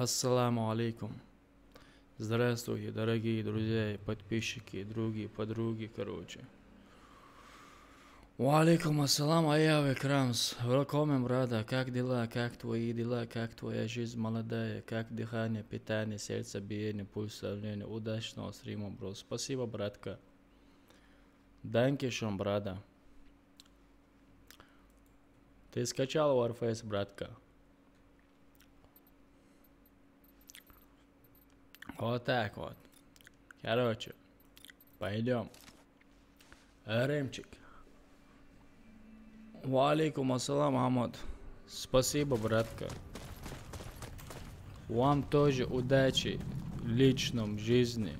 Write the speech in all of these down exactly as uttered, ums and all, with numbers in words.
Ассаламу алейкум. Здравствуйте, дорогие друзья и подписчики, и други, и подруги, короче. Ва алейкум ассалам, Аяв Экрамс. Welcome, брата. Как дела? Как твои дела? Как твоя жизнь молодая? Как дыхание, питание, сердцебиение, пульс, давление? Удачного стрима, бро. Спасибо, братка. Danke schön, брата. Ты скачал Warface, братка? Вот так вот. Короче, пойдем. Ремчик. Ва алейкум ассалам, Ахмад. Спасибо, братка. Вам тоже удачи в личном жизни.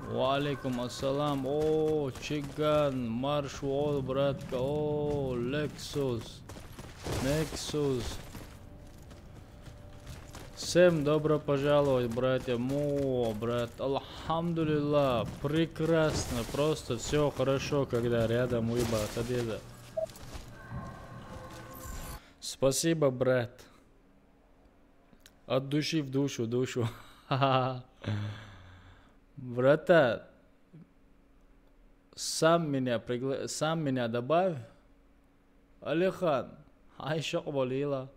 Ва алейкум ассалам. О, Чиган, марш вол, братка. О, Лексус. Нексус. Всем добро пожаловать, братья. Му, брат. Алхамдулилла. Прекрасно. Просто все хорошо, когда рядом уйба от деда. Спасибо, брат. От души в душу, душу. Брата, сам меня пригла-, сам меня добавь. Алихан, Айшок Валила.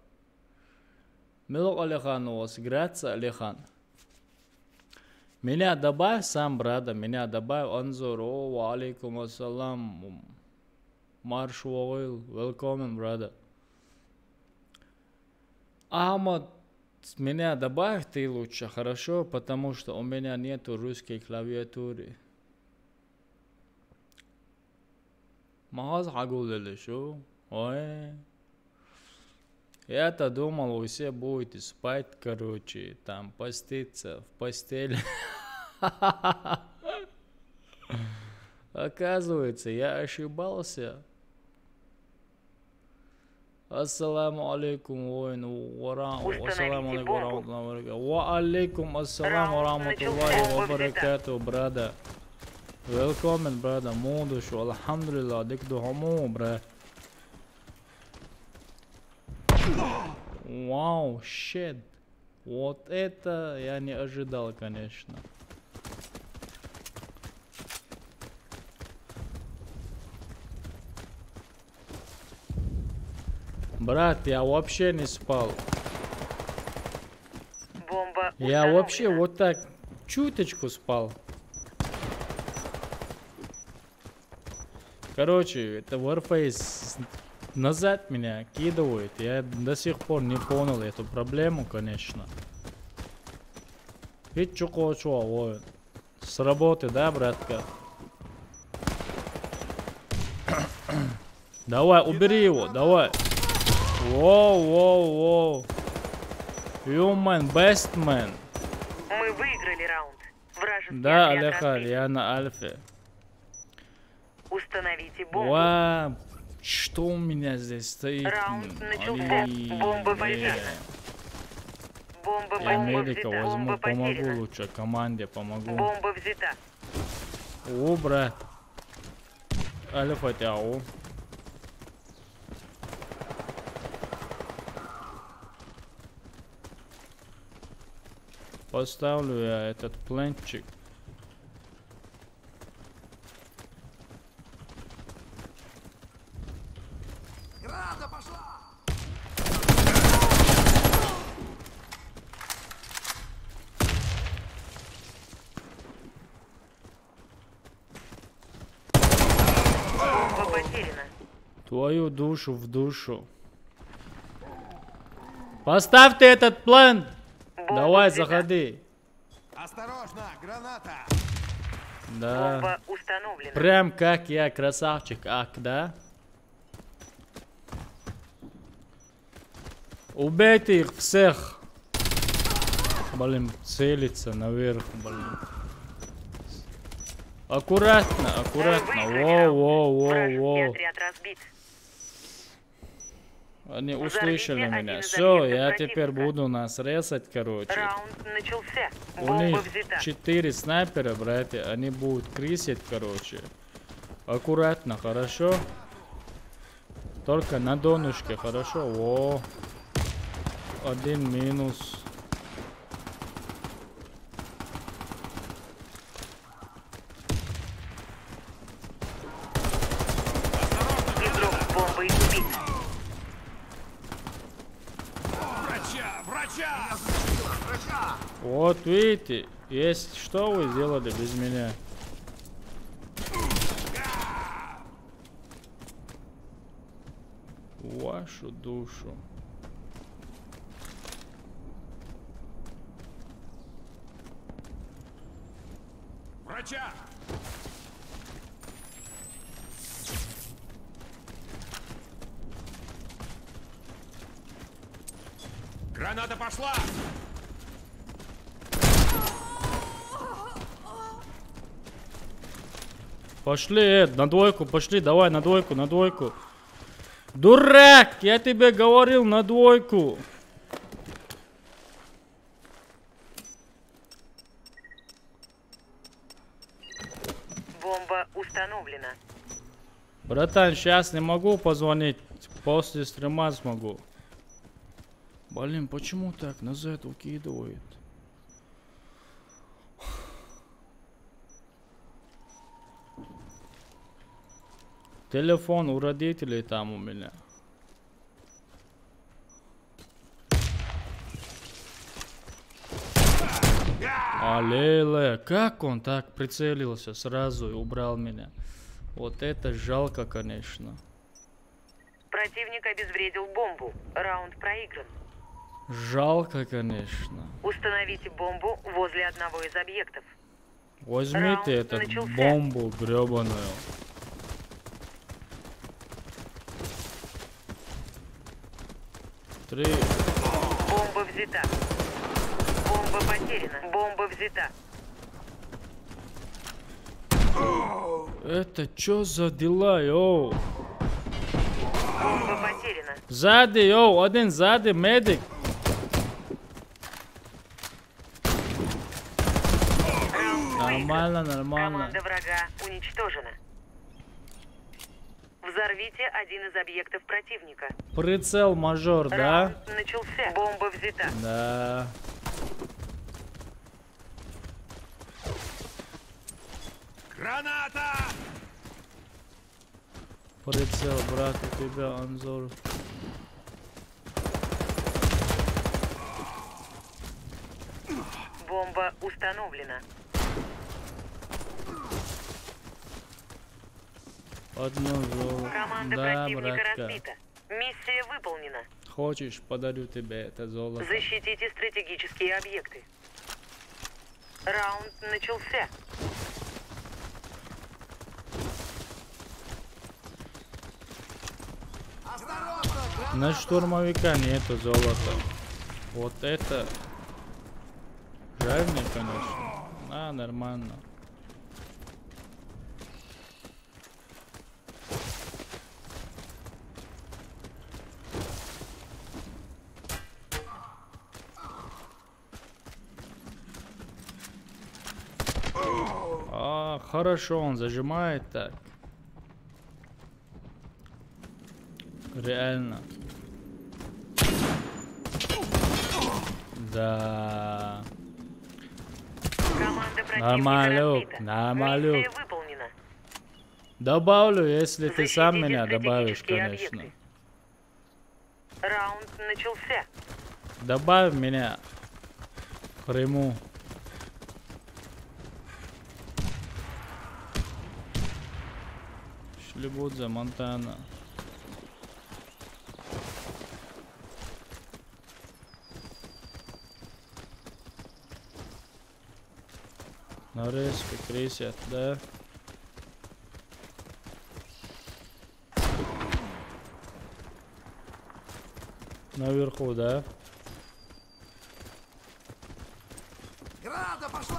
Милок Алихан у вас, Граца Алихан. Меня добавь сам, брата, меня добавь, Анзор. О, ва алейкум ассалам. Марш вогил, welcome, брата. Ахмад, меня добавь ты лучше, хорошо? Потому что у меня нету русской клавиатуры. Магаз хагулдели шу. Ой. Я-то думал, вы все будете спать, короче, там поститься в постели. Оказывается, я ошибался. Ассаламу алейкум, воин. Ва ра-, ассаламу алейкум ва рахматуллахи ва баракатуху. Ва алейкум ассалам ва рахматуллахи ва баракатуху, брада. Welcome, брада. Муду шу, алхамдулилла, дик духому, брат. Вау, shit. Вот это я не ожидал, конечно. Брат, я вообще не спал. Бомба установлена. Я вообще вот так чуточку спал. Короче, это Warface назад меня кидывает. Я до сих пор не понял эту проблему, конечно. Ведь чё кочу, а, воин? С работы, да, братка? Давай, убери его, давай. Воу, воу, воу. You man, best man. Мы выиграли раунд. Вражеский отряд разбит. Да, Алихан, я на альфе. Установите бомбу. Ва, что у меня здесь стоит? Раунд начался. Бомба потеряна. Бомба потеряна. Я медика возьму, помогу лучше, команде помогу. Бомба взята. О, брат. Альфа тяу. Поставлю я этот плентчик. Граната пошла! Бомба потеряна. Твою душу в душу. Поставьте этот план. Бомба взята. Давай, заходи. Осторожно, граната! Да. Бомба установлена. Прям как я, красавчик, ак, да? Убейте их всех. Блин, целится наверх, блин. Аккуратно, аккуратно. Воу, воу, воу, воу. Вражеский отряд разбит. Они услышали меня. Всё, я теперь буду нас резать, короче. Раунд начался. У них четыре снайпера, братья. Они будут крысить, короче. Аккуратно, хорошо? Только на донышке, хорошо? О, один минус. Игрок с бомбой убит. Врача! Врача! Вот видите, есть что вы сделали без меня. Вашу душу. Врача! Граната пошла! Пошли, э, на двойку, пошли, давай, на двойку, на двойку. Дурак, я тебе говорил на двойку. Бомба установлена. Братан, сейчас не могу позвонить, после стрима смогу. Блин, почему так назад укидывает? Телефон у родителей там у меня. Аллилуйя, как он так прицелился сразу и убрал меня? Вот это жалко, конечно. Противник обезвредил бомбу. Раунд проигран. Жалко, конечно. Установите бомбу возле одного из объектов. Возьмите эту бомбу гребаную. Три. Бомба взята. Бомба потеряна. Бомба взята. Это чё за дела, йоу? Бомба потеряна. Сзади, йоу, один сзади, медик. Нормально, нормально. Команда врага уничтожена. Взорвите один из объектов противника. Прицел мажор, да? Раунд начался. Бомба взята. Да. Граната! Прицел, брат, у тебя, Анзор. Бомба установлена. Одно золото. Команда Да, противника братка. Разбита. Миссия выполнена. Хочешь, подарю тебе это золото? Защитите стратегические объекты. Раунд начался. На штурмовика нету золота. Вот это жаль мне, конечно. А, нормально. А, хорошо, он зажимает так. Реально. Да. Команда противника Нормально, разбита. нормально. Миссия выполнена. Добавлю, если ты сам Защитите меня добавишь, стратегические конечно. Объекты. Раунд начался. Добавь меня. Приму. Шлебудзе, Монтана. На рейске крысят, да? Наверху, да? Граната пошла!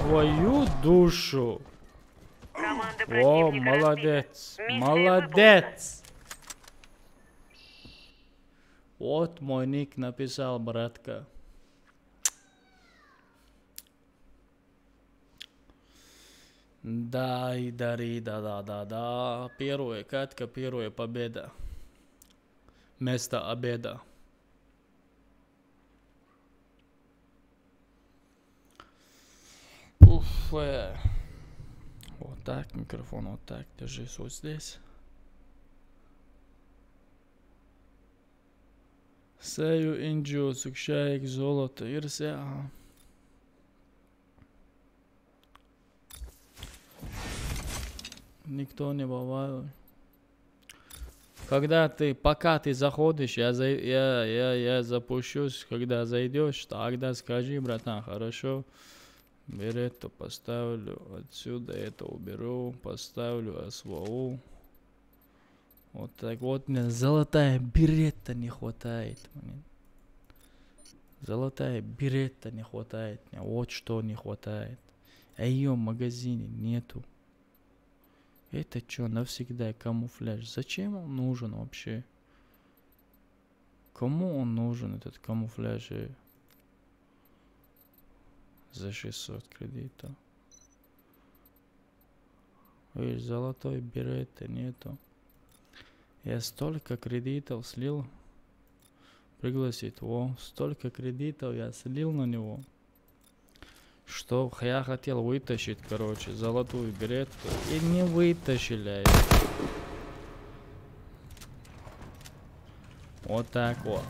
Твою душу! Команда О, противника молодец! разбита. Миссия Молодец! Вот мой ник написал, братка. Да, и дари, да, да, да, да. Первая катка, первая победа. Место обеда. Уф, э. Вот так, микрофон вот так, держись вот здесь. Сею инджио сукшаек золото, ирсе, ага. Никто не бывает. Когда ты, пока ты заходишь, я, за- я, я, я запущусь, когда зайдешь, тогда скажи, братан, хорошо? Беретту поставлю, отсюда это уберу, поставлю СВУ. Вот так вот, мне золотая беретта не хватает, блин. Золотая беретта не хватает, мне вот что не хватает. А ее в магазине нету. Это что, навсегда камуфляж? Зачем он нужен вообще? Кому он нужен, этот камуфляж? За шестьсот кредитов. Ой, золотой беретты нету. Я столько кредитов слил. Пригласить его. Столько кредитов я слил на него. Что я хотел вытащить, короче, золотую беретту. И не вытащили. Вот так вот.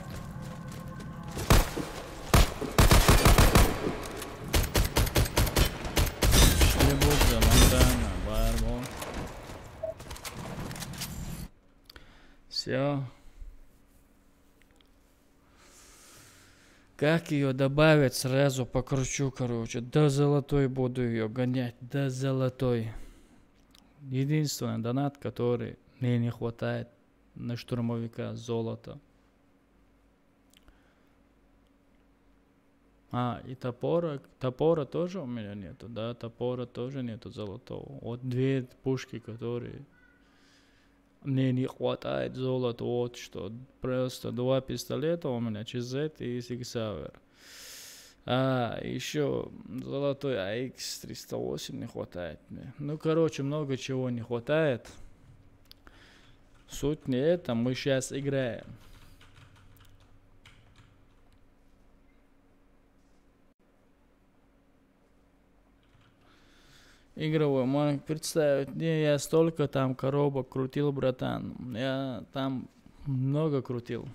Шлебут за Монтана, барбо. Все. Как ее добавить, сразу покручу, короче. До золотой буду ее гонять, до золотой. Единственный донат, который мне не хватает на штурмовика, золото. А, и топора, топора тоже у меня нету, да, топора тоже нету золотого. Вот две пушки, которые мне не хватает золота, вот что. Просто два пистолета у меня, Ч З и Сиксавер. А, еще золотой А Х триста восемь не хватает мне. Ну, короче, много чего не хватает. Суть не это, мы сейчас играем. Игровой, можно представить. Не, я столько там коробок крутил, братан. Я там много крутил.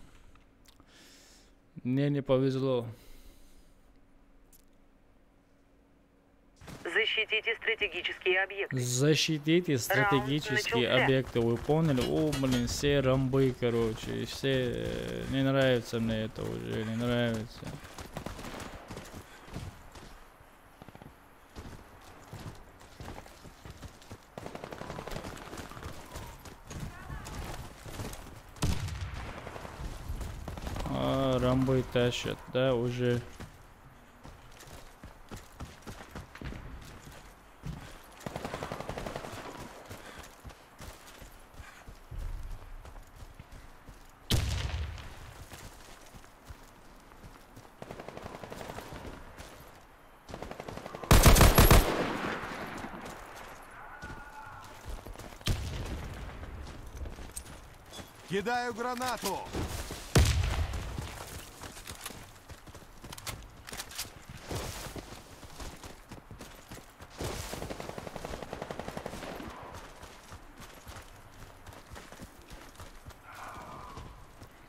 Мне не повезло. Защитите стратегические объекты. Защитите стратегические объекты, вы поняли? О, блин, все рамбы, короче, все, э, не нравится мне это уже, не нравится. А, рамбы тащат, да, уже. Кидаю гранату!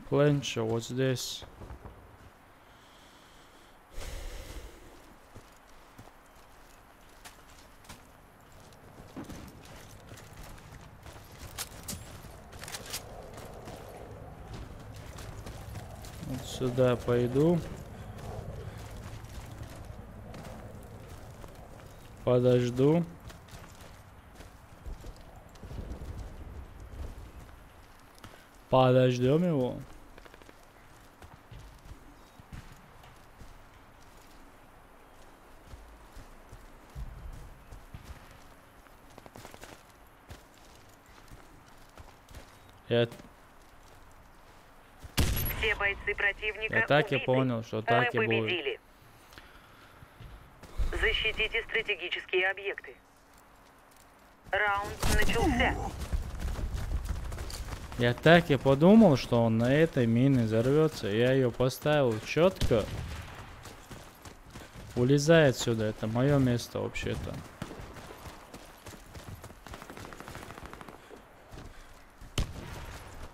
Пленча вот здесь. Вот сюда пойду. Подожду. Подождем его. Я, Все бойцы противника я так и убиты. Понял, что Мы так и будет. Победили. Защитите стратегические объекты. Раунд начался. Я так и подумал, что он на этой мине взорвется. Я ее поставил четко. Улезай отсюда, это мое место вообще-то.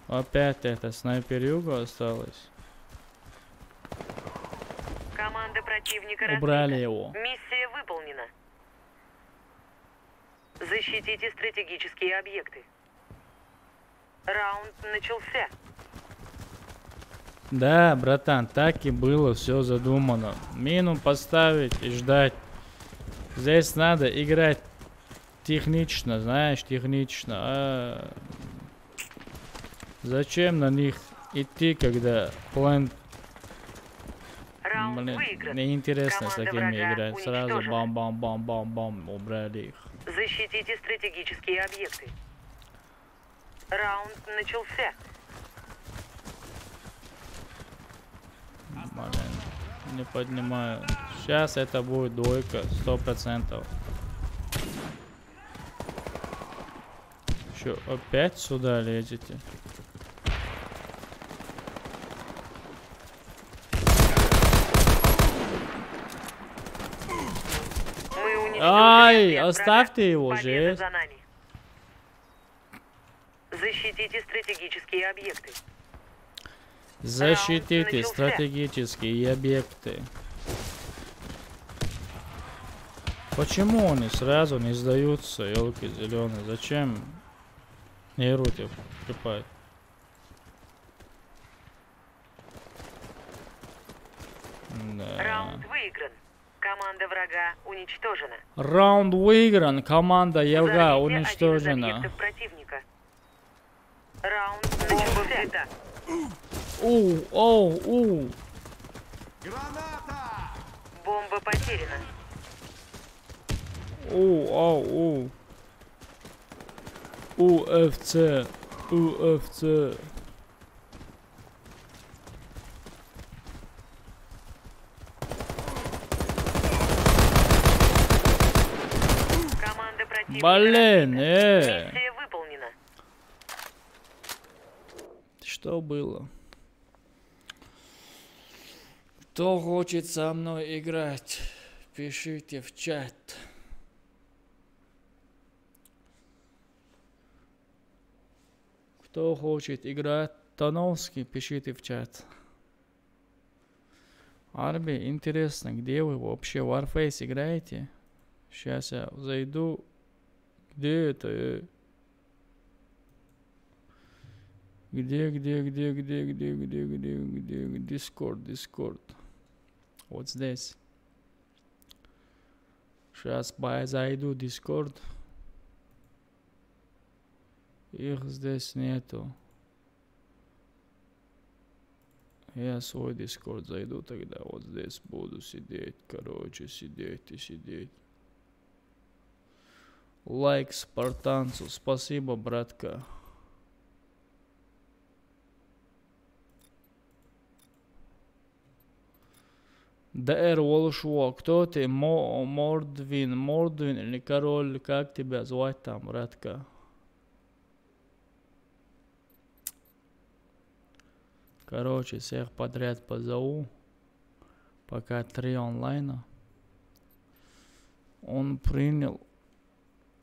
Опять это снайпер Юга осталось. Команда противника Убрали разбита. Его. Миссия выполнена. Защитите стратегические объекты. Раунд начался. Да, братан, так и было все задумано. Мину поставить и ждать. Здесь надо играть технично, знаешь, технично. А зачем на них идти, когда план... Раунд Блин, выигран. Неинтересно с Команда такими врага играть. Сразу уничтожена. Бам-бам-бам-бам-бам, убрали их. Защитите стратегические объекты. Раунд начался. Блин, не поднимаю. Сейчас это будет двойка, сто процентов. Че, опять сюда лезете? Мы уничтожили Ай, отряд врага. оставьте его Победа же. За нами. Защитите стратегические объекты. Защитите начался. Стратегические объекты. Почему они сразу не сдаются, елки зеленые? Зачем нервы трепать? Да. Раунд выигран. Команда врага уничтожена. Раунд выигран, команда Евга Взорвите один из уничтожена. Объектов противника. Раунд начался. Оу, оу, оу. Бомба потеряна. Оу, оу, оу. У Ф Ц, У Ф Ц. Команда противника Блин, разбита. э. Миссия выполнена. Что было? Кто хочет со мной играть, пишите в чат. Кто хочет играть Тоновский, пишите в чат. Арби, интересно, где вы вообще в Warface играете? Сейчас я зайду. Где это? Э? Где, где, где, где, где, где, где, где? Discord, Discord. Вот здесь. Сейчас зайду в Discord. Их здесь нету. Я свой Discord зайду тогда. Вот здесь буду сидеть, короче, сидеть и сидеть. Лайк спартанцу. Спасибо, братка. Д Р Волшво, кто ты? Мо- Мордвин, Мордвин или король? Как тебя звать там, братка? Короче, всех подряд позову. Пока три онлайна. Он принял.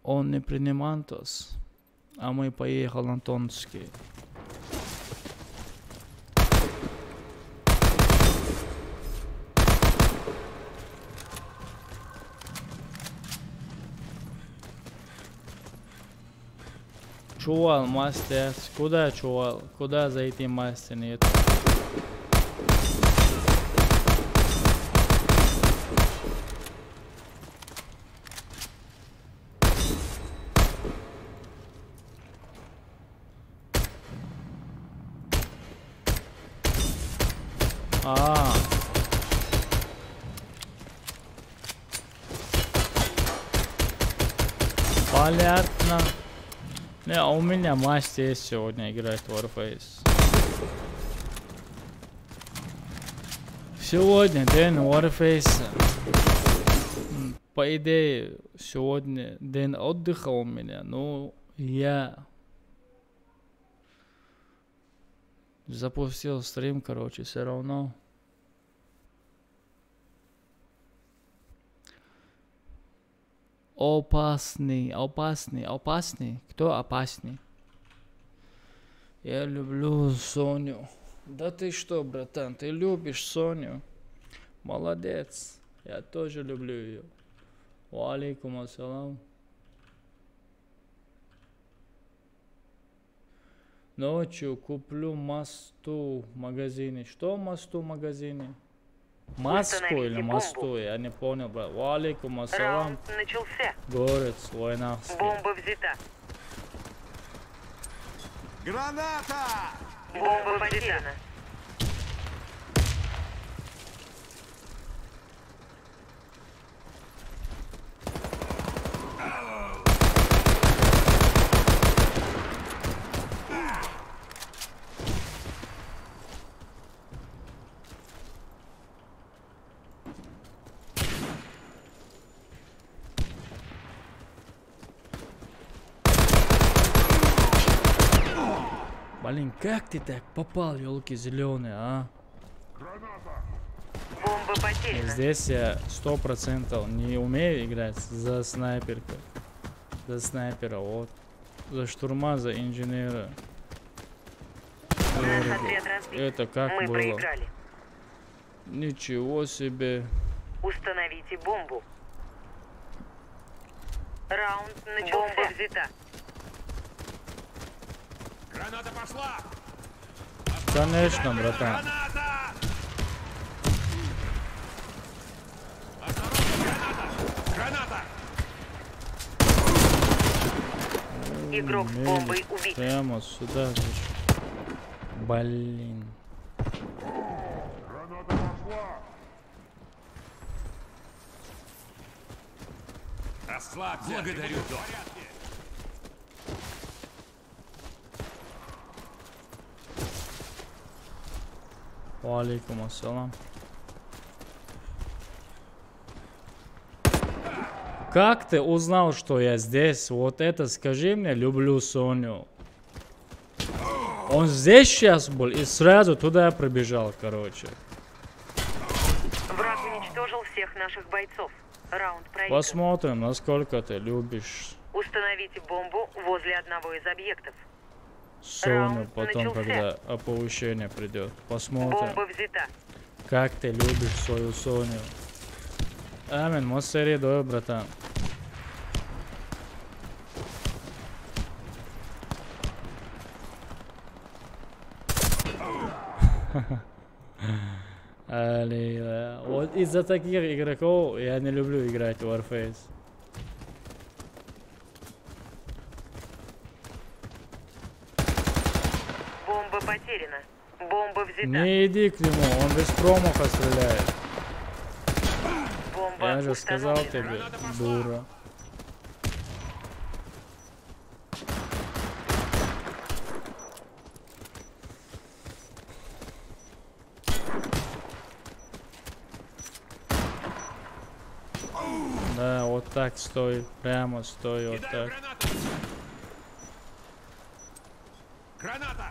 Он не принимает нас. А мы поехали на Тонский. Чувал, мастер. Куда, чувал? Куда зайти, мастер? Нет. А. Понятно. Не, а у меня мастер есть сегодня играть в Warface. Сегодня день Warface. М, По идее, сегодня день отдыха у меня, но я запустил стрим, короче, все равно. Опасный, опасный, опасный. Кто опасный? Я люблю Соню. Да ты что, братан, ты любишь Соню? Молодец. Я тоже люблю ее. Ва алейкум ассалам. Ночью куплю масту в магазине. Что масту в магазине? Маску или масту? Я не понял, брат. Ва алейкум ассалам. Раунд начался. Город Войнахский. Бомба взята. Граната! Бомба потеряна. Блин, как ты так попал, елки зеленые, а? Бомба потеряна. Здесь я сто процентов не умею играть за снайперку. За снайпера, вот. За штурма, за инженера. Наш отряд разбит. Это как было? Мы проиграли. Ничего себе. Установите бомбу. Раунд начался. Бомба взята. Граната пошла! Конечно, братан. Граната! Осторожно, граната! Граната! Игрок с бомбой убит. Прямо сюда, значит. Блин. Расслабься. Благодарю, Док. Ва алейкум ассалам. Как ты узнал, что я здесь? Вот это скажи мне, люблю Соню. Он здесь сейчас был и сразу туда пробежал, короче. Враг уничтожил всех наших бойцов. Раунд проигран. Посмотрим, насколько ты любишь. Установите бомбу возле одного из объектов. Соню. Раунд потом, начался. Когда оповещение придет. Посмотрим. Бомба взята. Как ты любишь свою Соню. Амин, мосери дой, братан. Али, э, вот из-за таких игроков я не люблю играть в Warface. Бомба потеряна. Бомба взята. Не иди к нему, он без промаха стреляет. Бомба установлена. Я же сказал тебе, дура. Да, вот так стой, прямо стой, вот так. Граната!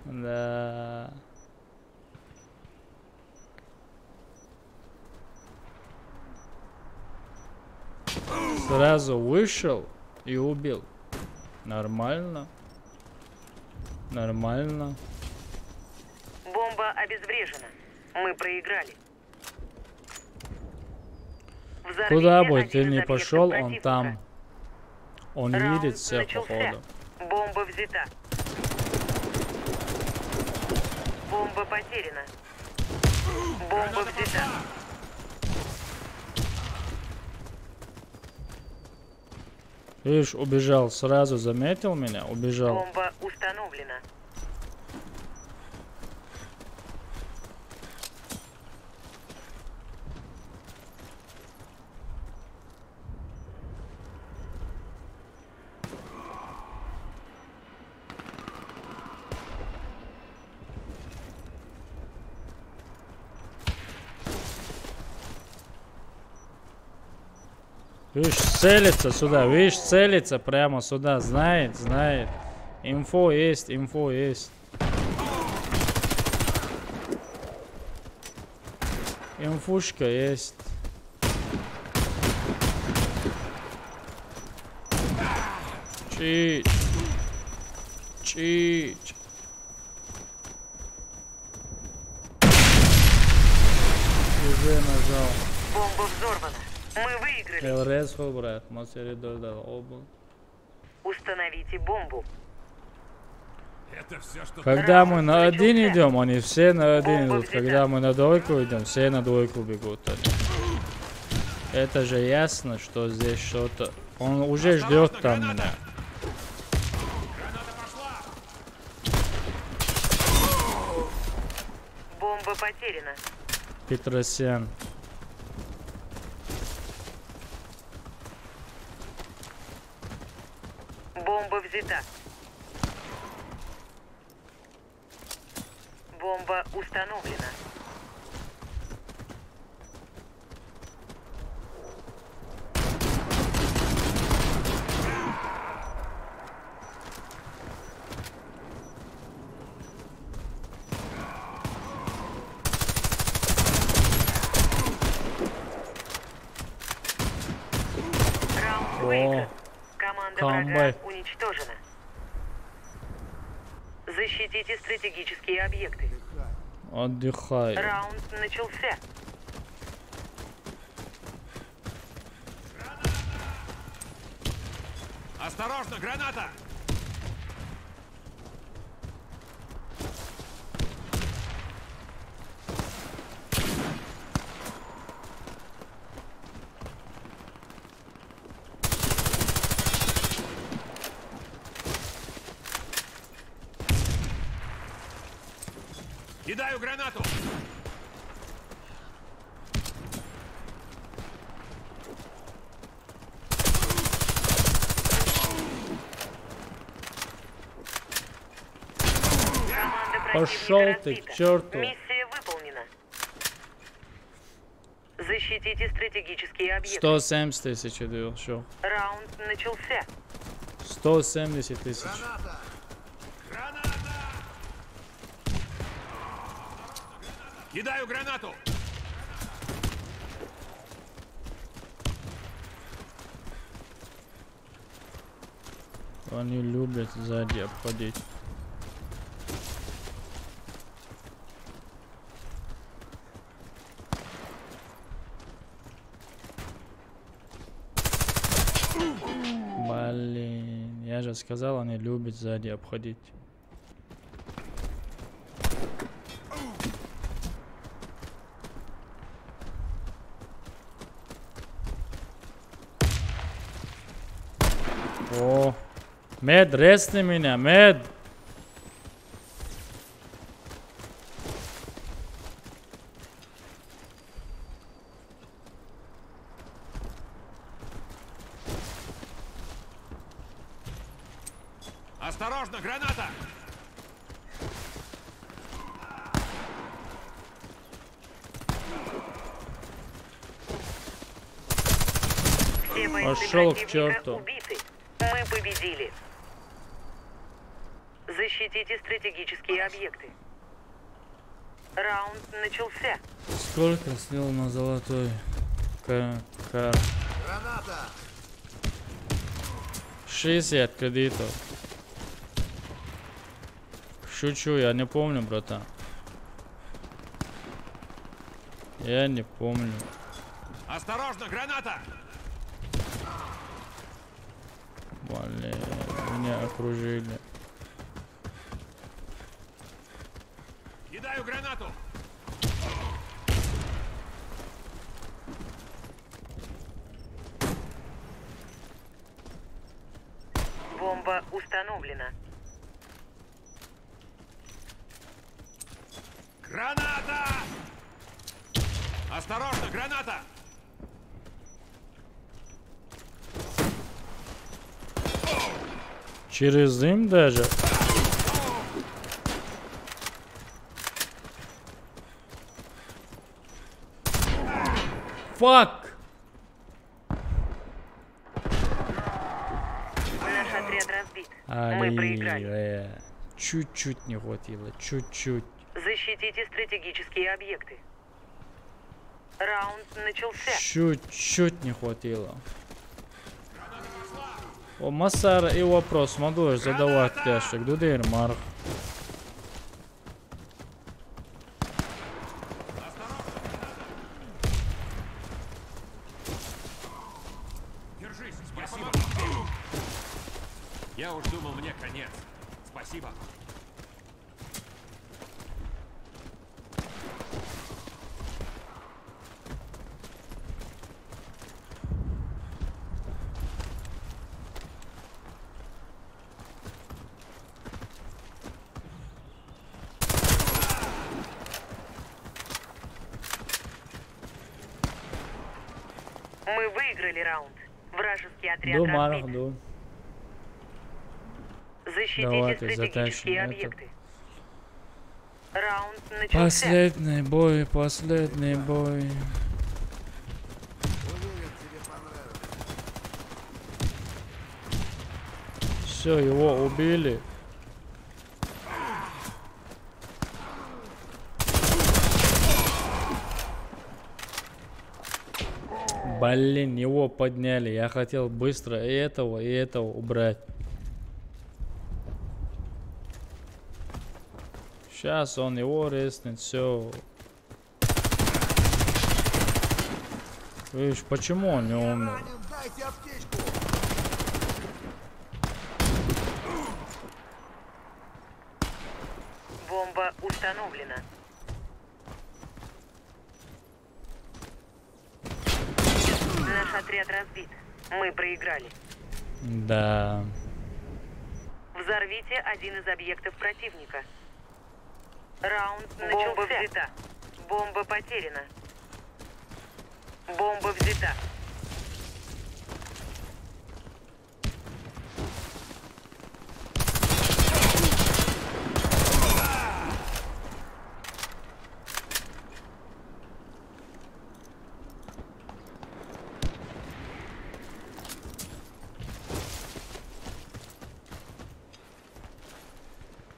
Да. Сразу вышел и убил. Нормально. Нормально. Бомба обезврежена. Мы проиграли. Куда бы ты ни пошел, он там. Он видит всех, походу. Бомба взята. Бомба потеряна. Бомба взята. Видишь, убежал, сразу заметил меня, убежал. Бомба установлена. Видишь, целится сюда, видишь, целится прямо сюда, знает, знает. Инфо есть, инфо есть. Инфушка есть. Чич. Чич. Уже нажал. Бомба взорвана. Мы выиграли. Элрез, брат, мы серии додал обл. Установите бомбу. Это все, что... Когда мы на один идем, они все на один идут. Когда мы на двойку идем, все на двойку бегут. Они. Это же ясно, что здесь что-то. Он уже ждет там меня. Бомба потеряна. Петросян. Бомба взята. Бомба установлена. Раунд выигран. Команда врага уничтожена. Защитите стратегические объекты. Отдыхаю. Раунд начался. Осторожно, граната! Кидаю гранату! Пошел ты к черту. Миссия выполнена. Защитите стратегические объекты. сто семьдесят тысяч идет, что? Раунд начался. сто семьдесят тысяч. Кидаю гранату! Они любят сзади обходить. Блин, я же сказал, они любят сзади обходить. О, Мед, резни меня, Мед! Осторожно, граната! Все бойцы Пошёл к противника чёрту. Убиты. Мы победили. Защитите стратегические объекты. Раунд начался. Сколько слил на золотой ка- кар? Граната! шестьдесят кредитов. Шучу, я не помню, братан. Я не помню. Осторожно, граната! Блин, меня окружили. Кидаю гранату! Бомба установлена. Граната! Осторожно, граната! Через дым даже. Фак! Отряд разбит. Мы проиграли. Али, э, чуть-чуть не хватило, чуть-чуть. Защитите стратегические объекты. Раунд начался. Чуть-чуть не хватило. О, масара и вопрос, могу задавать, ящик, дудер марх. Держись, спасибо. Я уж думал, мне конец. Спасибо. Мы выиграли раунд. Вражеский отряд разбит. Ду, марх, ду. Защитите стратегические объекты. Давайте затащим это. Раунд начался. Последний бой, последний бой. Все, его убили. Блин, его подняли. Я хотел быстро и этого, и этого убрать. Сейчас он его резнет, все. Видишь, почему он не умер? Бомба установлена. Наш отряд разбит. Мы проиграли. Да. Взорвите один из объектов противника. Раунд начался. Бомба взята. Бомба потеряна. Бомба взята.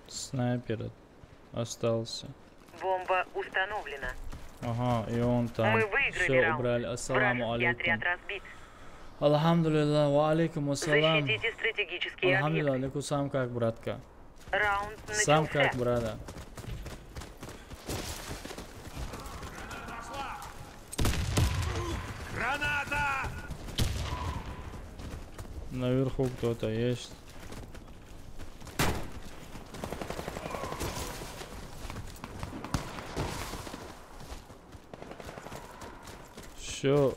Снайпер остался. Бомба установлена. Ага, и он там. Мы выиграли раунд. Все убрали. Ассаламу алейкум. Вражеский отряд разбит. Алхамдулиллах, ва алейкум ассалам. Защитите стратегические объекты. Алхамдулиллах, Нику, сам как, братка? Раунд начался. Сам как, брата? Граната! Наверху кто-то есть. Все.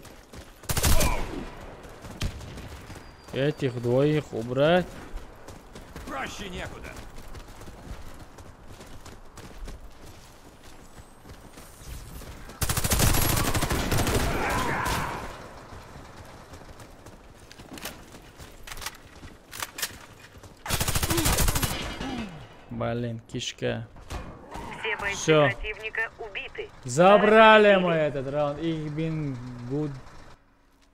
Этих двоих убрать. Проще некуда. Блин, кишка. Все бойцы противника убиты. Всё. Забрали мы этот раунд. Ich bin gut.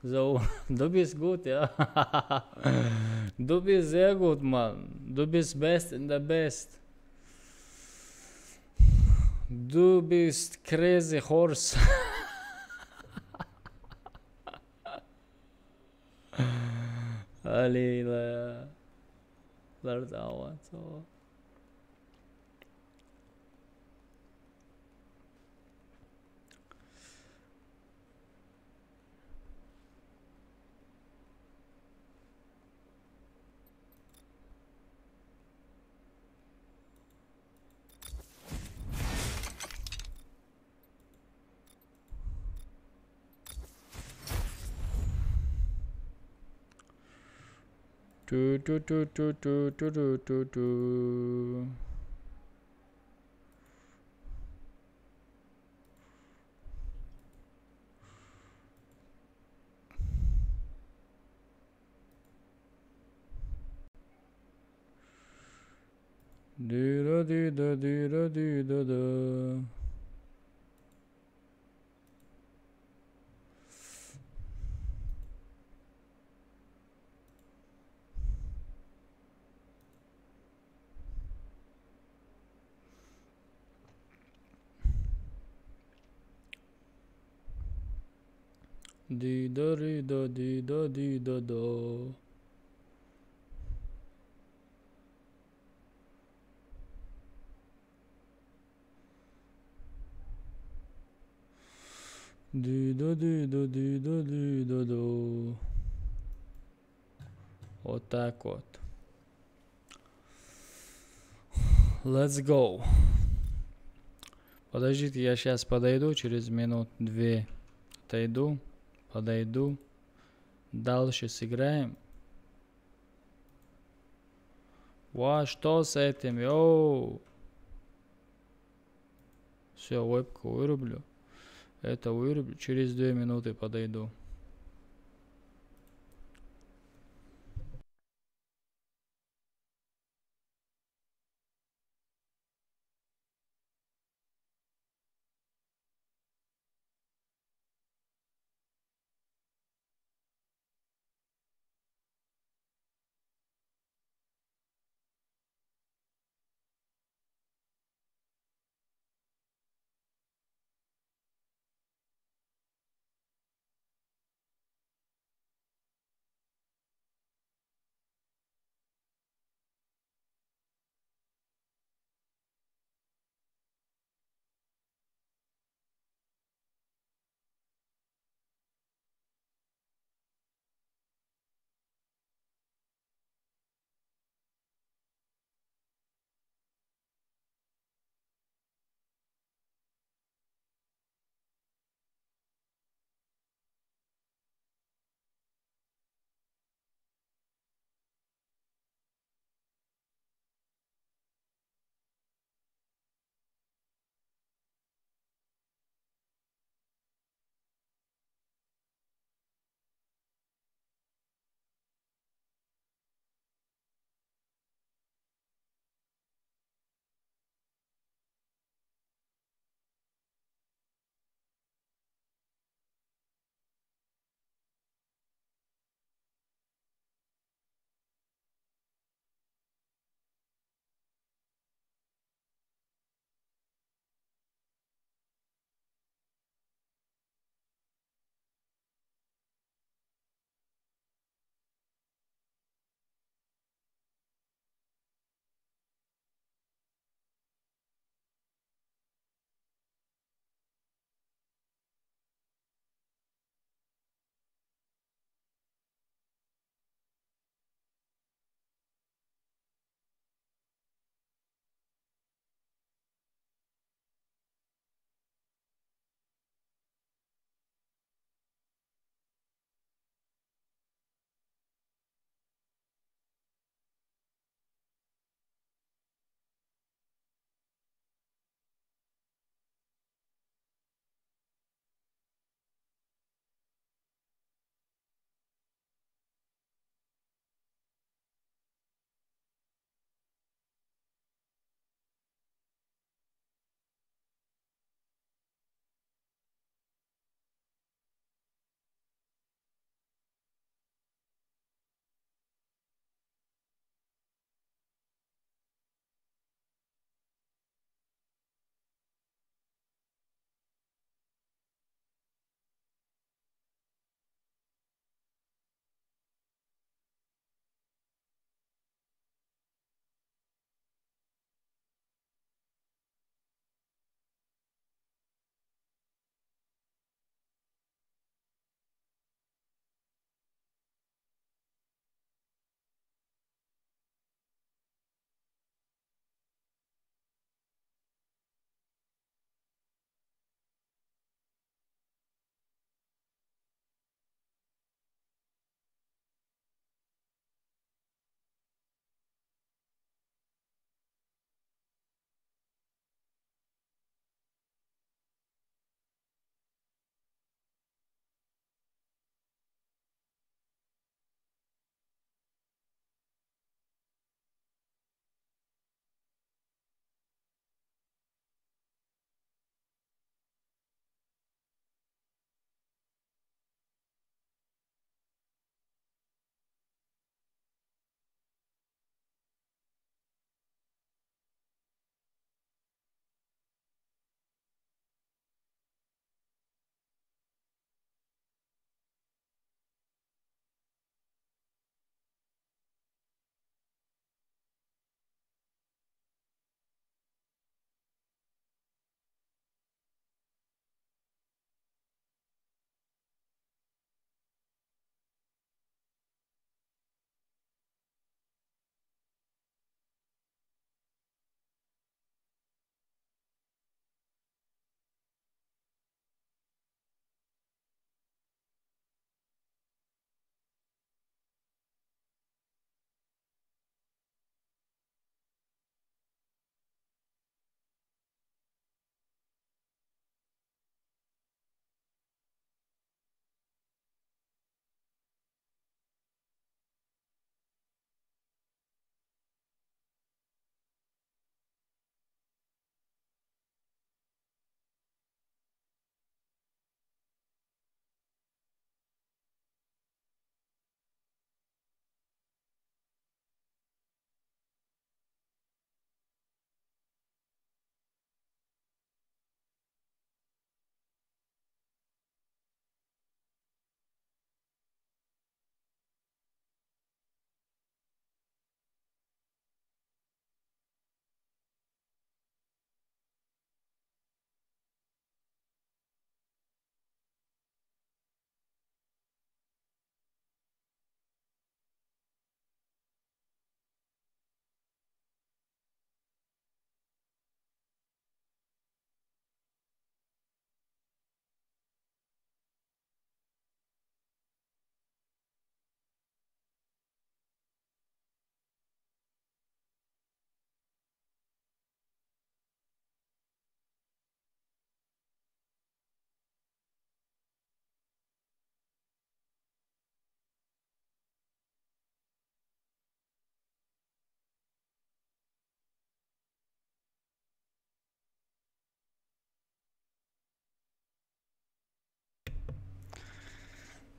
So, du bist gut, ja. Du bist sehr gut, Mann. Du bist best in the best. Du bist crazy horse. Аллилуйя. Лард Ауа, so. Ту, ту, ту. Дыра, дыда, дыра, дыда, да. Ди-да, ри-да, ди-да, ди-да, да. Ди-да, ди-да, ди-да, ди-да, да. Вот так вот. Let's go. Подождите, я сейчас подойду, через минут две отойду, подойду. Дальше сыграем. Ва, что с этим? Йоу! Все, вебку вырублю. Это вырублю. Через две минуты подойду.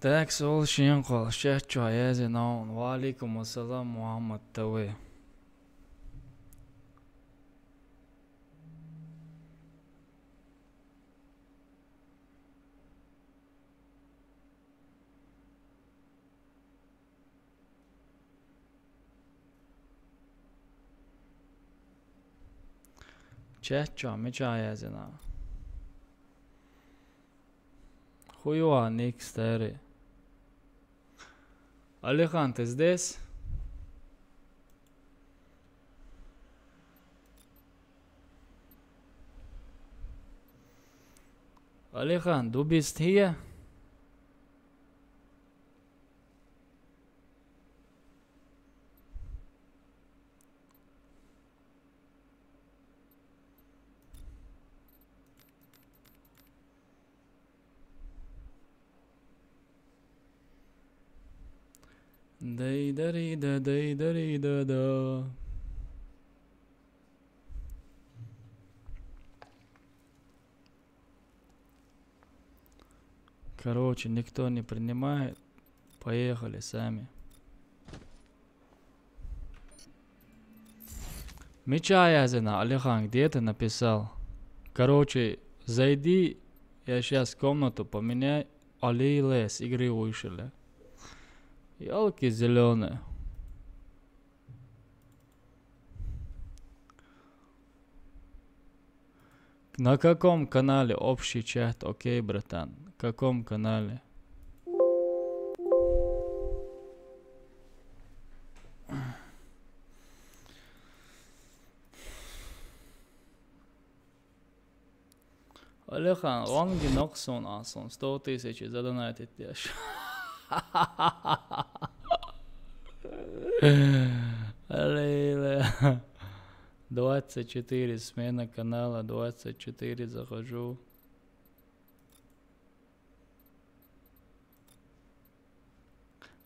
Так, сол шин кхол, чат чу яздина. Ва алейкум ассалам, Мухаммад ТВ. Чат чу мича яздина? Who you are, Nick Старый? Алихан, ты здесь? Алихан, du bist hier? Дай-дари-да, дай-дари-да-да. Короче, никто не принимает. Поехали сами. Мича яздина, Алихан, где ты написал? Короче, зайди, я щас комнату поменяю. Али ле с игры вышел. Ёлки зелёные. На каком канале общий чат? Окей, братан. Каком канале? Алихан, онги ноксон асон, сто тысяч задонатить деш. Аллилуйя. Двадцать четыре, смена канала двадцать четыре, захожу.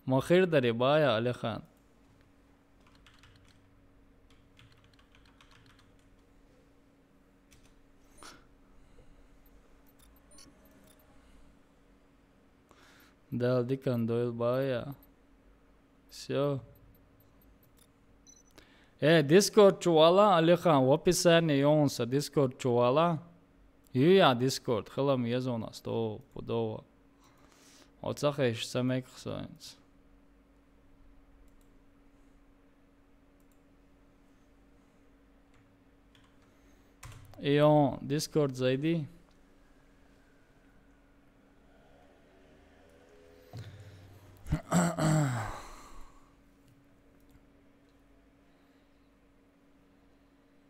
Махир дари бая, Алихан. Дал дикан дойл бая. Всё. Э, Discord чу вала, Алихан, в описании ёнса Discord чу вала. Юя Discord, хылам езона, сто пудова. Оцахеш самек хсоинц. И он, Discord зайди.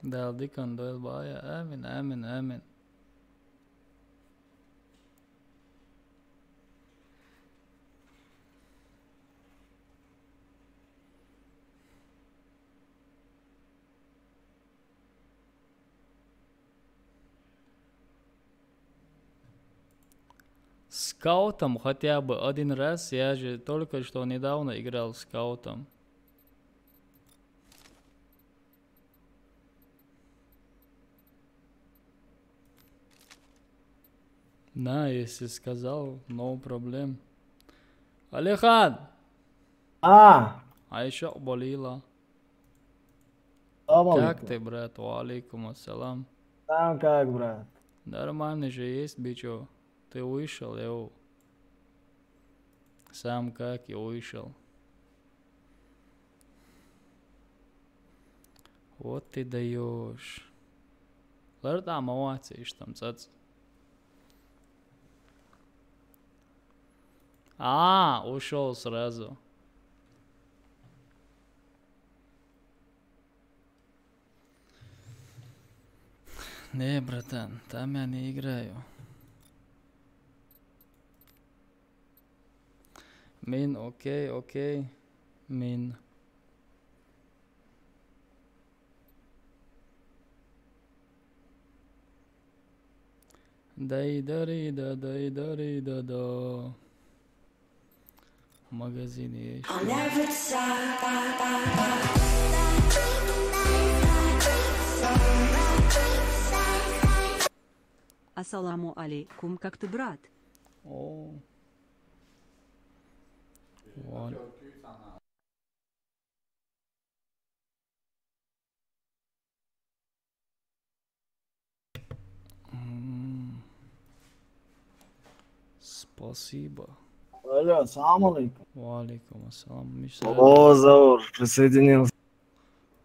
Дал дикан дойл бая. Амин, амин, амин. Скаутом хотя бы один раз, я же только что недавно играл скаутом. На, если сказал, no problem. Алихан! А! А ещё болила. Салам алейкум. Как ты, брат? Ва алейкум ассалам. Сам как, брат? Нормально же есть, бичо. Ты вышел, эу. Сам как и вышел. Вот ты даёшь. Лар да маваци иштам цац. А, ушёл сразу. Не, братан, там я не играю. Мин, окей, окей. Мин. Дай-дари-да, дай-дари-да-да. В магазине ещё. Ассаламу алейкум, как ты, брат? О. Валь- М. Спасибо. Алло, салам алейкум. Ва алейкум ассалам. Миша. О, Заур, присоединился.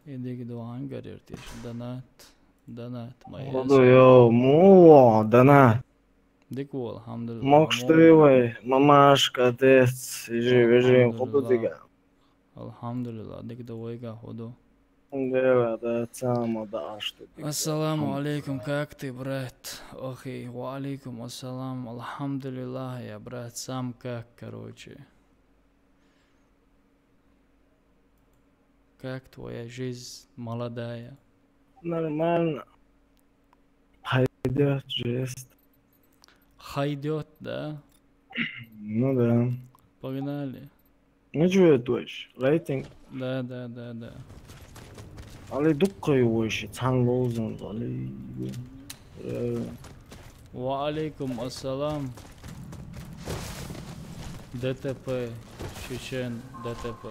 Иди к дуанга, дерт, ещё донат. Донат, моя. Ходу, йо, муо, донат. Дик вол, алхамдулилла. Мокш ты вай, мамашка, отец, ижи, вежи, ходу. Алхамдулилла. Дига. Алхамдулилла, дик да вайга ходу. Дева, да, цама да ашты. Ассаламу алейкум, как ты, брат? Охи, ва алейкум ассалам, алхамдулилла, я брат, сам как, короче. Как твоя жизнь молодая? Нормально. Хайдёт, жест. Хайдёт, да? Ну да. Погнали. Ну чё, это вообще? Рейтинг? Да, да, да, да. Али дуккай вообще, цан лозунг, али. Э. Ва алейкум ассалам. Д Т П, Чечен, Д Т П.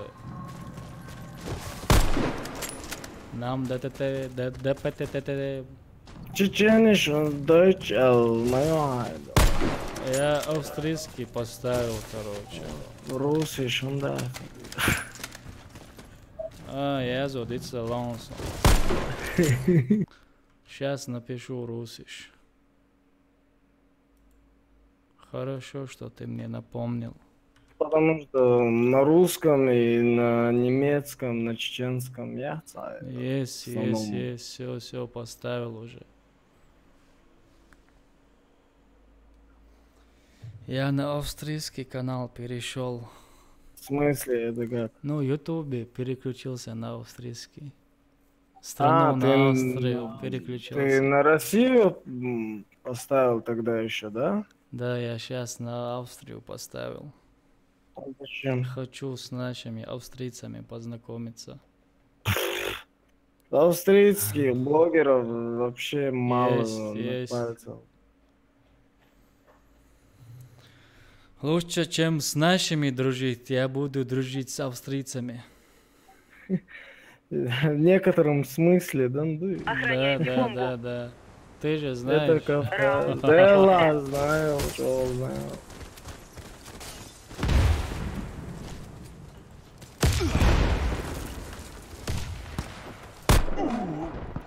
Нам Д Т Т, Д-, Д П Т Т Т. Чечениш, он дойч, ал, моё. Я австрийский поставил, короче. Русиш, он да. А, я зовут Лонсон. Щас напишу русиш. Хорошо, что ты мне напомнил. Потому что на русском и на немецком, на чеченском я знаю. Есть, есть, есть. Всё, всё, поставил уже. Я на австрийский канал перешёл. В смысле, это как? Ну, в Ютубе переключился на австрийский. Страну на Австрию переключился. А, ты на Россию, м, поставил тогда ещё, да? Да, я щас на Австрию поставил. А зачем? Хочу с нашими австрийцами познакомиться. Австрийских блогеров вообще мало на пальцах. Есть, есть. Лучше, чем с нашими дружить, я буду дружить с австрийцами. В некотором смысле, да, ну. Да, да, да, да. Ты же знаешь. Это Кавказ. Да ладно, знаю, чё знаю.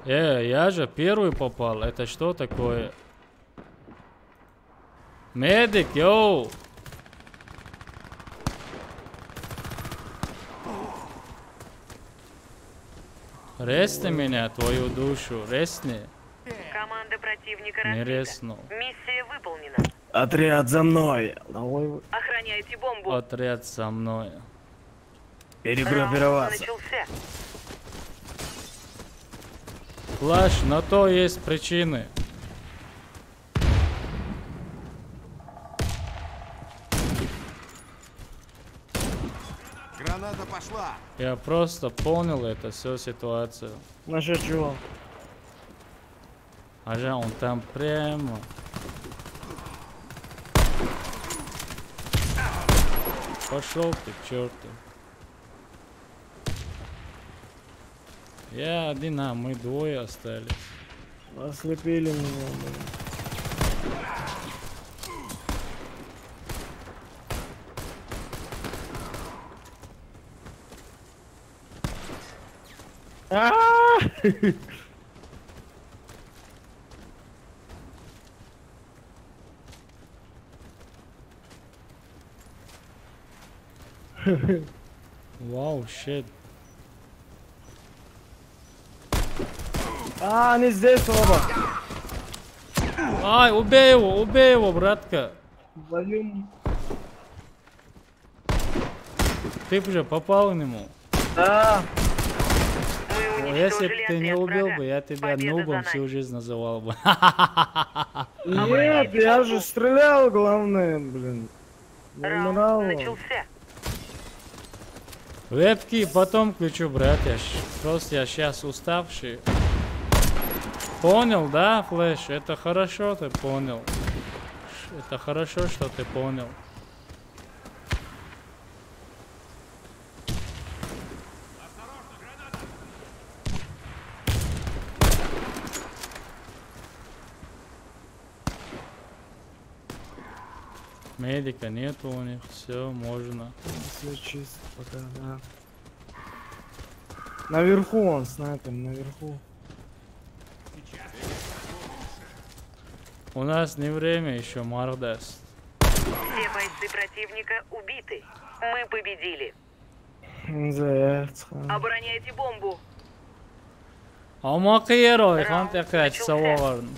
Э, я же первый попал. Это что такое? Медик, йоу! Ресни меня, твою душу, ресни. Команда противника разбита. Не резнул. Миссия выполнена. Отряд за мной. Давай. Охраняйте бомбу. Отряд за мной. Перегруппироваться. Раунд начался. Флэш, на то есть причины. Граната пошла. Я просто понял это, всю ситуацию. Наши чего? А же он там прямо. Пошёл ты к чёрту. Я один, а мы двое остались. Ослепили меня, блин. А! Вау, щит. А, они здесь оба. Ай, убей его, убей его, братка. Твою м- Ты уже попал ему? Да. О, если бы ты не убил бы, я тебя нубом всю жизнь называл бы. Нет, я же стрелял, главное, блин. Раунд начался. Вебки потом включу, брат, я щ-, просто я щас уставший. Понял, да, Флэш? Это хорошо, ты понял. Ш-, это хорошо, что ты понял. Медика нету у них, все, можно. Все чисто пока, да. Наверху он снайпер, наверху. У нас не время еще, Мардас. Все бойцы противника убиты. Мы победили. Заяц. Обороняйте бомбу. Амма кыйрой, хан текет саварн.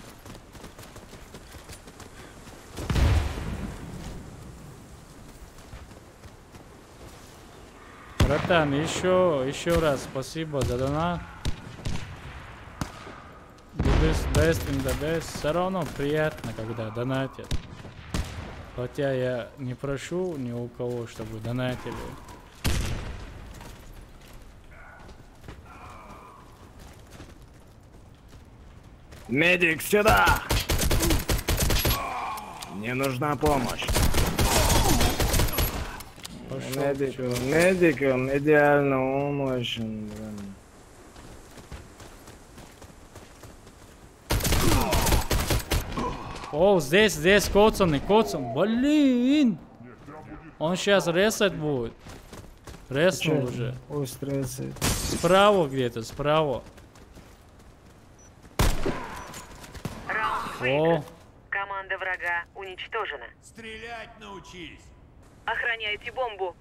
Братан, еще, еще раз спасибо за донат. The best, best in the best. Все равно приятно, когда донатят. Хотя я не прошу ни у кого, чтобы донатили. Медик, сюда! Мне нужна помощь. Пошел. Медик, медик, он идеально умощен, блин. О, здесь, здесь, коцанный, коцан. Блин! Он сейчас ресать будет. Реснул уже. Пусть ресает. Справа где-то, справа. Раунд О, выигран. Команда врага уничтожена. Стрелять научись! Охраняйте бомбу.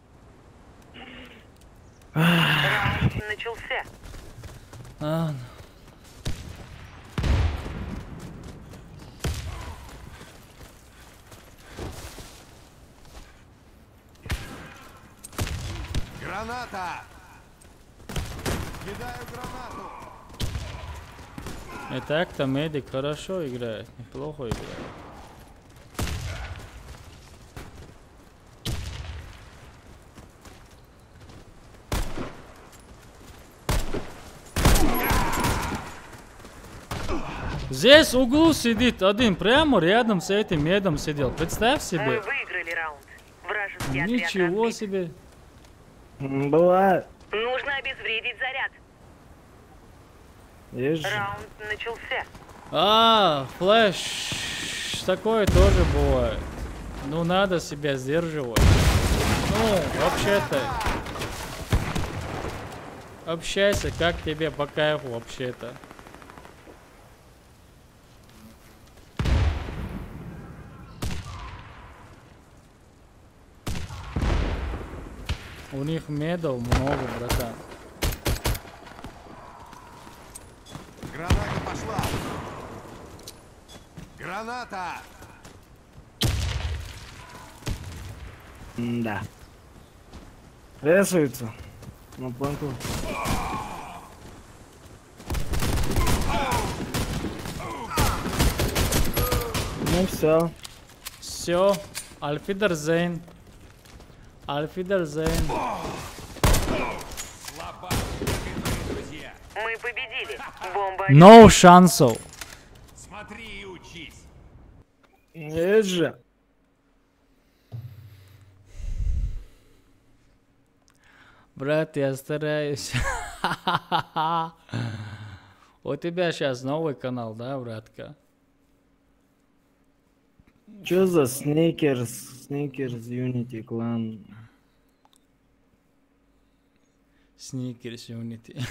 Раунд начался. а, Граната! Кидаю гранату! И так-то медик хорошо играет, неплохо играет. Здесь в углу сидит один, прямо рядом с этим медом сидел. Представь Мы себе. Выиграли раунд. Вражеский отряд Ничего разбит. Себе. М, Была. Нужно обезвредить заряд. Есть же. Раунд начался. А, флеш. Такое тоже бывает. Ну, надо себя сдерживать. Ну, вообще-то. Общайся, как тебе по кайфу вообще-то. У них медов много, братан. Граната пошла! Граната! Да. Рисуется. На планку. Ну все. Все. Альфидерзейн. Альфидерзейн. Мы победили. Бомба. No шансов. Смотри и учись! Есть же. Брат, я стараюсь. У тебя сейчас новый канал, да, братка? Чё за Сникерс? Сникерс, Unity, Clan. Сникерс Unity.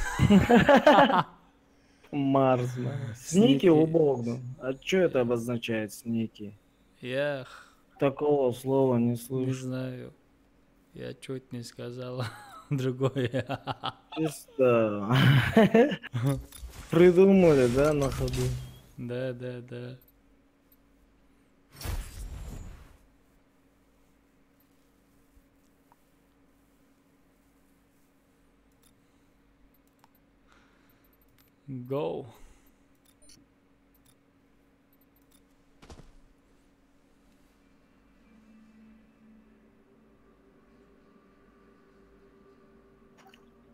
Марс, Марс. Сники. Сники убогно. А чё это обозначает, сники? Я Такого слова не не слышал. Знаю. Я чуть не сказал другое. Чисто придумали, да, на ходу. Да, да, да. Go.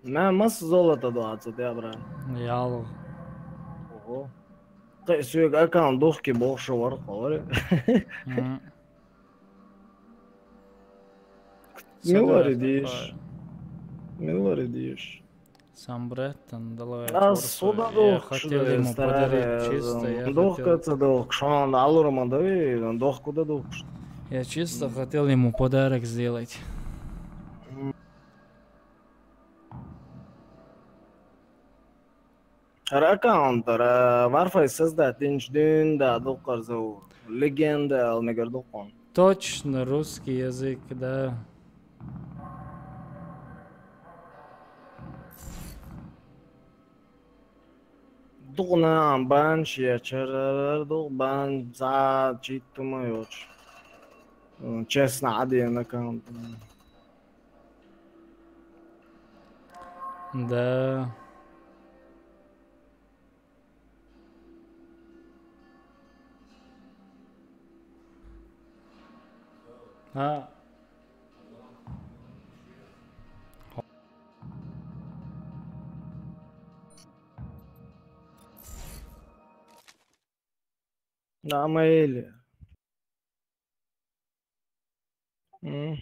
Мә, мыс золото двадцать, я, брат. Ял. Ого. Ты сюек аккаунт духки бокшы бар, қалай? М. Милари Садыр дейш. такой. Милари дейш. Сам браттан, давай А отвор сюда свой. Я духшы, хотел ему подарить, чисто я Духка хотел. Це духшы, шоған алыр мында, духку да духшы. Я чисто хотел ему подарок сделать. ХӀара аккаунтара Wi-Fi создать динчу дуьйна да дуккхар Заур. Легенда аьлла мегар ду хьуна. Точно русский язык, да. Дукха наам бан шечара, дукха бан за читту ма йоцуш. Честно, Ӏадина аккаунт. Да. А. Нормально. М.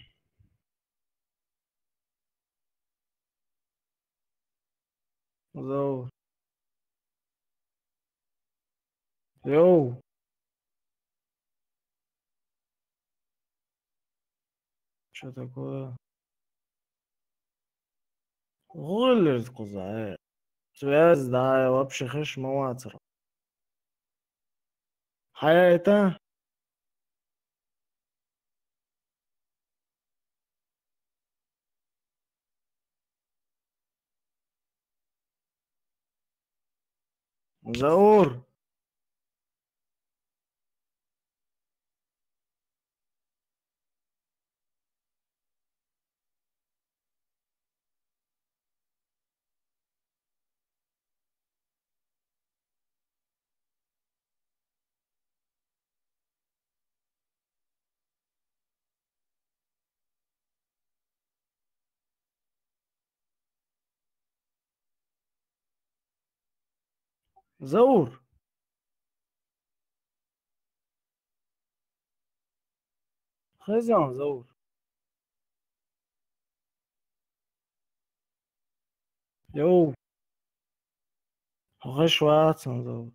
Заур. Йоу. Чё такое? Гуллер куза, э. Связь, да, вообще хеш ма вацара. Хьаяйта? Заур. Заур. Хезан, Заур. Йоу. Хьо хеш вацан, Заур.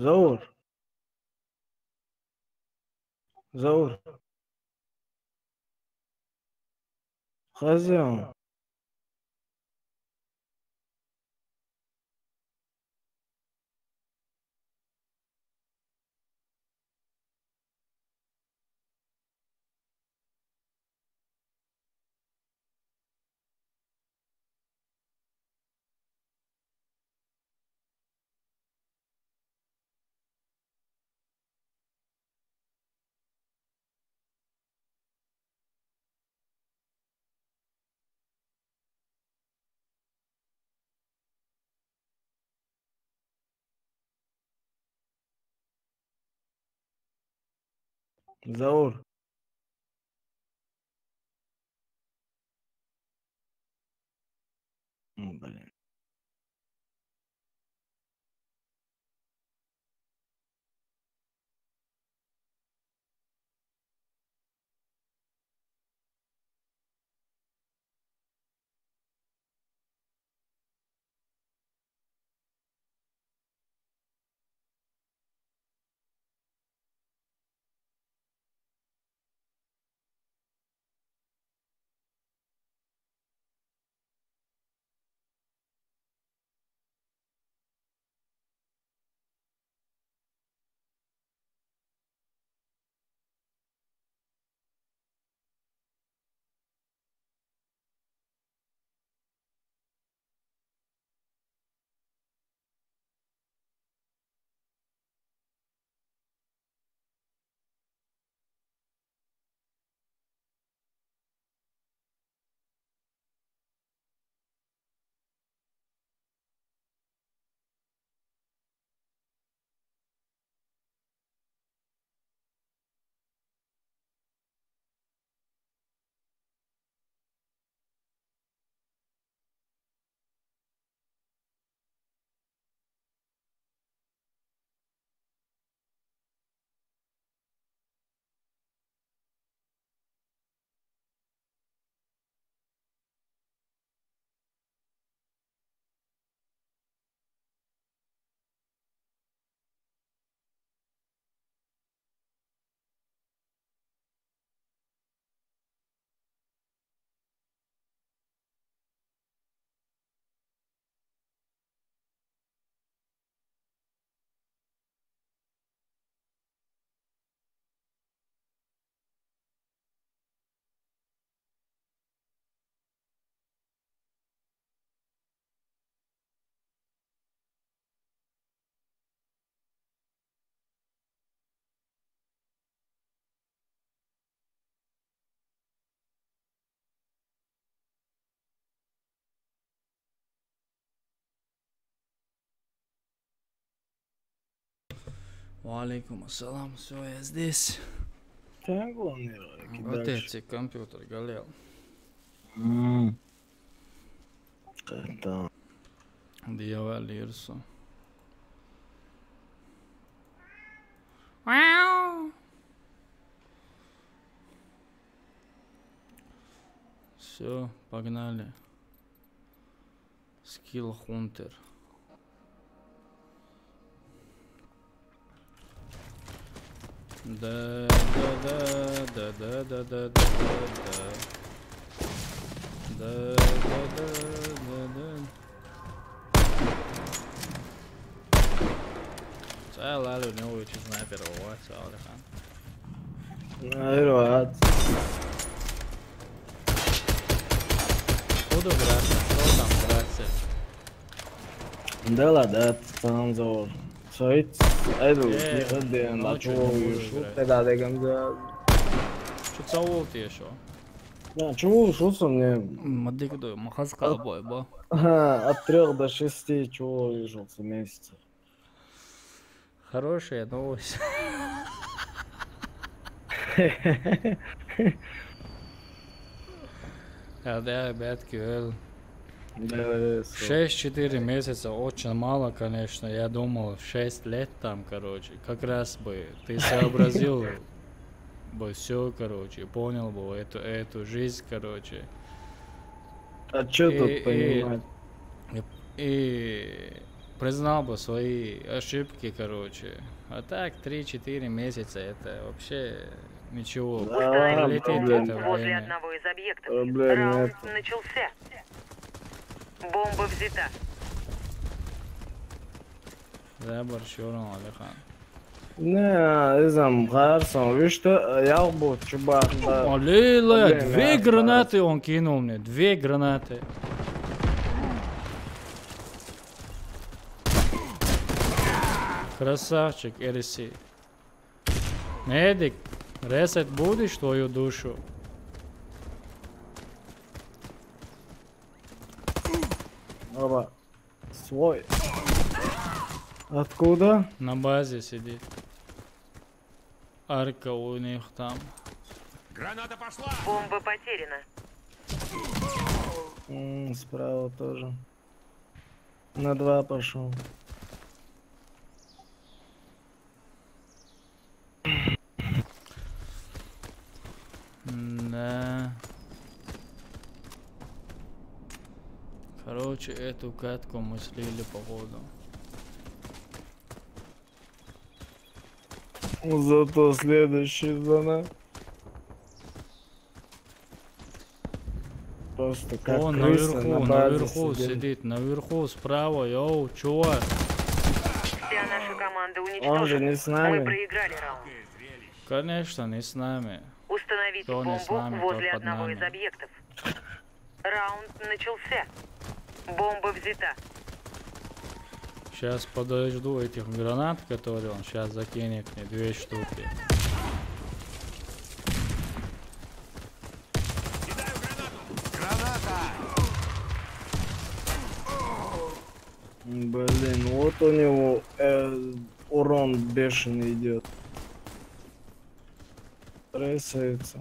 Заур. Заур. Хазяин. Заур. М, блин. Ва алейкум ассалам, всё, я здесь. Так, главный ролик, вот дальше. Эти компьютер горел. М. Это. Dievā lirsu. Всё, погнали. Скилл Хунтер. Да, да, да, да, да, да, да, да, да. Да, да, да, да, да. Цайл алю не увечи снайпер, вот, цайл хан. Наверное. Буду драться, что там драться? Да ладно, там Заур. Сойт, айду, Э, не ходим, а ночью чего не буду уйшел? Играть. Тогда дегам за. Что цайл ты ещё? Да, чего уйшел со мной? Мадик, да, махас калбой, ба. Ага, от трёх до шести, чего уйшел со месяца? Хорошая новость. А, да, ребятки, well. Да, да, да, всё. Шесть-четыре месяца очень мало, конечно. Я думал, шесть лет там, короче. Как раз бы ты сообразил бы всё, короче, понял бы эту, эту жизнь, короче. А чё И, тут и, понимать? и, и Признал бы свои ошибки, короче. А так, три-четыре месяца это вообще ничего. Да, пролетит это время. Возле одного из объектов. Проблем нет. Раунд начался. Бомба взята. Забор чёрный, Алихан. Ne, izam, Харсон, видишь, что я был чубак. Аллилуйя, две гранаты он кинул мне, две гранаты. Красавчик, Элиси. Медик, ресет будешь твою душу? Оба. Свой. Откуда? На базе сидит. Арка у них там. Граната пошла! Бомба потеряна. М, справа тоже. На два пошел. Да. Короче, эту катку мы слили, походу. Зато следующий зона. Просто как... О, крыса наверху, на базе наверху сидит. Сидит, наверху, справа, йоу, чувак. Вся наша команда уничтожена. Он же не с нами. Мы проиграли раунд. Конечно, не с нами. Установите бомбу возле одного из объектов. Раунд начался. Бомба взята. Сейчас подожду этих гранат, которые он сейчас закинет мне, две штуки. Кидаю гранату. Граната! Блин, вот у него, э, урон бешеный идет. Трясается.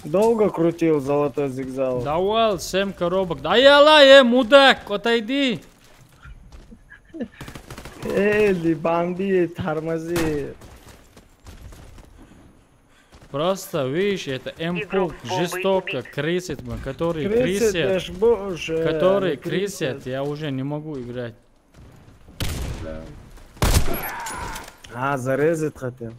Долго крутил золотой зигзаг? Давал семь коробок. Да яла, э, мудак, отойди. Эй, бомби, тормози. Просто, видишь, это M-Pug жестоко крысит, блин, которые крысят, которые крысят, я уже не могу играть. А, зарезать хотел.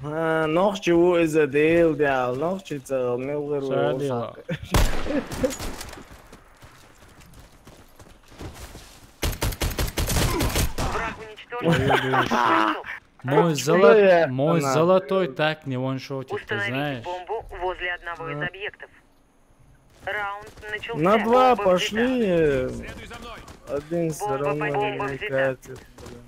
А, нохчи у из-за дел, да, нохчи целый, милгер. Враг уничтожен. Мой золотой так не ваншотит, ты знаешь. Установите бомбу возле одного из объектов. Раунд начался. На два пошли. Один все равно не катит, блин.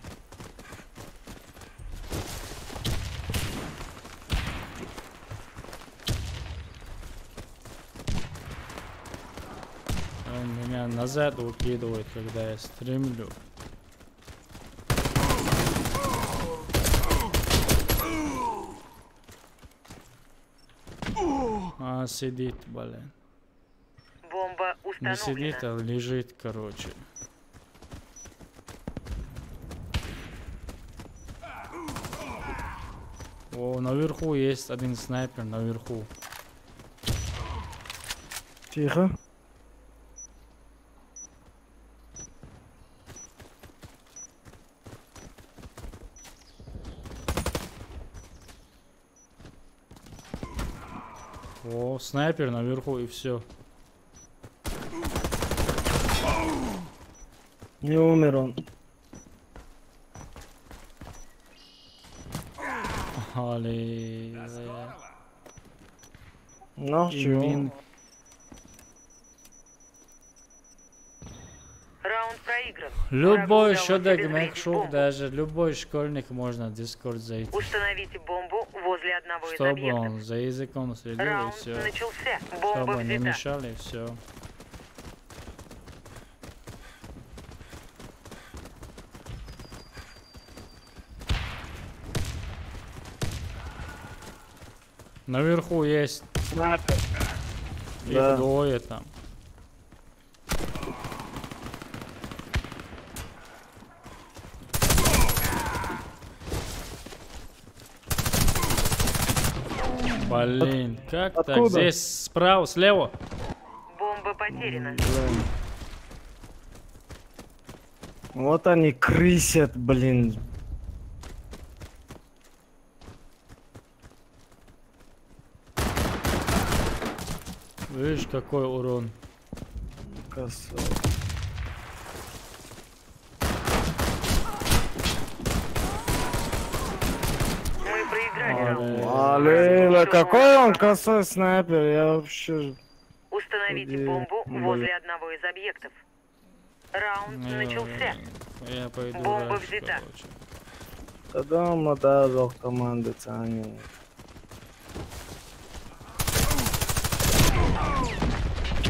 Он меня назад выкидывает, когда я стримлю. А, сидит, блин. Бомба установлена. Не сидит, а лежит, короче. О, наверху есть один снайпер, наверху. Тихо. О, снайпер наверху и все. Не умер он. Али. Ну, чего? Раунд проигран. Любой школьник, даже любой школьник можно в Discord зайти. Установите бомбу возле одного из объектов. Чтобы он за языком следил и все. Раунд начался. Бомба взята. Чтобы не мешали, и все. Наверху есть. Снайпер. Их двое там. Блин, как так? Откуда? Здесь справа, слева. Бомба потеряна. Блин. Вот они крысят, блин. Видишь, какой урон. Косой. Мы проиграли раунд. Алло, какой он косой снайпер, я вообще... Установите бомбу возле одного из объектов. Раунд начался. Я пойду. Бомба взята. Тогда мы даже команды тянем.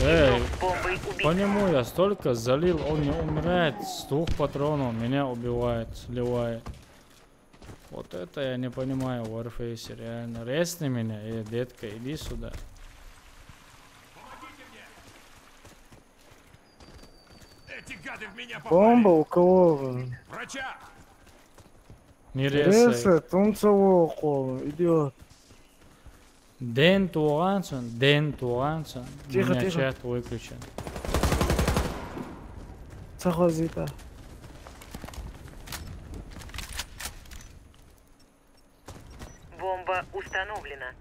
Эй, по нему я столько залил, он не умирает, с двух патронов меня убивает, сливает. Вот это я не понимаю в Warface, реально. Ресни меня, э, детка, иди сюда. Эти гады в меня попали. Бомба у кого? Врача! Не ресай. Ресай, тунца около, идиот. Дэн туғансын, Дэн туғансын. Тихо, тихо. У меня чат выключен. Сахазита. Бомба установлена.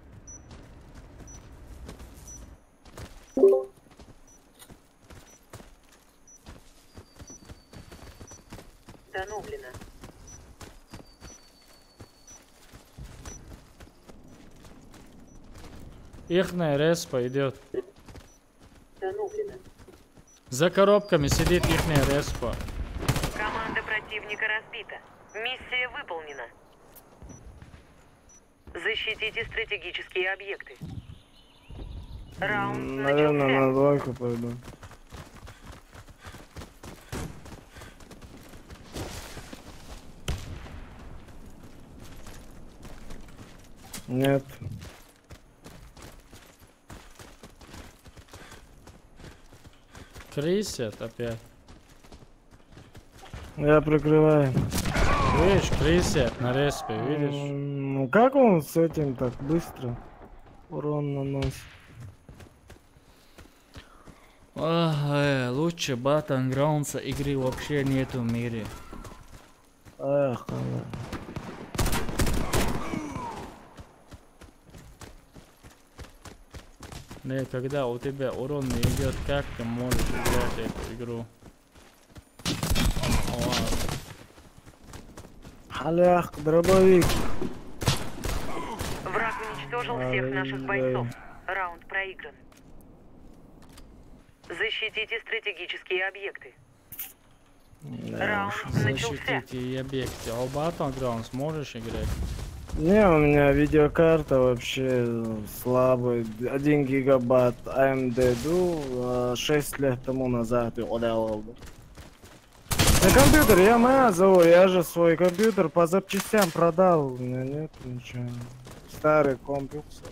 Установлено. Ихняя респа идёт. Установлено. За коробками сидит ихняя респа. Команда противника разбита. Миссия выполнена. Защитите стратегические объекты. Раунд начался. Наверное, на двойку пойду. Нет. Крысят опять. Я прикрываю. Видишь, крысят на респе, видишь? М, ну как он с этим так быстро урон наносит? Ах, э, лучше Battlegrounds игры вообще нету в мире. Эх, когда. Не, когда у тебя урон не идёт, как ты можешь играть эту игру? О, ладно. Халях, дробовик. Враг уничтожил всех наших бойцов. Раунд проигран. Защитите стратегические объекты. Да уж. Раунд начался. Защитите и объекты. А в Battlegrounds можешь играть? Не, у меня видеокарта вообще слабая. Один гигабайт A M D Dual, а, шесть лет тому назад я удалял. На компьютер, я мазал, я же свой компьютер по запчастям продал. У меня нет ничего. Старый компьютер.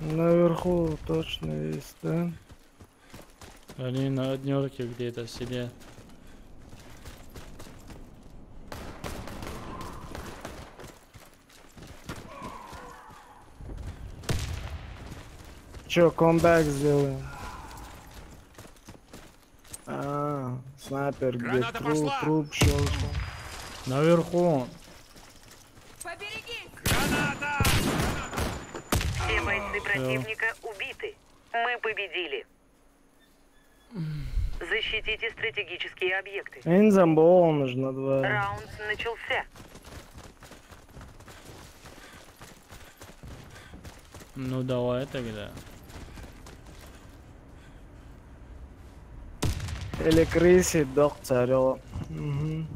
Наверху точно есть, да? Они на однёрке где-то сидят. Чё, камбэк сделаем? А, снайпер, где труп, труп щёлкнул. Наверху. Поберегись! Все бойцы противника убиты. Мы победили. Защитите стратегические объекты. Энзамбо нужно два. Раунд начался. Ну давай тогда. Или крысы, док царё. Мгм.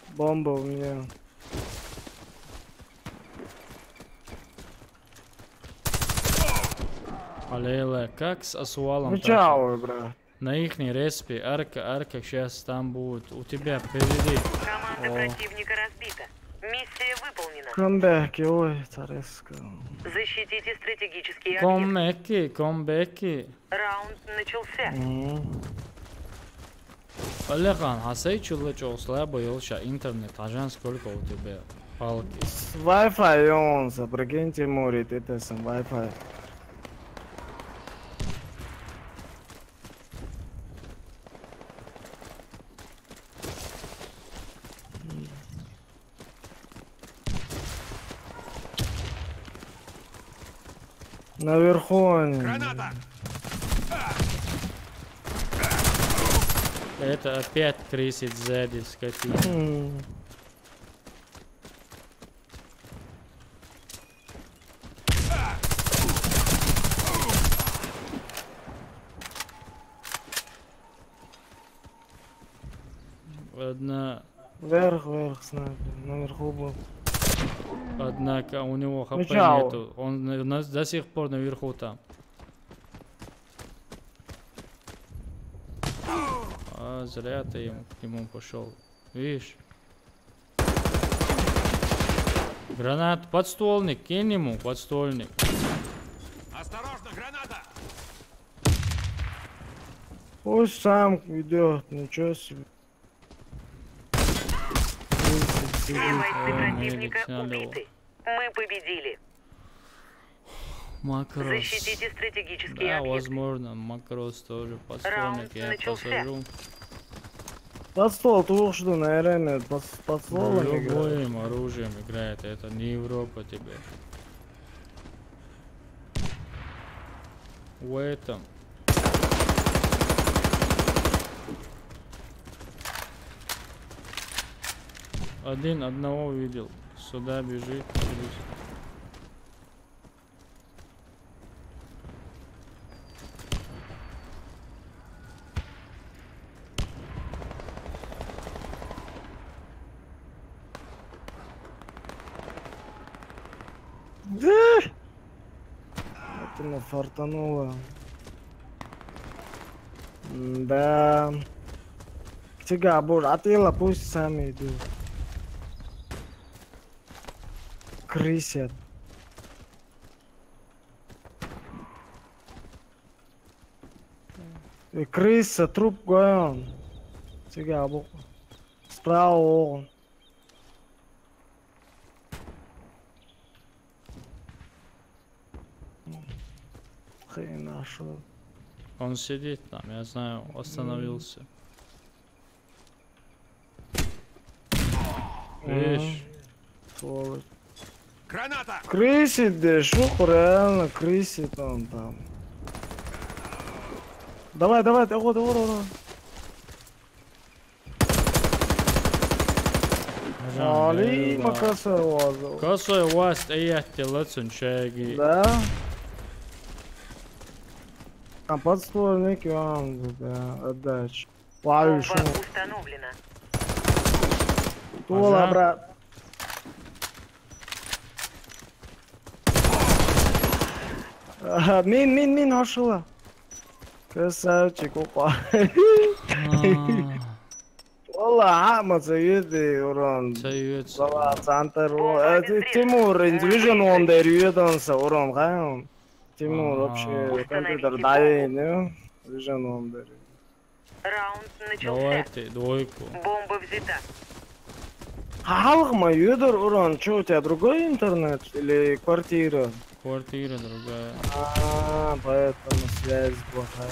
Бомба у меня. Алло, как с асуалом? Ну чё, бра? На ихней респе, арка, арка, щас там будет. У тебя впереди. Команда О. Противника разбита. Миссия выполнена. Камбэк, ой, цареско. Защитите стратегические объекты. Комбеки, комбеки. Раунд начался. Мм. Алихан, хасай чулла чё слабо ёлша интернет, хажан сколько у тебя палки? С Wi-Fi он, за прикиньте, морит, это сам Wi-Fi. Наверху они. Граната! Это опять крысит сзади, скотина. М. Одна, Вверх, вверх, снайпер. Наверху был. однако у него хп Ну чё? Нету. Он на- на- до сих пор наверху там. А, зря ты ему, к нему пошел. Видишь? Гранат, подствольник, кинь ему, подствольник. Осторожно, граната! Пусть сам идет, ничего себе. Все бойцы Ой, противника сняли его. Убиты. Мы победили. Макрос. Защитите стратегические Да, объекты. Возможно, Макрос тоже. Подствольник Раунд я начался. посажу. Подствол, ты уж что, наверное, под, подстволом играешь. Любым оружием играет, это не Европа тебе. В этом. Один одного видел. Сюда бежит. Да! Это нафартануло. Да. Тига, бур, Атила, пусть сами идут. Крысят. Э, крыса, труп гоён. Тига, бур. Справа он. Хрен нашёл. Он сидит там, я знаю, остановился. Видишь? Сволочь. Граната! Крысит, да, шух, реально крысит он там. Давай, давай, давай, давай, давай. Али, макаса вазу. Косой васт, эй, я тебе лацун чайги. Да. А подствольник вам, да, отдача. Вау, Бомба шо. Установлена. Тула, Ага. брат. Ага, мин, мин, мин, ашыла. Красавчик, опа. А, Валла, ма цаеди урон. Цаеди. Валла, центр. Бомба Э, ти- обезврежена. Тимур, Быстро Division действуй. One дэр юэдэнсэ урон, ха? Тимур, Ага. вообще, компьютер Установите дайын, э? Division One дэр. Раунд начался. Давайте двойку. Бомба взята. Халк ма юэдэр урон, чё, у тебя другой интернет или квартира? Квартира другая. А, поэтому связь плохая.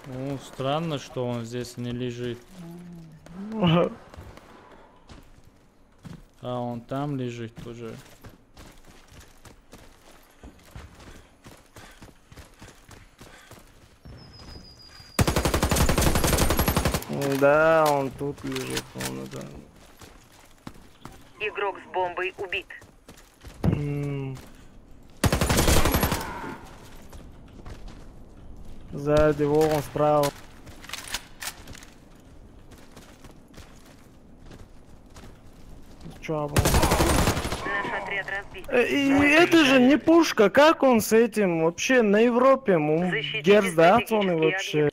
Ну, странно, что он здесь не лежит. А, он там лежит уже. Да, он тут лежит, он это. Игрок с бомбой убит. М. Сзади, вон справа. Наш отряд разбит. Э, и это же не пушка, как он с этим вообще на Европе? Герз, да, он вообще?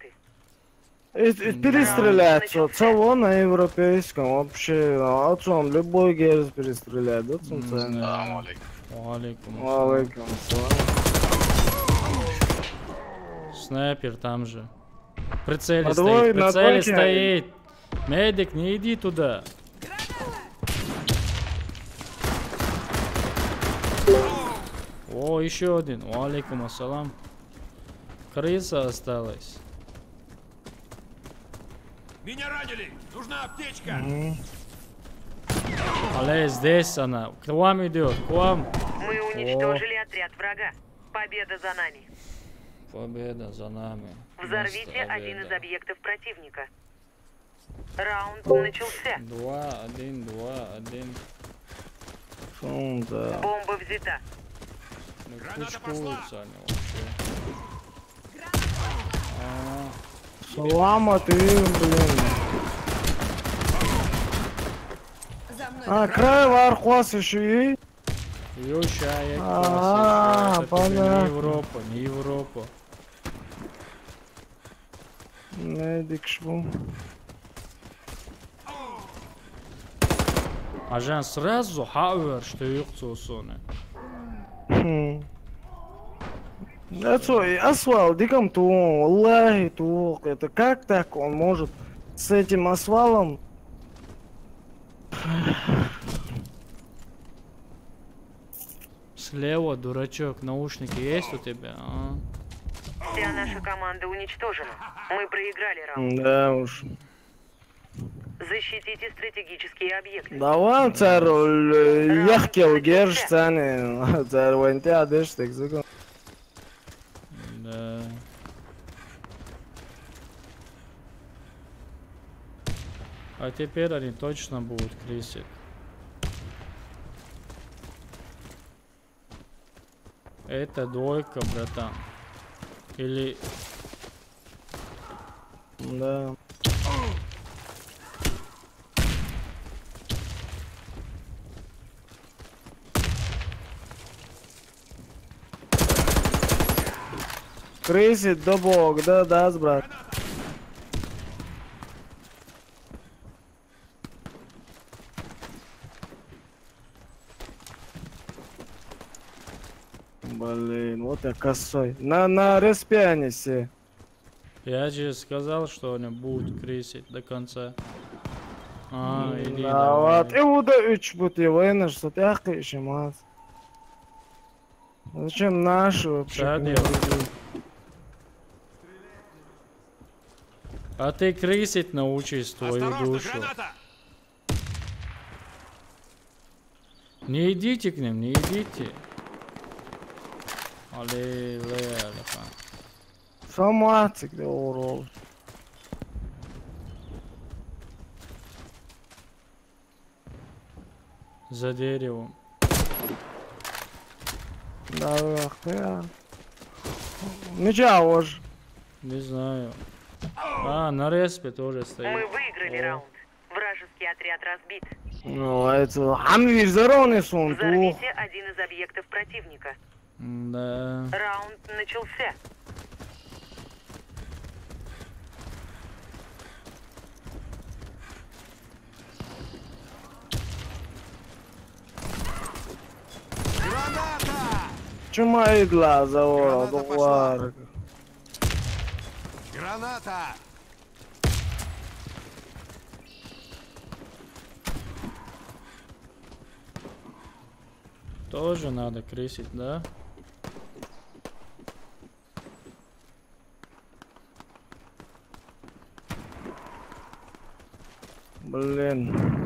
Э, э, перестреляться, цело на европейском вообще, а он любой герз перестреляет, да, цунцан? Салам алейкум. Ва алейкум ассалам. Ва алейкум ассалам. Снайпер там же. В прицеле стоит, в прицеле стоит. Медик, не иди туда. О, еще один. Ва алейкум ассалам. Крыса осталась. Меня ранили! Нужна аптечка! Мгм. Алло, здесь она. К вам идет, к вам. Мы уничтожили отряд врага. Победа за нами. Победа за нами. Взорвите один из объектов противника. Раунд начался. Два один, два один. Бомба взята. Ну, кучкуются они вообще. А. Салам алейкум, блин. А, край вархуас еще и? Ё, ща я класс, ещё. Это тебе не Европа, не Европа. Медик шву. А жан сразу хавер, что юхцусуны. Хм. Да что, и асвал, дикам ту, валлахи ту, это как так он может с этим асвалом? Слева, дурачок, наушники есть у тебя, а? Вся наша команда уничтожена. Мы проиграли раунд. Да уж. Защитите стратегические объекты. Давай, царь, яхкел герш цани, царь ванте адеш текзыко. Да. А теперь они точно будут крысить. Это двойка, братан. Или... Да. Крысит, да бог, да, да, брат. Блин, вот я косой. На, на респе они все. Я же сказал, что они будут крысить до конца. А, иди давай. Вот. И уда уч бут, и война, что ты ахкаешь, Зачем наши вообще? А ты крысить научись, твою душу. Не идите к ним, не идите. Алло, алло, алло. Самуатик де орол. За деревом. Да, ах ты, а. Ну чё, уж? Не знаю. А, на респе тоже стоит. Мы выиграли раунд. Вражеский отряд разбит. Ну, это хамвир зароны сунту. Взорвите один из объектов противника. Да. Раунд начался. Чума идла за ора, дугвар. Граната! Тоже надо крысить, да? Блин.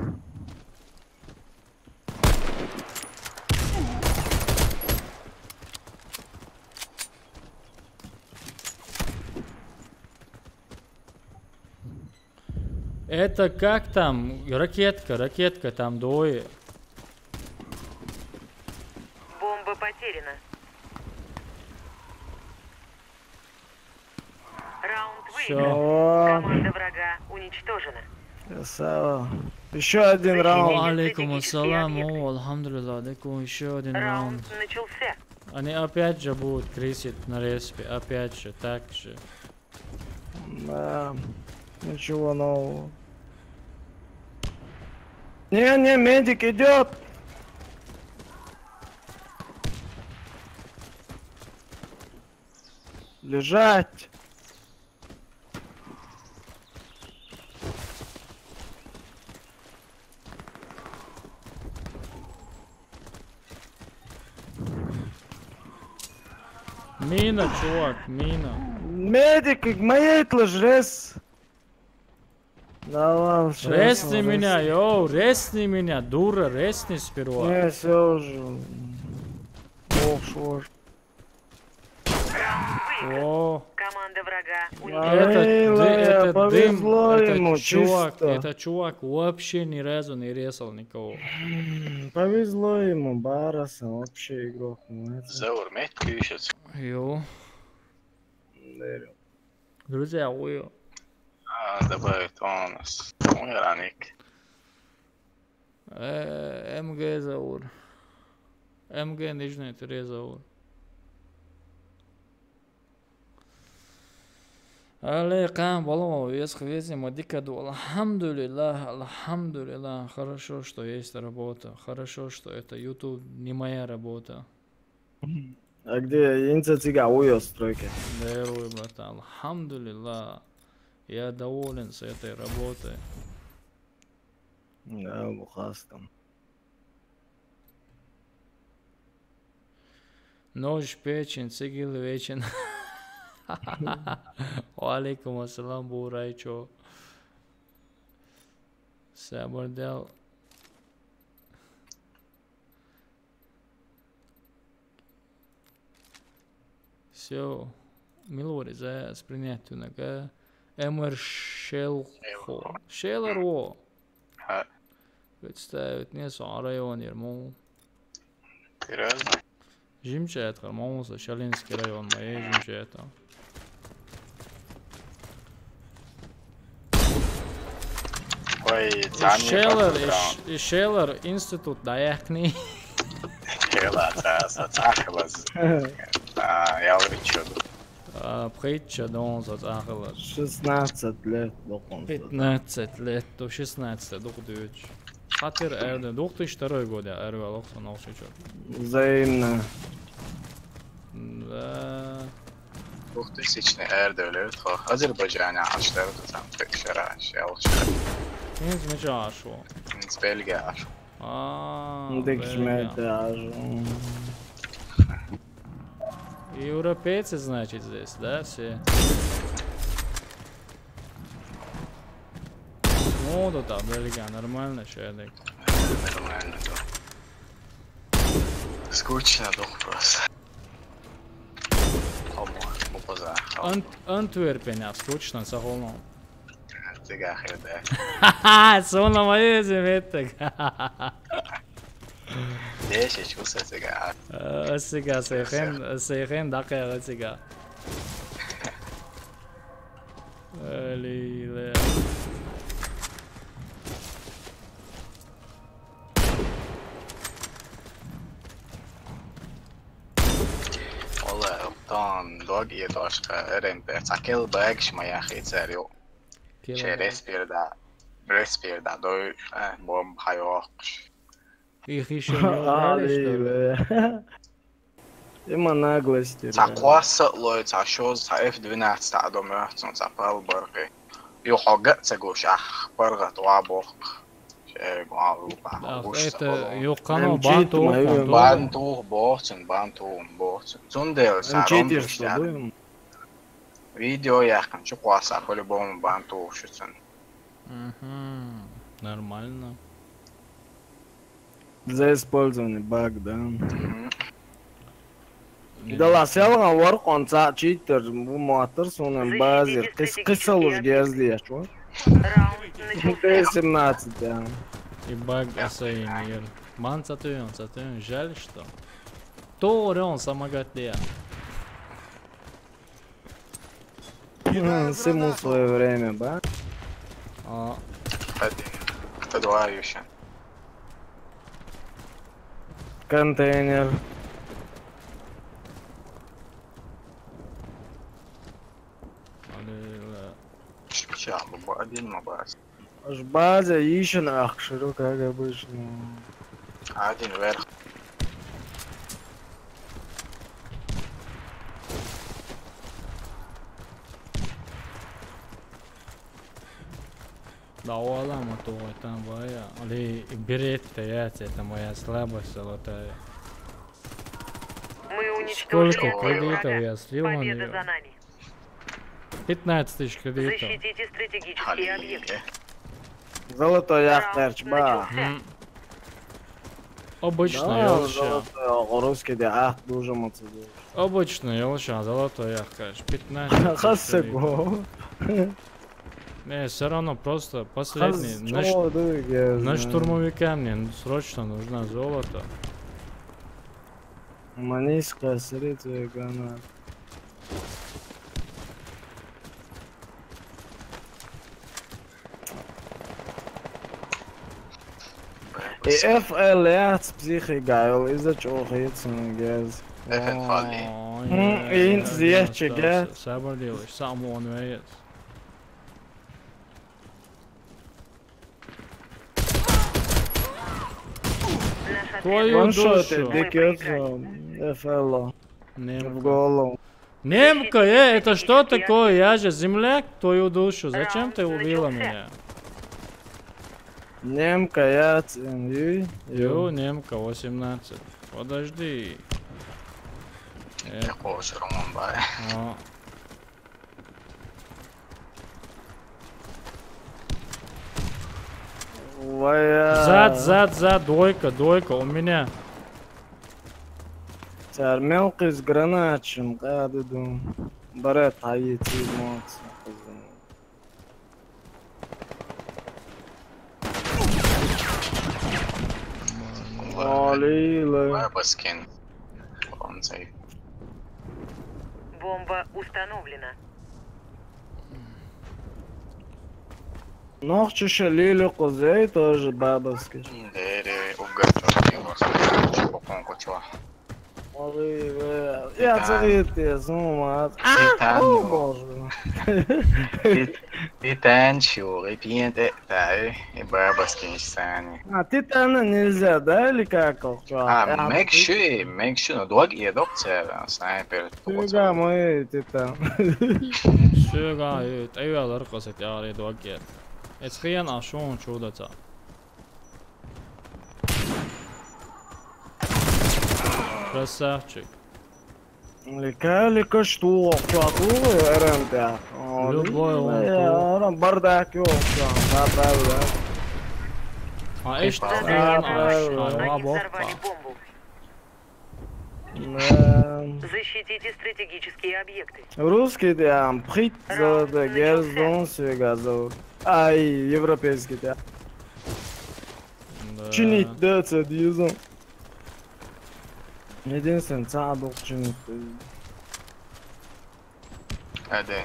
Это как там? Ракетка, ракетка, там двое. Бомба потеряна. Раунд выигран. Всё. Команда врага уничтожена. Красава. Ещё один раунд. Алейкум ассалам, о, алхамдулилла, алейкум, ещё один раунд. Они опять же будут крысить на респе, опять же, так же. Да, ничего нового. Не, не, медик идет. Лежать. Мина, чувак, мина. Медик, моей лыжрез. Давай, Ресни меня, йоу, ресни меня, дура, ресни сперва. Не, все уже. Ох, шо ж. О, Команда врага это, ды- Милая, это дым, повезло это ему, чувак, чисто. Это чувак вообще ни разу не резал никого. Повезло ему, Бараса, вообще игрок, молодец. Заур, мет күйшет. Йоу. Верю. Друзья, уйо. А, добавит он. Умираник. Э, МГ Заур. МГ нижний тире Заур. Але кан боло вес хвези ма дика ду. Алхамдулилла, алхамдулилла. Хорошо, что есть работа. Хорошо, что это YouTube не моя работа. А где инца цига уйо стройка? Здорово, братан. Алхамдулилла. Я доволен с этой работой. Да, бухаском. Нож печень, сигил вечен. Ва алейкум ассалам, Бурайчо. Сабардал. Все. Милори за принятию нога. Эмер Шелхо. Шелер во. Ха. Представить не со район ерму. Ты разный. Жимчаят хар, мамуса, Шалинский район, моей Жимчаят. Ой, Шелер, и Шелер институт даякни. Шелер, да, сацахлаз. А, я говорю, что? Пхейтча дон сацахлаз. Шестнадцать лет, докон. Пятнадцать лет, то шестнадцать, дух дюч. Хатер эрде, две тысячи второй год, я эрвел охсон охсичо. Взаимно. Да. Двухтысячный эрде, хо. Азербайджане аштар, там, пекшера, шел, шел. Инз меча ашу. Инз Бельгия ашу. А, Дык Бельгия. Шмет даже. Европейцы, значит, здесь, да, все? Ну, да, там, Бельгия, нормально, человек. Нормально, да. Скучно, дух просто. Хомо, буквально. Ан- Антверпен, я скучно, сахолно. Цыгах, да. Ха-ха, сона моё зиметтек. Десять часа цыгах. Сига, сейхен, сейхен, дакъяга сига. Али, ле. Ола, тон, дог и дошка, РМП. Цакел бэк, шмая хицер, ё. Че респирда. Респирда, дой, э, бом, хайох. Их ещё не убрали, что ли? Али, бля. Има наглости. Ца класса лой, ца шоз, ца F двенадцать, ца домёцун, ца пал баргы. Ю хога ца гуш, ах, барга туа бок. Че гуа рупа. Ах, Гуш ца это, холо. ё, канал М, чит банту, моё. банту. Банту бохцун, банту бохцун. Цундел, ца Читерство ромбуш, я. Будем. Видео яхын, чу класса, по-любому банту шуцун. Мгм. Нормально. За использованный баг, да. Мгм. Да ла, сялган вар конца читер, бу матер сонан базер. Кыс, кысал уж гезли, я чё? Раунд начался. Т семнадцать, да. И баг асайнер. Ман сатуен, сатуен, жаль, что. То он самогат, я. М, Всему свое время, ба. А, Ходи. Подвающий. Контейнер. Алила. Сейчас, баба, один мабас. Аж база ищен ахширу, как обычно. Один вверх. Да, олама тугъай там бая. Али берет-то я, это моя слабость золотая. Мы уничтожили Сколько цель кредитов врага. Я слил на Победа за нее? Нами. Пятнадцать тысяч кредитов. Защитите стратегические объекты. Алле. Золотой Раунд яхтарч, ба. начался. М. Обычно, Да, я вообще. Золотой, о, русский, да, ах, дуже мацади. Обычно, я вообще золотой яхтарч. Пятнадцать тысяч Хассе кредитов. го. Не, все равно просто последний. Наш, Хассе на штурмовика мне срочно нужна золото. Манийская средняя гана. И F L S психи гайл, из-за чего хитсон гез. F L F. О, М, я, и я, интзият я чегет. остался. Сабр делаешь, сам он веет. Наш отряд Твою Ваншот, душу. дикет, F L в Немка. голову. Немка, э, это что такое? Я же земляк, твою душу. Зачем ты убила меня? Немка, я цен, ю, Ю, немка, восемнадцать. Подожди. Э, Какого же Роман бай? а, Вая. Зад, зад, зад, двойка, двойка, у меня. Цар мелкий с гранатчем, къадыдум. Барет, хайти, молодцы, кызым. Олила. Бабаскин. Он цей. Бомба установлена. Нохчи шалили кузей, тоже бабаский. Дери угадал его. Чего он кучего? Олила. Я царит, я зумат. Титан. О, боже. Титан чего? Репьент это, и Бабаскин сани. А, Титана нельзя, да, или как? Чё? А, Я make sure, make sure, ну, дог и дог цера, снайпер. Фига мой Титан. Сюга, э, тайвалар косет, я говорю, два гет. Эцхиян ашон чудо-то. Красавчик. Лика, лика, что? Чё, РМТ? Любой он Бардак, ё, чё, да, правильно. А эш Ага, тайван правильно. ашон, Они а бог. взорвали бомбу. Да. Защитите стратегические объекты. Русский, да, пхит, золото, герзон, свегазо. Ай, европейский, да. Да. Чинить, да, цадизон. Единственный, цадок чинить. Аде.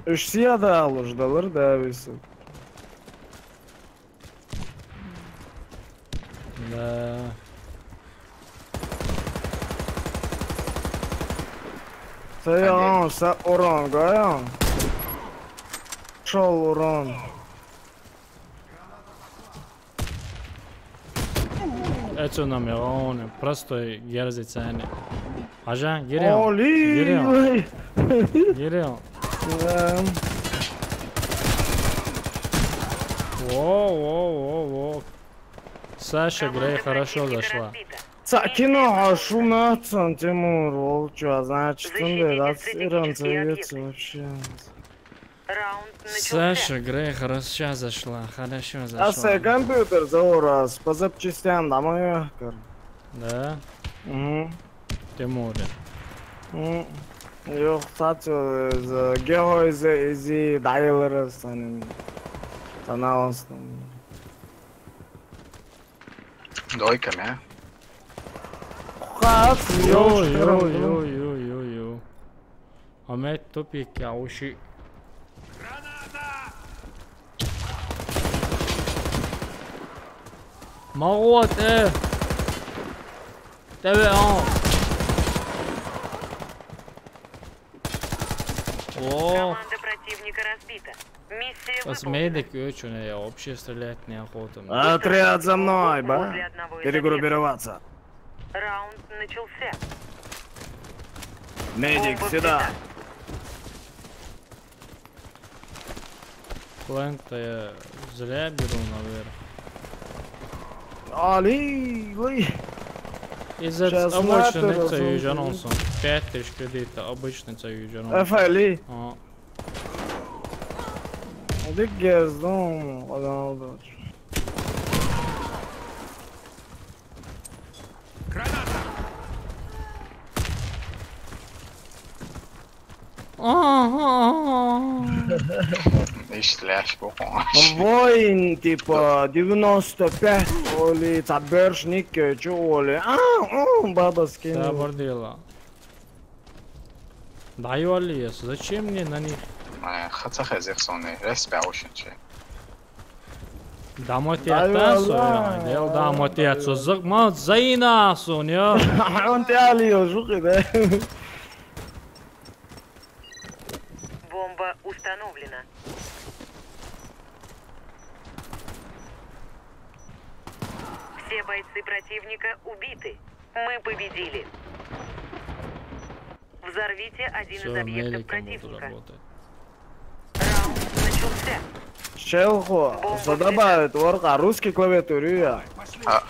Үш сияда алыш далар, да, весы. Да. Саян, са уран, гаян. Шол уран. Это нам он простой герзицани. Ажа, гири. Оли. Гири. Да. Воу, воу, воу, воу. Саша Грей хорошо зашла. Сакино, а шумятсан, Тимур, волчу, а значит, ты да, иранцы вообще. Раунд начался. Саша Грей хорошо зашла, хорошо А зашла. компьютер за раз по запчастям домой. Да? Мгм. Тимуре. Мгм. Ёх, кстати, за гео из из дайлера станем. Таналстан. Дойками, а? Хат, Йо, ёх, йо, йо, йо, йо, йо. Амет тупик, я уши. Ма гӀо, тӀе. ТӀе ве, а. О, Команда противника разбита. Миссия ас выполнена. Медик ечуне, я вообще стрелять неохота мне. Отряд за мной, ба? Возле одного из объектов. Перегруппироваться. Раунд начался. Медик, бомба сюда. Взята. Планк-то я зря беру, наверное. Али, ой. Из-за обычный цаюжан он сон. Пять тысяч кредита, обычный цаюжан он сон. Эфали. А. Dik gezdim, Ronaldo. Граната! Ага. Ишляш бу. Воин, типа, девяносто пять, оли, цабершник, чё, оли. А, м, баба скинул. Сабыр дела. Даю алиес, зачем мне на них? Э, хаца хезер соны, респя ушинчи. Даматиятан соя, дел даматият со зык ма заина сон, я. Он те алио жуки, да? Бомба установлена. Все бойцы противника убиты. Мы победили. Взорвите один из объектов противника. Всё, медиком буду работать. Раунд начался. Шелхо, бомба задабавит взята. Ворка, русский клавиатуру я. А.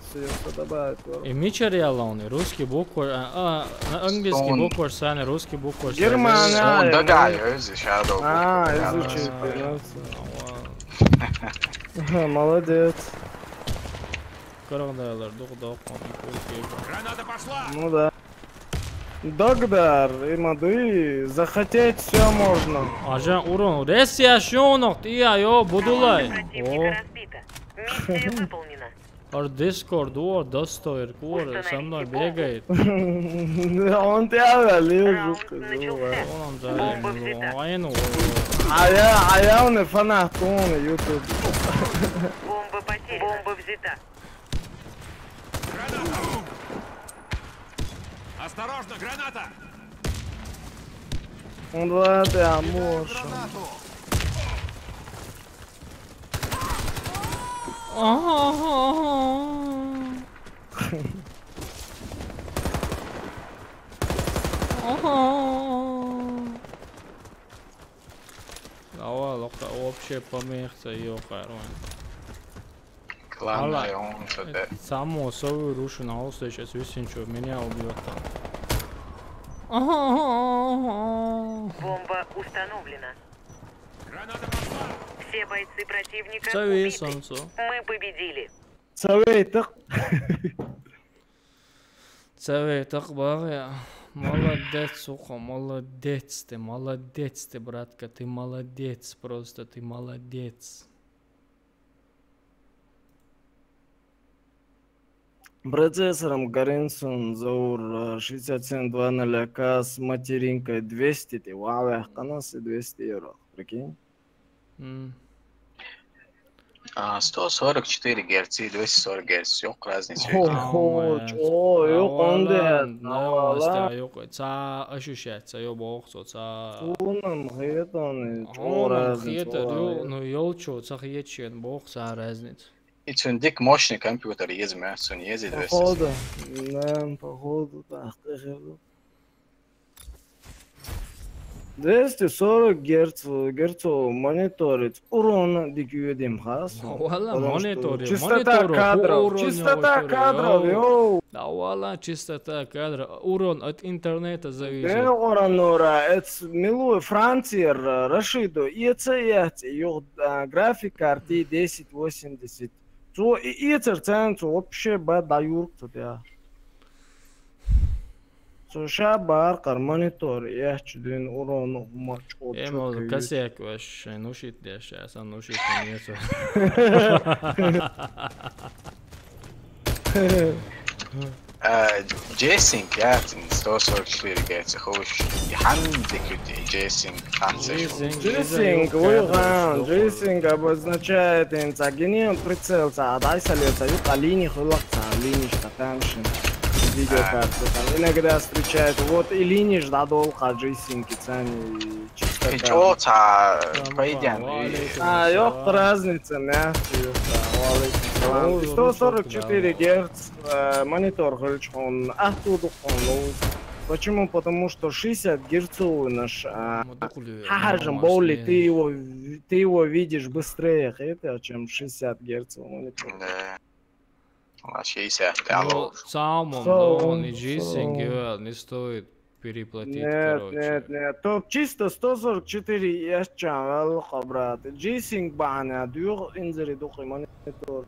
Всё, задабавит ворка. И мичер я лауни, русский буквы, а, а, на английский буквы сани, русский буквы сани. Германия. Он дагай, э, здесь, а, да, а, буквы, изучить, да. Молодец. Карагдайлар, дух, дух, он, окей. Граната пошла! Ну да. Дагдар, имады, захотеть всё можно. Ажа урон, ресия шонок, тия, ё, будулай. Команда противника разбита. Миссия выполнена. Ар Дискорд, о, достойр, кор, со мной бегает. Он тебя валил, жутко. Раунд начался. Бомба взята. Ай, ну. А я, а я он и фанат, он YouTube. Бомба потеряна. Бомба взята. Граната! Осторожно, граната! Он два, ты, а, можешь. Гранату! Ага, ага, ага. Ага. Давай, лоха, вообще помехца, ё, карван. Главное, он что-то. Само собой рушен, а он сейчас весь ничего, меня убьёт там. Ага, ага, ага. Бомба установлена. Все бойцы противника убиты. Мы победили. Цавей, так. Цавей, так, багя. Молодец, сука, молодец ты, молодец ты, братка, ты молодец, просто ты молодец. Процессором Горинсон Заур, э, шестьдесят семь два ноль К с материнкой двести, ты вау, я канасы двести евро, прикинь. М. А, сто сорок четыре герц и двести сорок герц, ёк разница. О, о, о, ёк, он да, ёк, ца ощущается, ё, бог, со, ца. Унам хетон, ё, ну, ёлчо, ца хетчен, бог, ца разница. И цун дик мощный компьютер езме, цун ези двести. Походу, да, походу, да, хетон. Двести сорок герц, герцов мониторить. Урон дик юдим хас. Вала мониторить. Частота кадров. Частота кадров, йоу. Да вала частота кадров. Урон от интернета зависит. Ден оранора, эц милу Франция, Рашидо, и ц яц, ё, а, график карты десять восемьдесят. Цо и, и церцен, цо вообще ба да юрк, цо да. Цо ша бар кар монитор, я чудин урон ума чо. Эм, ол косяк вообще, ну шит деш, я сам ну шит не цо. Э, G-Sync, я, сто сорок четыре Гц, хуш. И ханди кути G-Sync, танцы. G-Sync, G-Sync, G-Sync, G-Sync обозначает инца гинин прицел ца, дай салет ца, юка линии хулак ца, линии что там шин. Видеокарта там иногда встречает. Вот и линии ждадол ха G-Sync цани чисто. Чё, ца, Там пойдем. ба, ва алейкум А, ёк, ассалам. Разница, мягкий. Ва алейкум салам. Ой, сто сорок четыре Гц, э, монитор хыльч он, а тут он, ну, почему? Потому что шестьдесят герцовый наш, а, хахажем боли, ты его, ты его видишь быстрее, это, чем шестьдесят герцовый монитор. Да. Вообще, если я алло. Самом, Со- он и G-Sync со- не стоит переплатить, Нет, короче. нет, нет. Топ чисто сто сорок четыре я чан, брат. G-Sync баня, дюр инзери духи монитор.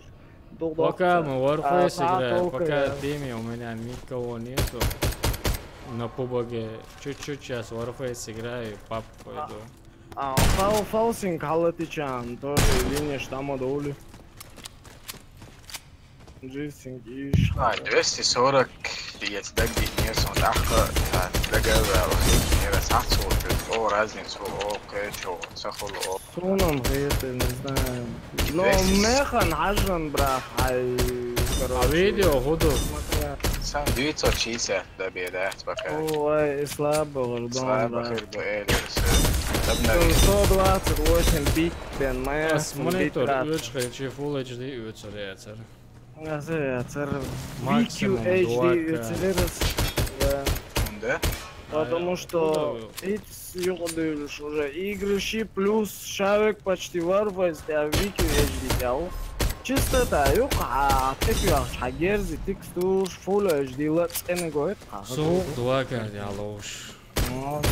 Дух Пока мы в Warface А, играем, только пока я. Теми у меня никого нету. На пубаге чуть-чуть сейчас Warface играю, пап пойду. А, фау-, фаусинг халатичан, тоже линия штамма доли. G-Sync иш. А, двести сорок, я тебя не сон, ах, да, договаривал, не раз отсутствует, о, разницу, о, кое-что, сахул, о. Сунам хеты, не знаю. Но Двести. Механ хажан, брат, ай, А короче. видео буду. Смотря. Сам девятьсот шестьдесят добедает пока. Ой, и слабо, гордон, Слабо, брат. хыр бы, э, лирсы. Обновить. Сто двадцать восемь бит, бен, моя Ас монитор бит, өчкө чи Full H D өчүрөчүр. Называется Максимум V Q H D два К. өчүрөбүз. Да. Да? Потому Ай, что откуда вы? It's югдуш уже игры ши плюс шавек почти Warface, а V Q H D тяу. Чисто да, юк, а ты пьешь, а герзи, текстур, Full H D, ла цены гоет. Су два К алош. Вот.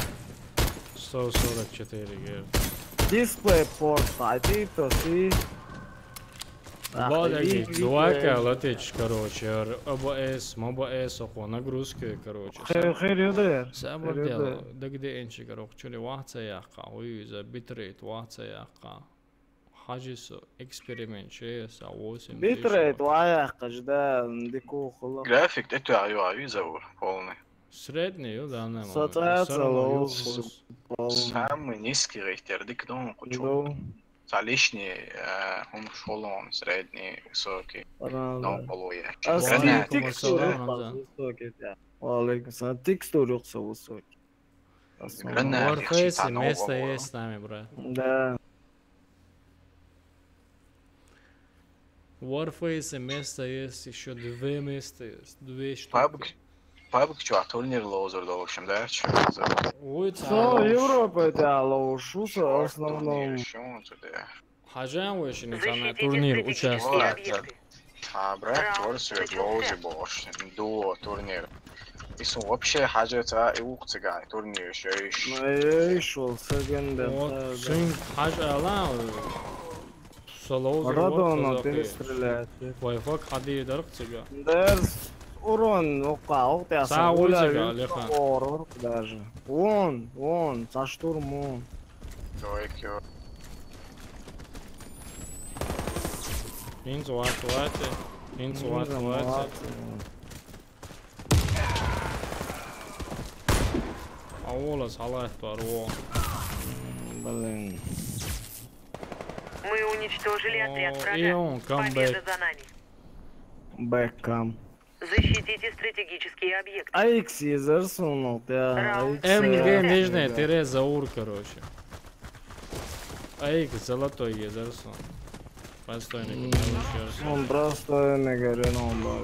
Сто сорок четыре Гц. Дисплей порт, а ты то си. Бадаги два К латыч, короче, АБС, МБС, охо, нагрузки, короче. Хер, хер юдер. Сабар дело, да где энчи, короче, чури вахца яха, уй, за битрейт вахца яха. Хажисо, эксперимент, че, са восемь. Битрейт ваяхкаш, да, дику хула. График, это аю, аю зовут, полный. Средний, ю, да, не. Ситуация лоу. Самый низкий рейхтер, дик дом кучу. Да. Са лишний, э, он шолом, средний, высокий, дом Правда. полуя. А Гранат. текстур Рамазан. Высокий, да. Ва алейкум салам. Текстур юкса высокий. Основном. Гранат. Warface Там место нового. Есть с нами, брат. Да. Warface место есть, еще две места есть, две штуки. Пабг, пабг чё, турнир лоузер да, в общем, да? Чё за Ой, Со Европа это лоу, шуса турнир, основном. Ещё он туда. Хажан вы еще не на турнир участвовать. А, брат, Ворсует лоузи больше, дуо турнир. И су вообще хажет, а, и ух цыган, турнир ещё ещё. Эй, шел, саген да. Вот, сын хаж ала, солоузи. Радона перестреляет. Вайфак хади дарк цыга. Дерс урон, ока, ока, Са улица, Алихан. Орор даже. Вон, вон, со штурму. Давай, кё. Инц ватвати, инц ватвати. А олас халайх туар. Блин. Мы уничтожили отряд О, врага. и он камбэк. Победа за нами. Бэккам. Защитите стратегические объекты. Айкс езерсун, я. Раунд. М Г нижняя тире Заур, короче. Айк золотой езерсун. Простой не. Он просто не говорит, он бар.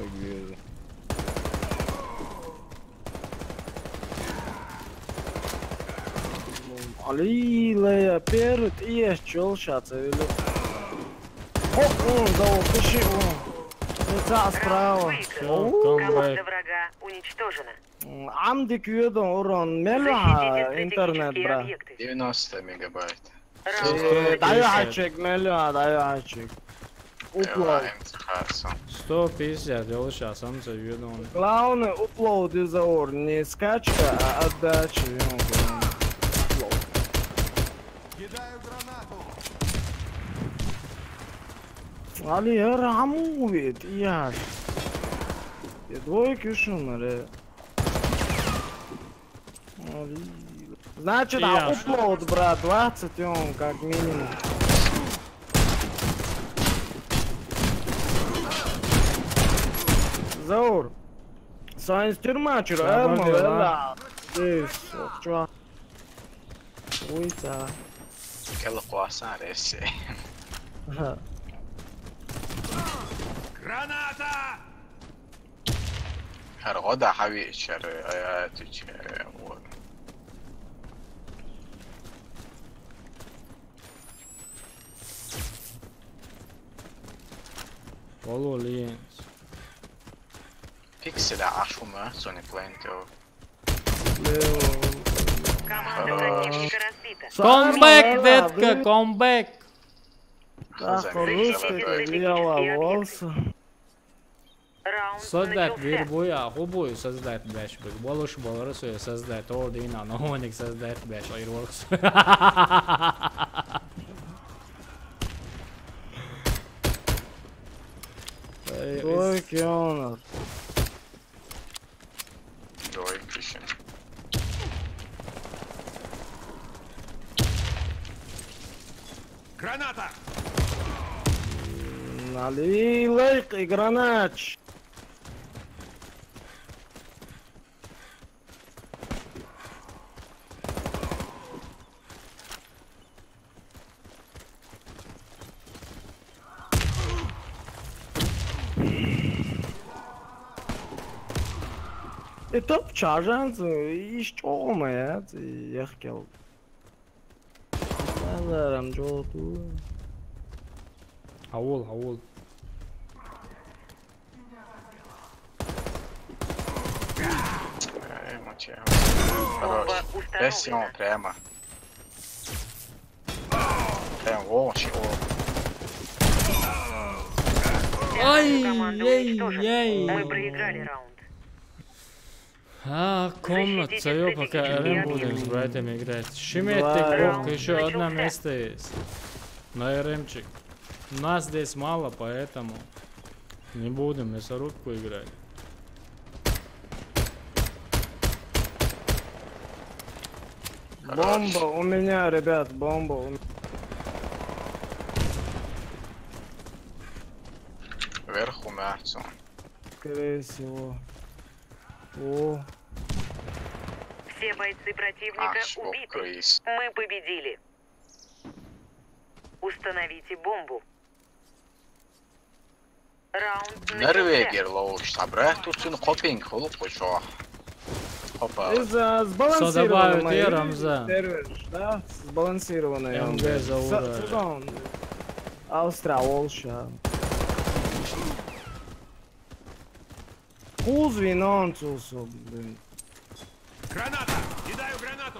Алилая, перед и чёл ща цели. Хоп, он, да, вот, пиши, он. Это справа. Выиграл. Всё, Команда камбэк. Врага уничтожена. М, Амдик юдон урон, Защитите мелюха интернет, стратегические бра. Объекты. девяносто мегабайт. Раунд. Э, Даю хачек, мелюха, даю хачек. Уплоу. Эвайн, Хадсон. Сто пятьдесят, я лучше сам заведу. Главное, уплоу дизаур, не скачка, а отдача. Ё, блин. Уплоу. Али, я раму ведь, я ж. Двойки шумары. Значит, а, я, upload, брат, двадцать он как минимум. Заур. Сайнс тюрьма чур, эрма, вела. Здесь, вот, чувак. Уйца. Кел классан ресси. Граната! Харгода хави чары, ая туче, вот. Воло лиенс. Пикселя ашума, Sonic Lane, тё. Команда противника разбита. Comeback, детка, comeback. Да, по-русски, я волновался. Создать вир буй, а ху буй создать беш буй. Болуш болары соя создать, о, дина, но оник создать беш, айрваркс. Ой, кёнар. Давай, пишем. Граната! Налей лайк и гранач. Э, топ чаржанс, иш чома я, ях кел. Назарам жолту. Авул, авул. Э, мочи. Хорош. Бомба установлена. Прямо. Прям, о, чего? Ай, команда ай, уничтожена. Ай. Мы проиграли раунд. А, комната, ё, пока Эрен будем с братьями играть. Шиметик, ещё одно место есть. На Эремчик. Нас здесь мало, поэтому не будем мясорубку играть. Бомба у меня, ребят, бомба у меня. Вверху мясо. Скорее всего. О. Все бойцы противника убиты. Мы победили. Установите бомбу. Раунд начался. Норвегия лоуш, собрать тут сын копинг, хулук, шо. Опа. Из-за сбалансированного сервер, да? Сбалансированный он. С-, Заура. С-, Австрия, Польша. Куз винон цусу, блин. Граната! Кидаю гранату!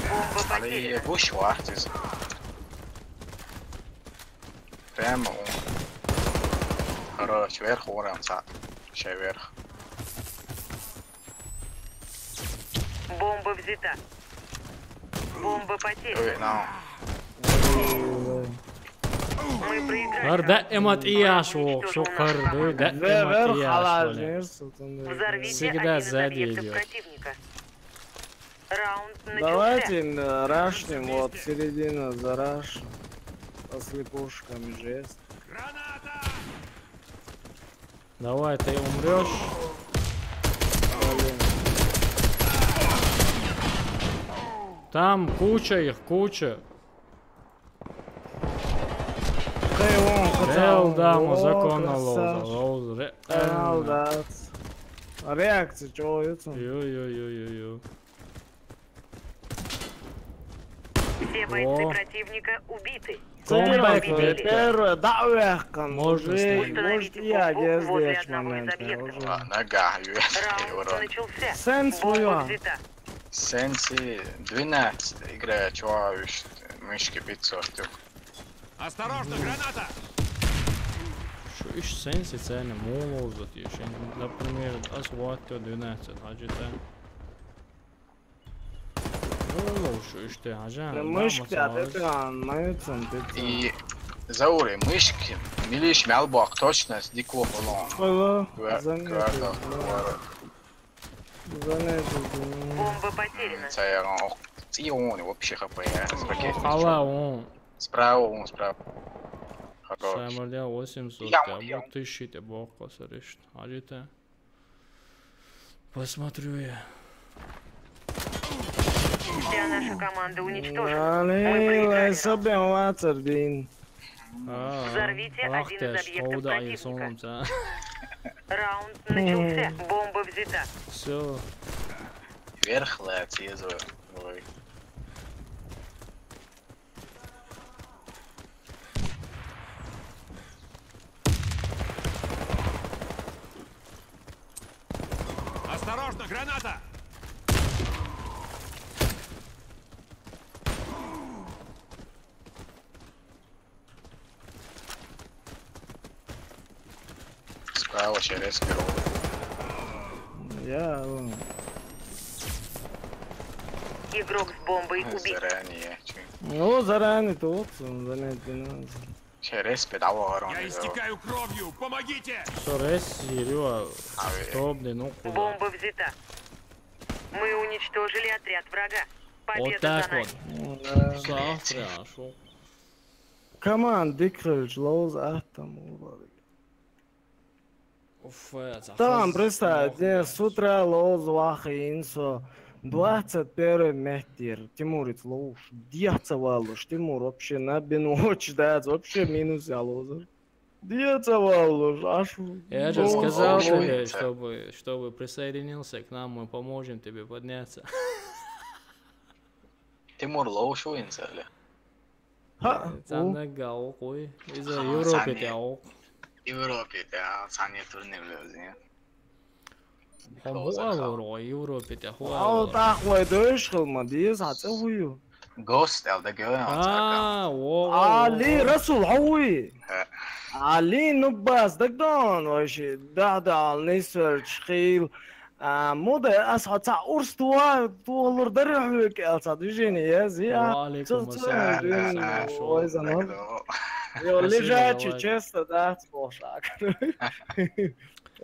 Бомба потеряна. Али, буш вахтиз. Прямо у. Короче, вверх урам са. Ще вверх. Бомба взята. Бомба потеряна. Ой, no. Мы проиграли. Бар да эмат ияш о, шо кар да, да эмат ияш о. Взорвите один из объектов противника. Всегда сзади идёт. Раунд начался. Давайте, э, рашнем, вот, середина, зараш. По слепушкам жест. Давай, ты умрёшь. Блин. Там куча их, куча. Хей, вон, Реал, да, вот, мы законно красавчик. Лоуза, лоуза, ре-, Реал, да. Реакция, чё, это? Ё-ё-ё-ё-ё. Все бойцы противника убиты. Комбат, первый, да, вехкан. Можно уже, может, и я здесь момент уже. Нога, раунд начался. Сенс. Бомба взята. Сенси двенадцать играет, чё, мышки пятьсот. Осторожно, граната! Шо иш сенси цене молоз да тиешен. Например, ас ватто двенадцать, хаджи та. Молоз шо иш те, хаджан. Мышки от этого маются, ты. И Заури, мышки, милиш мялбак, точно, с дикого лон. Ала, Ква-, занятие. кварта, Да. квар. Занятие. Бомба потеряна. Цаяган ок. Циони вообще хапая. С ракетами Хала чё? он. Справа, он справа. Хорош. Самолет восемьсот, Я, как я. Будто щит и бог, посмотришь. А где-то. Посмотрю я. Вся наша команда уничтожена. Али, Мы проиграли lai раунд. sabem vācardīn. А, Взорвите один из лахтеш, объектов ховда и противника. солнца. Раунд начался. Бомба взята. Все. Вверх летит, езу. Ой. Осторожно, граната! Справа через первого. Jā, un. Игрок с бомбой убит. Заранее. Чё? Nu, zarāni tūkst, un zanētināts. Через педал ворон. Я истекаю кровью! Помогите! Все, рез, Сирюа. А вы- Стоп, да ну куда. Бомба взята. Мы уничтожили отряд врага. Вот Победа так за нами. Вот. Un, ā, Все, прям, шо. Komanda dikkaļš lauza ātam ūvali. Уф, это Там, хаз-, представь, ох, не, блядь. с утра лоз вахинсо. Двадцать первый метр. Тимурец лоуш. Дьяца валуш. Тимур вообще на бин очень дать. Вообще минус я лоза. Дьяца валуш. Аш. Я же лоуш. сказал Лоуш, тебе, это. Чтобы, чтобы присоединился к нам, мы поможем тебе подняться. Тимур лоуш уинсали. Ха. Там у, на гаукой. Из-за Ага, Европы сами. Тяук. Европе, да, сани турнир лёзин. Хомуа лоро, Европе Тяук. Ау, так, вай, дойш хылма, диез, а, цехую. Гост, ал да гён, цака. А, о, о, Али, о. Расул, хауи. Э. Али, ну, бас, так дон, вообще, да, да, ал, не сверч, хил. А, мода, ас, хаца, урс, туа, туалур, дары, хуек, ал, са, движение, я, зи, а. Ва алейкум Цо, цо, ассалам. движение, Ассалам, шо. ой, за нас. Йо, Спасибо, лежачий, давай. Честно, да, слушай.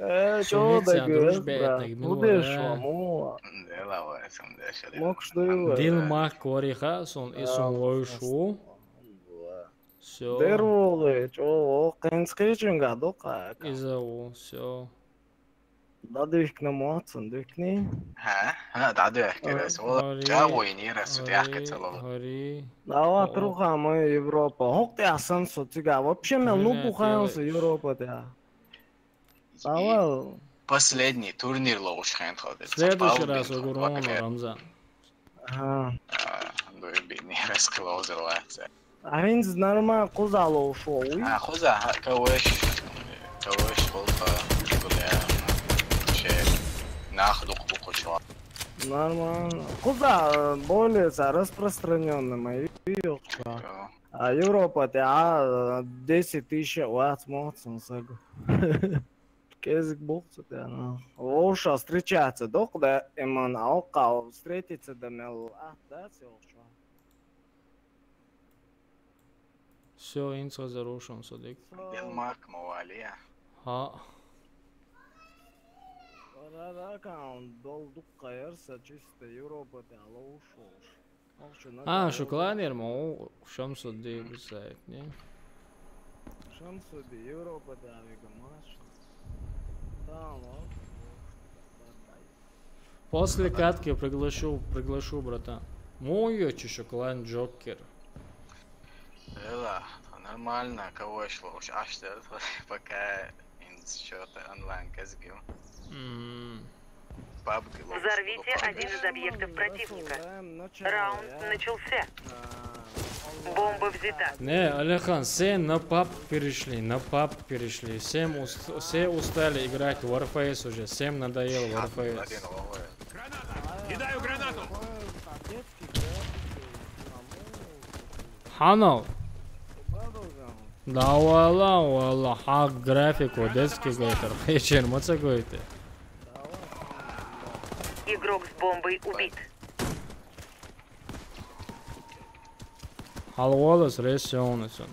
Э, Шо чё, не тебя да, говоришь, дружба, брат? так, Ну, мило, ты да. шо, мула? Дела вай, сам дешали. Мокш, да, его. Дил мах кори ха, сон и сон А, лойшу. Да. Все. Дерволы, чё, о, кынскычынга, дока. Из-за у, все. Да, дыхна моцан, дыхни. Ха? Ха, да, да, керес. О, Гори, да, войни раз, судья, гори, кецело. Гори. Дава, О, о. Труха, мы Европа. Хок ты асан со тига. Вообще, мел, ну, Блин, бухаем со делаешь. Европа, да. Давай. Последний турнир лоуш хен ходит. Следующий раз угром, Рамзан. Ага. Дуй би не раз клоузер лаца. Аринз нормально кузало ушел. А, хуза, кавеш, кавеш, холха, гуля, ше, нах дук букучва. Нормально. Куза, э, более за распространенным, а, и, и, а, Европа, да, э, десять тысяч ватт, моцан, сагу. Кезик бухца, да, ну. Лоша встречаться, док, да, иман, а, встретиться, да, мел, а, да, всё, что. Все, инца зарушен, садик. Денмарк, Мавалия. А, Раракаун долдук кайырса, чисто Европа, да, лоша. а, шоколад ермо, шамсу дебисайт, не? Шамсуди, Европа, да, вега матч. Там, вот. После катки приглашу, приглашу, братан. Мой чё, шоколад Джокер. Эла, нормально, кого шло, уж аж пока инс что-то онлайн казгил. М. Пабг лоуш. Взорвите один из объектов противника. Раунд начался. Бомба взята. Не, Алихан, все на пабг перешли, на пабг перешли. Всем уст-, все устали играть в Warface уже, всем надоел Warface. Кидаю гранату! Ханал. Да вала, вала, хак графику, детский гойтер, хечер, маца гойтер. Игрок с бомбой убит. Халвалас ресионесон.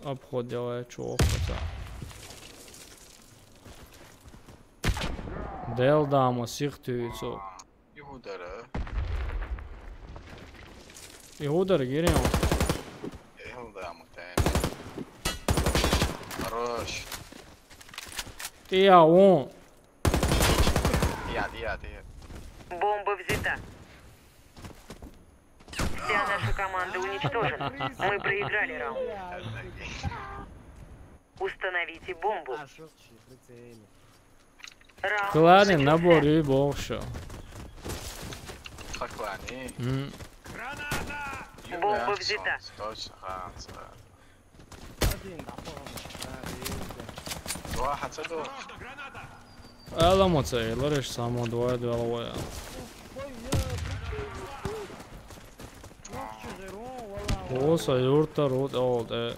Обход делает, чё, охота. Дел дама сих тюцу. Иудара. Иудар гирем. Дел дама тен. Хорош. Ты а он. Я, я, я. Бомба взята. Вся наша команда уничтожена. Мы проиграли раунд. Установите бомбу. Раунд Клани начался. Набори болша. Хаклани. М. Бомба взята. Точно, Ханс. Два хацаду. Аламоца, лариш само два, два лоя. Оса юрта рут олд, э.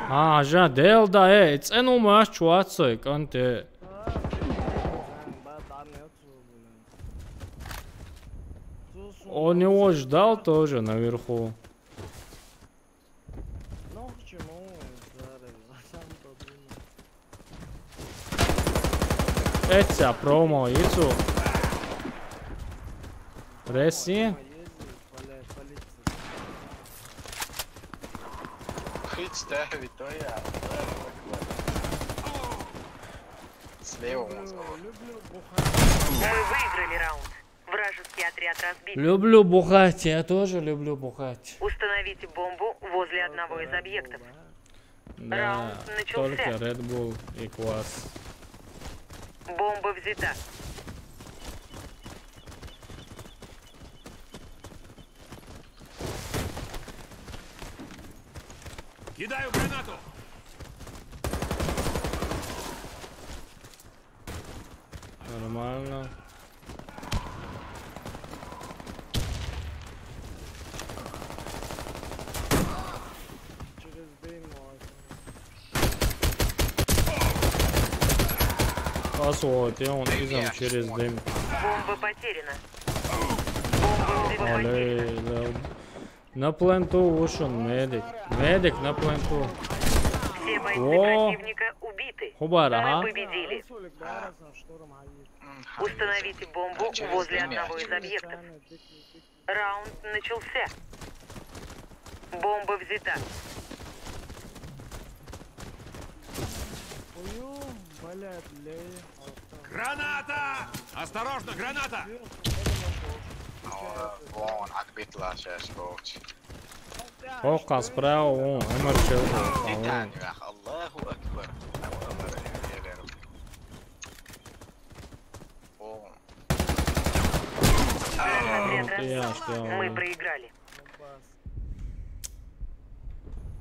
А, жа, дел да, э, цену маш чуацай, канте. Он его ждал тоже наверху. Ну, почему? Сам подумал. Эця промо ицу. Реси. Хит ставит, то я. Слева он сбоку. Мы выиграли раунд. Вражеский отряд разбит. Люблю бухать, я тоже люблю бухать. Установите бомбу возле одного из объектов. Да, раунд начался. Только Red Bull и квас. Бомба взята. Кидаю гранату! Нормально. Через дым можно. Асуо, те он изом через дым. Бомба потеряна. Бомба взята. Оле, лел. На пленту ушел медик. Медик на пленту. Все бойцы О! Противника убиты. Хубар, ага. Мы победили. Установите бомбу возле одного из объектов. Раунд начался. Бомба взята. Граната! Осторожно, граната! Вон, отбит лаша, шкоч. Хокас право, вон, эмер чел. Аллаху акбар. Вон. Мы проиграли.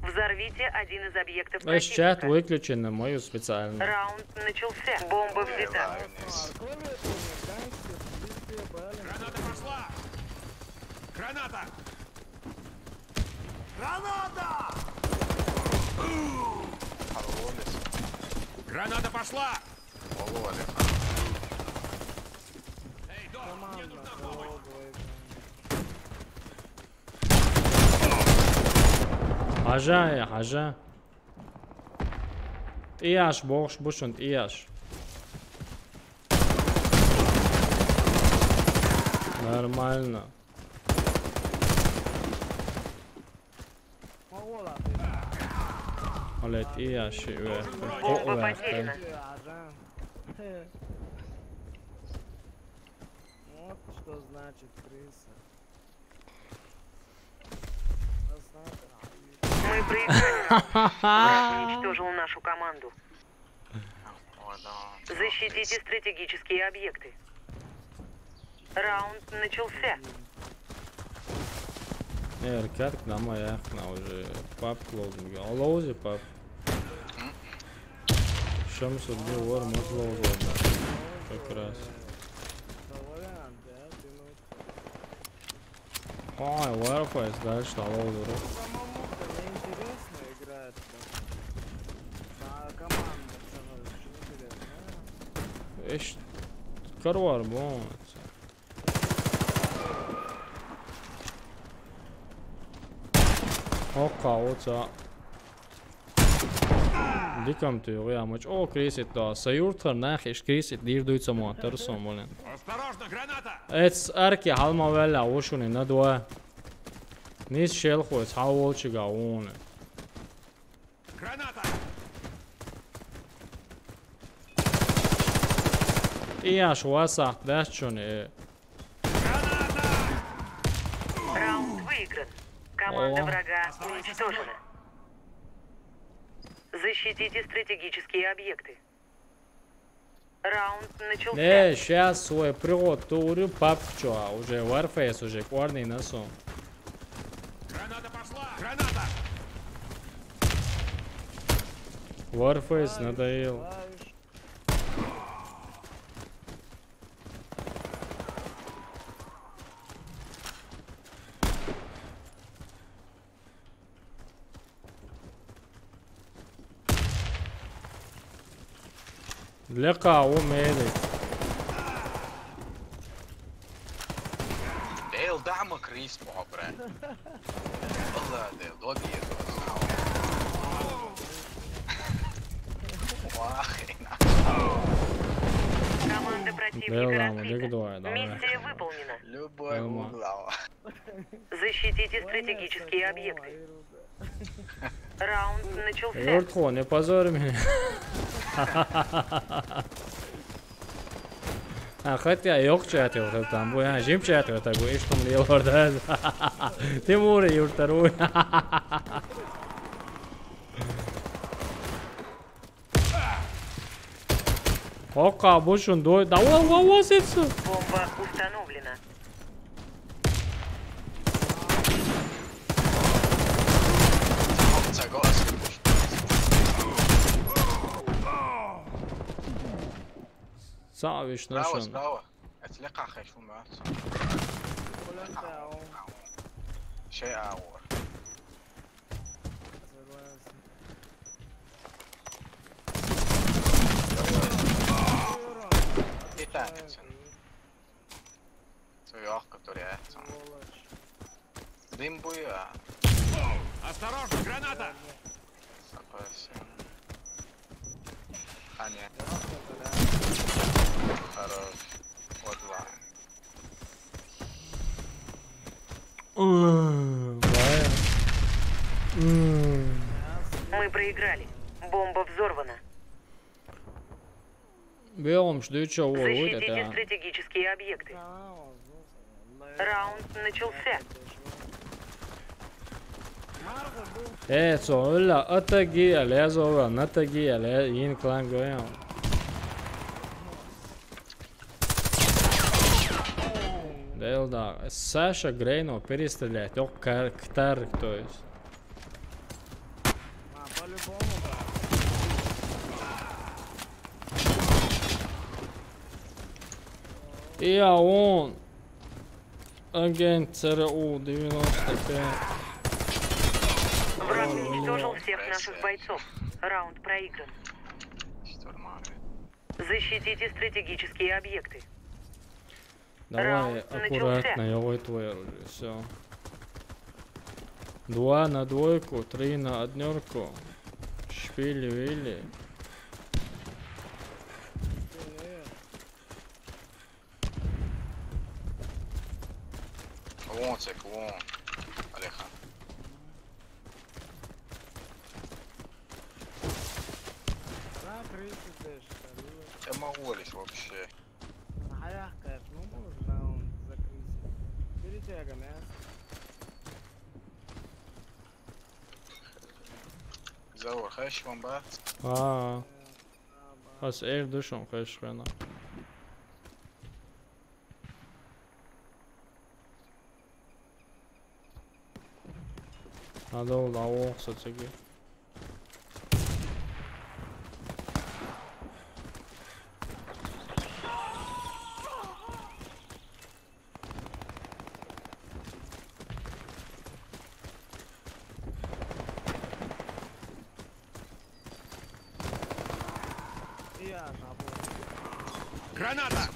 Взорвите один из объектов противника. Чат выключен на мою специально. Раунд начался. Бомба взята. Граната пошла! Граната! Граната! Граната пошла! Хажа, э, хажа. Тияш, бокш, бушун, тияш. Нормально. Блять, тияш, э, бомба потеряна. Вот что значит крыса. Мы проиграли. Враг уничтожил нашу команду. Защитите стратегические объекты. Раунд начался. Эркат к нам, а я к нам уже. Пап клоузинг. Алоузи пап. Шамсу не вор, мот лоузи. Как раз. Ой, Warface дальше того уже. Самому-то неинтересно играть, да. А команда в целом очень интересная. Эш, карвар, бон. Okā, oca. Dikam tu jau, jā, mač. O, krīsit tā. Sajūrt ar nāhiš krīsit, dīr duica mo, tarusom, bolin. Осторожно, граната! Ets ärki halma välja, ušuni, na doa. Nis šelhuits, halvolčigā ūni. Граната! Iāš vasā, deščuni. Раунд выигран. Команда врага уничтожена. Защитите стратегические объекты. Раунд начался. Nē, šajā soja privot turi papčo, уже Warface, уже корни несу. Граната пошла! Граната! Warface надоел. Для кого, мели? Dēl dāma krīsmo, bre. Wallah, dēl, dod iet. Wah, ena. Команда противника разбита. Dēl dāma, likdoja, dāma. Миссия выполнена. Любой углава. Защитите стратегические объекты. Раунд начался. Юртхо, не позорь меня. А хотя yok чатıyor там, bu yani jim чатıyor так, bu iştum diye orada. Timur yurtları. Okā, bušun doi. Да, во, во, во, сетсу. Бомба установлена. Sagoas. Saviš. Bravo, nešan. Bravo. Ets liekā, hei, šumā. Šeit, ā, ur. Pitää sen. Se oli ahka tuli ehtsä. Dimbuja. Осторожно, граната! Спасибо. А, нет. Хорош. Вот два. Мы проиграли. Бомба взорвана. Biolums dučo. Защитите стратегические объекты. Раунд начался. Э, цо, ылля, атаги, а лезо, а натаги, а ле, ин клан гоям. Dēl dāma. Саша Грейно перестрелять. Ок, кар-, ктар, то есть. А, по-любому, брат. Я он. Агент ЦРУ девяносто пять. Враг уничтожил всех наших бойцов. Раунд проигран. Защитите стратегические объекты. Давай аккуратно, я твой оружие. Всё. Два на двойку, три на однёрку. Шпили-вили. Вон цек, вон. Алеха. Она крыса, ты что ли? Я могу лишь вообще. Хаяах кайф, ну, можно он закрыть. Берите агамяс. Заур, хайш вам ба? Аа. Ас эр душум хайш хана. Надо лаво сацеги. Граната!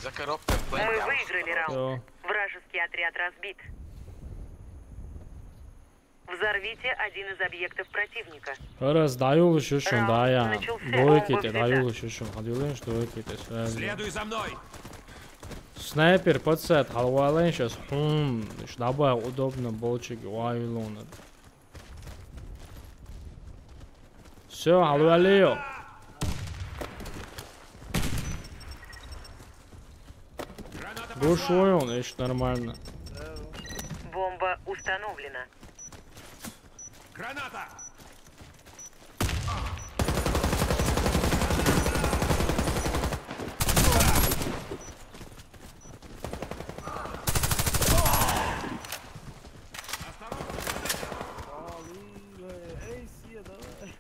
За коробкой. Мы выиграли раунд. Всё. Вражеский отряд разбит. Взорвите один из объектов противника. Раз, даю лишь шун, Раунд да, я. начался. Двойки Бомба ты, взята. Даю лишь шун, ходил лишь двойки ты, связь. Следуй за мной! Снайпер подсад, халвален сейчас, хм, ишь дабай удобно болчик, вайлон. Все, халвалио. Душой он, ишь нормально. Бомба установлена. Граната! Эй, Сия, давай.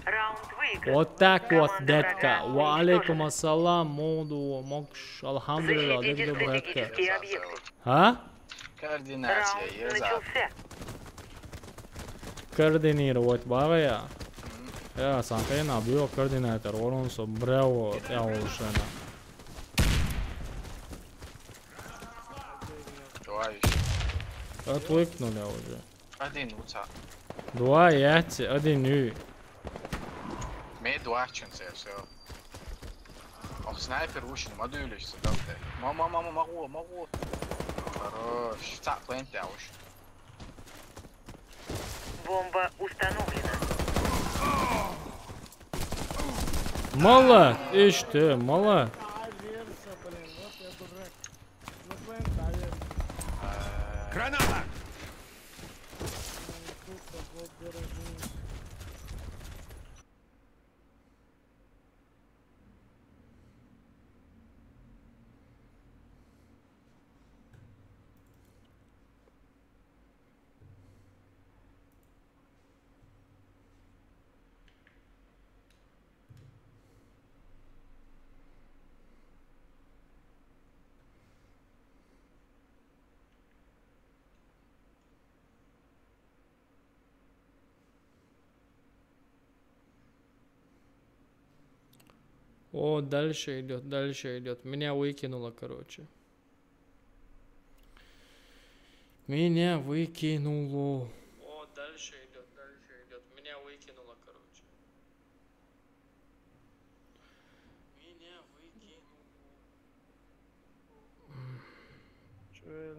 Раунд выигран. Вот так вот, Команда детка. врага Ва алейкум уничтожена. Ассалам, моду, мокш, алхамдулилла, Защитите детка, братка. стратегические объекты. А? Координация, Раунд я за. Начался. Координировать, бага я. Я, сан хена, био координатор, ворон со, браво, я улшена. Давай. Отвыкнули уже. Один уца. Два, яйца, один ю. Ме два чунце, все. Ох, снайпер ушин, модулишь, сюда. Мама, мама, могу, могу. Хорош. Ца, плентя уш. Бомба установлена. Мала, иште, мала. А, верса, блин, вот я дурак. Ну, блин, да, верса. Граната! Тут вот дорогу. О, дальше идет, дальше идет. Меня выкинуло, короче. Меня выкинуло. О, дальше идет, дальше идет. Меня выкинуло, короче. Меня выкинуло. Чё,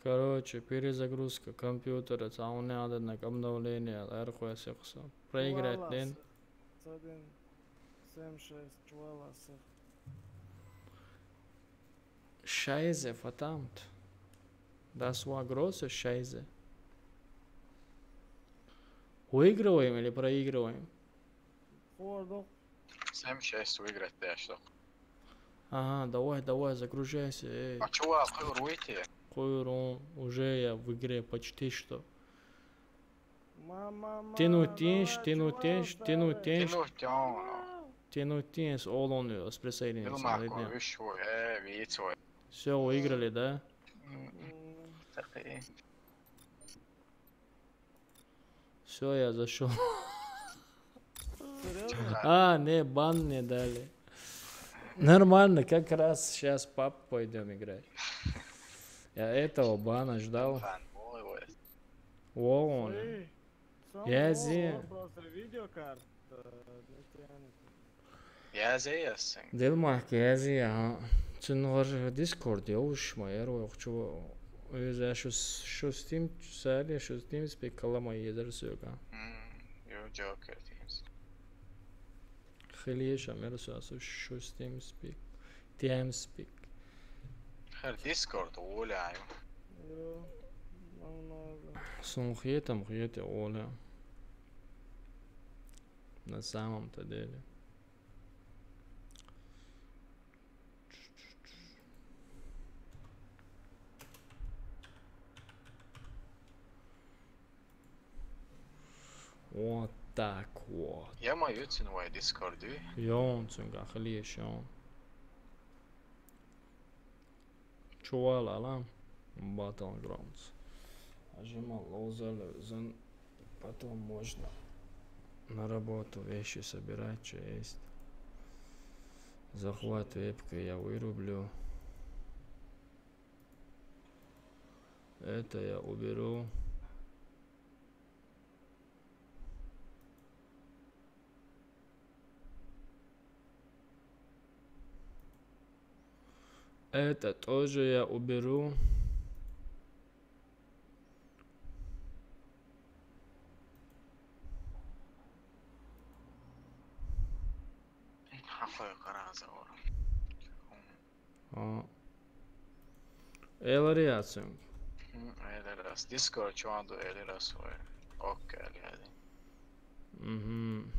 Короче, перезагрузка компьютера, там надо на обновление, РХСХ. Проиграть, блин. Один, семь, шесть, чуваласы. Scheiße, verdammt. Das war große Scheiße. Выигрываем или проигрываем? Фордо. Всем счастья выиграть, да, что? Ага, давай, давай, загружайся, эй. А чё, а хуй руете? Хуй рун, уже я в игре почти что. Мама, мама. Тянуть тянешь, тянуть тянешь, тянуть тянешь. Тянуть тянуть. Тянуть тянешь, олон, присоединиться. Илмако, вышел, э, видите, вот. Все, выиграли, да? М, М, Так и Все, я зашел. Серьезно? А, не, бан мне дали. Нормально, как раз сейчас пап пойдем играть. Я этого бана ждал. Фанбой, вот. Вон. Эй, сам Я о, зи- о, просто видеокарта не тянет. Я заясың. Делмах, я зи, а. Цин гар Discord, я уж моя рой, хочу. Өзі шо Steam сәле, шо Steam спек калама езер сөга. М, Ю Джокер дейміз. Хелие шамер сөсі шо Steam спек. Тем спек. Хер Discord, оля, аю. Ё, намного. Сон хетам хете оля. На самом-то деле. Вот так вот. Я мою ценовой Discord, ю. Йон цунга хелие шон. Чувал алам. Battlegrounds. Ажима лоза лозан. Потом можно на работу вещи собирать, что есть. Захват вебка я вырублю. Это я уберу. Это тоже я уберу. Хахой карааза ора. А. Элариацинг. Элерас. Дискорд чуанду элерас ой. Окей, элери. Мгм.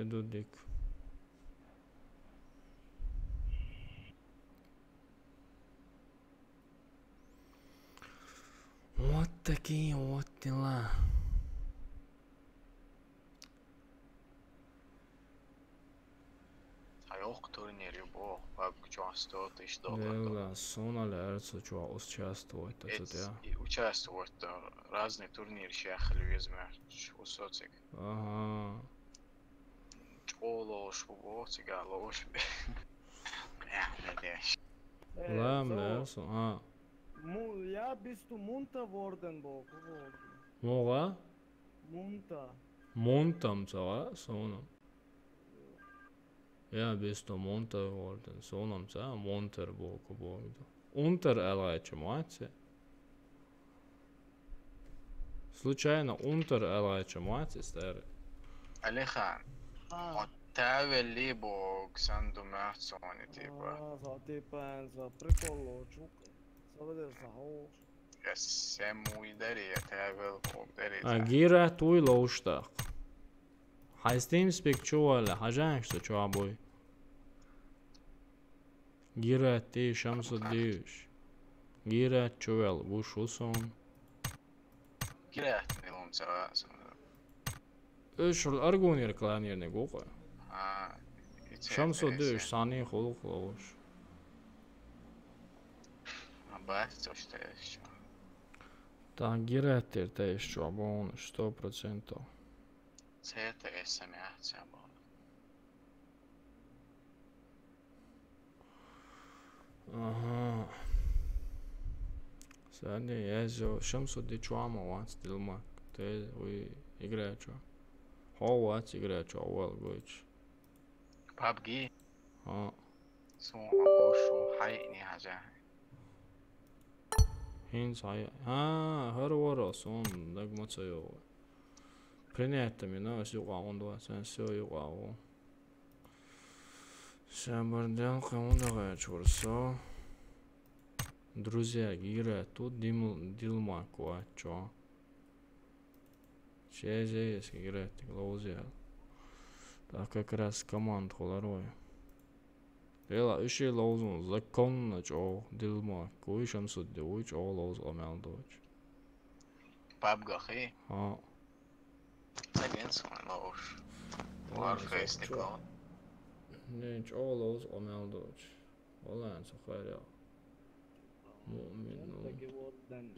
Эдудик. Вот такие вот дела. Айох турнир бо, пабг чуасто тиш доллар. Дела, сона лерцо чуа участвовать тут, я. И участвовать разные турниры шахлюзмер, усоцик. Ага. Чолош бо, цигалош. Я, надеюсь. Лам лерцо, а. Му, я бисту мунта ворден бо, ку ворден. Мога? Мунта. Монтам цава, сонам. Я бисту монта ворден, сонам цава, монтер бо, ку богду. Унтер элайча муатсе. Случайно унтер элайча муатсе, старый. Алихан. А, Тәвели бо ксан думацони типа. а, за типа, за прикол, чук. Саведе сахош. Сэмуй дари, тәвел бо дари. А гира туй лоуштак. Хайстим спик чувала, хажанг со чуабуй. Гира ти шамсу диш. Гира чувал, вуш усон. Гира ти лом цава. Эш аргунир кланирни гука. А, Шамсу диш, сани хулук лоуш. А бать, то что я еще. Так, гира тир те еще бон, сто процентов. Цета эсамя цабон. Ага. Сани, я зо, шамсу ди чуама вац дилма. Те уй играчу. Хо вац играчу, овал гойч. Пабги. А, Сун бошу хайни хажа. хин сай. А, хар вара сон, даг мацайо. Принято, мина, сюкъа он два, сен сё юкъа он. Сен бар дел къа он да гай чурсо. Друзья, гира, тут дим, дилма куачо. Чезе, если гира, ты глаза. Так как раз команд холорой. Дела, иши лоузун законно чо, дилма, куишам судде, уй чо лоуз омялдоч. Пабга хи. А, Цаген сон лоуш. Варфейс никло. Не, чо лоуз омялдоч. Олан сухаря. Мумин, ну. Таки ворден.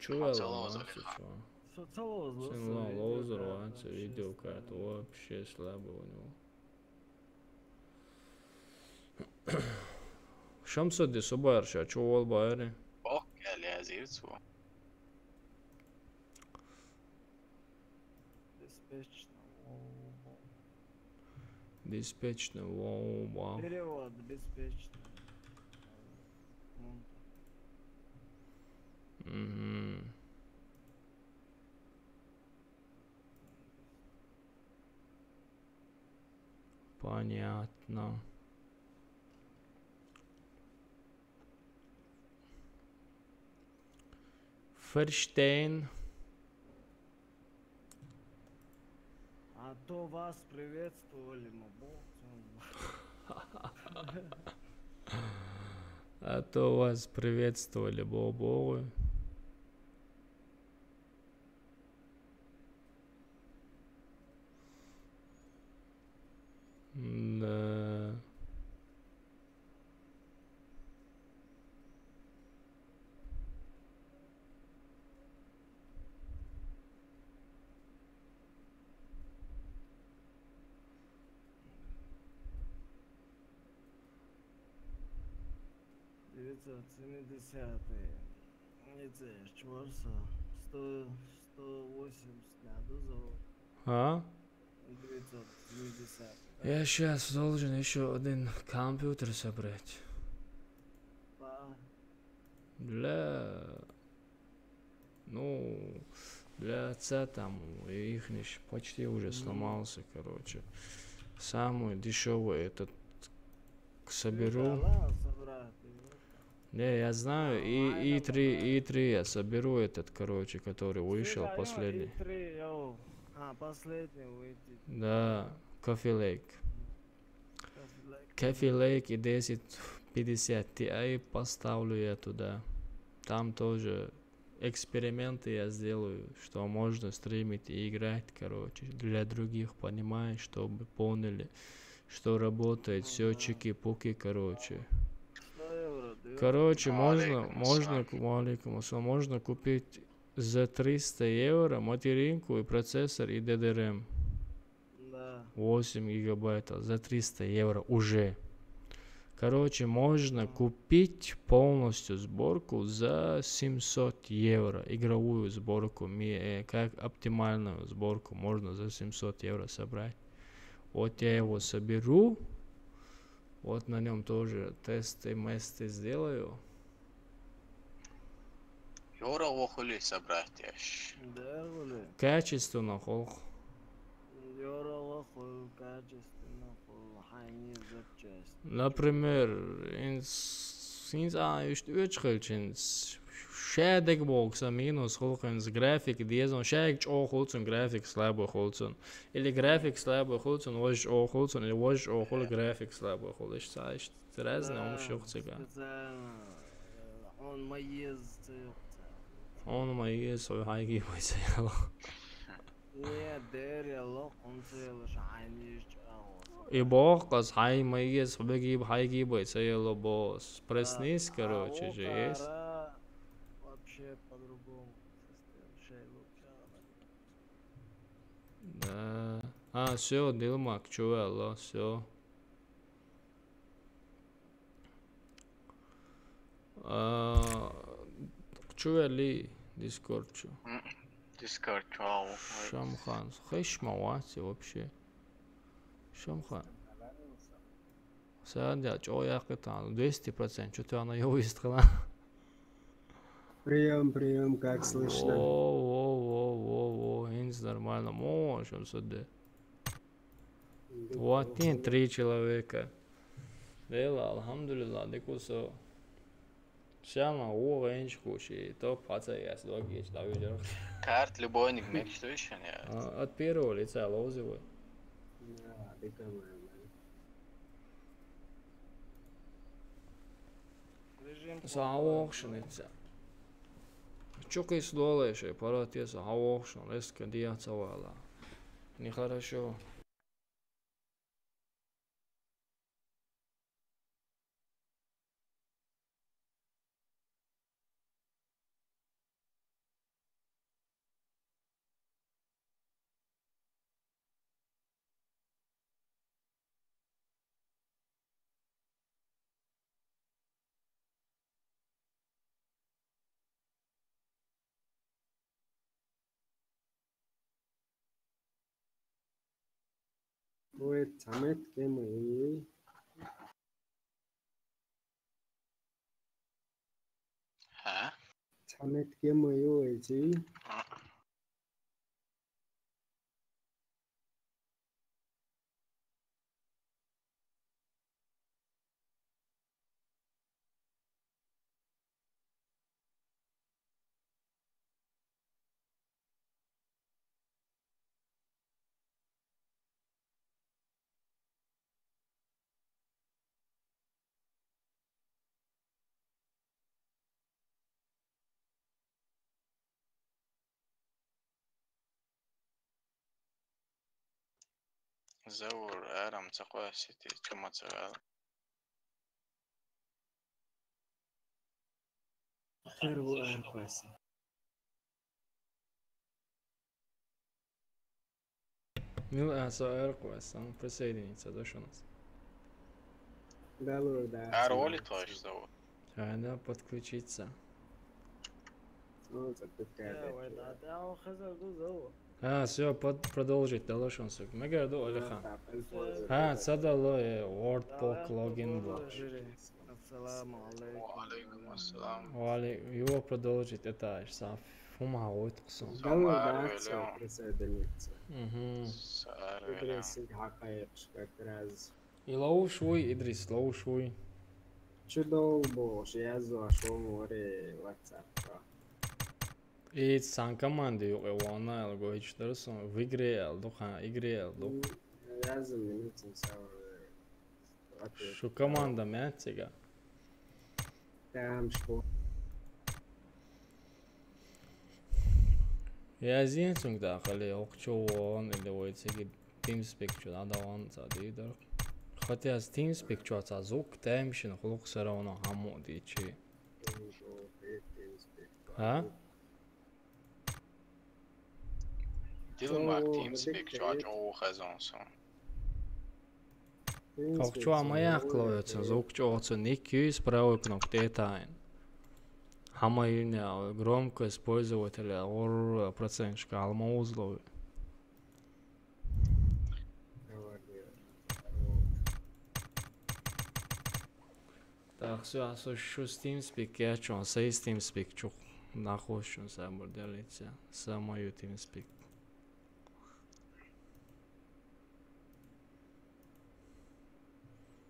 Чувал Хацалоз лоуз, али ха. чо. Социалоз. Сен лоуз, лоуз, видеокарта вообще слабый у него. Шамсадди субарша, чувал байри. Ок, я лязирцу. Беспечно. Беспечно, воу, вау. Перевод беспечно. Мунта. Мгм. Понятно. Ферштейн. А то вас приветствовали, ма бог. А то вас приветствовали, бо-, богу. Да. Девятьсот семидесятый. Лицей чёрса. Сто, сто восемьдесят надо за. А? Девятьсот семидесятый. Я сейчас должен еще один компьютер собрать. Па. Для... Ну, для отца там их почти уже сломался, короче. Самый дешевый этот соберу. Ладно, собрать. Не, я знаю, и, и три, и три я соберу этот, короче, который вышел последний. И три, йоу. А, последний выйти. Да, Coffee Lake. Coffee Lake и десять пятьдесят Ti поставлю я туда. Там тоже эксперименты я сделаю, что можно стримить и играть, короче, для других, понимаешь, чтобы поняли, что работает все чики-пуки, короче. Сто евро, да? Короче, можно, Алейкум можно, ассалам. ку- алейкум ассалам, можно купить за триста евро материнку и процессор и D D R M. Да. восемь гигабайтов за триста евро уже. Короче, можно купить полностью сборку за семьсот евро. Игровую сборку, ми- э, как оптимальную сборку можно за семьсот евро собрать. Вот я его соберу. Вот на нем тоже тесты, месты сделаю. Ёра охули собрать яш. Да, хули. Качественно, холх. Ёра охули, качественно, хули, хайни запчасть. Например, инс инс а ишт өч хилчин шадек бокса минус холхинс график дезон шаг чо холцун график слабый холцун. Или график слабый холцун, вож о холцун, или вож о хол график слабый хол. Ишт са ишт разный он шух цега. Специально. э, Он маез цеюхца. Он маез ой хайги бойсаяла. Не, дер я лох, он цеюла шайни ишт аос. И бог каз хай маез беги хайги бойсаяла бос. Проснись, короче, же есть. Вообще по-другому. Шей лучше. Да. А, все, Дилмак, чувело, все. А, чувели Дискорд чу. Дискорд чуал. Шамхан. Хешма вати вообще. Шамхан. Садя, чо яхкатан. Двести процент. Чё ты она его истхана? Прием, прием, как слышно? Во, во, во, во, во, инс нормально. Можем сюда. Вот, тин три человека. Дела, алхамдулилла, дикусо. Сяма, о, венчкуши, топ, хаца, яс, догич, да, видео. Карт любойник мекштуишен, я. А, от первого лица лозивый. Да, ты кому? Режим Саохшница. Чукис долеши, паратес, саохшн, резко диацавала. Нехорошо. Ой, цамет кем эй? Ха? Цамет кем эй, ой, чи? Заур, арам цакъуасити чумацагал. Первый арквас. Мил а со арквас, он присоединится, да, что у нас? Да, Лур, да. Ар оли тош Заур. Надо подключиться. Ну, це таке. А, все, продолжить, дало шансик. Мега ду, Алихан. А, це дало, е, WordPoc login блок. Ассаламу алейкум. Ва алейкум ассалам. Вали, его продолжить, это аж сам фума вот кусок. Давай, да, все, присоединиться. Мгм. Сарвелем. Пригласить Хакаевич как раз. И лоушуй, Идрис, лоушуй. Чудо бо, я зашел море WhatsApp. И сан команды юк, э, вана, эл, го, ич дерсон, в игре, эл, духа, игре, эл, дух. Yazın benim için sağ ol. Шу команда мятига. Там что? Я зин цунг да, хали, ок, чё, вон, или вой, цеги, TeamSpeak, чё, надо, вон, ца, дидер. Хотя с TeamSpeak, чё, ца, звук, тем, шин, хулук, все равно, хаму, дичи. А? Дилмар Чё, TeamSpeak дикте, чё нет? чё хазонсон. Ок, чё, а моя клавиатура, звук, чё, оцу ник юй с правой кнопкой тетайн. Хама юня, громкость пользователя, ор, процент, шка, алма узловый. Так, все, а со шу с TeamSpeak, я чё, сей с TeamSpeak, чё, нахуй, чё, сабур делиться, самую TeamSpeak.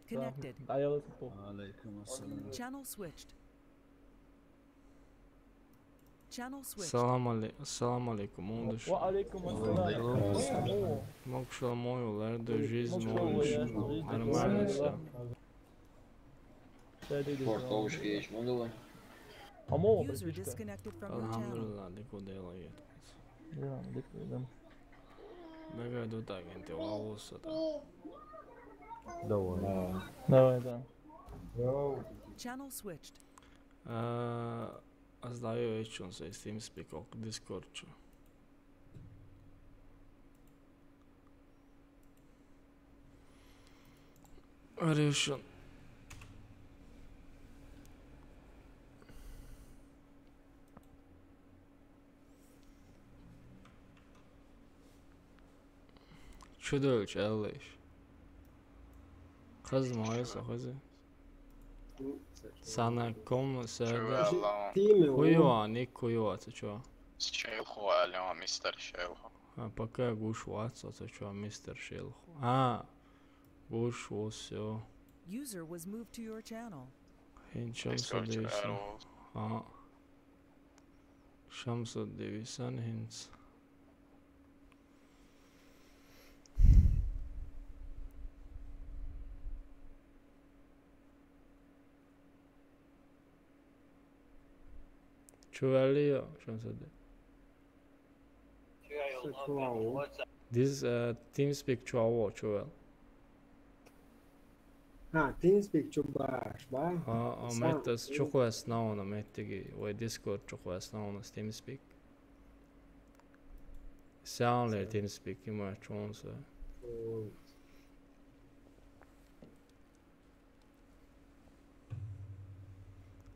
Connected. Аялас по. Алейкум ассалам. Channel switched. Channel switched. Салам алей-, салам алейкум, он дыш. Ва алейкум ассалам. О, Мог шо мой улар да жизнь мог шо мой улар уш. да жизнь Нормально мой все. улар. Садик. Портовушки есть, могу. Амо, User братишка. Disconnected from your channel. Алхамдулилла, дико дела ет. Я, дик дам. Бега ду так, инте валуса та. Давай. Давай, да. Channel switched. А, а знаю, я чё, со TeamSpeak, ок, Discord, чё. Решен. Чё дальше, Аллыш? Хаз моя со, хаз. Сана ком, сада. Чё, Тими, Хуйо, а не хуйо, а ты чё? С Шелхо, алё, мистер Шелхо. А пока гуш ватса, ты чё, мистер Шелхо? А, гуш, всё. User was moved to your channel. Хин Шамсу Дискорд Дэвисан. Эрол. А. Шамсу Дэвисан хинц. Чувалио, Шамсу Дэ. Сексуал. This, uh, TeamSpeak чуаво, чувал. А, TeamSpeak чубаш, ба? А, а, Сам, меттас ну. чухвас науна, меттиги, вай Discord чухвас науна с TeamSpeak. Сян ле TeamSpeak, има чуонса. Ой.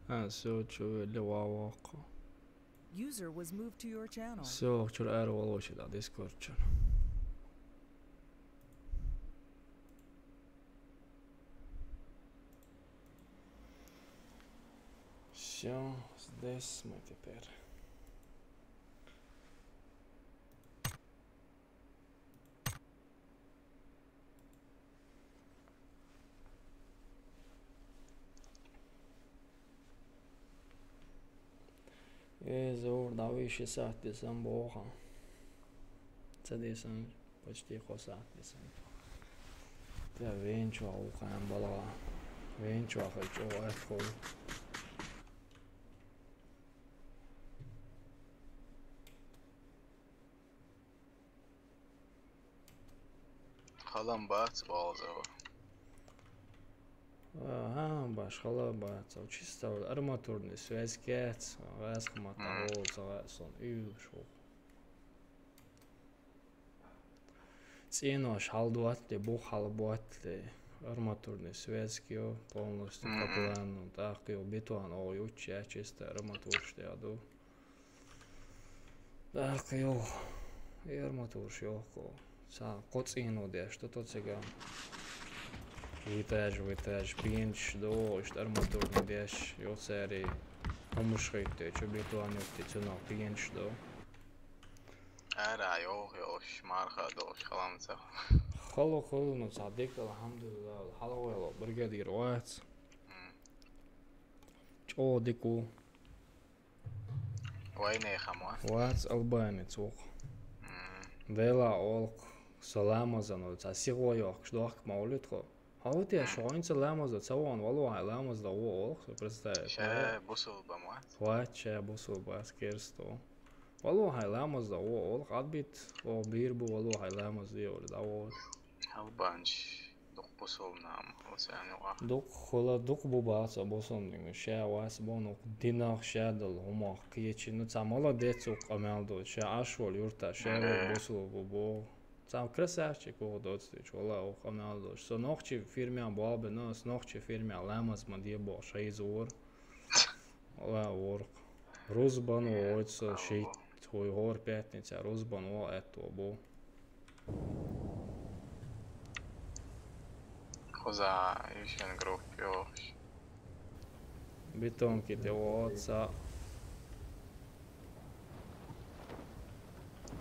А, всё, чувал, ле вавако. User was moved to your channel. Всё, чур эр волочи да, Discord чур. Всё, здесь мы теперь. Э, зор, давай ещё сахтисан боха. Цадисан почти хо сахтисан. Тэ венчо ухаан бала. Венчо хачо ахо. Халам бац балзава. Ага, башхала бац. Чисто арматурный связь кэц. Газ хмата Мгм. Гол, сага сон ил шо. Ценош халдуат ле, бу халбуат ле. Арматурный связки йо, полностью по плану. ТӀаккха йо бетон оха ючча, чисто арматураш тӀе ду. ТӀаккха йо, и арматураш йохко. Ца кхо цӀийно деш, то то цига. Витаж, витаж, пенаш до, иштта арматурный деш, йо цари хӀумаш хӀитте, чу бетон юхте, цунах пенаш до. Ара йох, йох, марха дох, халамца. Хало, хало, ну, цадик, алхамдулилла, хало, хало, бригадир вац. Чо дику. Вайне хама. Вац албанец вох. Дела олк, саламаза, ну, ца сиго йох, шдох, маулит хо. Хавти, а шоин ца ламаза, ца вон, вало, хай ламаза, во олк, представь. Ше бусулба ма. Вац, ше бусулба, скерсто. Вало хай ламаз да, о, ол хадбит, о, бир бу вало хай ламаз да, о, да, о. Албанч, дук бусул нам, о, сян уа. Дук, хола дук бу баца бусул ним, ша вас бонук, динах шадал, хумах, киечи, ну, ца молодец, ук амел до, ша ашвол юрта, ша бусул бу бу. Ца красавчик, о, доцтич, вала, ук амел до. Со нохчи фирмя бобе, но с нохчи фирмя ламаз ма ди бо, ша из ур. Ла ворк. Рузбан войца шит. Хуй гор пятница. Рузбан во это бу. Хоза ишен группе охш. Бетонки те войца.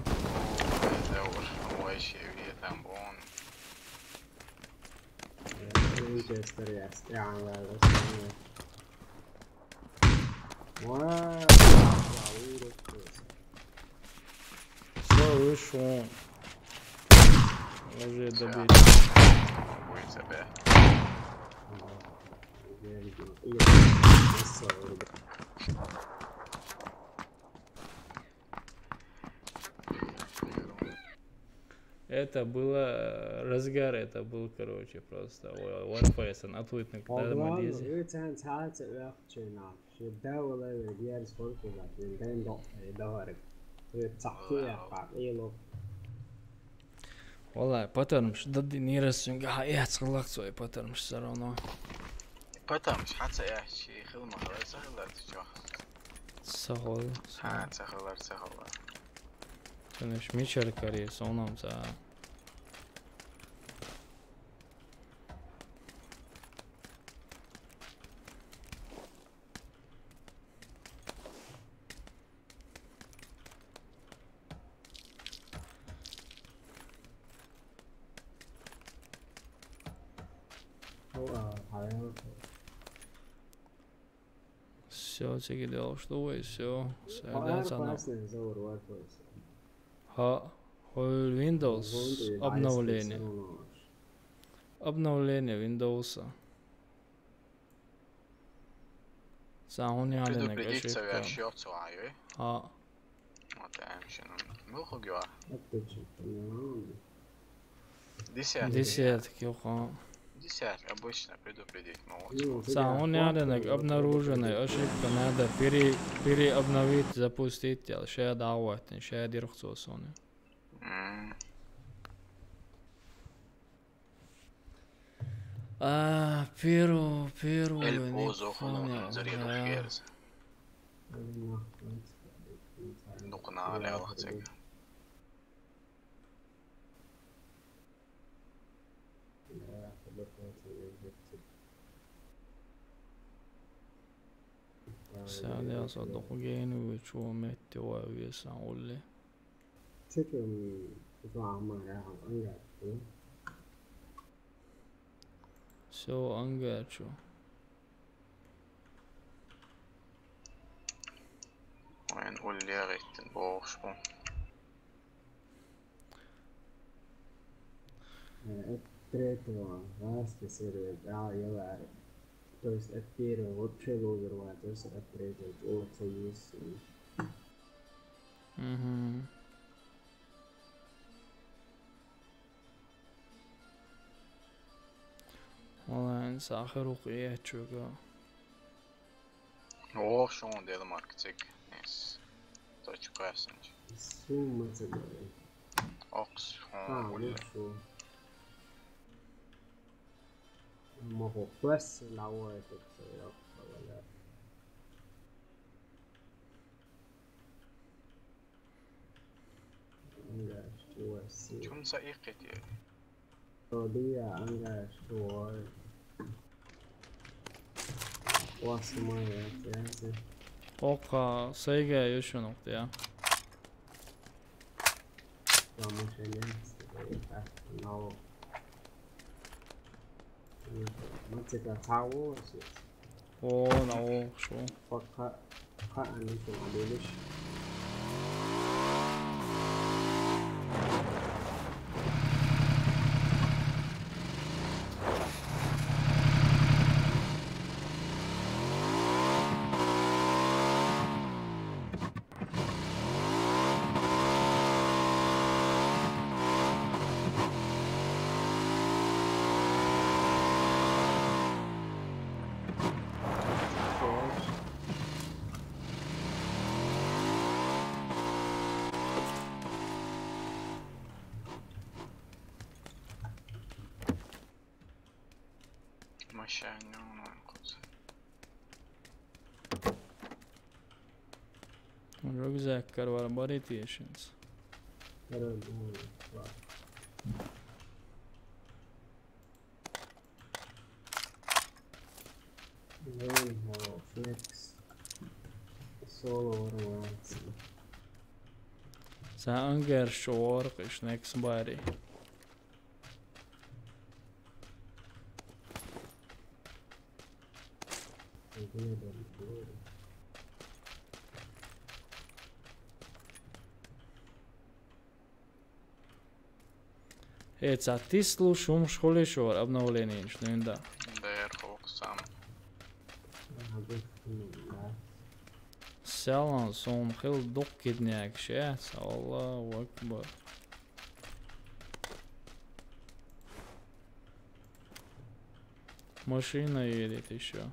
Ой, да уж, ой, ще там бон. Интересно, я стрял, да, да. Всё, вышел. Уже добить. Будет тебе. Это было, э, разгар, это был, короче, просто Warface, отвыкнуть к Alban, Madizzi. Wy ta'n taid a uach tynag, she dawal e wer gers forku vat, yn den dot e dawar. Wy ta'n taid a uach, e lo. Валлай, патармш дадди нирас сунга ха яц гылак сой патармш всё равно. Патармш хаца я чи хылма хала сахалар чо. Сахол. Ха, сахалар, сахалар. Тынеш мичер кари сонам са. Всё, теперь дело, что вы, всё. Ха, хол Windows обновление. Обновление Windows. Са хуни ханена предупредить ошибка. Ха. Вот, эм, шин. Ну, хугива. Десятки. Десятки, ха. Десятки обычно предупредить могут. Са хуни ханена обнаруженная ошибка. Надо пере-, переобновить, запустить, я ща давать, ща дирхцо сони. А, Перу, Перу, Эль Позо, Япония, холодно, заряду, да. Ферзь. Дукна, лялах цег. Саудиас одох гейн вичу метти ва висан улли. Цикэм зуамар яхал ангарчу. Всё, ангарчу. Эн уллиариттэн боохшо. Э, от третьего раз сервер, да, я варю. То есть от первого вообще лоу взрывает, то есть от третьего вообще есть. Мгм. Валлай, сахар уху ячуга. О, шо он дел марк цик. Нес. Точка сенч. Сумма цик. Окс, а, хо, улле. Вот что. Maga kuesse la vuoitettu jo tavallaan. Angers vuosi. Kun sa ikket jo. Todella Angers vuosi. Vuosi mä jäsen. Oka seige jushunut ja. Ja mun sen jäsen. No. Mä tsekan tauo siis. Oo, na oo, sure. Fuck, ka, ka, Машина, ну, куда? Рюкзак карвар баритишинс. Flex. Solo varmaan. Sä Angers vuosi, next body. Ei, tsä tislu šum šhulišor обновление nunda. Der hoksam. Selam sun hil dukkidniak šets, Allahu Akbar. Машина едет ещё.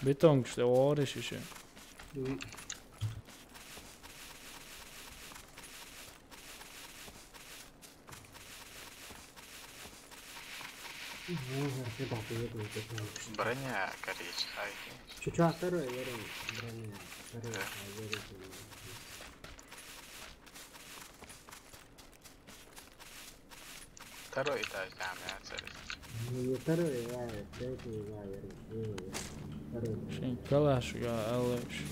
Бетонг, что орешь ещё? Броня, короче, хайди. Чё, чё, второй, второй, броня. Второй, да. Второй этаж, да, мне отсюда. Ну, не второй, а третий, да, вернее, первый, да. Второй этаж. Шин калаш, я, алыш.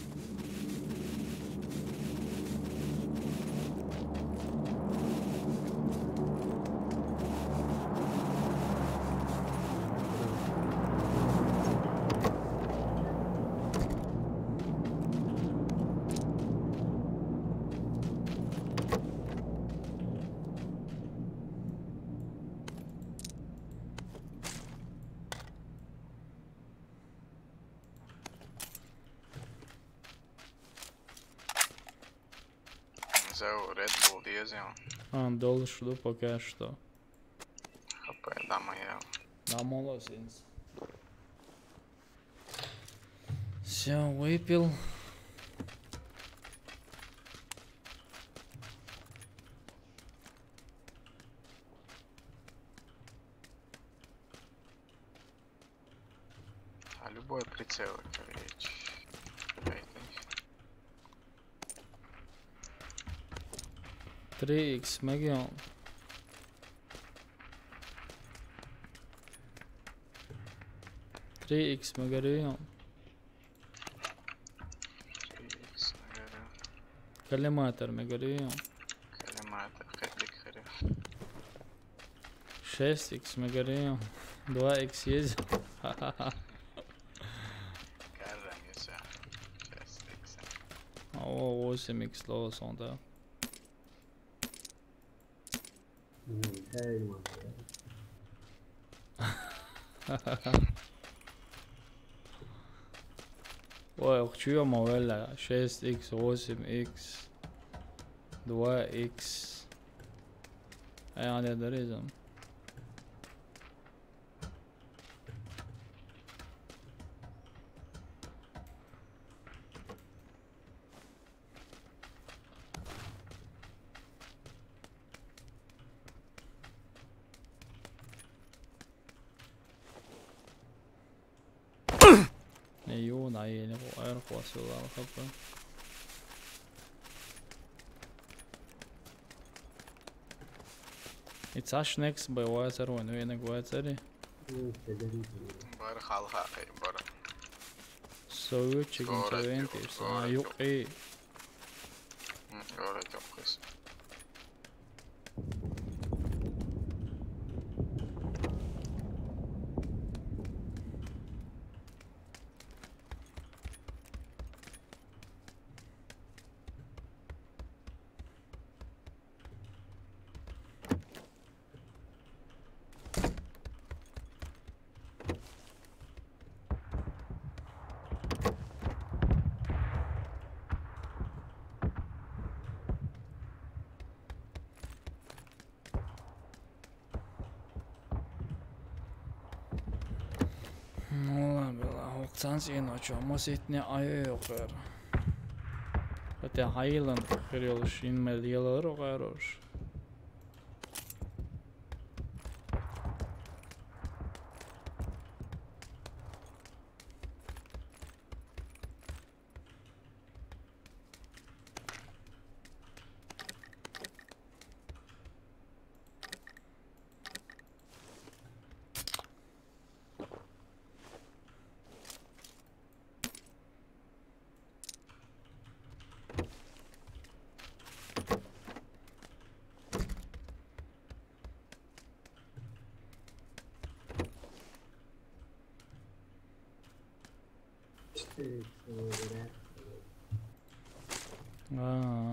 Взял Red Bull, я взял. А, дальше жду пока что. ХП, да, моя. Да, молодец. Всё, выпил. А любой прицел, короче. Три икс мегион. Три икс мегион. Три икс мегион. Коллиматор мегион. Коллиматор, хедлик хериф. Шесть икс мегион. Два икс есть. Каждом есть. Шесть икс. А, о, восемь икс лоу сонда. Ой, ох, чё я мавелла? Шесть икс, восемь икс, два икс. Ай, ан я даризам. Не, ё, на, я не, эр, хвасил, ар, хапа. Ицаш некс бай вайцар вай, ну, я не вайцари. Бар халха, бар. Союз чигин Гора чавен чу-, пирс. гора А, чу-, юк, эй. М, гора чокыс. Ну, ла, била, хоксан син очо, моситне айо йокер. Хотя хайлан хирил шин мел йылыр огар ош. Четыре килограмма. А.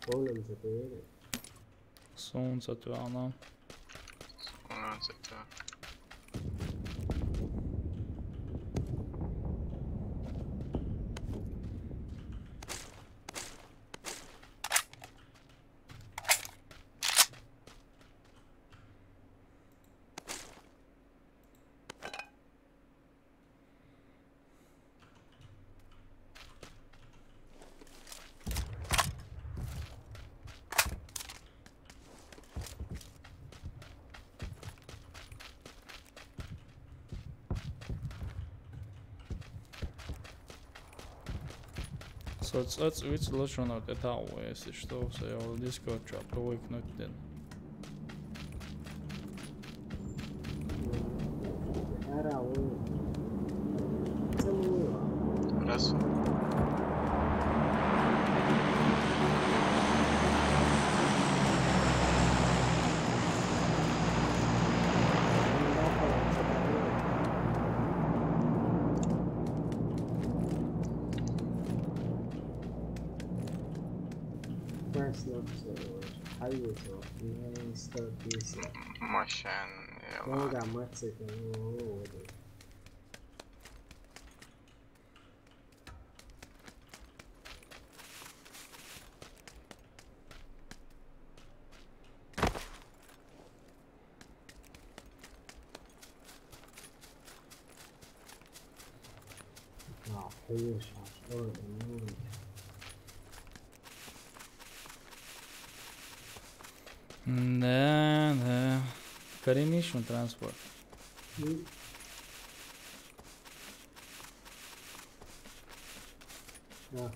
Солнце, ты видишь? Солнце, ты, она. Солнце, ты. Со цӀацӀ вицӀла шуна тӀетаъу, если что, со я Discord чу привыкнуть ден. Раз. First love, so, how you so? Nice to be so. Машин, Много мацет, ну, вот. Да, да. Карине шун транспорт.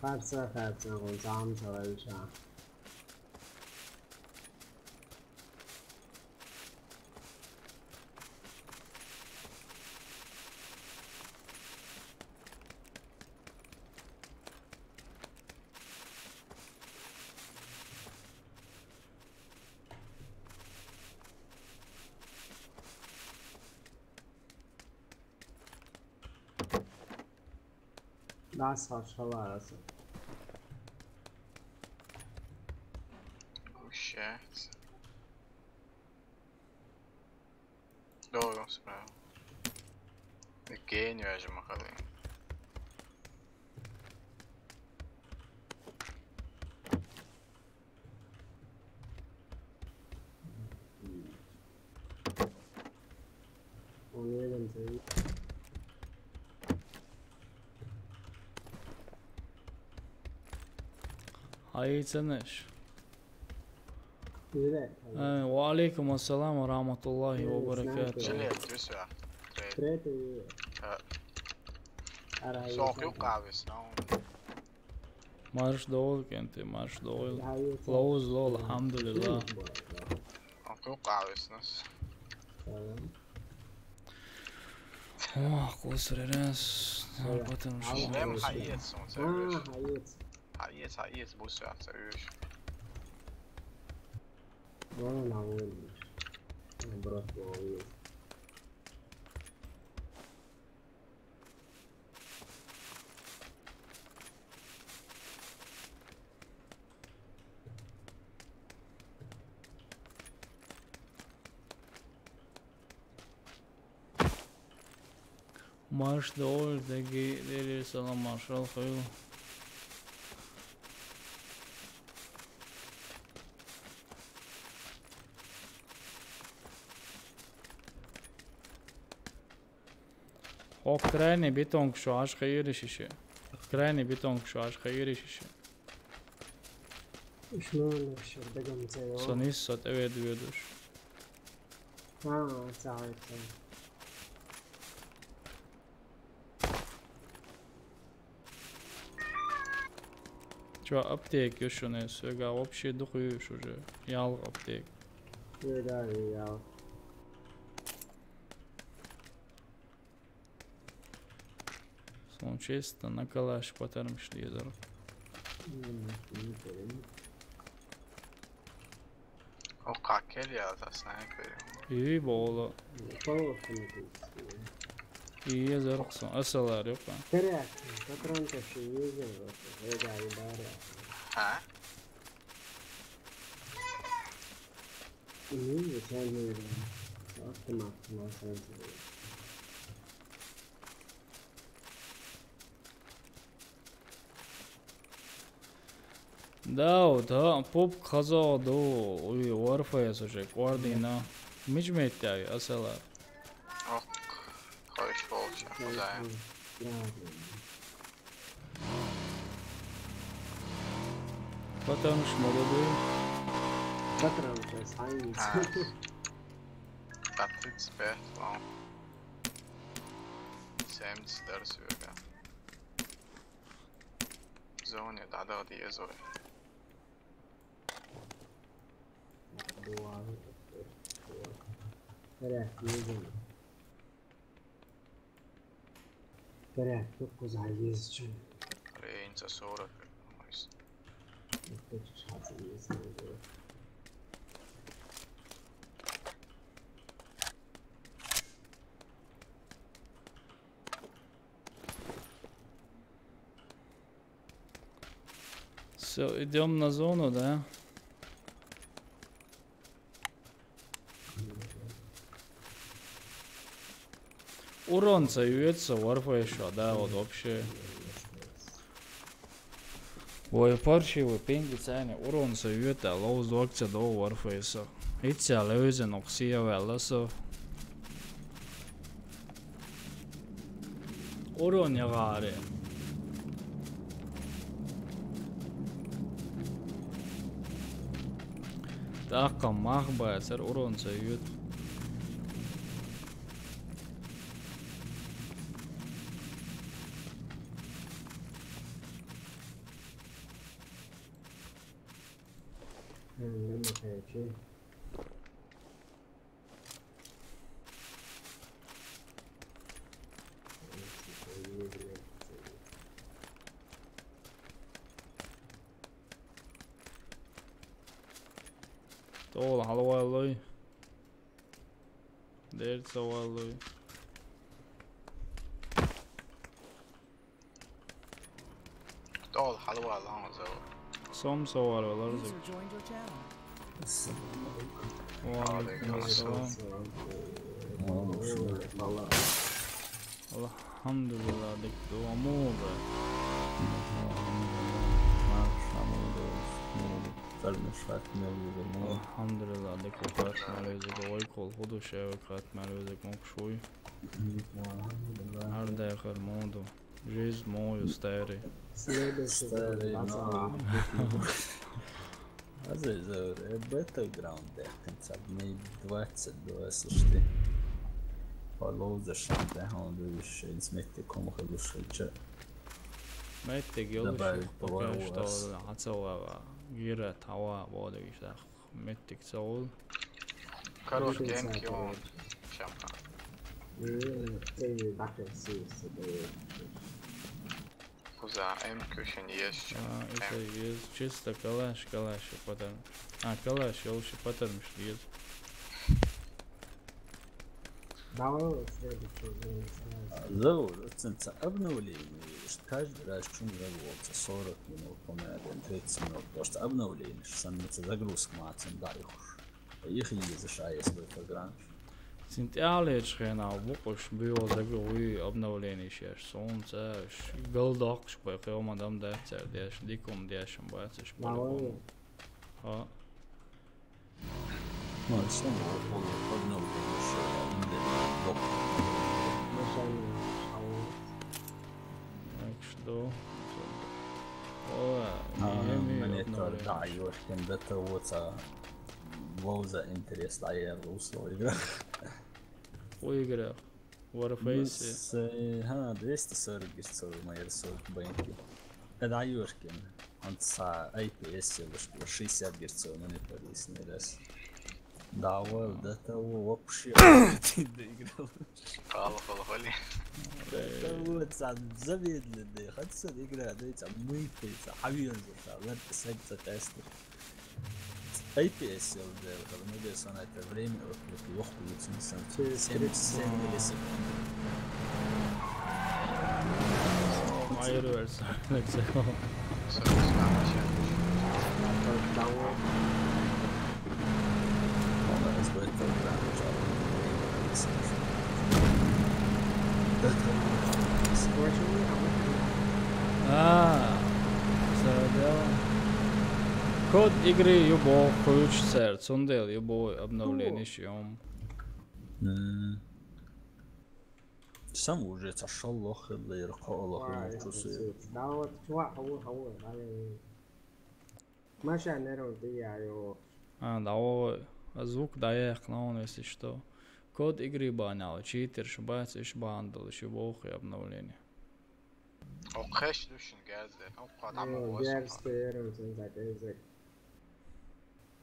Харца, харца, гонцам цавалша. Нас харшала араса. Вообще. Doğru, справа. Гению же махали. Hayır tanış. Ва алейкум ассалам ва рахматуллахи ва баракатух. Жилет, ты всё. Привет. Сохю кавис, но. Марш дойл, кенти, марш дойл. Лоуз лол, алхамдулилла. Окей, кавис нас. О, кусререс. Потом что? Лем хаец, он сэрвиш. Хаец, хаец, бусу, сэрвиш. Вон на улице. Брат, лоуз. Марш дойл, деги, дели салам, маршал хыл. О, крайний бетонг шо, аш хайыры шише. Крайний бетонг шо, аш хайыры шише. Ишман шердегам цео. Сонис сот эвед ведуш. А, цао, цао. Чё, аптек ещё не сёга, вообще духуешь уже. Ял аптек. Сёга, ял. Сон честно, на калаш патармыш лезер. О, как я за снайпер. И боло. И езер сон, асалар ёка. Теряк, патрон таши езер, эда и бара. А? И не, не, не, не. Автомат, автомат. Да, вот, да, поп хаза до, уй, Warface уже, квардина. Мич меттяви, асала. Ох, хорош получше, да. Потому что молодой. Патрон сейчас, а, так, тридцать пять, вау. Семьдесят дальше, да. Зоне, да, да, вот я зоне. Теряк, не знаю. Теряк, кто куда ездит, что? Рейнца сорок, это, это же хатса ездит. Всё, идём на зону, да? Урон советца Warface, да, вот вообще. Ой, паршивый пенги цайни, урон совета, лоуз вакца до Warface. Иця левизен оксия веласа. Урон ягари. ТӀаккха мах бацар, урон ца йоьду. М, нема кайчи. ТӀола хьалаваллой. Дерт ца валлой. ТӀола хьалавала хьуна, Заур. Сом совар велар зик. Ва алейкум ассалам. Алхьамдулиллах, дик ду, амура. Алхьамдулиллах, дик ду, кат малезик, вай кол худу шева, кат малезик, мукшуй. Ардехар моду. Жизнь мою старый. Старый, но. Аза, Заур, э, Battleground, да, в конце дней двадцать, двадцать шесть. Полоуза шесть, да, он дышит, смерть кому ходишь, что. Меттиг йолуш, добавить пока что Ацалава, Гира, Тава, Бодагиш, да. Меттиг ца вол. Короче, М, М Q он. Чамка. М, ты не так и все, все, да. Куза, М Q шин есть. А, это есть. Чисто калаш, калаш и потом. А, калаш, я лучше потом что есть. Давай следующий. Заур, цинца обновление, каждый раз чум револта, сорок минут, по-моему, тридцать минут, просто обновление, что сам загрузка мацан, да, их уж. Их и еза шайес в программе. Цинтяли чхена, букуш, био загруи обновление шеш, солнце, галдокш, бай, хеома дам дацер, деш, дикум, дешем, бацеш, по-любому. А. Ну, всё, ну, вот, вот, вот, ну, вот, ну, всё, я, ну, да, доп. Так что, о, А, я имею мені то, одно да, время. Йошкін, да, то вот, а, Вовза інтерес, а я условия. У іграх. Warface. Ну, с, э, га, двести сорок герцов, моя сорок баньки. Когда Юркин, он с I P S лишь шестьдесят герцов монитор есть не раз. Да, вот, до того вообще ты доиграл. Алкоголь. До того, вот, сам замедленный, хоть сон игра, да, там, мыпается, авион зашла, вот, секция тестер. I P S я уже, когда мы здесь, она это время, вот, вот, лёгкую цену сам. Через семь, тридцать. Семь миллисекунд. Айыр берсин. Она разбивает программу, жалует. А, всё дело. Код игры любой ключ цер, цундел любой обновление шьём. М. Сам уже сошёл лох, лер, колох, Вай, ему чувствую. Давай, чувак, хаву, хаву, хаву. Маша, нервы ты, я, ё. А, да, о, звук да я, ну, если что. Код игры банял, читер, шибац, иш бандл, иш бохи обновление. О, кэш душин газде, о, квадам Э, о, герс, супер. Перо, сен так, э, зак.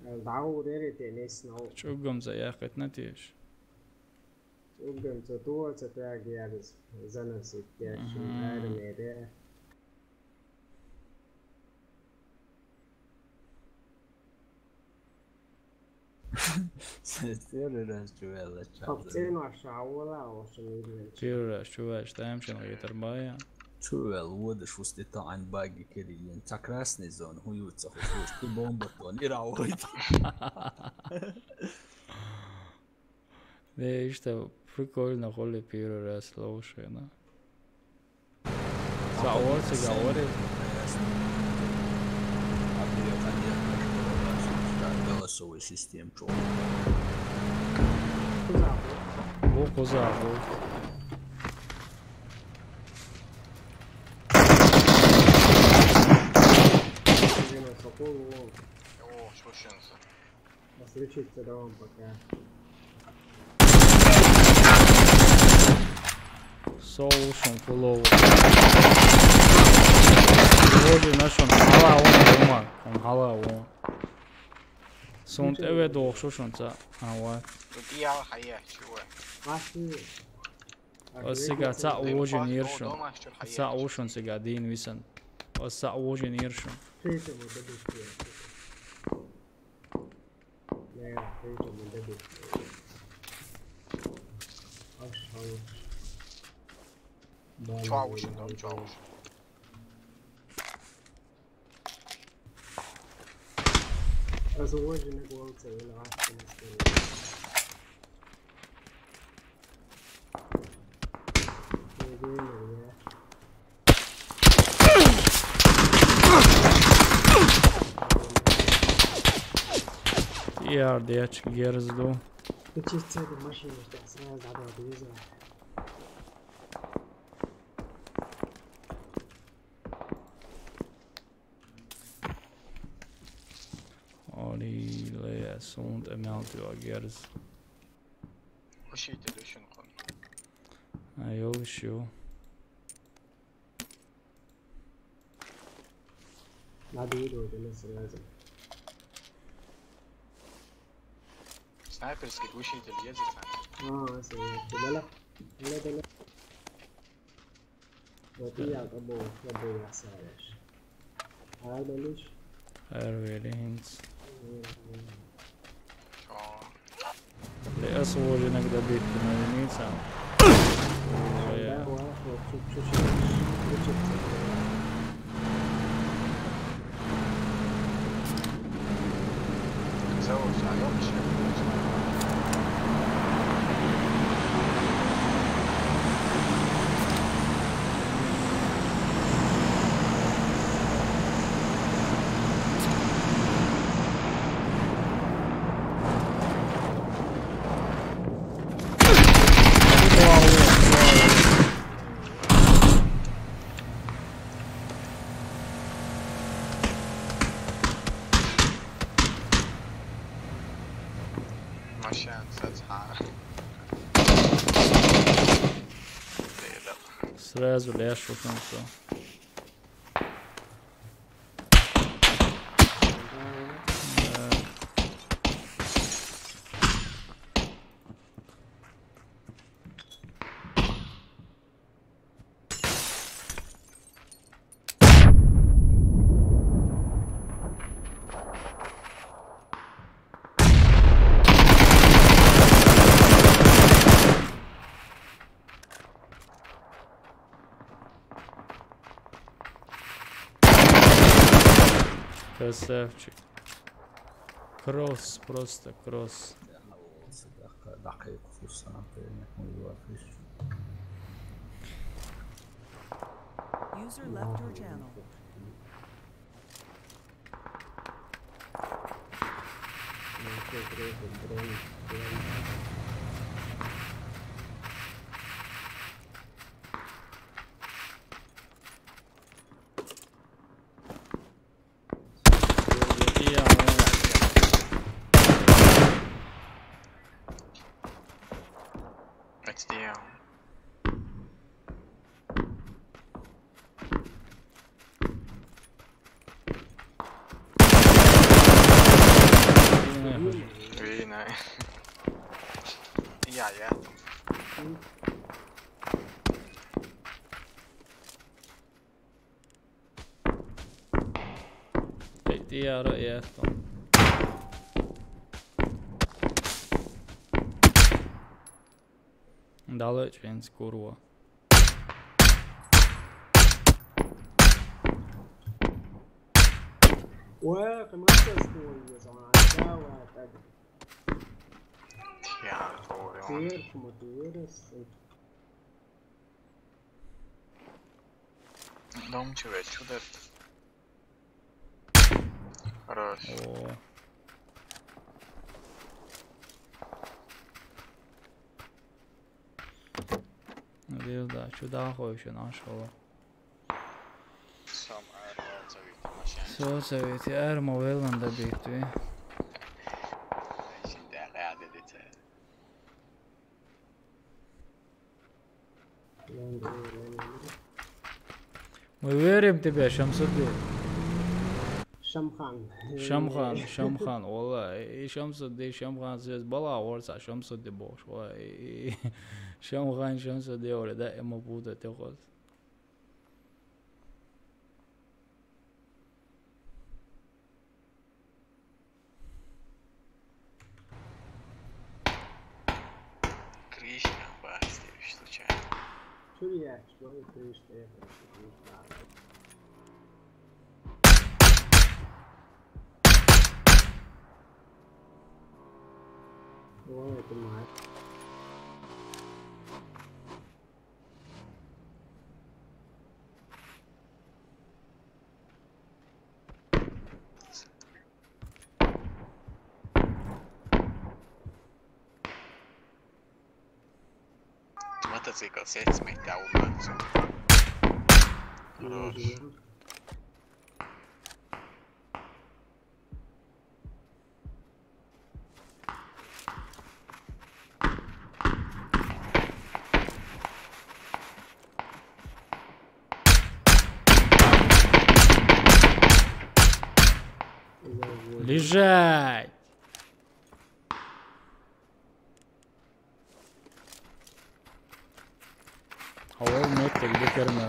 Э, дау, рери, теннис, но. Чугум за я, кэт натиш. Уган цо туо, цо туа гиадас занавсит, гиадас Мгм. Армия, да. Первый раз чувала чат. Хопцин ваша аула, ваша мирный. Первый раз чувала, что я мчал, это рбая. Чувал, водишь, устита ан баги кириен. Та красный зон, хуюца, хуюц, ты бомба, то не раурит. Не, иштта прикольно, хули первый раз слушаю, ну. Заводится, говорит. Голосовой систем, чё? Бу куза, бу. О, слушай, Аз лечиться давам пока. Solution full over. Вроде нашёл. Хала он дома. Он хала он. Сонт эве дохшо шонца. А, вот. Тут я хая, чего? Маши. Ос сига ца уожин иршун. Ца уошун сига дин висан. Ос ца уожин иршун. Чейте мы добить. Не, чейте мы добить. Аш, аш. Чуа ушин, дом, чуа ушин. Разувоженный гол целый, а, конечно. Не, не, не. Иар дяч герзду. Ты чисто машина, что сразу надо вызывать. Али ле сунт эмелти агерз. Ушите душун кон. Айол шу. Надо идти, это не сразу. Снайперский глушитель есть, а? А, если я. Дала. Дала, дала. Вот и я, кабо, кабо я сареш. Ай, далиш. Эрвери хинц. Чё? Ле ас вожи иногда бит на единица. Да, ва, вот, чуть-чуть, чуть-чуть. Машин сац хара. Сразу ляж вот там всё. Красавчик. Кросс, просто кросс. User left your channel. It's down. Very nice. Yeah, yeah. Эй, ты яра, я там. Далеч венс, курва. Уэ, къимащӏэ зыхуэуэ зэман, дауэ атӏэ? Тхьэ, къоуэ. Тхьэр, хъумэ, тхьэр, сыт? Дом чувствует, чудо. Хорош. О. Надеюсь, да, чудо, хуй, ещё нашего. Сам аэровал завитый машина. Всё, завитый, аэромобиль надо бить, ты. Мы верим тебе, Шамсудди. Шамхан. Шамхан, Шамхан, валла, и Шамсудди, Шамхан, сез бала орца Шамсудди бош, валла, и, и, Шамхан, Шамсудди, валла, да, эма буда тёхос. Кришна, бах, следующий случайно. Чё я, чё я, Кришна, я, Кришна, Кришна. Ой, это мать. Мотоцикл сеть сметь, а у нас. Хорош. Лежать! Hava mettre bir kere mi?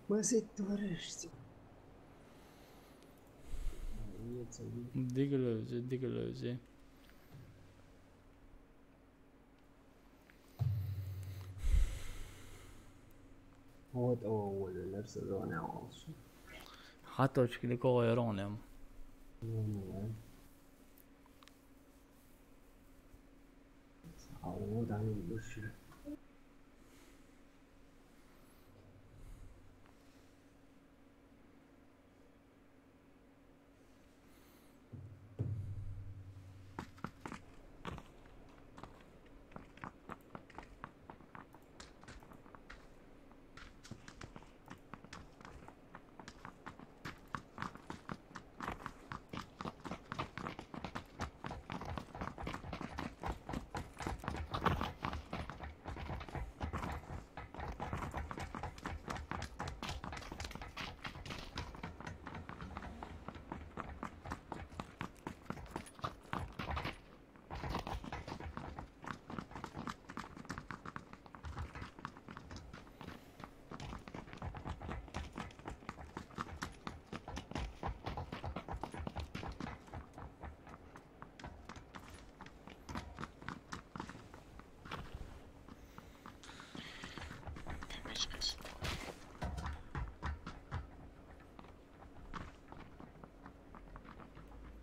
Масет творишь. Дигилози, дигилози. Вот, о, Оля, нервсизованная волчья. Хаточки никого я ронем. Ну, ну, да. А вот они вышли.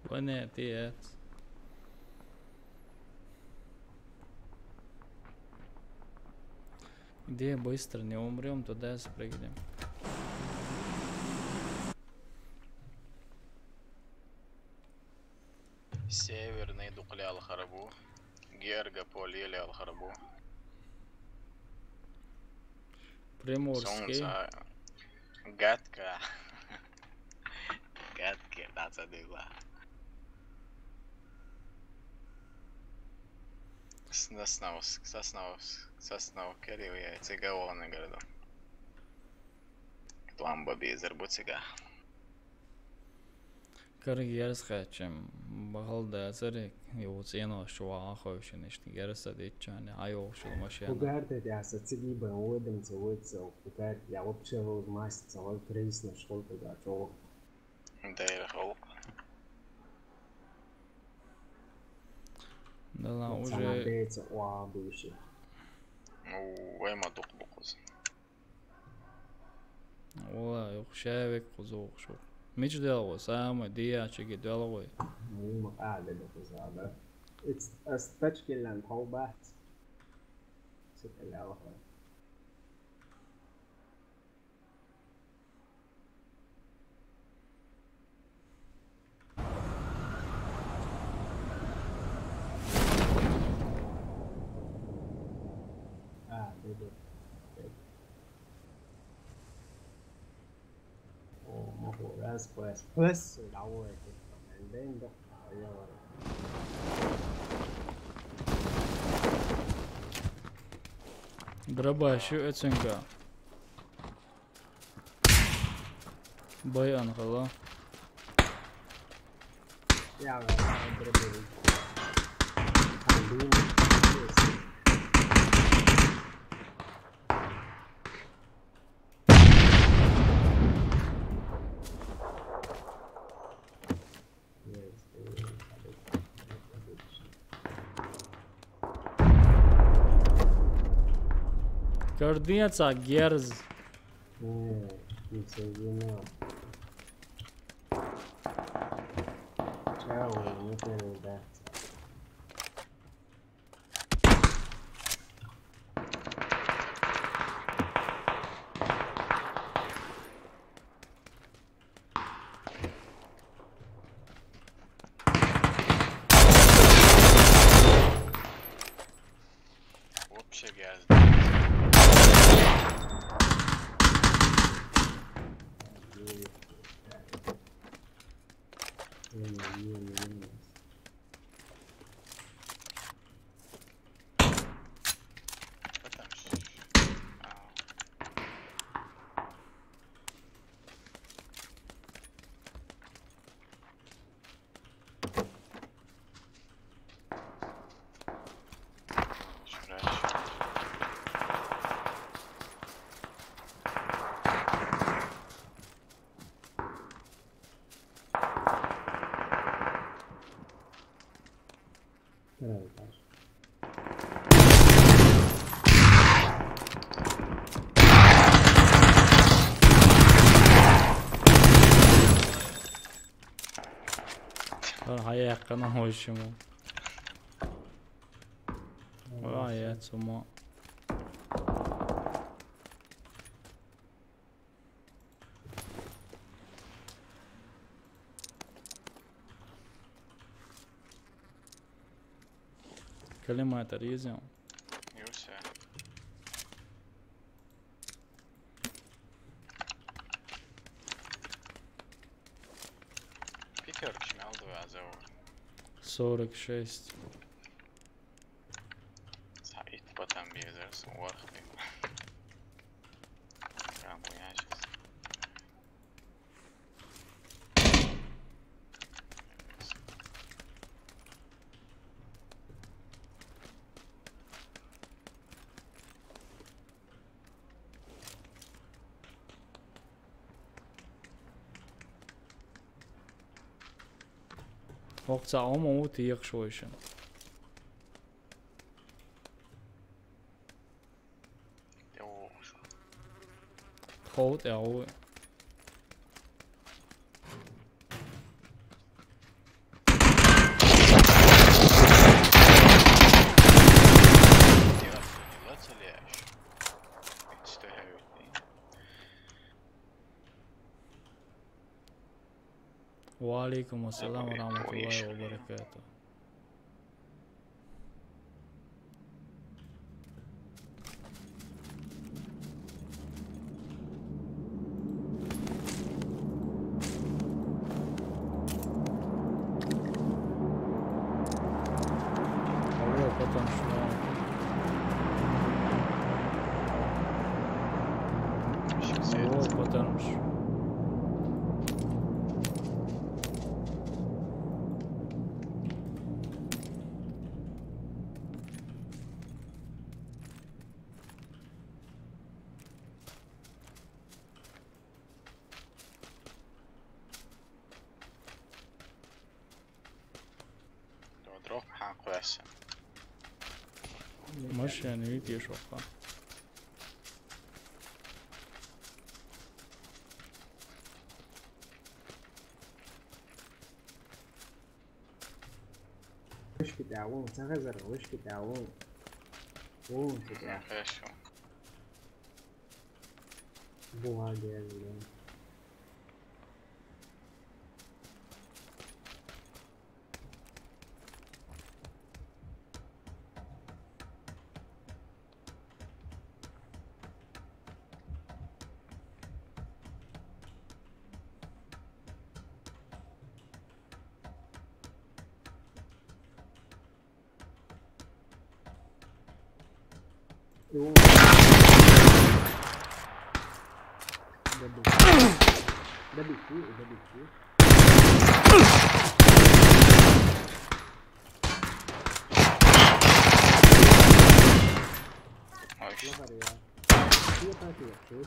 Вон это. Где быстро не умрём, туда спрыгнем. Северный дуклял харабу. Герга полили алхарабу. Приморский. Солнце. Гадко. Гадко, да, задыла. Сосновск, Сосновск, Сосновка, Ривья, Цегаоны городом. Ламба безер, бу цега. Кыргерс хачем, бахал да сарик, его цено шуа хойшин ишни герса дичане, айо шул машина. Угарда да са цибибан, уэдам ца уэдца, угард, я вообще возмасится, ой, крейс на школ туда, чего? Да, я хол. Да ладно, уже. Самодеца, уа, бывший. Ну, вай ма дук букуз. Вала, юх, шәвек кузук шук. Мич делгой, самый диячиги делгой. Мума каде да кузада. It's a touch kill and call back. Сикалялха. Ah, they did. They did. Oh, my boy. Pues, pues, pues, la vuelta. Tremendo. Ahí ahora. Darabaşı ötünga. Bay anqala. Ya, ben, ben, ben, ben. Kardinha sa gerz. Hum, não sei de não. Tchau, não tem nada. Вообще geldi. Bakalım. Aa. Şuraya. Beraber. Lan haya yakkanan hoşum o. Vay ya, sumo. Kalima tarızım. Yoksa. Пятерочный алды ваза. Сорок шесть. Саид потом безерс, уарх. Прям я сейчас. Hoqca ama o tiyaq şoyşun. Hold out. وعليكم السلام ورحمة الله وبركاته. Алло, потом что? Алло, потом что? Машина видишь, опа. Вышки да, вон, цагазар, вышки да, вон. Вон, тебя. Хорошо. Буга geldi. Добить. Добить, добить. Ой, ш- Говорю. Ты так и ты.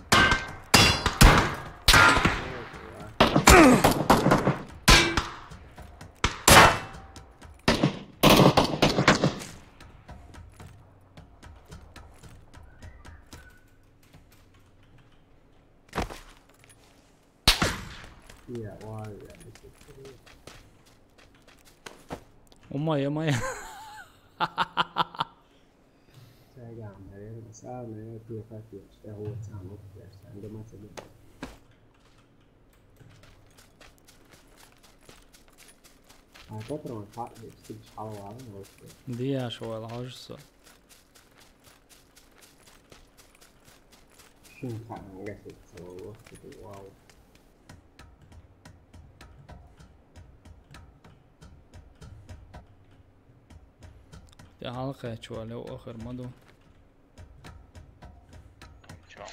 Yeah, why? Uma ya, uma ya. Saiga, mare, sa ne tu ka ti, e ho sa no, ya sa ndo ma se. A to pro fa, ti chalo wa no. Dia sho la hožsa. Шин хаан гасит савоос кити вау. Тэ халкъ чуале охир маду. Чуал.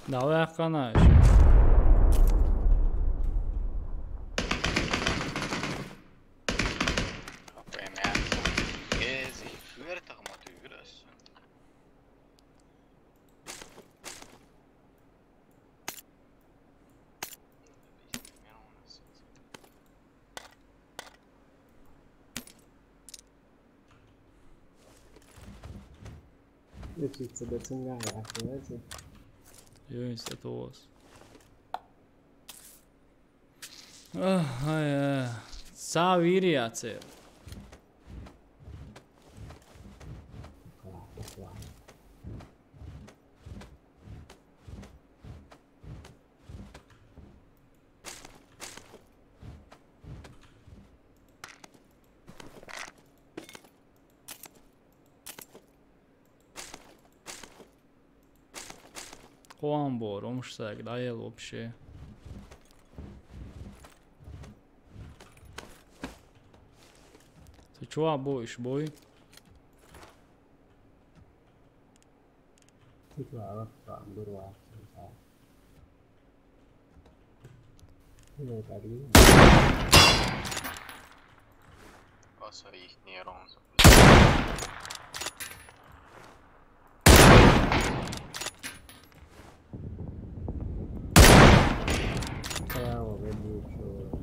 Давай, Аканач. Io, ci sta da zingare, ecco, eh, sì. Io ho iniziato vos. Ah, eh, sa viri a ce. Qua, qua. Къо ам бор, омш саг, да ел вообще. Ты чё, бой, иш бой? Ты чё, а, там, дурак, там. Pasa їхній раунд. Право, ведучого.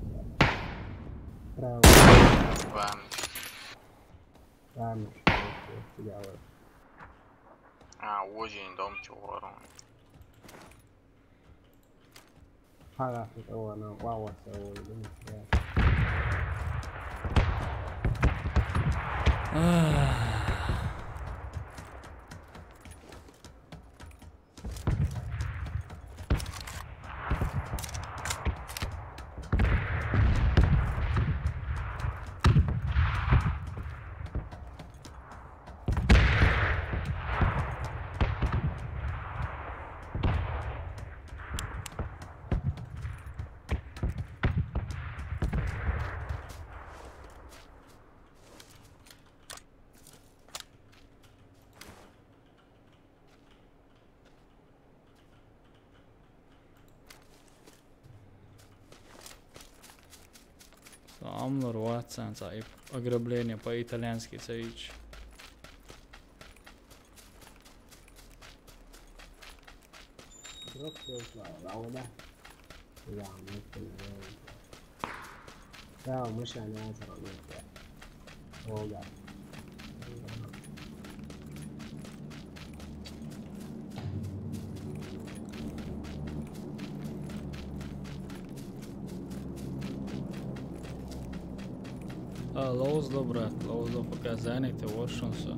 Право. Вам. Там, что делать? А, очень дом чего. Hala, se te vuonna vauhassa voi. Со мной ругаться, ограбление по-итальянски, цаич. Drop, drop, la, la, la. Ла, мы, да, мы ща не это робим. О, да. А, лоуз добра, лоуз показания, ты вот что всё.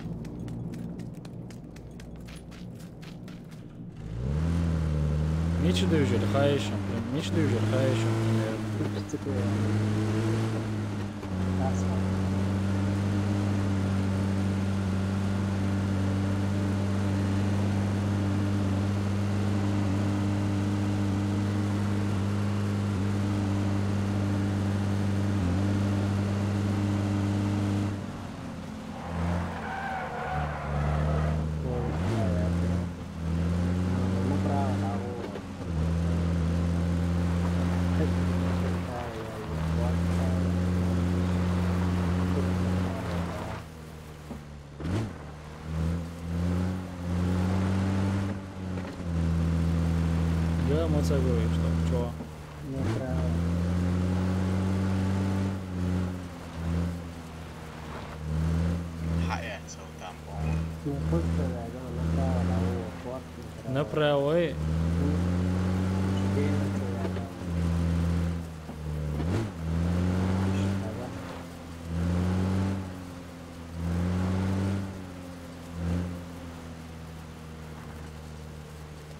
Мича дувзар хайшам, мича дувзар хайшам, примерно. Ё, ма ца гуйш, чтоб чё? Направо. Хьаэцал там, по-моему. Ну, хоть куда, да, направо, да, вот, вот, направо. Направо, ой. Теперь направо, да. Ещё, да.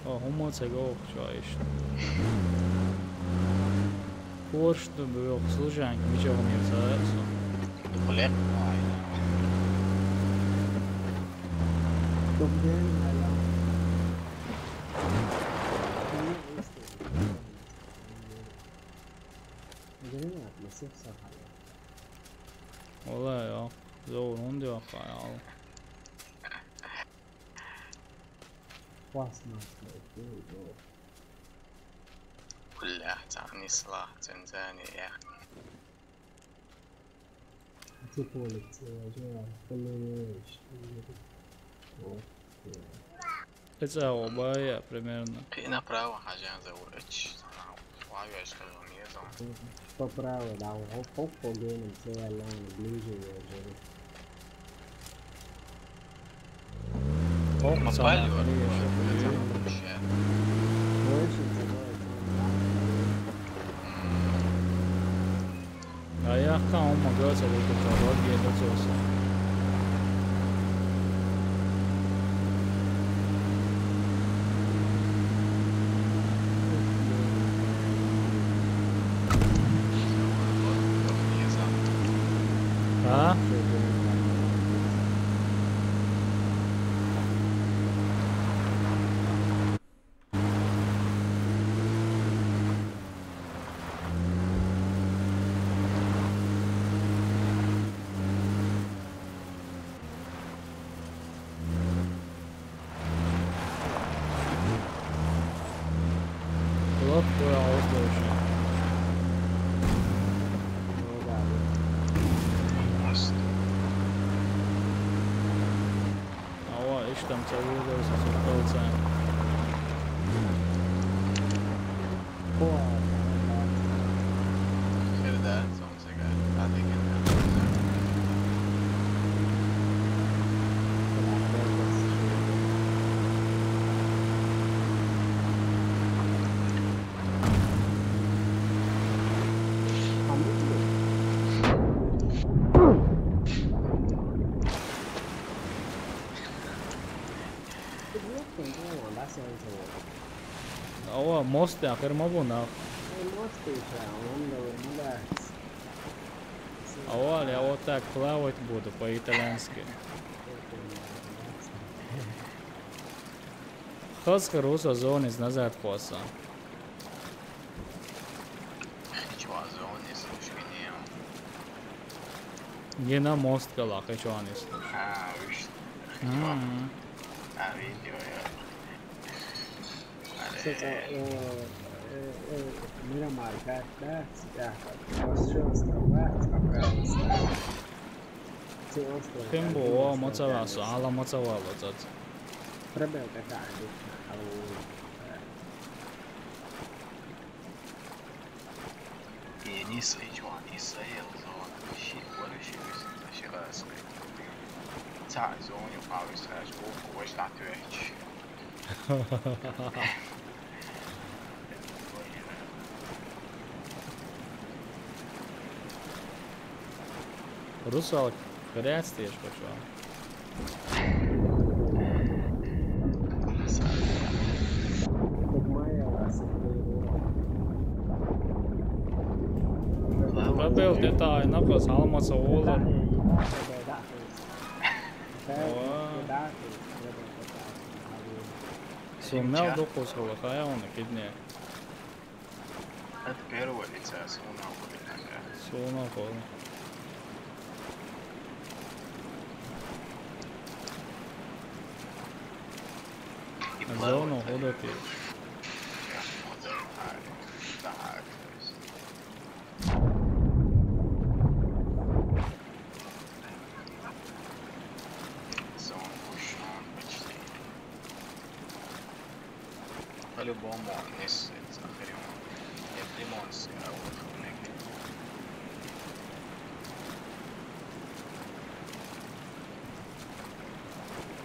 О, хӀумма ца гохчу иштта. Коршта боху служанка мича хӀумнера ца лаьа со. Хлеб. Вала, йо. Зовр хӀунда йохка, ял? Классно, блядь, ну, ну. Бля, цхьа нислахь, цунцани, я. Цу полиция, я, полиция. Вот, я. Эца оба, я, примерно. Кхин направо хьажа, зовр, эч, цхьа. По правой, да, хоп, хоп, хоп, генем, целая лайн, ближе, я, уже. Хоп, ма цхьа паль вара, ближе, вообще. Больше, давай, там, да. А я там могу ца выкупить, вот я это целся. А? Лапа оздойша. Ава, иштта ца вугӀуьйтур аса цу кхалцан. Хир дац, он цигара дӀадигина. Ава, мостагӀа хир ма бу нах. Ава, я вот так плавать буду по-итальянски. Хаза хир ву со зонис назад кхосса. Хича ван зона нислуш винел. Гена мост кӀала хича ван нислуш. А, вуьш. Мгм. А, видео, я. Аре. Со ца, э, э, э, Мирамар баьтта, цигахь. Ас шо оставлац, пока оставлац. Цу остров. Хин бу, о, ма ца васу, ала ма ца вало цац. Пробел какая-нибудь. Ау. Э, нисса, чуан, нисса, ел зона. Ши, вара ши висна, ши гӀаскхи. Цхьа зона юкъа висна, аш боху, ваш дӀатоьхча. Русалка, хӀара яц теша кхо чуан? Как моя вас. Фейл, это, а, нахуй, салмаса, олар. О. Сумел докус хала, хая он кидне. Это первое лицо, сумел. Сумел хала. Зону ходити. По-любому он не сыт, охренел. Я в лимон сыграл, вот в Неге.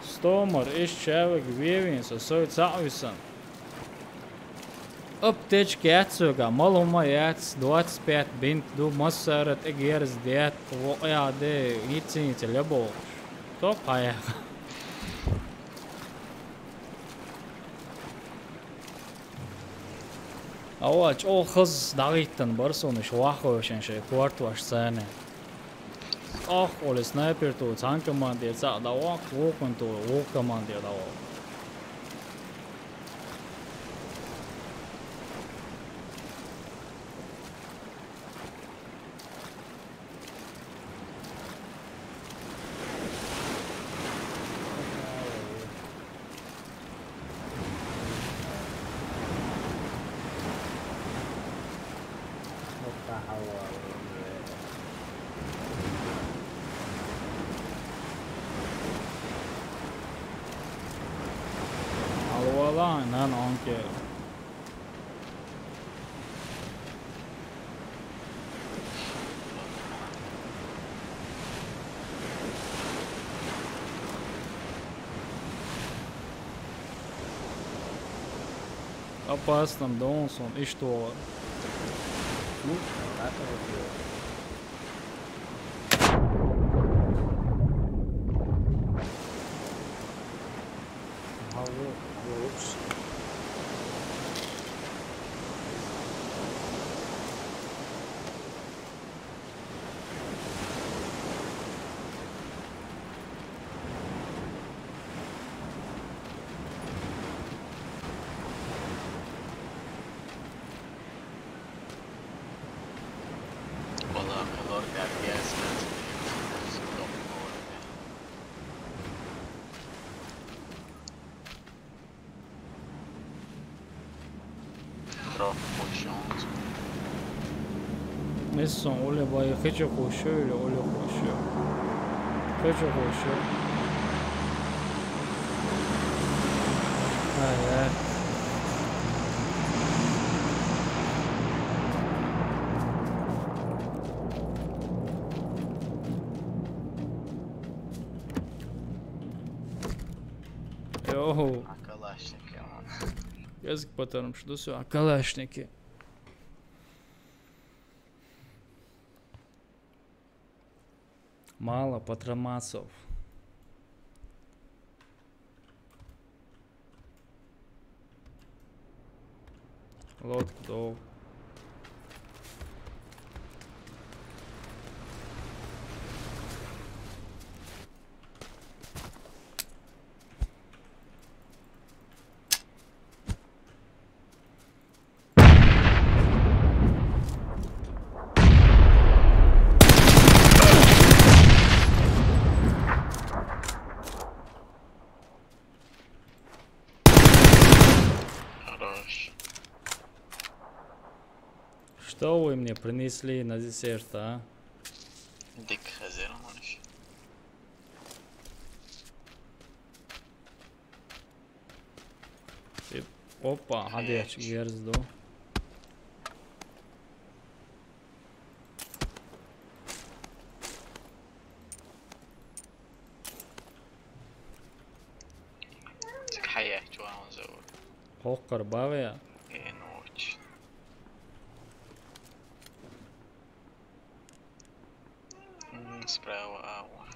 Стомар, иш чавик вевин со сой цаъвисан. Аптечка яцуга, малума яц, двадцать пять бинт ду, массарат эгерз дят, во яде, ицин ицелебо. Топ хая. Ава, чӀо хаз дагъиттан барсуни швахъ вешен шей кварт ваш сцене. Ах, оле снайпер ту цан командир ца давак, вукун ту вук командир давак. Алвала, нан онке. Опасным донсом и что? Valla kalor derdi esmez. Troca colchões. Esson, olha, vai, fecha colchão, olha, olha colchão. Fecha colchão. Ai, ai. Йоу. А калашники, он. Yazık batarım şu da, а калашники. Мало патромасов. Лодка дол. Хорош. Что вы мне принесли на десерт, а? Дик хазир, малыш. Опа, hadi aç, gireriz de o. Цик хьаяхьча ван зовр. Хохкар бавя. Э, ночь. М, справа ауа.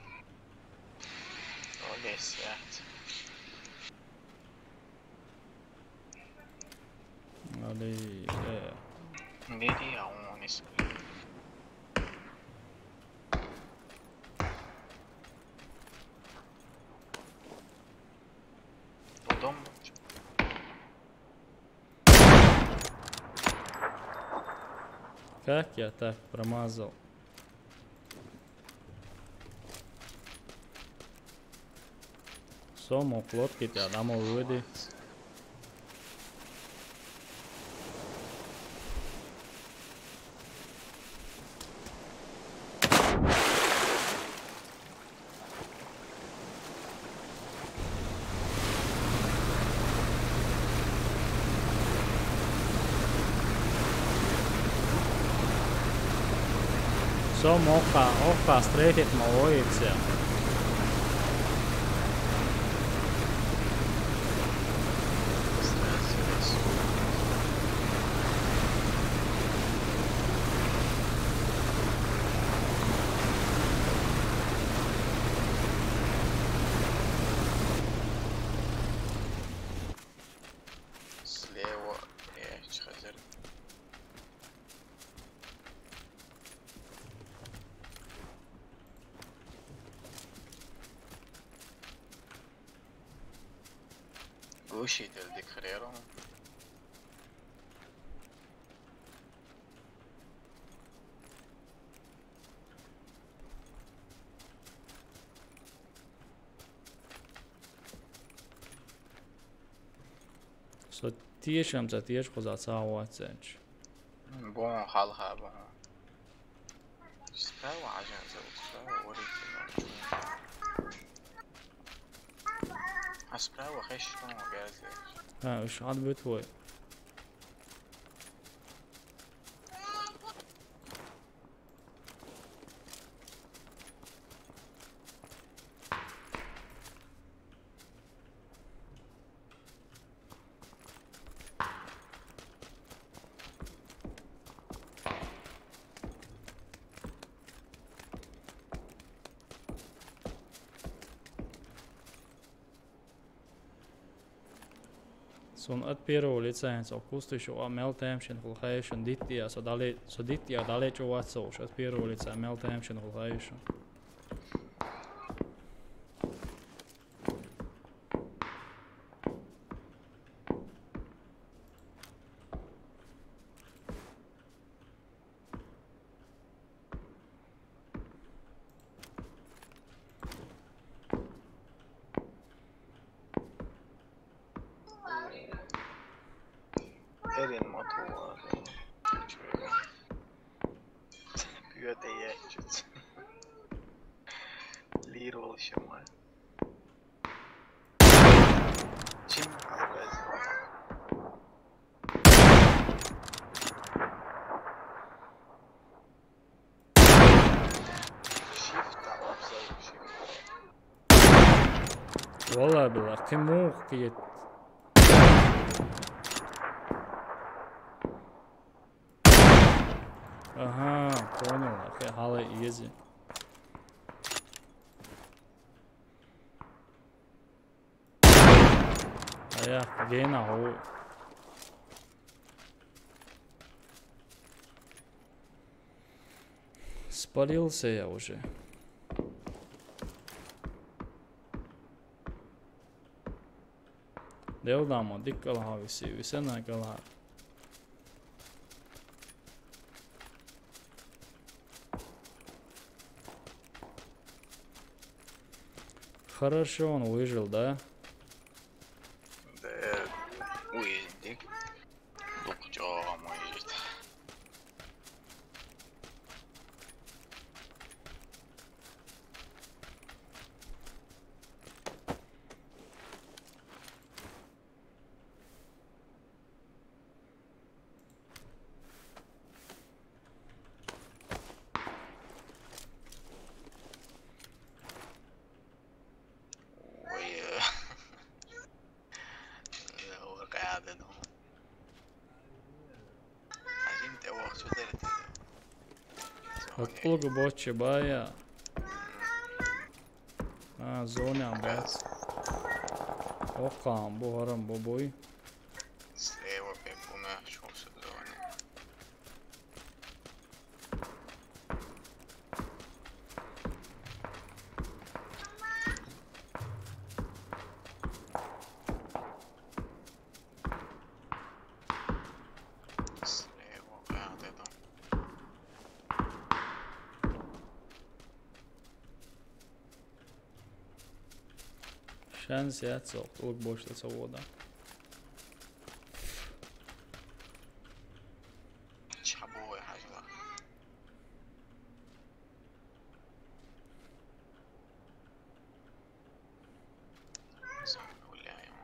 Оле, свет. Али, э. Бери, а он из-, Как я так промазал? Со мог лодки, ты одному выводи. Со мохха, охха стрейфит ма воится. Слева, я сейчас. Глушитель декорирован. Со тиешам за тиеш коза цааваценч. Бон халха бон. Справа ажан за справа орите. А справа хешкон газе. А, уж ад бит вой. Сун от первого лица хӀинца кустуйш ва мел тайм шин хулхайшун диттия, со дали, со диттия дали чу вацалш от первого лица мел тайм шин хулхайшун. Эрин матуа. Пюэте яхчуц. Лир волшема. Чин алгаз. Shift там, shift. Вала била, кимух киет. Ага, понял, ахе хала изи. А я гена ху. Спалился я уже. Делдамо, диккала хависи, висена гала. Хорошо, он выжил, да? Да, уйди. Дукчо, может. Ой, э, ой, кая ты думал? Азим те вахчу дерти. Атлугу бочче бая. А, зоня бац. Окам, бу харам, бу буй. Слева пекуна, шо се зоня. Слева, а, вот это. Шанс яц, цо лук бош ца вода. Чабой хажла. Гуляем.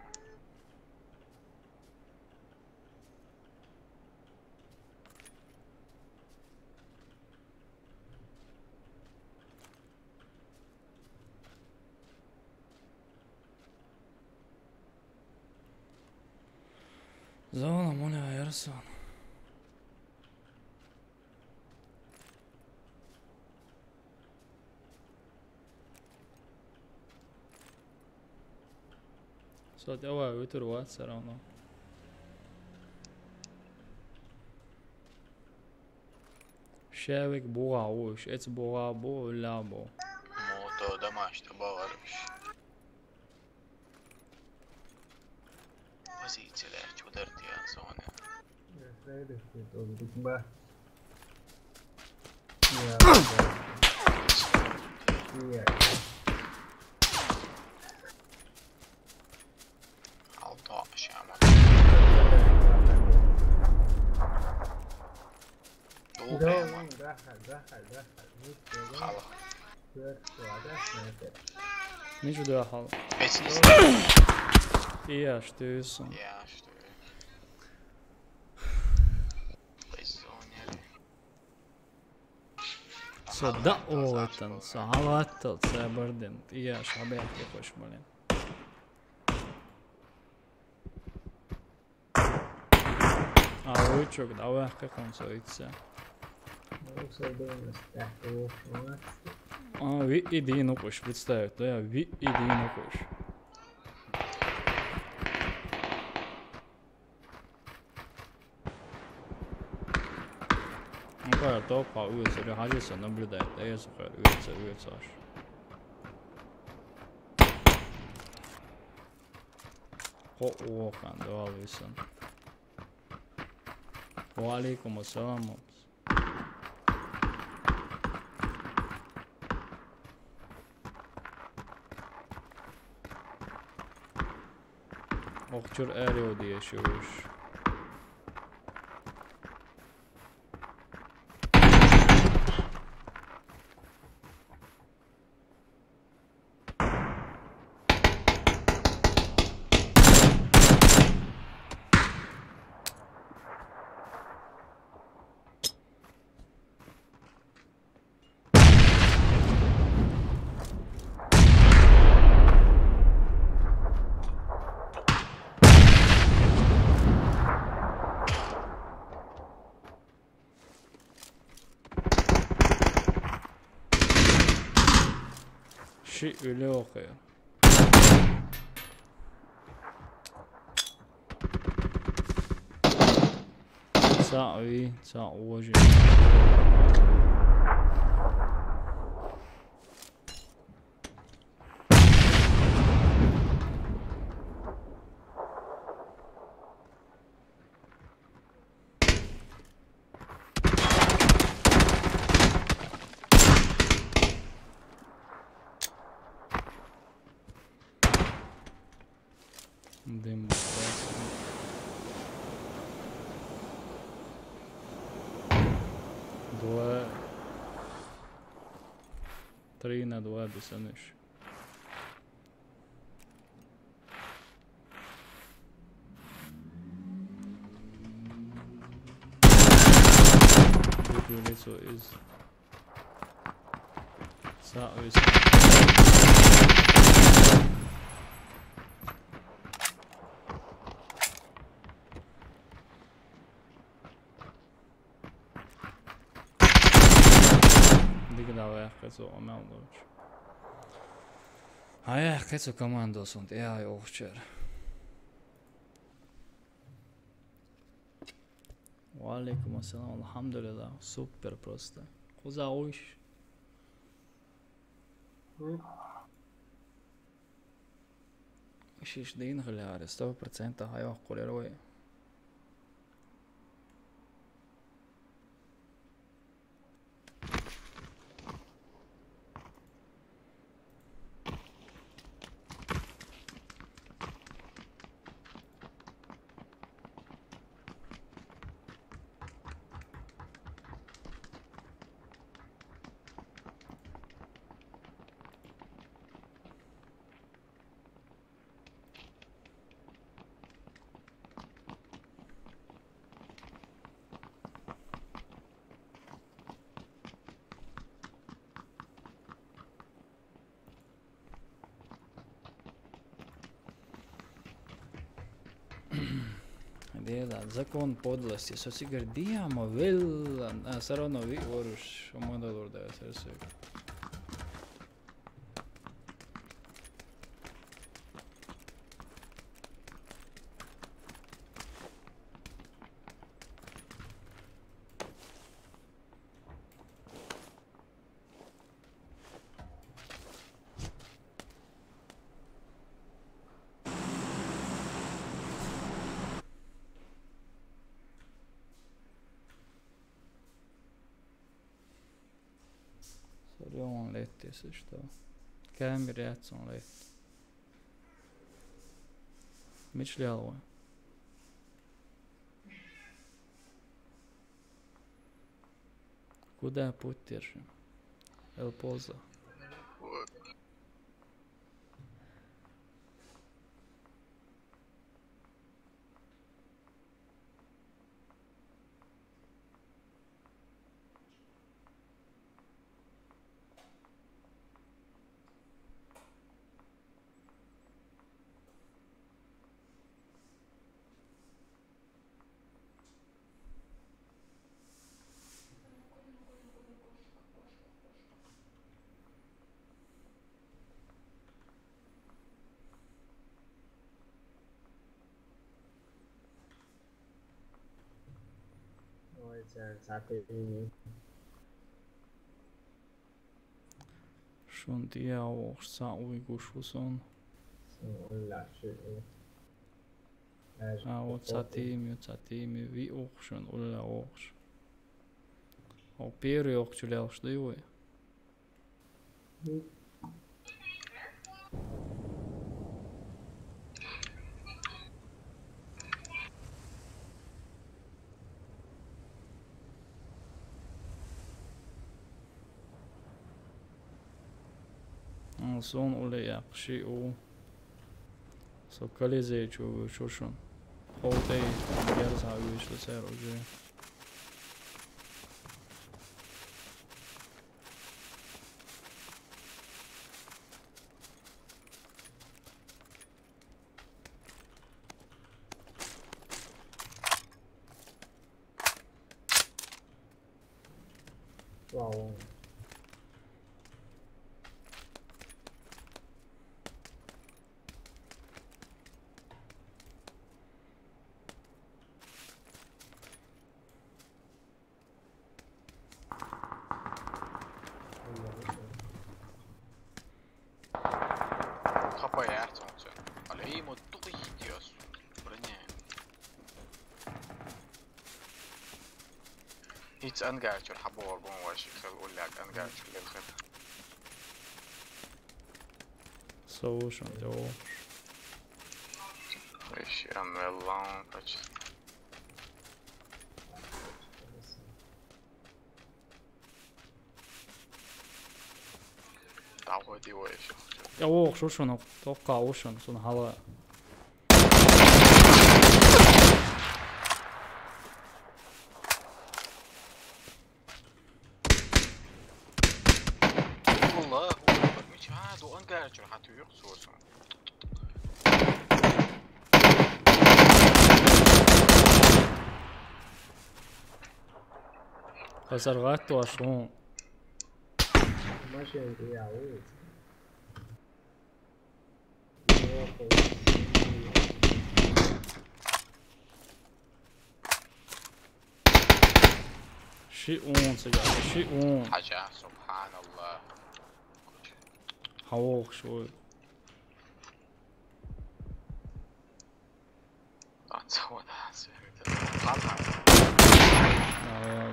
Зона, моля, Эрсон. Со тӀе ва витӀур вац всё равно. Шевик бугӀа вуш, эц бугӀа бу, уля бу. Мото дамаш та багъарыш. Позицияда чудартия зона. Следующий тут букба. Я, да. Я. Алто шама. Долго. Давай, даха, даха, даха. Хала. Мичу дахал? Эцнис. Я, что и сон. Я, что и. Позонер. Со да олатан, со алатал, со барден. Я, шабе ке хош мален. А вы чё, давай, как он зовется? Ну, всё, думаю, так, вот, вот. А, ви иди, ну, хочешь представить, да, ви иди, ну, хочешь. Ну, как, то, по улице, или хожу, всё наблюдает, да, я сухой, улица, улица аж. Хо, о, хан, давай, Луисон. Ва алейкум ассалам. Ох, чур арио диешуш. Ши уле охе. Цаъ ви, цаъ ожи. Дым. Два. Три на два бисаныш. Выпью лицо из са-, из Дигда ваяхкъецо амал доч. Аяхкъецо командо сунт, э, ай, охчер. Ва алейкум ассалам, алхамдулилла, супер просто. Куза уйш. Шиш дин гъляри, сто процентов ай охкулер вай. Dēlā, закон подлости. Со цигар диамо велла, а, всё равно ви оруш, шо модалур да, сэр, сэр. Сорён леттес, что? Камера яцун лет. Мичлялва. Куда путь держим? Эл поза. Ой, цар цатыни. Шун диа охш са уйгуш усон. Сун улла ши у. А, вот цатыми, цатыми, ви охшун, улла охш. О, первый охчу лялш, да, ой? М, сон уле яхшы у. Со Колизей чу шушун. Холтей, герза уйшлы сэр уже. Вау. Хапа яарсан. Алей, ему тух идиос. Броня. Its ангачур хабор бон ваши хел уляк ангачур лелхер. Соушен, да. Ещё амеллан, почти. Давай, давай, ещё. Я, о, шо, шо, ну, только ушен, сон хала. Аллаху акбар. Мича, до ангарчур хату ёк сосон. Хазаргат то ашун. Машин я, улица. Ши он, сага, ши он. Хажа, субханаллах. Хавох, шо. Давай,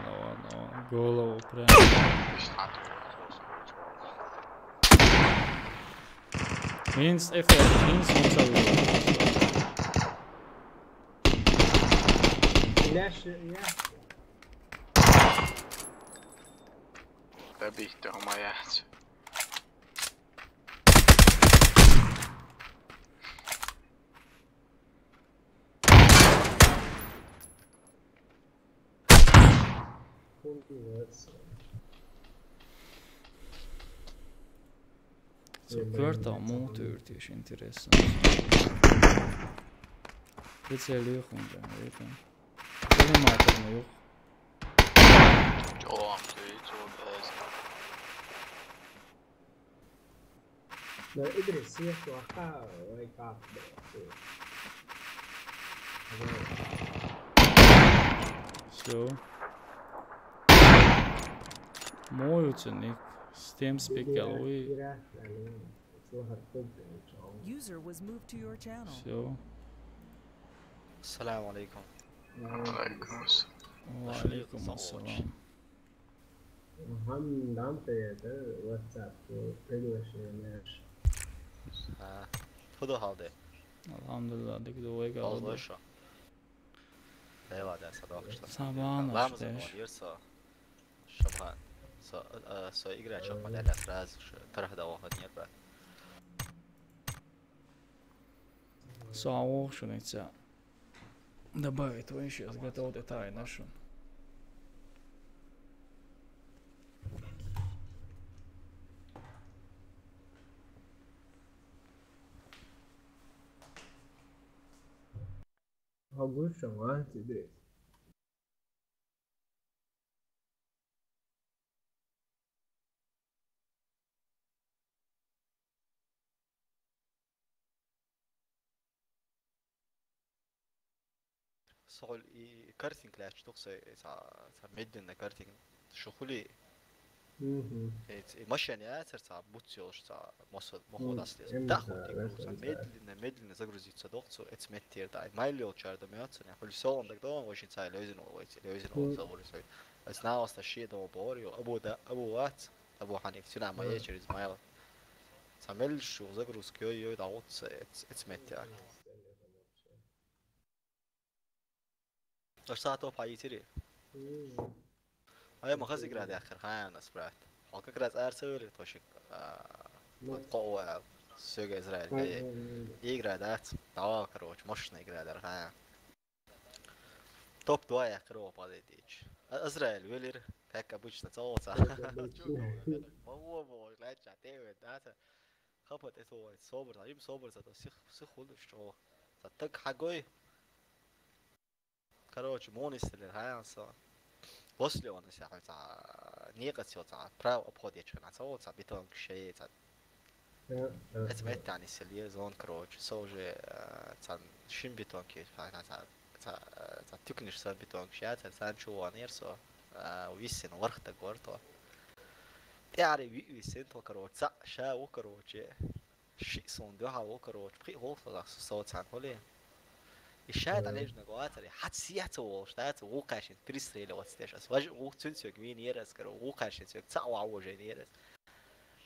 давай, давай. Голову прям. Минус эф, минус минус. Добить, да, моя. Цукерта мутур тиш интересно. Jetzt hier Löcher und dann weiter. Dann machen wir noch. Oh, okay, so, äh, Na, Idris, hier ist noch H K, wake up. So. Moju cenik. Steam speaker, oui. User was moved to your channel. Все. السلام عليكم. وعليكم السلام. وعليكم السلام. Алхамдулиллах, это WhatsApp приглашение. А, худо халде. Алхамдулиллах, дик ду вайга. Алло, шо. Эла да садок шо. Сабан. Ламаз деш. Ерсо. Шабан. Со, э, со игра чё подали сразу, шо тарах да вахат нет, брат. Со авох шо не ца. Добавить твои сейчас готовы детали наши. Могу сама тебе. Согъул и картинг лаьтташ тухсай, ца, ца медленный картинг. Шухули. Мгм. Э, ц-, и машен яцар ца буц йолуш, ца мосо-, мохо дас лез. М, да, да, худик да, ца да, медленно, медленно загрузиться дохцу, эц меттер да. Майл йолчар да мёцу, не. Хули солон даг дон, очень ца лёзин ол, эц лёзин ол, мгм, забули сой. Эц наоста ши да бор йо, абу да, абу вац, абу ханик, сюна мае через майл. Ца мел шу загрузка йой, йой да вот эц, эц меттер. Аш саато пайитири. Мгм. Ай, ма хаза игра дахар, ханас, брат. Ол как раз арса вели тошик, а, вот коуа, сёга Израиль. Мгм. Игра дац. Давай, короче, мощная игра дар, ха. Топ два я кро падетич. А, Израиль велир, как обычно, целоца. Как обычно. Во, во, во, лача, ты, да, ца. Хапат это, ой, собр, им собр, зато сих, сих худ, что. За так хагой. Короче, монистелер, ха, со. После он, если, ца, некоторые, ца, прав обход я чё, на, ца, ца, бетон, кше, ца. Эц меттани селе зон, короче, со уже, э, ца, шин бетон ки, ха, ца, ца, ца, тюкниш ца бетон кше, ца, ца, чё, он, ер, со, э, висин, варх так горто. Тяри ви-, висин, то, короче, ца, ша, у, короче. Ши сон дуьхьал ву, короче, пхи гӀуллакх со царна хуьлий. И ша дӀалежнарг вацара, хьаца сехьа ца волуш, да, ца вукхаьршинца пристрелироваться деш. Ас важа ву цуьнца вег вийнера ас, короче, вукхаьршинца вег цхьаъ вахь вожийнера ас.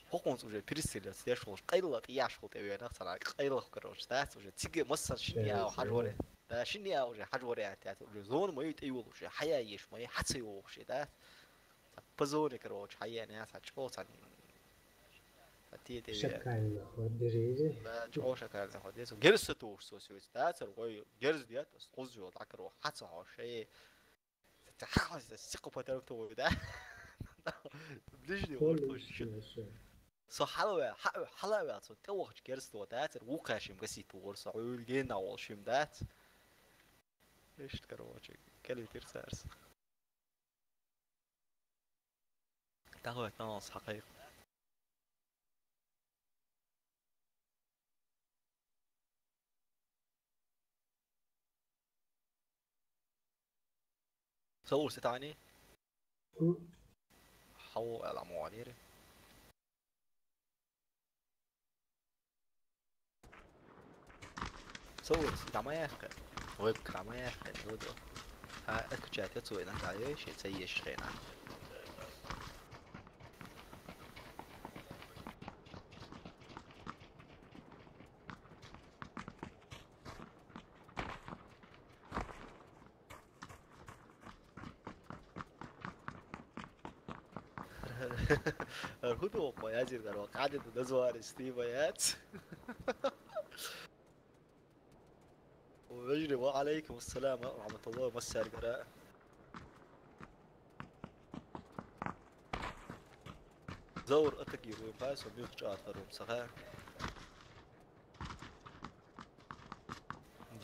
ХӀокхунца уже пристрелироваться деш волуш, къайла тӀе яш хул тӀе венах цара, къайлах, короче, да, ца уже цига массан шин яа хьажоре. Да, шин яа уже хьажоре аьнна, да, ца уже зона ма ю тӀе йолуш, хьаяа еш ма ю, хьаца йолуш, да. Ца по зоне, короче, хьаена, ца чӀо, ца, ца те, те, шакально ходдерийри. Да, чӀо шакально ходдерийри. Герз ца тухуш со соьца, да, цара гой герз дет, ас кхуза йо, дӀакаро, хьаца хьо, шей. Ца хьа, ца сикху патарм тухуй, да? Ближний вот, точно. Со хьалаве, хьа-, хьалаве, со тӀе вахча герз то, да, цара вукхаьршим гасит вор, со гӀуьлгена волшим, да, ца. Иштта, короче, калитир царс. Тахой тан схьакхайкха. Со урс тани? Хьо аьлла мо ванийра. Со урс, дӀа ма яьккхи. Вебка дӀа ма яьккхи, дудо. Хьа, отключать яц вайна, дӀа йой, ши ца еш хена. ХӀун ду, ма язир гар ва, кадид название стрима яц. Вежри, ва алейкум ассалам ва рахматуллах, массар гара. Заур атакируем, хай, со мюх чат харум саха.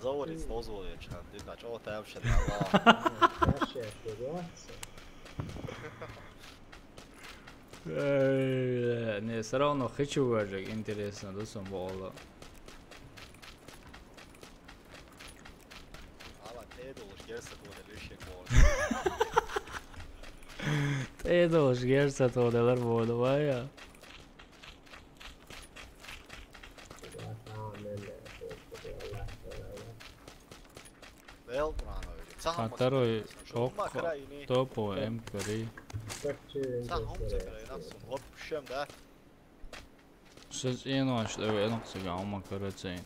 Зоврис, зоврис, чан, дина, чё там вообще дала? Вообще, ты. Э, не, всё равно хочу выжить, интересно, да, сам было. Ала, тӀедолуш герз сатоделар више кор. ТӀедолуш герз сатоделар бо, давай я. Вел Куранович. Ца хӀама. Второй, ца хӀама окко, крайни. Топовый М три. Ца хӀама ца крайна сум. Вообще, да. Сез инош да венок циган ма карацин.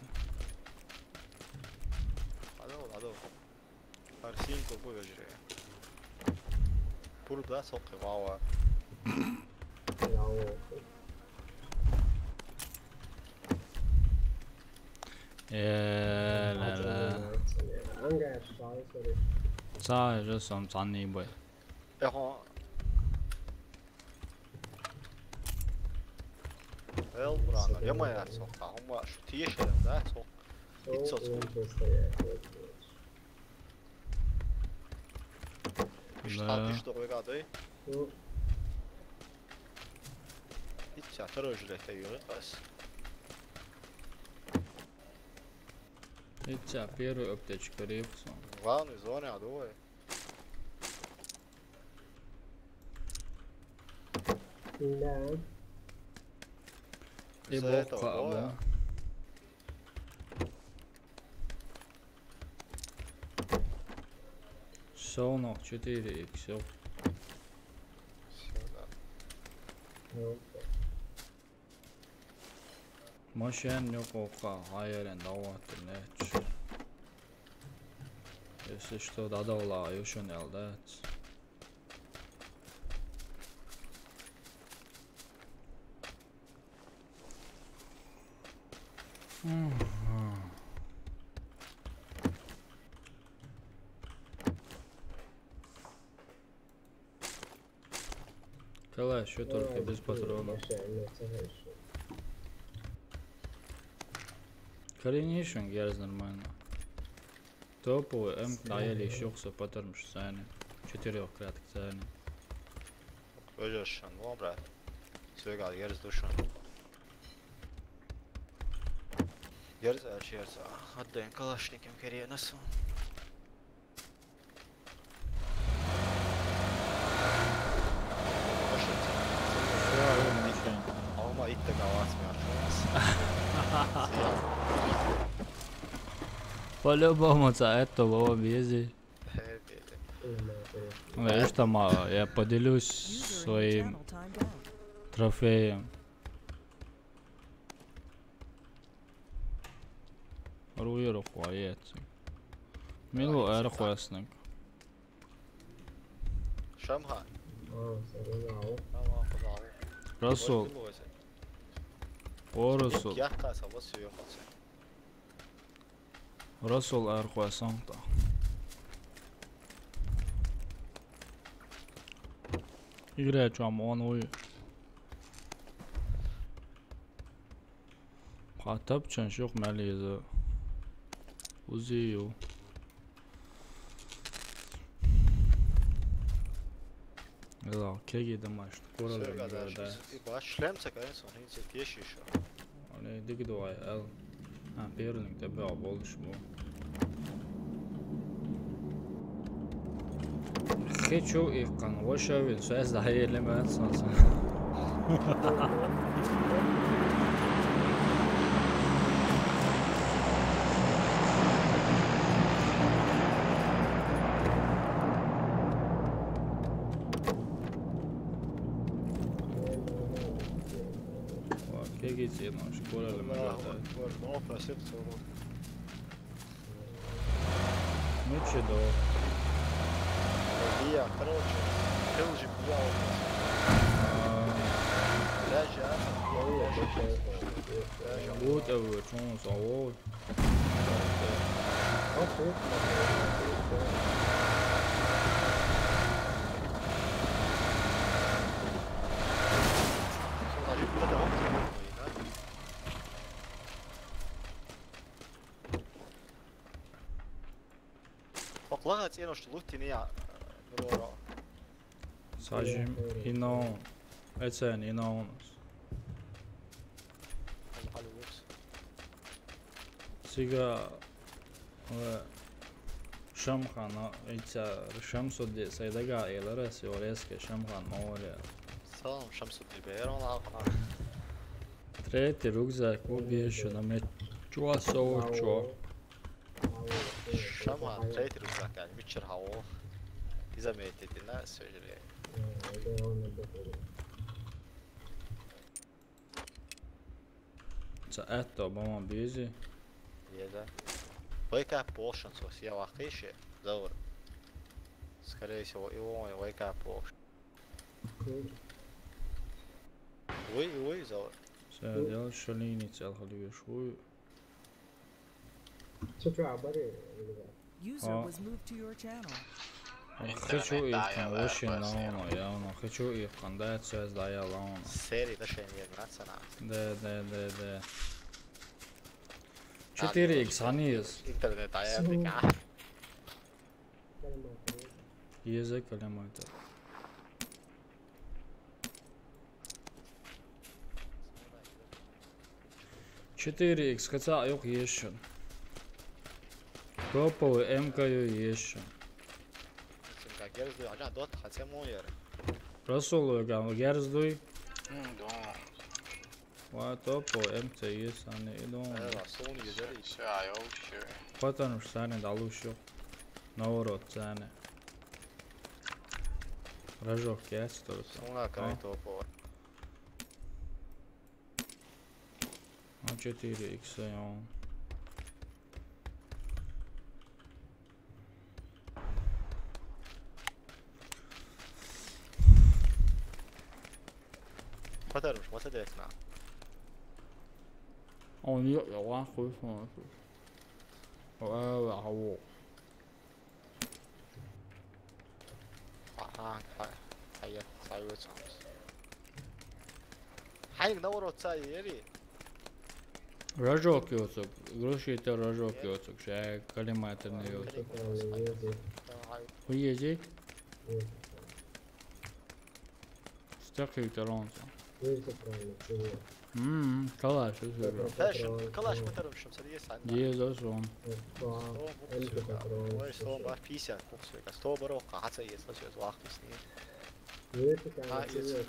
Адо, адо. Арсин копу вежре. Пурда соқы вава. Э, ла, ла. Ангар шай сори. Ца, же сам цанни бай. Эхо. Эл, Куранович, я моя соха, хӀама шу тиешерам, да, соха. Ицо соха. Ишта, да, ишта гой гадай. Ицо, второй жилет тай юры къас. Ицо, первый аптечка репсон. Главный зоне, а двое. Да. И из-за этого бока, боя. Да. Всё, ну, четыре икс, всё. Всё, да. Ну, окей. Машин ёкъ окъа, хайрен даватыр неч. Если что, дадавла, ещё не алдать. Мгм. Калаш, всё, только без патронов. Коренишин герз нормально. Топовый М доели, ещё кусок потормишь сани. Четырёх краток сани. Выживший, ну, брат. Всё, герз душин. Герз, а, черз, а, отдаем калашникам Корея на сон. Алма итте галас мяршас. По-любому, за это было вези. Знаешь, там, а, я поделюсь своим трофеем. Руи рухваец. Милу эрхвесник. Шамха. Расул. О, Расул. Расул архуасан та. Играй чуам он уй. Хатап чан шух мализа. Узию. Эла, кеги дамаш, кора. Всё, да, да. И баш шлем ца, конечно, он хинце пеши шо. Они дигдуай, эл. А, первый ник тебе болш бу. Хочу и кан, воша вин, сейчас да еле мэн сон сон. Кеги цена, школа ле мажата. Ну, че до. Я, короче, ты уже пьял. Даже, а? Даже. Вот, а вы, чё он, а, вот. Поклагать и нож лутини я, бро. Сажим и но. Эцен и но у нас. Сига, э, Шамхан, а, эца Шамсудди Сайдага и Ларас, и Ореске Шамхан Море. Салам, Шамсудди Бейрон, а, а. Третий рюкзак, убежище, на мет. Чё, со, чё? Шамхан, третий рюкзак, я, мичер хаво. И заметите, на, к сожалению. Ца это, бама бизи. Еда. Вейка полшен сос, я вахиши, заур. Скорее всего, и он вейка полшен. Ой, ой, заур. Всё, дело, что линии цел ходишь, ой. Чё, чё, а, бери, ребят. User was moved to your channel. Хочу их там вообще на уно, я уно. Хочу их там, да, связь, да, я лауна. Сери, да, шен, я, нацана. Да, да, да, да. Четыре икс, они есть. Интернет, а я, да. Язык, калямайта. Четыре икс, хотя, а, ёк, ещё. Топовый М К ещё. Как герздуй, а, дот, хотя мой. Расул, герздуй. М, да. Ва, топовый М К ещё, они, и дом. Э, Расул, не герздуй. Всё, а, ёк, всё. Потому что они далушо. Наоборот, цены. Рожок есть только. Суна, край топовый. А четыре икс он. Подаруш, вот это весна. Он ё-, я ва хуй фон. Ва, ва, ва. Ага, ха-, ха-, я, ха-, я, ха-, я, Хьайг наоборот ца ери. Рожок йоцуг, глушитель рожок йоцуг, шай коллиматорный йоцуг. Хуй ези? Стакивтер онца. Мм, калаш, шу. Фэшн, калаш патармашам сарие санна. Еза сон. Ой, сон бар пятьдесят куксвека. Сто баро, хаца еза, сон вахтисни. А, еза.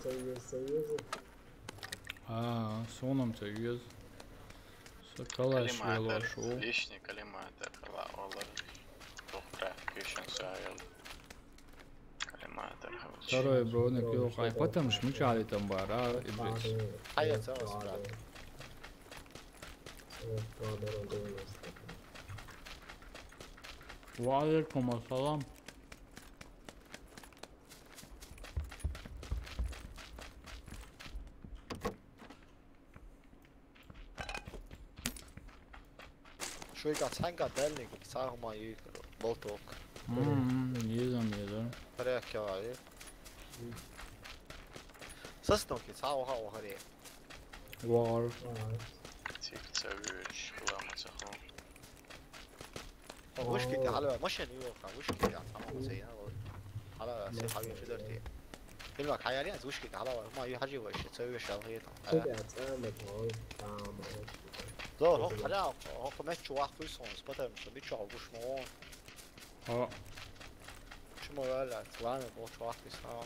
А, сонам ца еза. Со калаш велошу. Лишний коллиматор, хала, олар. Тохра, кешен саял. Второй броник йоха. Ай, потому что мы чали там бар, а, и бес. А я целый брат. Ва алейкум ассалам. Шуйга цанга дальник, сагма юй болток. Мм, езам, езам. Порядке вари. Сасноки, сау ха охаре. Вар. Цик цавюч, ламацахо. Вышки да хала, машин юха, вышки да, сама заяна. Хала, се хавин фидерти. Илма каяли, вышки да хала, ма ю хажи вышки, цавюч алгит. Зо, хо, хала, хо, хо, меч чувак куйсон, спотер, мушу бичо гушмо. Хо. Чумо вала, тламе, бо чувак куйсон.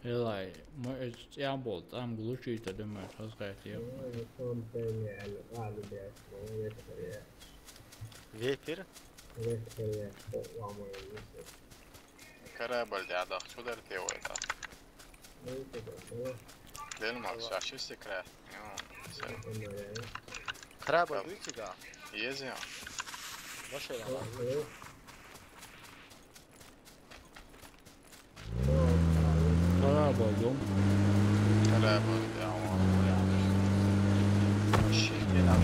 Элай, мо эч ямболт, ам глушитель, ма хас кайти. Вепир. Корабль дядах, чудар те ойта. Дел ма, шаши секрет. Корабль у тебя? Езя. Машина. Корабль, дом. Корабль, да, он, да. Шикарно.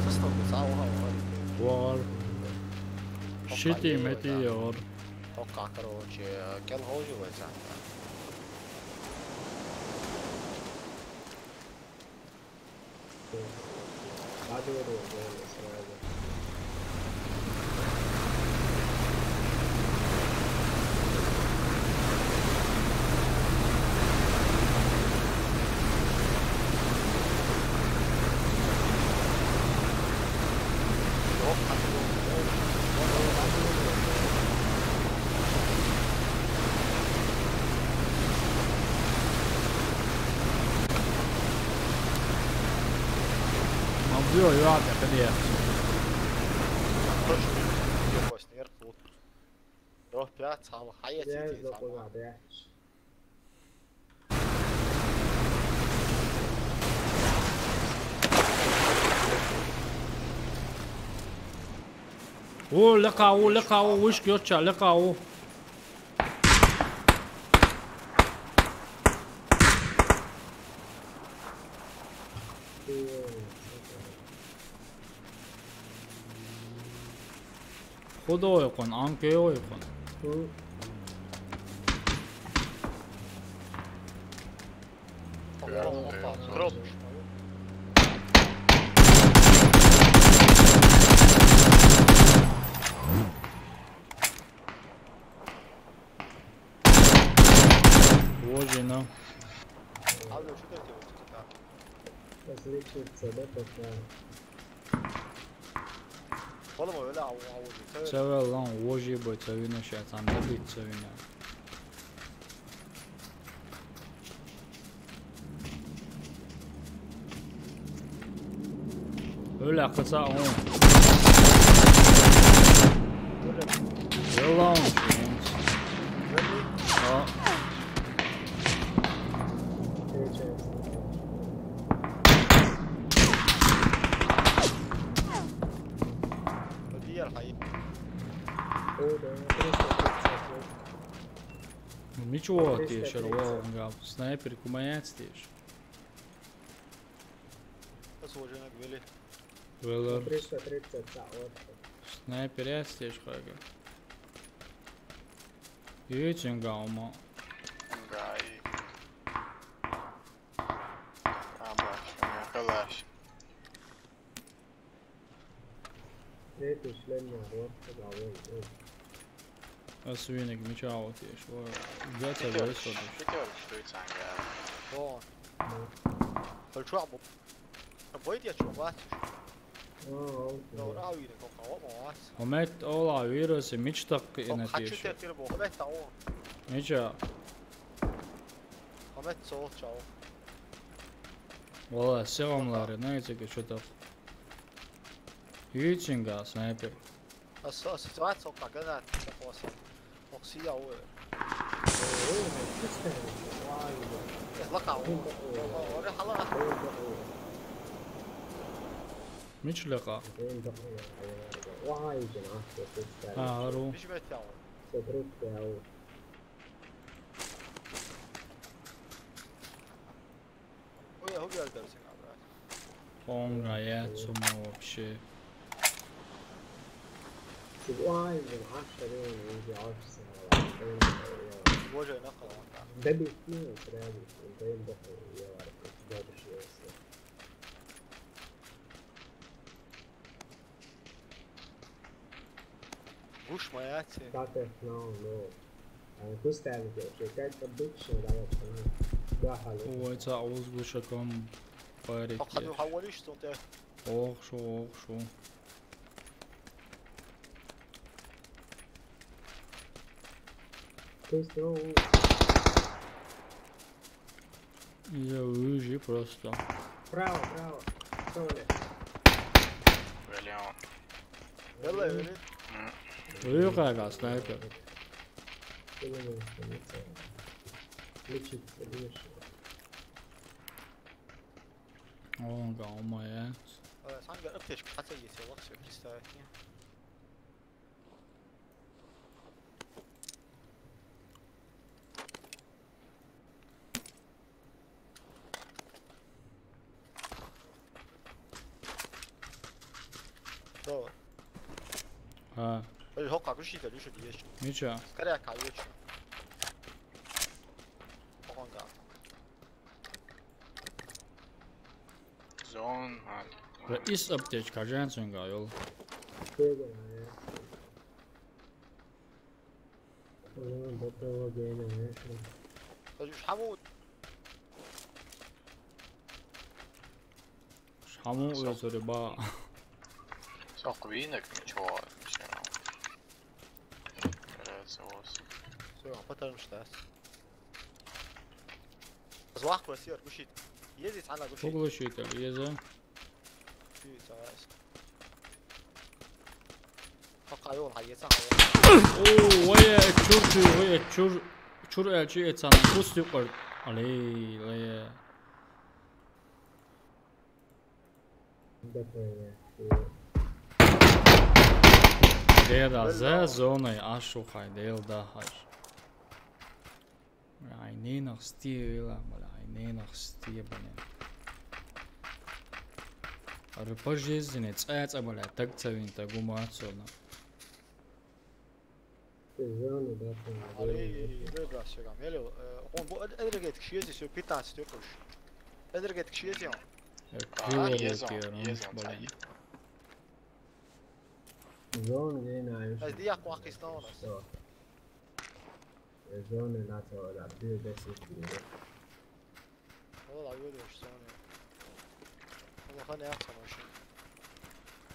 Состав, сау, сау. Вар. Шити метеор. Окей, короче, кел хожи вайса. Мамзио, юа, да, конечно. Точно, не поздно, я тут. Рох пять, сам, хая, я тити, сам. О, лека, о, лека, о, вышки, отча, лека, о. Худо ойкун, анке ойкун. Кроп. Боже, ну. Различница, да, такая? Oğlum öyle avu-, avucu. Sever lan, oji boy, sevine şey, sen de bir sevine. Öyle kısa on. Öyle. Yıllan. Aa. Öyle yer hayır. Ничего, тиеш, рвал, снайпер, кумаец, тиеш. Служи на гвели. Велар. Триста тридцать цаӀ орта. Снайпер яц теш хага. Юйцин гаума. Гай. Абаш, калаш. Третий шлем на орта, да, вон, вон. Ас винег мича аут еш, ва. Гаца Питер, вайс одуш. Питер, что и цанга. О. Ну. Хол чуа бу. Бойд я чуа бац. О, о, Дора винег, о, о, о, ац. Хомет ола вируси мичтак О, ина хочу тиша. Теперь бу. Хомет та о. Мича. Хомет сол чао. Вала, сегом лари, на эти ка чё-то. Юйцинга снайпер. А со-, ситуация как она, как у вас? Ох, сия, ой. Э, лака, ой. Ой, ой, ой, ой, ой. Мич лака. А, ару. Мич бетяо. Ой, я убил, да, всегда, брат. Хонга, я цума вообще. Боже, я нахуй. Гуш маяци. Как это, ну, ну. А, пусть ставит, вообще, как обычно, давай, пацаны. Да, халло. Ой, ца уз гуша ком парик. Походу, еш. Хавалиш, что ты? Ох, шо, ох, шо. Пусть, ну, Я выжи просто. Право, право. Что ли? Валял. Валял, валял. М. Выжи, как снайпер. Лечиться, лечиться. О, галмая. Э, сам говорю, аптечка, хотя есть, я вот всё, представь мне. Что? А. Ой, хока, включи, Катюша, есть. Ничего. Скорее, Катюша. Похонга. Зон, а. Ис аптечка, жан сунга, йол. Ой, ботова гена, конечно. Ой, хамут. Шаму Со- уйсури ба. Сок винек, ничего, ничего. Нравится у вас. Всё, а потом что? Злах квасир, гушит. Ези цана гушит. Фуглушит, ези. Фи, царас. Пока йол, хайеца, хайеца. О, вая, чур, чур, вая, чур, чур, э, чи, э, цана, пусти, али, вая. Деда, за зоной, ашу хай, дел да хаш. Ай, не нах стие, ла, бля, ай, не нах стие, бля. Рыпа жизни, ца, ца, бля, так цавин, так умацона. Зоны, да, там, Али, зоны. Ребра, всё, там, еле, э, он, бу, э, энергетик, шиези, всё, пятнадцать, ёкуш. Энергетик, шиези, он. Э, А, криво езон, руки, езон, раньше, блин. Цаги. Зоны, не знаю, Э, что. Дия, куак, и снова у нас. Что? Э, зоны, на, то, да, ты, да, все, ты, да. Вала, валла, валла, что они. Вала, хани, я, короче.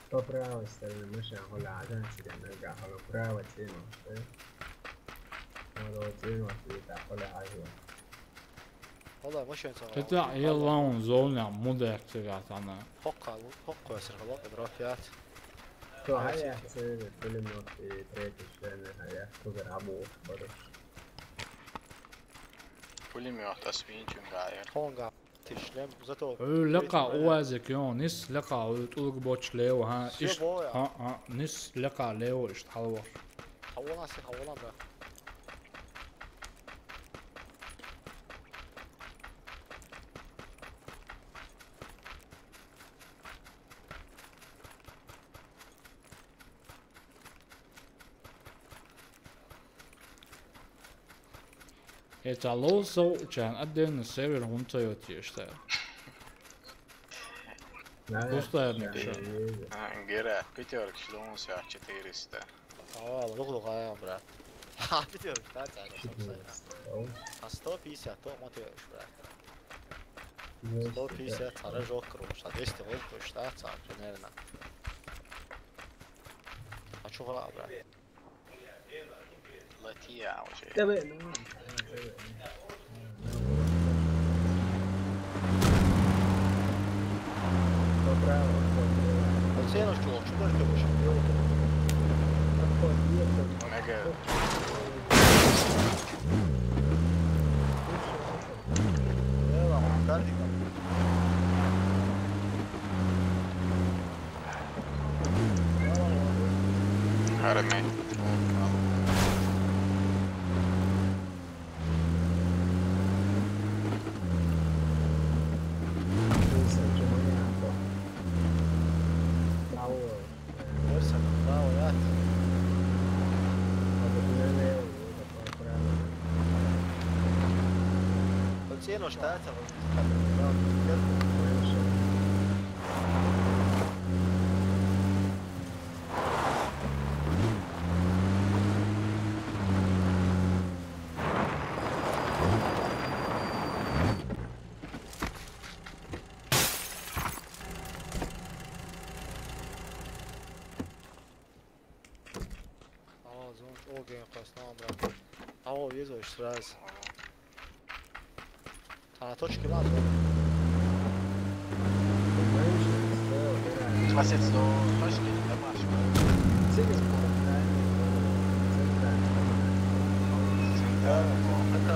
По правой стороне машина, вала, один сидит, нога, вала, право, тема, э? Вала, тема, ты, да, вала, азия. Вала, машина, сама. Это я лаун зона, мудак, цыгатана. Хокка, хокка, сэр, вала, дропят. То, а я, целый пулемёт и третий член, а я, куда рабу, боже. Пулемёт, а свиньи чунгайер. Хонга. Тишлем, зато Ой, лака, уазик, ё, нис лака, ой, тулук боч лево, ха, Всё, ишт, боя. Ха, ха, нис лака лево, ишт, халва. Хавала си, хавала, да. Я тебя лоу соучан, отдельно сервер хӀунда ца йоцуш тӀаккха? Кустарник ша. А, гера, пятёрка, что он ся четыреста. О, лух, лух, а, брат. А, пятёрка, да, да, да, да. А сто пятьдесят, то мотивируешь, брат. Сто пятьдесят, хорошо, короче, а двести лук, что, примерно. А чё, брат? Латия уже. Давай, ну, давай, ну. По праву, по праву. Оце, ну що, що ж ти хочеш? Мега. Давай, картика. Гарний. Oceano sta, sta. Ага, звонит, о, гейм пас, ну, брат. Алло, везешь сразу. А, точки ладно. Спасибо, точки не домашние. Центр. Центр.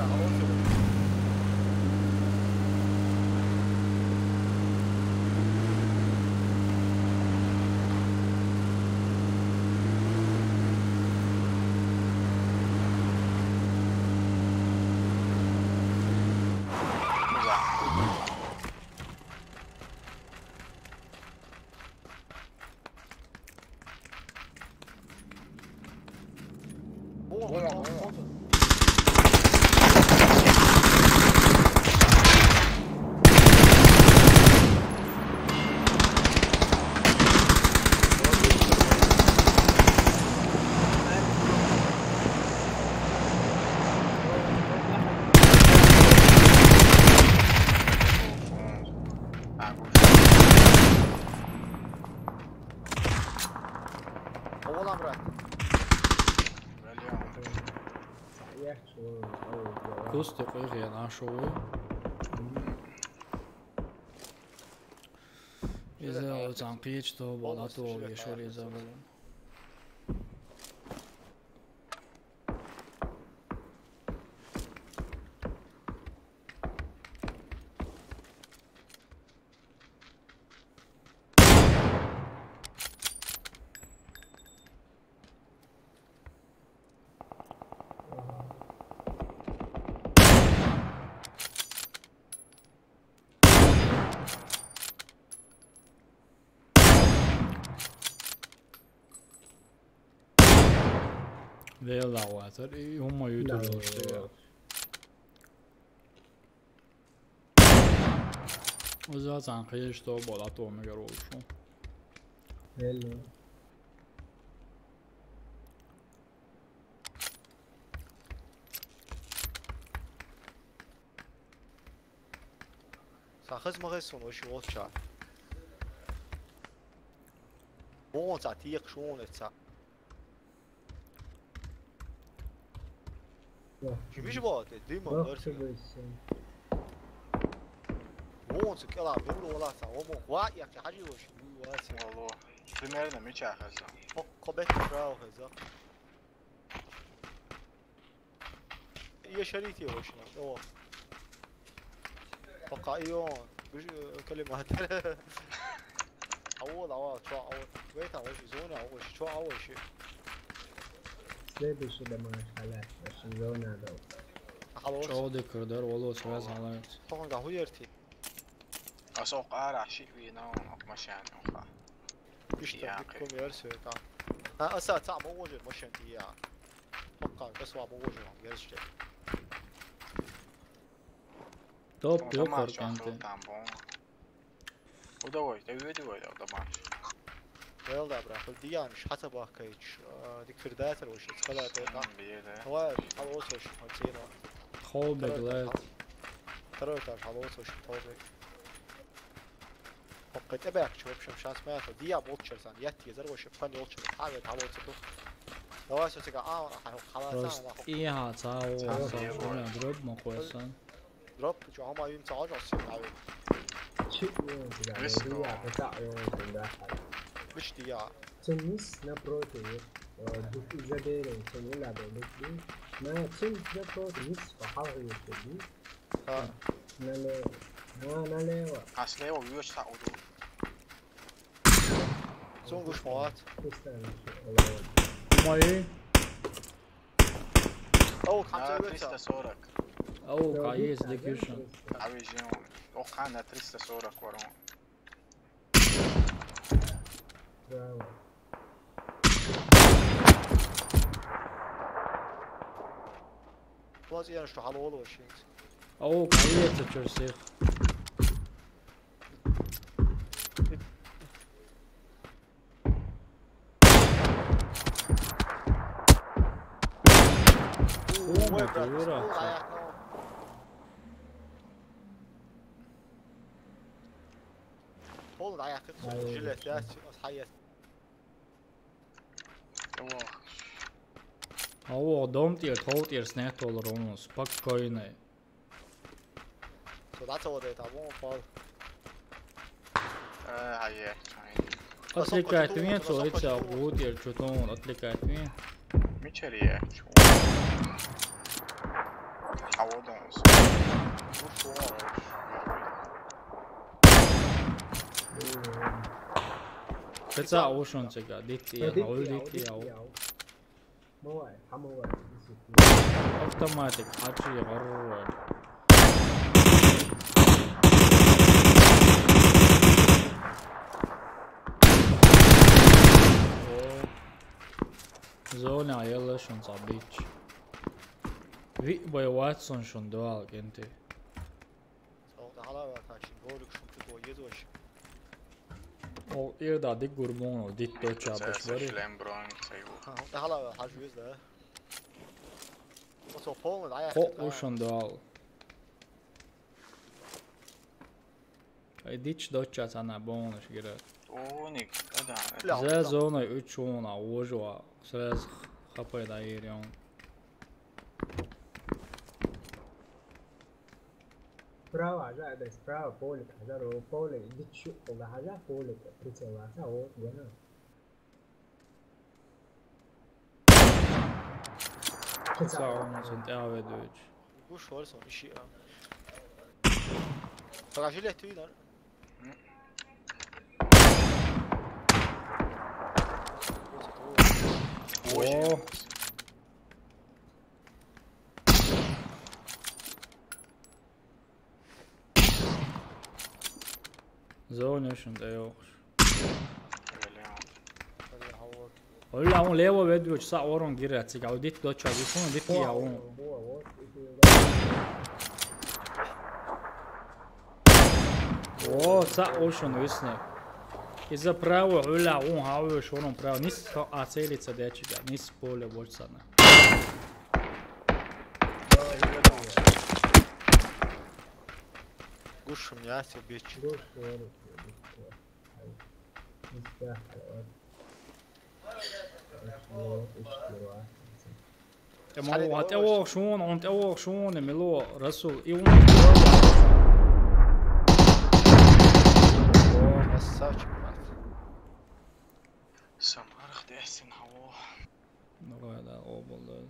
Oğlan bırak. Кусты къуьйхьена шоу. Иза оцан кхечу тобу латвогӀе шура иза валун. Вела ватар, и хӀума ютур долуш дерг. Уза цхьана кхечу тобу латван мегар волуш ву. Вела. Сан хаза ма хеза суна вайша волча. Вон цхьа текхаш вон цхьа. Ши миша ваьлла те, дима, вахча барсина. Вайша. Вон цу кӀела, бирла вала сан, вон мо, ва, я, хьажи вайша, ву, ва, сан. Алло. Примерно мича хеза? Кхо, кхо бетташ рау хеза. Я шарите вайшина, о. Пока и он, гуж-, э, калимат. Авол, авол, чо, авол. Вайта, вайши, зона, вайши, чо, вайши. Следующий домой, халя, вайши, зона, да. Алло. Чо, декор дар, вало, сразу, алло. Тоханга хуерти. Ас окъ арахь шиъ вийна ван окъ машен юха. Иштта диккум яр соьга. Ха, аса цхьаъ ма вожар машен тӀе я. Хьокхар касва ма вожар ван герз чӀе. Топ, ну, юкъар, дамаш кӀанти. Ахъыл там бу. Удовой, да ведь удовой, да, дамаш. Вел да, бра, хул диянш, хата бахкайч, а, ди кирдатар вообще, цхалата, да. М, бие, да. Давай, алосош, оцена. Хоббик, второй этаж, лет. Второй этаж, алосош, хоббик. Хоббик, эбек, в общем, сейчас мы это, диа болчерсан, я тебе зарву, вообще, пан болчер, а, вет, алосош. Давай, всё, сега, а, а, халаса, просто а, иха, цау, цау, цау, цау, цау, дроп, махуэсан. Дроп, чё, ама им цааж, а син, а, вет. Чё, ну, да, весь, ну, я, это, э, да. Почти я. Цен низ напротив, э, дух изобилия, цен не надо, любви. На цен напротив, низ похавает, любви. А. Налево. А, налево. А слева уйдёшь, так вот. Цун гуш муат. Кустарник. Мои. Оу, да, камча триста сорок. Оу, да, каез, да, декюшн. А вижу. О, ка на триста сорок ворон. Браво. Плаз я что, алло, алло, вообще. Оу, каез, чё всех. Ой, брат, дура. Пол да, я как жилет, я с-, с-, я с-. Ау, дом тир, тол тир, снег тол ровно, спокойно. So that's all they have, one fall. Э, а я, чай. Отвлекает меня, что эти обут, я что-то он отвлекает меня. Мичари я, чё? А вот он. Ну что, аж. Хэца оушен цега, дитти, я, дитти, ау, я, дитти, дитти, ау. Я. Мовай, хамовай, десять. Автоматик, хачи, гаррой. О. Зона, я лишен забить. Ви, бой, Ватсон, шун дуал, кенти. Саул, да, халава, качи, горик, шум, ты, бой, едешь. Ол ирда дик гурбон, ол дит доча беш бари. Шлем бронь, цайгу. Ха, ол да халава, хажуез, да. Ол со полный, да, я. Хо, ушан дал. Ай, дич доча сана бонуш гире. О, ник, да, да. Зе зона уч он, а ожо, срез хапай да ирион. Справа, да, да, справа полик, да, ро-, полик, иди чу, да, да, полик, прицел, да, вот, да. Сау, он сон тяга ведуч. Гуш, вор сон, иши, а. Положили эту, да? О. Зона шун да ёхш. Ола, он лево ведуч са орон гиря, цигал дит доча, дит я он. О, са ошон висне. Из-за право, ола, он хавы шорон право. Нис а целиться дечига, нис поле больше сана. Гуш, у меня все бичи. Тема, о, а тяво шун, он тяво шун, мило, Расул, и он. Красавчик, брат. Самарах десин, хаво. Ну, да, о, болду. Эм,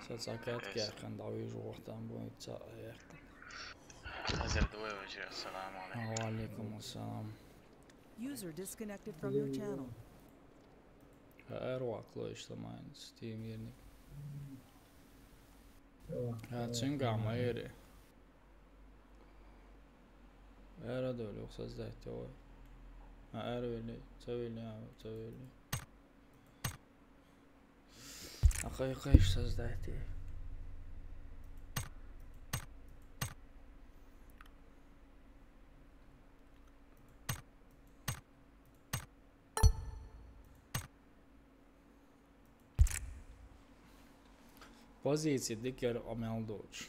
сен закат эс. Кяхан дави жугъуртан бу итса яхтан. Азер дуэ вежи, ассаламу алейкум. Ва алейкум ассалам. User disconnected from your channel. Эр вакло ишламайн, Steam ерник. Ха, цинга ма эри. Эр адоли ухсаз дайте ой. А, эр вели, ца вели, а, ца вели. Ахай, ахай, создайте. Позици дикер амел доч.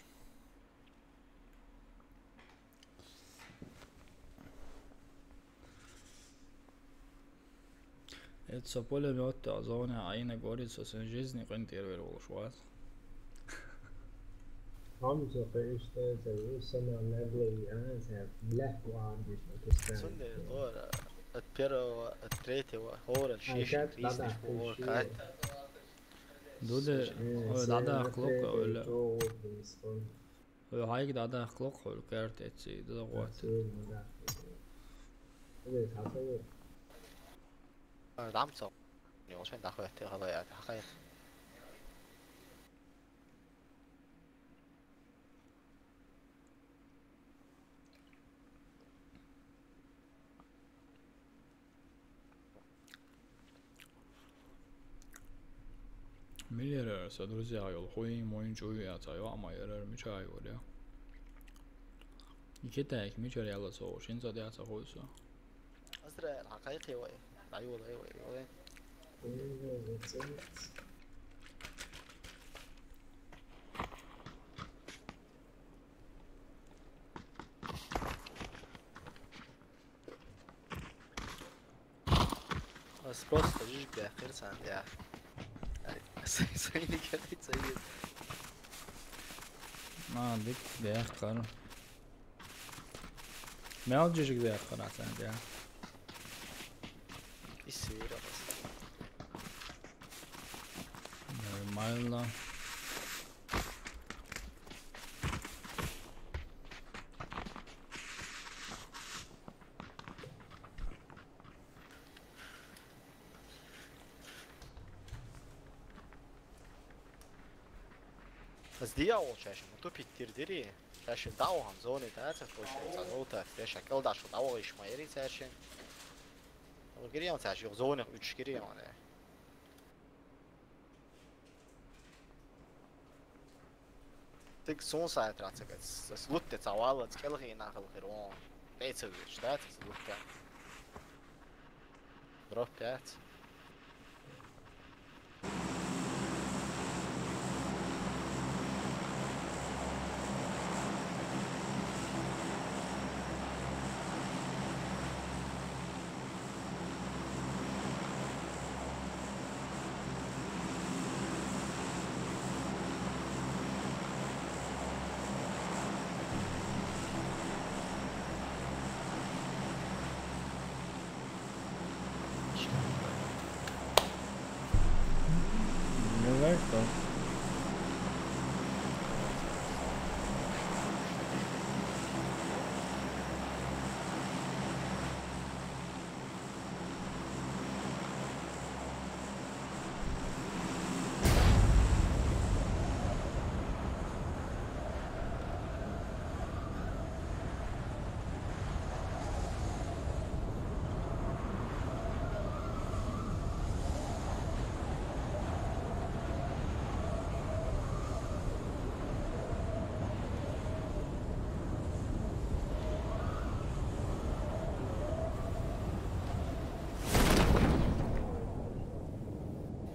Эцо пулемёт а зоне айна горит со сен жизни къинтӀер вер волуш вац. Хамза къе иштта эцо, сама мебли, а, ца, блэк ван диш, а, кистан. Цунде дора, от первого, от третьего, хора, шиш, кристиш, хора, кайта. Дуде, ой, дада, хлопка, оля. Ой, хайг дада, хлопка, оля, кэрт эци, дада, вот. Дамцо. Не, ошен дахвет, те, халай, а, дахай. Миллер, со друзья, йол хуин, муин чуй, я ца, йо, ама, ерер, мичай, вор, я. Икетайк, мичар, яла, со, шин, со, дя, ца, хуй, со. Азра, а, кайхи, вай. Дай, вай, вай, вай. Ас просто жиж бяхир сан, я. Ай, сай, сай, не кертит, сай, не. Ма, дик, бяхир. Мел жижиг бяхир сан, я. Исси вира бас. Нормально. Аз дия ол чашим, ту питтирдири. Чашим дау хам зоне да, ца точно, ца золта, феша, кел дашо, дау иш ма ери чашим. Ол гирион чашим, зоне уч гирион, э. Тик сон сайт рацагат, с-, с-, лутте цавала, цкелхи нахал хирон. Пейца вич, да, ца лутте. Дроп пять. Не знаю, что.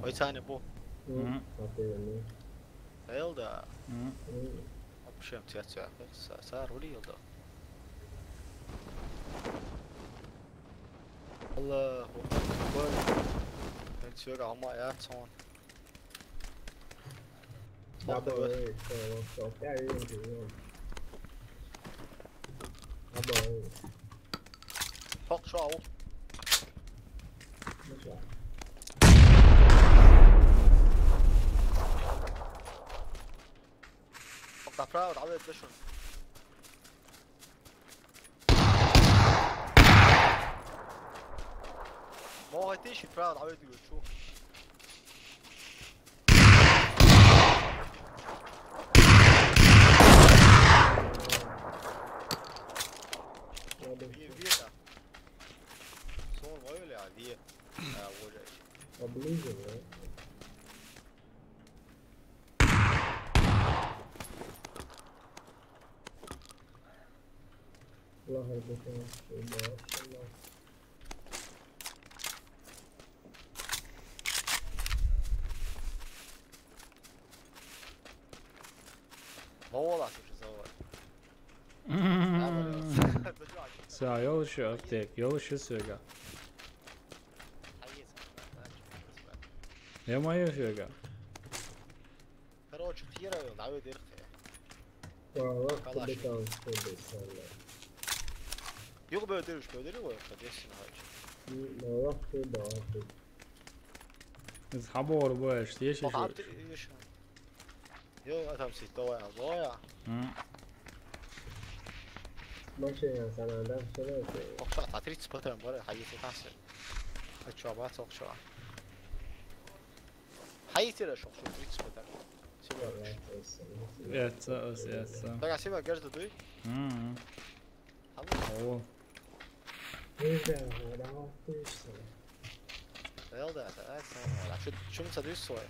Ой, Саня, бу. Мгм. Элда. Мгм. Вообще, цвет, цвет. Са-, са-, рули, Элда. Аллаху акбар. Мен сюрэ алма, я, сон. Double A, so, so, yeah, you can do it. Double A. Хок шоу. Направо, давай, слышу. Могу идти ещё право, давай, ты чё? Вие, вие, да. Сон, ой, ля, вие. А, вот же. Поближе, да? الله يرضى عليك. Ловол аз уже зовой. Всё, ёлочу аптек, ёлочу сёга. Я моё сёга. Короче, тира ёл, давай дырхе. Вала, калаш. Бетон, бетон. Юг бёдүрүш, бёдүрү ой, подесин хач. Вала, бетон. Из хабор бэш, тиеш. Ох, иш. Абты, иш. Йо, атам сит, давай, а, давай, а. М. Машина санадан сюрөт. Окша, та тридцать потом, бара, хайди тасы. А чё, бац, окша. Хайди тира шок, шок, тридцать потом. Сила. Яца, ос, яца. Так, а сила, герза дуй? М. О. Нельзя, давай, ты что? Эл да, да, да, да. Чё, чё мы садись свой?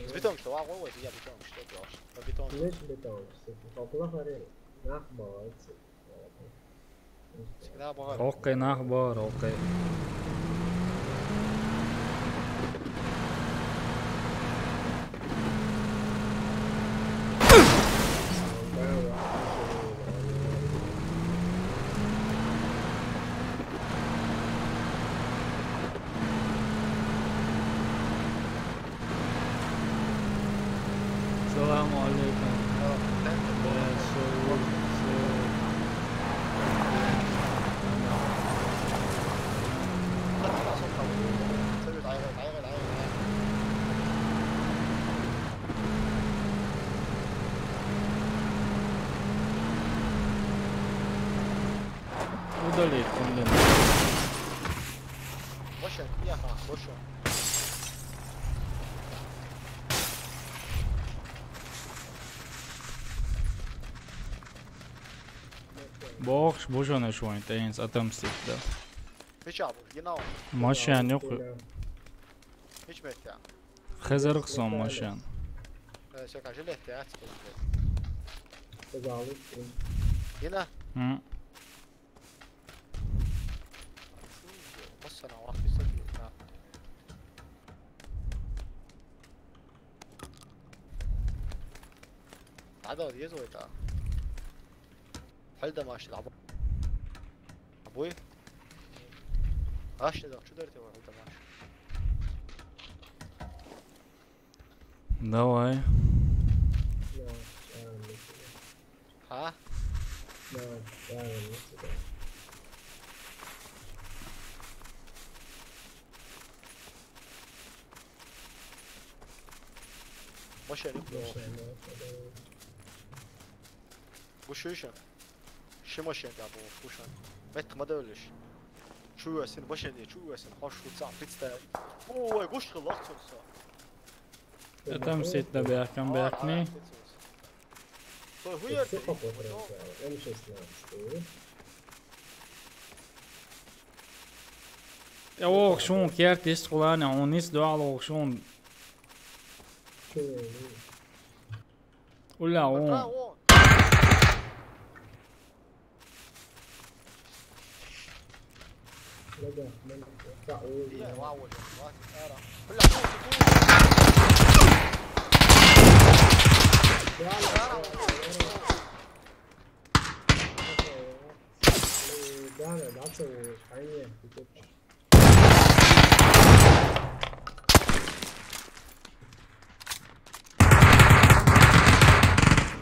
С бетон, что, а, ой, ой, я бетон, что делаешь? По бетону. Лишь бетон, что ты, поплохо, нах, молодцы. Всегда бывает. Окей, нах, бар, окей. Салам алейкум. Удалить контент. Бошен, яха, бошен. Бохш, бошен, швайн, тенс, отомстить, да. Печал, genau. Машина, нюх. Хезер хсон машин. Э, всё, как жилет, я, типа. Пожалуйста. Ина? М. Бос сана, вахт иса, да. Надо вот ездить, да. Хальда машина, абу. Абуй. Аш, да, чудер те, хальда машина. Давай. Да, правильно тебе. А? Да, правильно тебе. Машина, машина, да. Бушуйша. Шимошен да бу, бушан. Мет мадалыш. Чуясин, башен де, чуясин. Хош шуца, представь. Ой, гуш лахцурса. Отомстить да бяхкан бяхни. Стой, хуяр. М шестнадцать. Я ох, шун керт ис кулана, он ис дуал ох, шун. Уля, о. Да, да, да, да.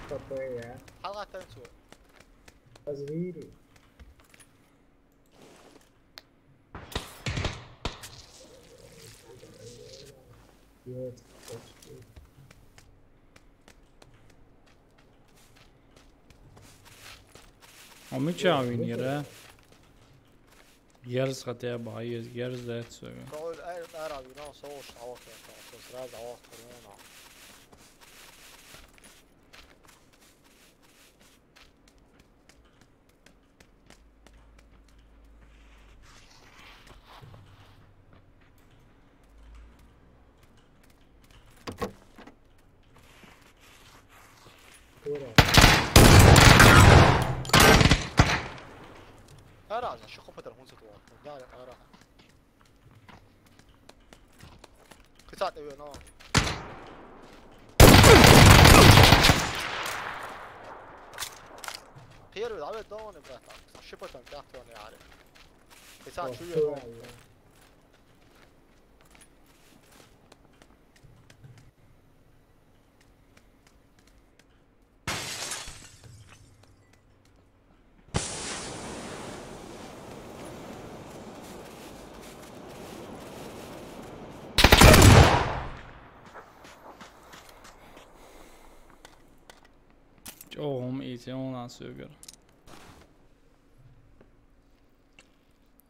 Хп, я. Хала танцу. Развили. Нет, почти. О, мича винира. Герз хотя бы, а есть герз, да, это всё. Кол, ай, ара, вино, соус, а вот это, сразу, а вот, ну. Ара, за что копать, ара, хунза туа. Да, ара. Кыцат эве, но. Первый, давай, давай, братан. Шепотом как-то он, я говорю. Хотя, Ох, чё я всё, вон? я. Чё, хум ити у нас, Игорь?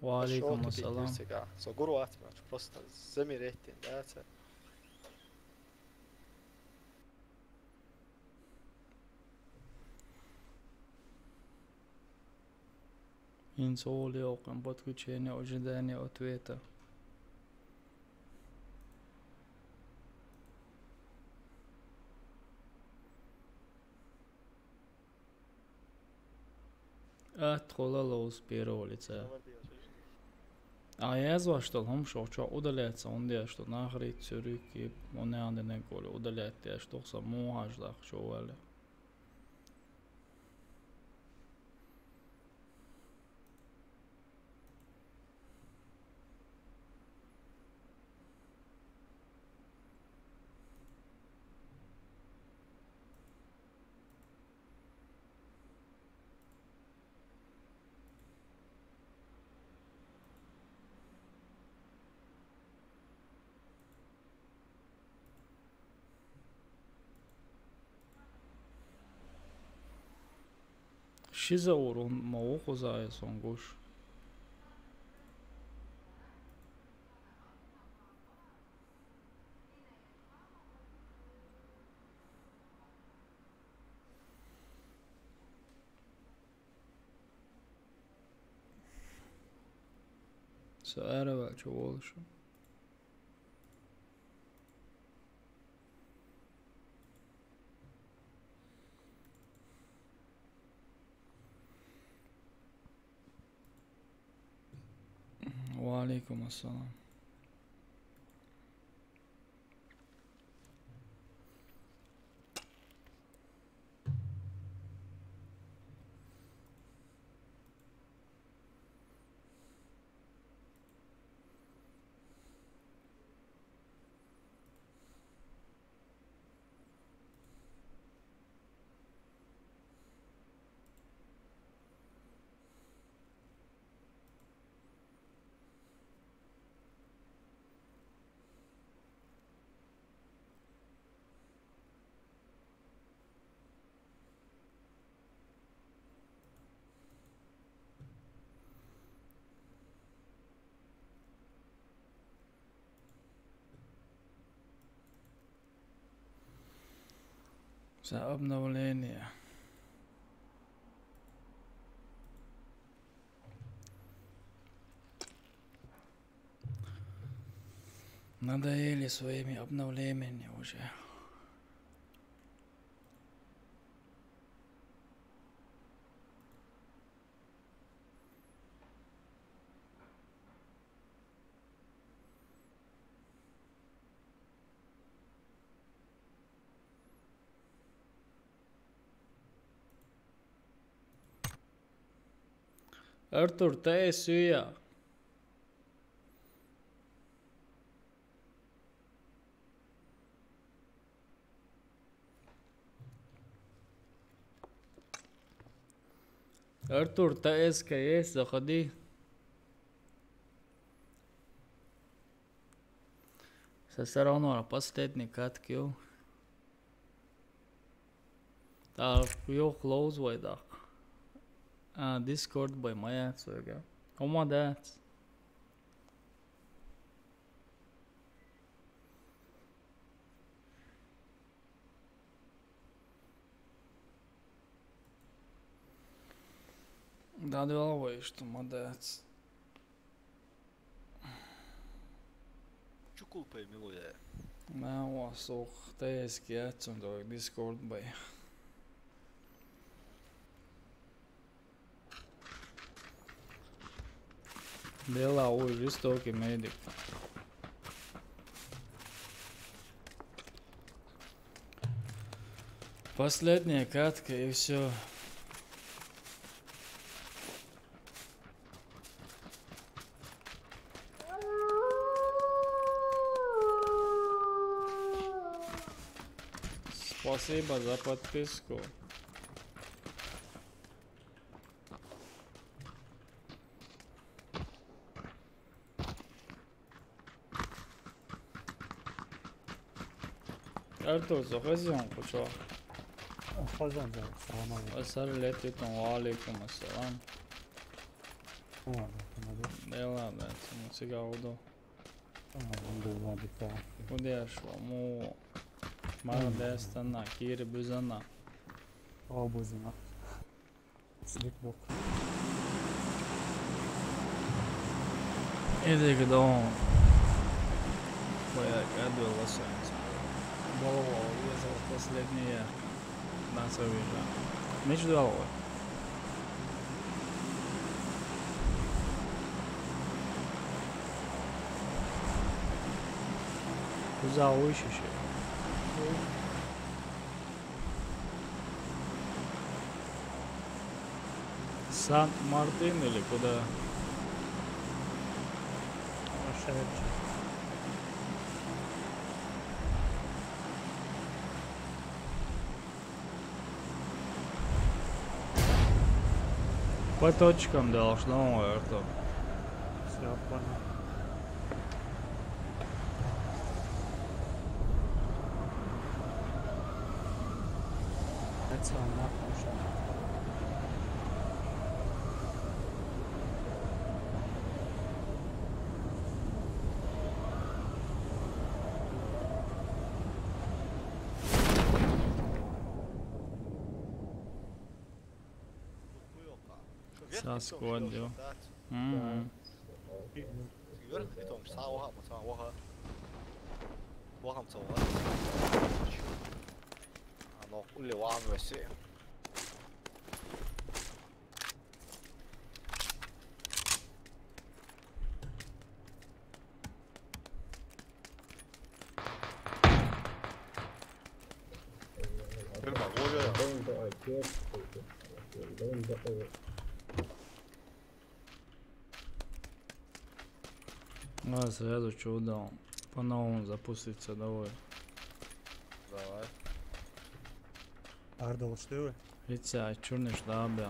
Ва алейкум ассалам. Сега. Со гуру атма, просто замереть, да, це. Инсоли окъем подключение, ожидание ответа. Ат холала усперо лица. А я звал, что хум шо чё удаляется, он дя, что нахрит сюрюки, он не андене коли удалять, я что само хаждах чё вали. Шиза урун ма ухуза я сонгуш. Саара вача волшу. Ва алейкум ассалам. За обновление. Надоели своими обновлениями уже. Артур, та е суя. Артур, та е суя, заходи. Са всё равно последний катка. Та йо клоуз вайдах. А, Discord бай моя цойга. Ома да. Да, да, ой, что мадец. Чукул пой, милуя. На, о, сух, тайский отсюда, Discord бай. Дела, ой, жестокий медик. Последняя катка и всё. Спасибо за подписку. Артур, сохазион кучо. Хазан да, салам алейкум. Ассалам алейкум, ассалам. Ладно, ладно. Бела, бе, само сега овдо. Ладно, ладно, да. Кудеш, му, мара дестана, кири бузана. О, бузана. Slick book. Ide gdom. Koja je kad je lasovnica? Bolo, ovo je za poslednji je. Da se viža. Među dvalo. Uza uišiše. San Martin ili kuda? Šeće. Koja točka mi delaš na ovo, Erto? Sve otvoreno. That's how I'm not pushing. Sa squad, jo. Mhm. Sa oha, ma sa oha. Oha, ma sa oha. Ano, ule wa me se. Ладно, сразу ću da ponovim zapustit se da ovo je. Давай. Ardo, što je? Vica, čurniš da, be.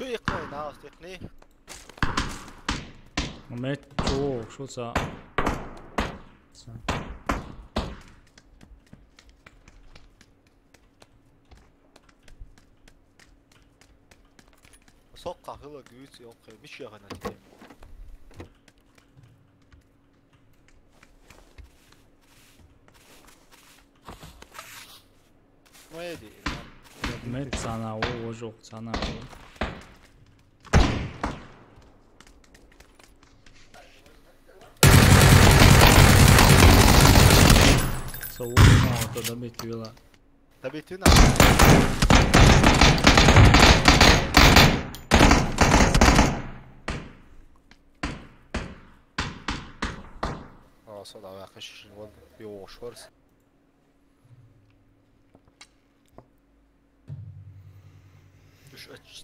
Čuj, iqni, na, iqni. Moment, čuo, šuca. Sa. Sok kahıla güç yok, bir şey yana gideyim. Мет цана, о, ожог цана, о. Са луна, то да битвила. Да битвина. Aa, sada yaklaşık şimdi bir hoş varsa.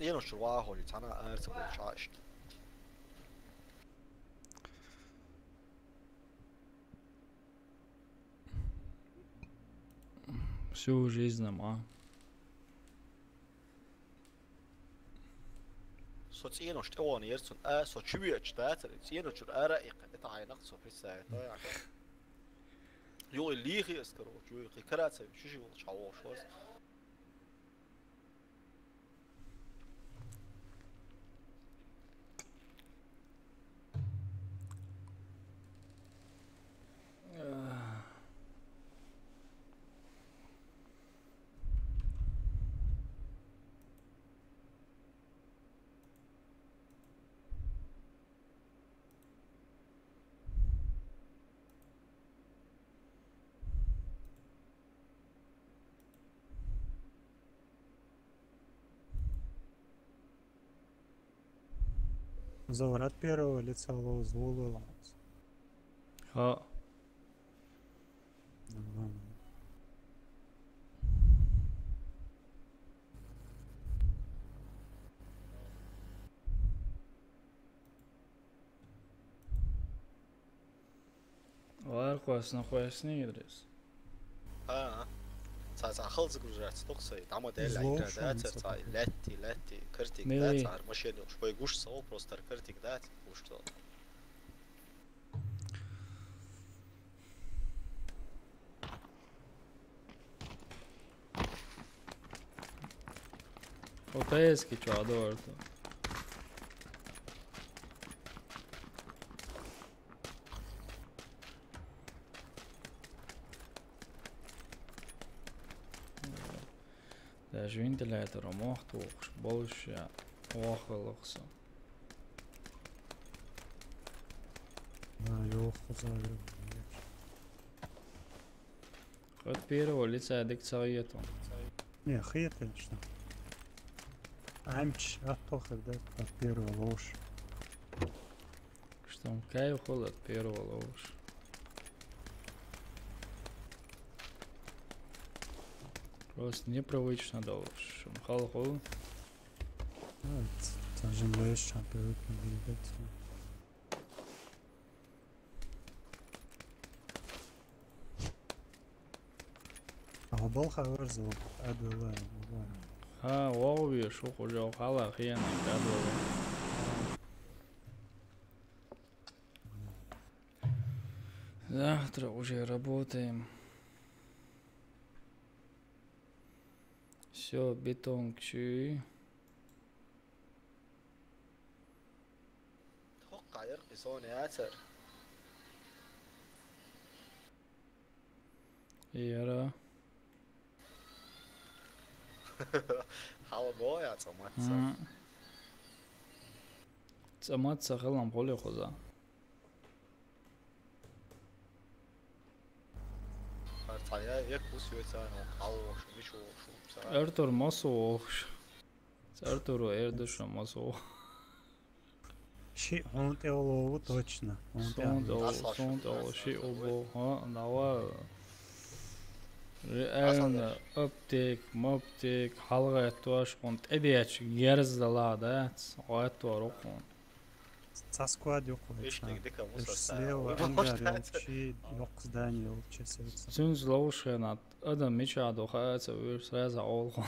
Eno što vaho li, cana erca bo čašt. Всю жизнь, а? So Со цӀенош тӀе вон ерцун, а, со чу веача дацар, цӀеночур ара иккха, это хьайнах со представить, да, яхаш. Югы лихи эскаро, чу югы карацави, чу ши волча хьаволаш. Зоврат первого лица лоз волалас. Ха. Нормально. Вар хосна хосни идрис. А. Ца ца хал загружается, только сай. Там вот эля игра, да, ца ца летти, летти, картик, да, ца машина уж пой гуш сал, просто картик, да, гуш сал. Отески чё, Эдуард? Даже вентилятор мохтухш больше охалыкса. А, ёх, куза, ёх. От первого лица дик цагиету. Не, хиет, конечно. Амч, а то когда от первого ложь. Что он кайф от первого ложь. Просто непривычно дал. Шум хал хол. Даже лучше привыкнуть двигаться. Гъубал хавар зур адвала. Ха, вовви шуху жо хала хиена адвала. Завтра уже работаем. Всё, бетон кши. Хоккайр, писоне ацар. Яра. Хала боя, цаматса. М. Цаматса халам холе хоза. Артая, як усвоится, ну, алош, мичо, шо, Артур масо охш. Артуру эрдышо масо. Ши, он те олову точно. Он те Сон олову. Дол, сон дол, ши обо, ха, нава. Реально, аптек, маптек, халгайтваш, он тедеч герздала, да, гайтвар окон. Ца сквад ёкъ. Ишник дика муса слева ангар ёлчи, ёкъ здание ёлчи сеца. Цюнз лоушена, адам мича дохаца, уйр сразу олхо.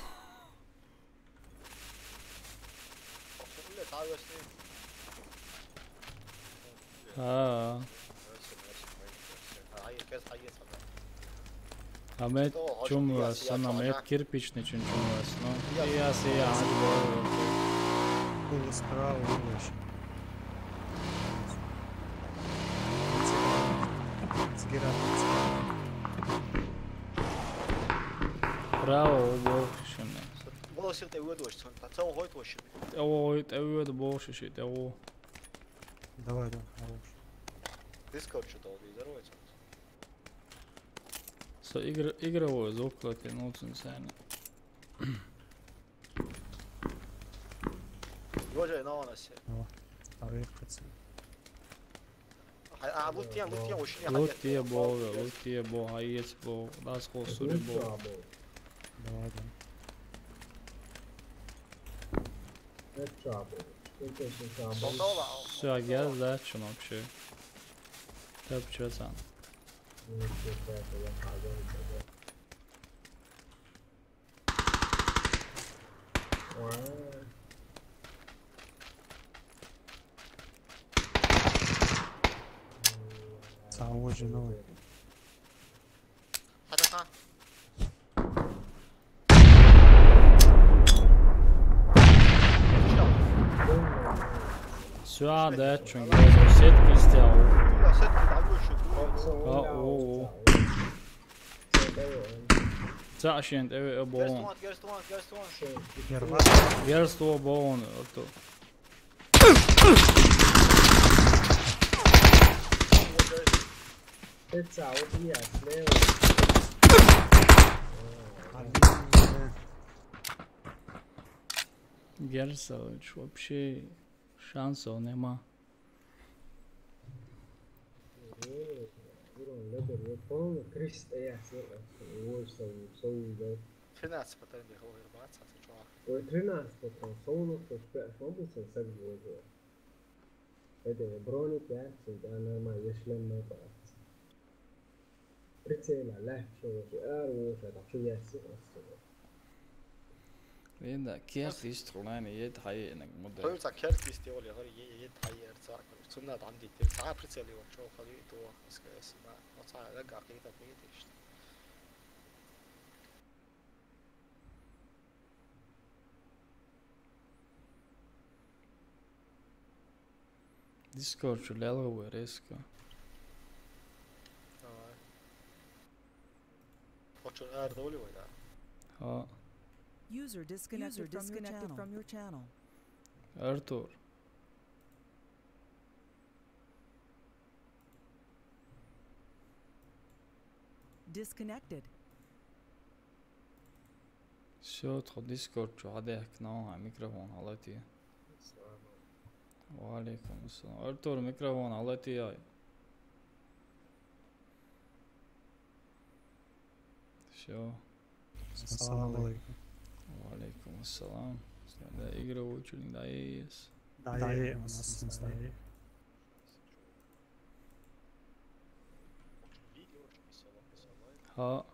Ха. Амет чумлас, сан амет кирпичный чин чумлас, но. Я сия. Было справа, было ещё. Право, убыл, шимне. Было сил, ты выдошь, сон, та целый гой твой шимне. Ой, ты выдошь, ши, ты. Давай, давай, хорош. Ты скажешь, что долго здоровается? Со игр-, игровой звук, как и, ну, цинцяне. Боже, но у нас. О, а вы в конце. А, а, лут тем, лут тем, очень. Лут тем, бо, лут тем, бо, а есть, бо, нас хо сури, бо. Давай, давай. Все, я, да, чё вообще? Так, чё там? Женой. Хьадаха. Сюа дачун геза сетки истяу. Ила сетки дагушу. А, о, о. Цаъ шен тӀе ве бон. Герстуан, герстуан, герстуан. Герман. Герстуо бон ото. Ты цаут я слева. Один. Герсович, вообще шансов нема. Урон ледер, я полный крис, я слева. Ой, сау, сау, да. Тринадцать патарин бихо гербац, а ты чё? Ой, тринадцать потом, сау, ну, то что, а что был сам сам его. Это броник, я, всегда нормально, я шлем на это. Прицела, ла, что, а, вот, это, что я, все, Винда керт иструлани ед хайенак мудар. Хойца керт исти оли гори е ед хайер ца. Цунна дам дити. Ца прицели вот чё хали то. Скайс ма. Ца лага кита кита. Дискорд чу лелга вай резко. Давай. Хочешь ар доли вай да? Ха. User disconnected, from, your channel. Артур. Disconnected. Всё, тхо Дискорд чу хьадехкна, микрофон хьалати. Ва алейкум ассалам. Артур, микрофон хьалати ай. Всё. Ассаламу алейкум. Ва алейкум ассалам. Да, игра очередь, да, есть. Да, и у нас не знаю. Ха.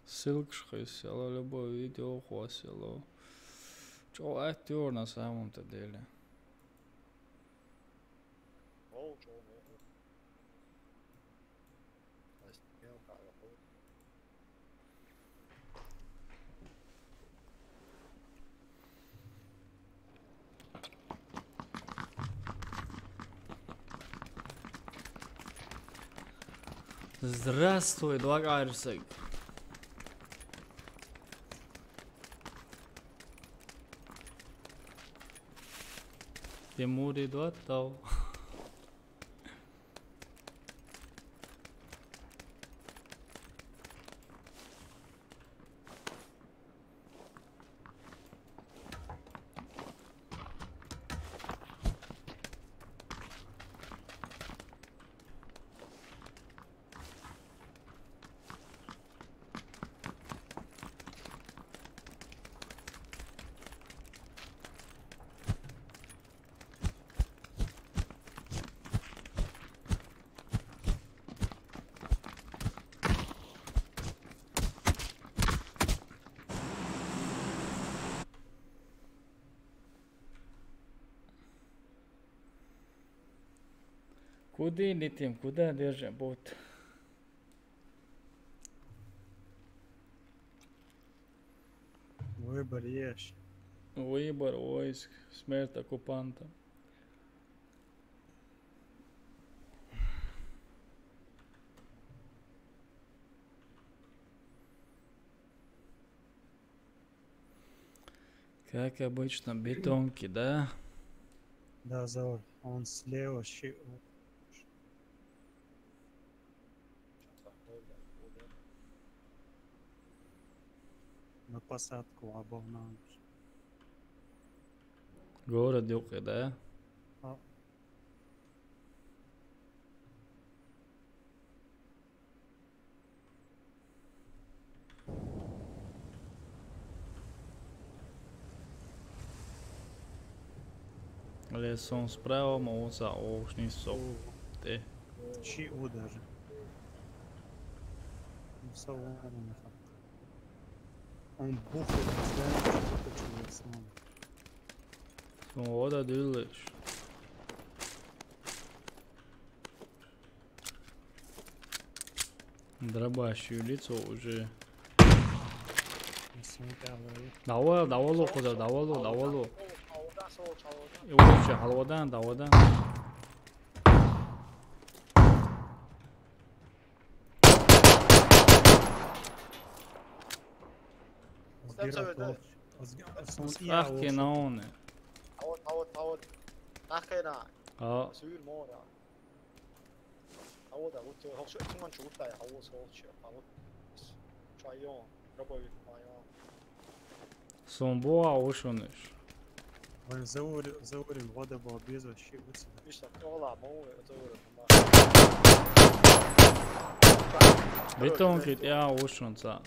Ссылкаш хисяло, любое видео хвасяло. Чё актёр на самом-то деле? Здравствуй, Дуагайрсек. Тимури дуаттал. Куда летим, куда держим бот? Выбор есть. Выбор войск, смерть оккупанта. Как обычно, бетонки, да? Да, Заур, он слева щи-, на посадку обогнал. Город юкъе, да? А. Лесон справа, мол, за оушни сок. Те. Чи у даже. Ну, салон. Он бухает, да, что-то чудесно. Ну, вот, а дылыш. Дробаш юли цо уже. Сумка вай. Давай, давай, ло, куда, давай, ло, давай, ло. Алда, сол, алда. И уже, халвадан, давадан. Куда Сбирать целый, да? лучше. Сумка Ахки на он. Авод, авод, авод. Нахай на. А, Сүйір мора. Авод, авод, холшы, этим манчу утая, авод, солчу, авод. Чайон, дробовик майон. сумбуа ушуныш. Вань заурим, заурим, вода была без вообще выцена. Мишта, ола, мау, это уже. Бетон кит, я ушунца.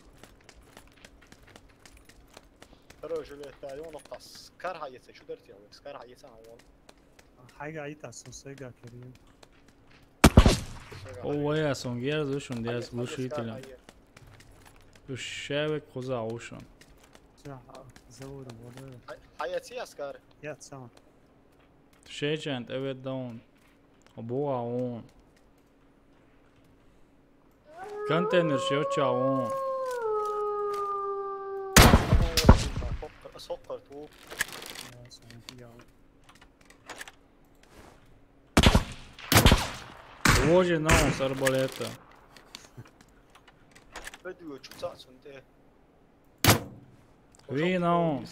Второй жилет, да, и он укас. Кар хайется, что дерти, Алекс, кар хайется, а он. Хайга айта, сусега керим. О, вая, сон герз ушун, дерз глушителем. Ушевик куза ушун. Всё, а, заурим, вода. Хайется, я скар. Я сам. Шеджент, эвет даун. Буа он. Контейнер шоча он. Соккар, ту. Я сам, я. Вожи на он с арбалета. Бедуо, чуца, сунте. Ви на он.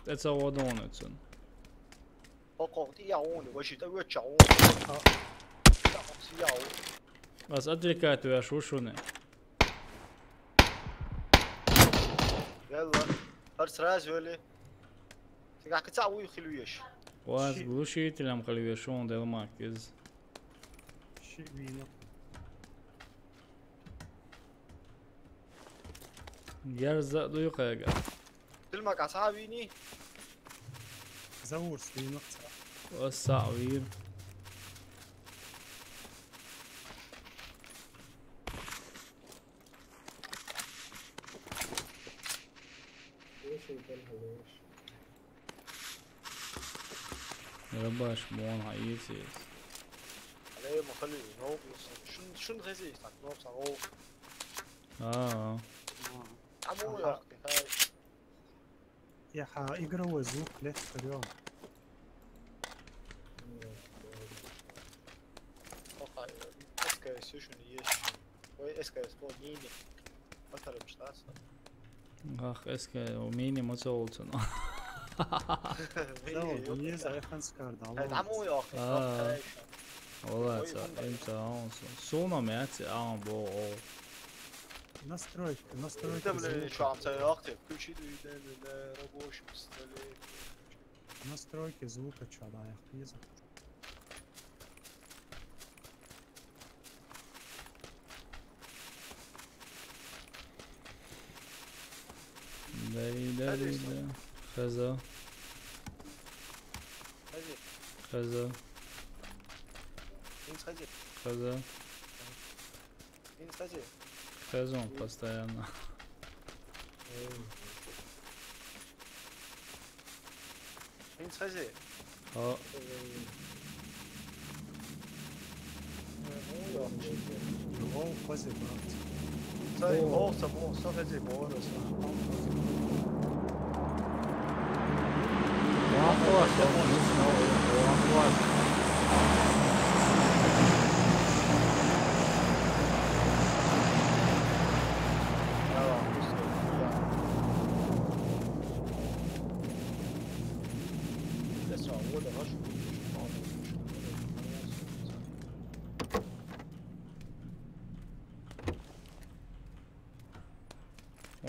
Это водонецен. Око, ти я он, вожи, да, вы чао. Я, я, он. Вас отвлекает, я шушуны. Гелла. Гьар сразу или. Тига кыца уй хилуеш. Вас Ши- глушителем хилуеш он делмак из. Ши вина. Герза дуй кайга. Тилма каса вини. Заур с вина. Оса вир. Рабаш мон хаисис. Але махали, но, шун, шун хези, так, но, саго. А, Аму я, хай. Я ха, игровой звук, лет, берём. Охай, эскай сюшун есть. Ой, эскай спо нини. Батарым штаса. Ах, эске умение мацолцун. Да, не за эханскар, да, Аму я, А. хай. Ола Ой, ца, онда. Эмца аунсу. Суна мяци аун бо о. Настройки, настройки Да, блин, звука. Что, амца яхте, включи, да, да, да, рабочий столе. Настройки звука чё, да, я хриза. Да и да и да. Хаза, Ходи, хаза, не сходи. хаза. Не сходи. Хазон постоянно. Не сходи. А, Ну, я. Гол, хози, брат. Сай, о, само, сохети, борос.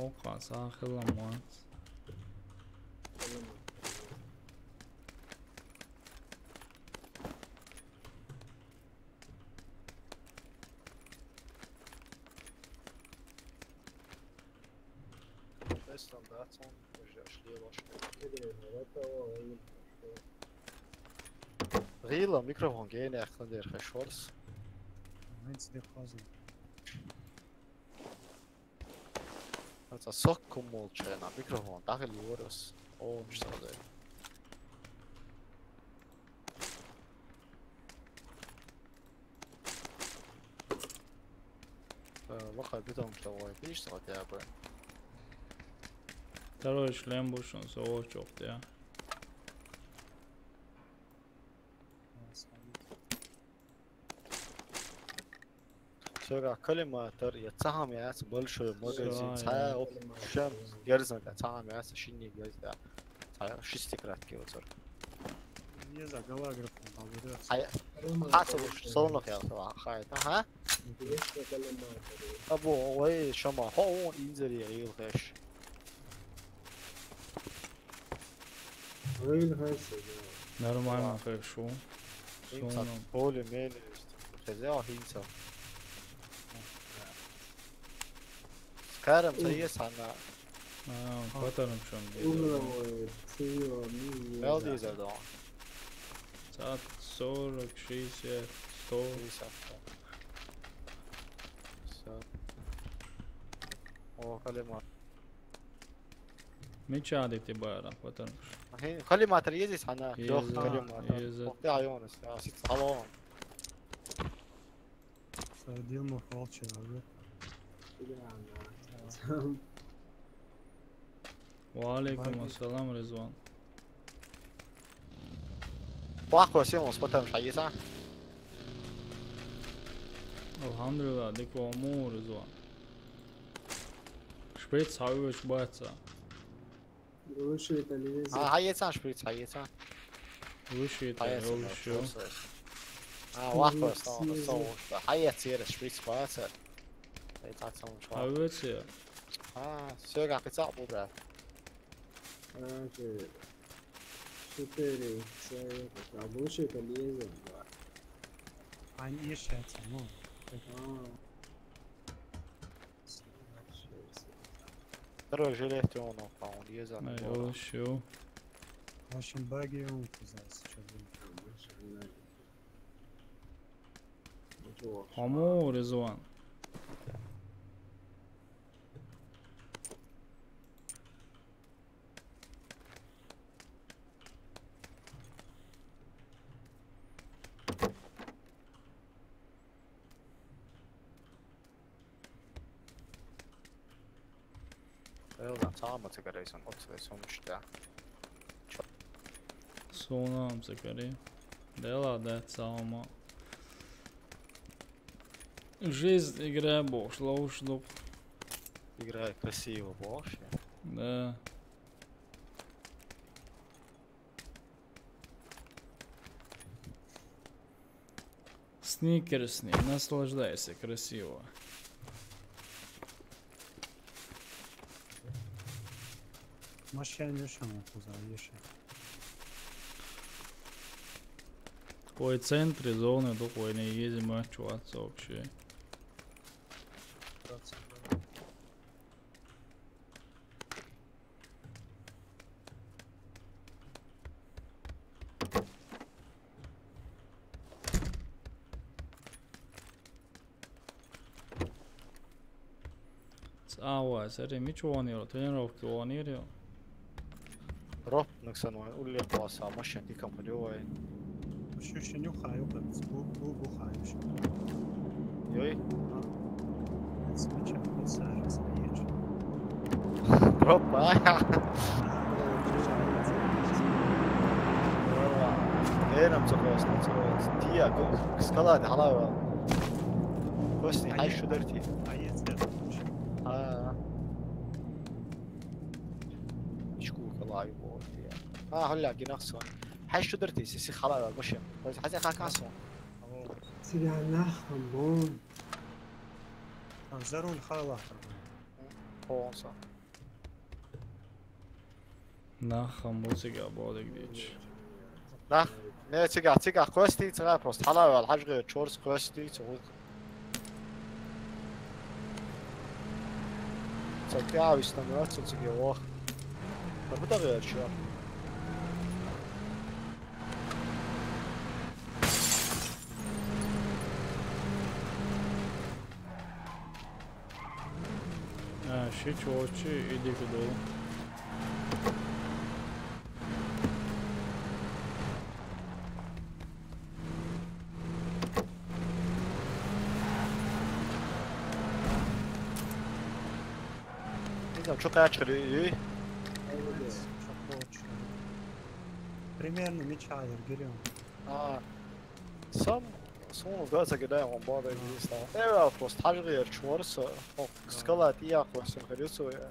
о, каса хила мац. Стандарт, он уже шли ложки. Гила микрофон гейне ахландер хашварс. Мэн сиде хазы. Ата сок кумул чена микрофон дахил юрос. О, что да. Э, ваха битом что вай, видишь, вот я бы. Второй шлем бушун, со чёрт, я. Всё, как коллиматор, я цахам яц, большой магазин, Всё, цая, я оп, шем, герзан, цахам яц, шинни герзда. Цая, шестикратки вот сор. Не за голографом, а вот это. Ай, хасу, солнух я, хай, ага. Абу, ой, шама, хо, инзери, ил хэш. Ил хэш, да. Нормально, хорошо. Инца, Солнух. Более-менее, есть. Хозяин, инца. Скарам, А. Саес, она. А, А. Потом что? Угловой, сырьё, мизер, Элди да. Задал. Сад сорок, шестьдесят, сто. Шестьдесят, да. Всё. О, коллиматор. Мечады ты бара, потому что. Ахи, коллиматор есть здесь, она? Есть, Лёха, да, коллиматор. Есть, да. Вот ты, Айонис, а, сит салон. Садил мы волча, да? Ва алейкум ассалам, Ризван. Плохо, сел, он спотом шагица. Алхамдулилла, диква му, Ризван. Шприц хавыш баца. Выше это лезет. А, хаяца шприц, хаяца. Выше это, Хаяца, да, выше. Просто. А, лахо, Хаяца. Со, со, что. Хаяца, шприц, баца. Хаяца, он что. Хаяца. А, всё, как и цап, брат. А, ты. Четыре икса, это, а выше это лезет, да. Они ещё это, ну, это А. Второй жилет он упал, он езал. Ай, ещё. В общем, баги он оказался, что ли. Аму, Ризван. Элда, цаама цигарей сон, оцлей сон ушта. Сонам цигарей. Дела, да, цаама. Жизнь игра бошла уж, ну. Играет красиво, бошла. Да. Сникерсни, наслаждайся, красиво. Машина не шама куза, еши. Кой центре зоны, да кой не ези матч вообще. Ава, сари мичо ванир, тренировки ванир. Роп, наксан ван, улле класса, машин дикам полевой. Ещё, ещё нюхаю, как бу-, бу-, бухаю ещё. Йой. А. С мячом, с, с мячом. Роп, а? Эрам цохос, цохос. Тия, скала, халава. Кости, хай шударти. А, ишку халави бо, тия. А, халла, гинахсон. Хай шударти, си, си халава, бошем. Хазе хакасон. Сига нахам бон. Анзарун хала. Хонса. Нахам бо цига бодик дич. Нах, не цига, цига кости, цига просто. Халава, хажгы, чорс кости, цига. Цига, вистам, цига, ох. Как будто я чё? А, ши чёрчи, иди куда. Там чё качали, и? Çok borç. Примерно меча я гирем. А, сам, сунул газа гидай, он бабе гиста. Эва, просто хажгыр чуарса, о, скала тия, просто хрису я.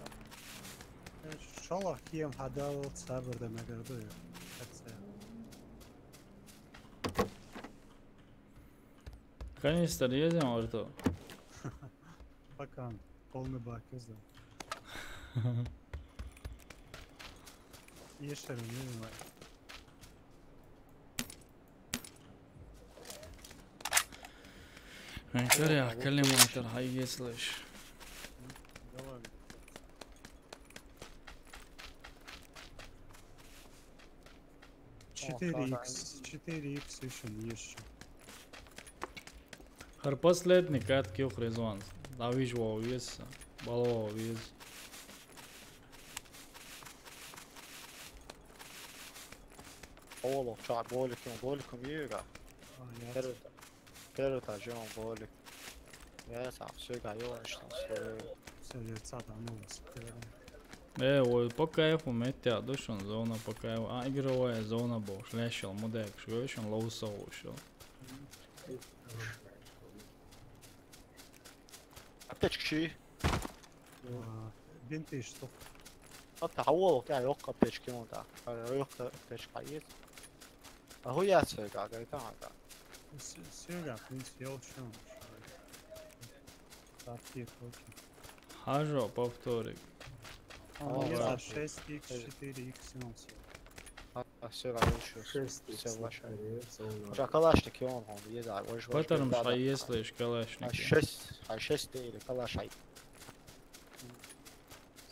Шола кием хадал сабыр да магарду я. Канистр есть, может? Пока полный бак есть, да. Ешер, не знаю. Мен көр я, калиматор, хайгеслеш. Давай. Четыре икс, четыре икс ещё есть. Хар последний катки у Хризван. Давиж вовес, балвовес. Оло, ча, боликом, боликом, ига. А, я. Первый, первый этаж, он болик. Я сам всё, га, ё, что всё. Всё, я ца там, ну, с первым. Э, ой, по кайфу, метя, душон зона по кайфу. А, игровая зона был, шлящал, мудак, шгойшон, лоусоу, шо. Аптечка чи? А, бинты что? А, та, а, о, я, ёк, аптечки, он, да. А, ёк, аптечка есть. А хуя всё, га, га, там, да. Всё, га, в принципе, я ушёл. Аптека, окей. Хажо, повторик. А, о, я да. Шесть икс, четыре икс, семь. А, а, всё, ладно, ещё. Шесть икс, всё, лошадь. Уже калашник, он, он, еда, ой, же, патарм, да, да. Если ещё калашник. А, шесть, а, шесть или калаш, ай.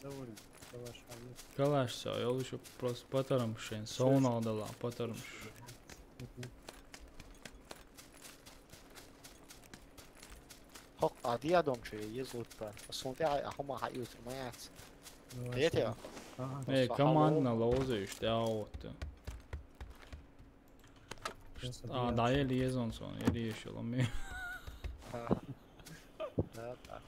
Заводим. Калаш, ай. Калаш, всё, я лучше просто патарм шен, соуна дала, патарм. Мгм. Хок, а диадом чё, езут, ба. Сонте, а, а, хома, ха, ютр, маят. Ну, а третья? Ага. Э, просто командно халал. Лоузы, иште, а, вот. Просто а, диад. Да, я лиезон сон, я лиез шелом. А. Да, да.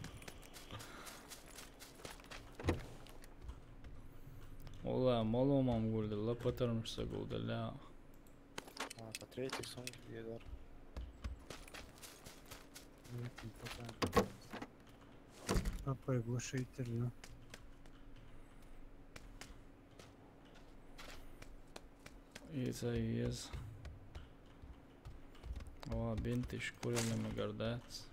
Ола, маломам гулдыла, патармшса гулдыла. А, по третий сон, едар. Третий, пока. Какой глушитель, ну? Иза из. О, бинтиш курил не магардац.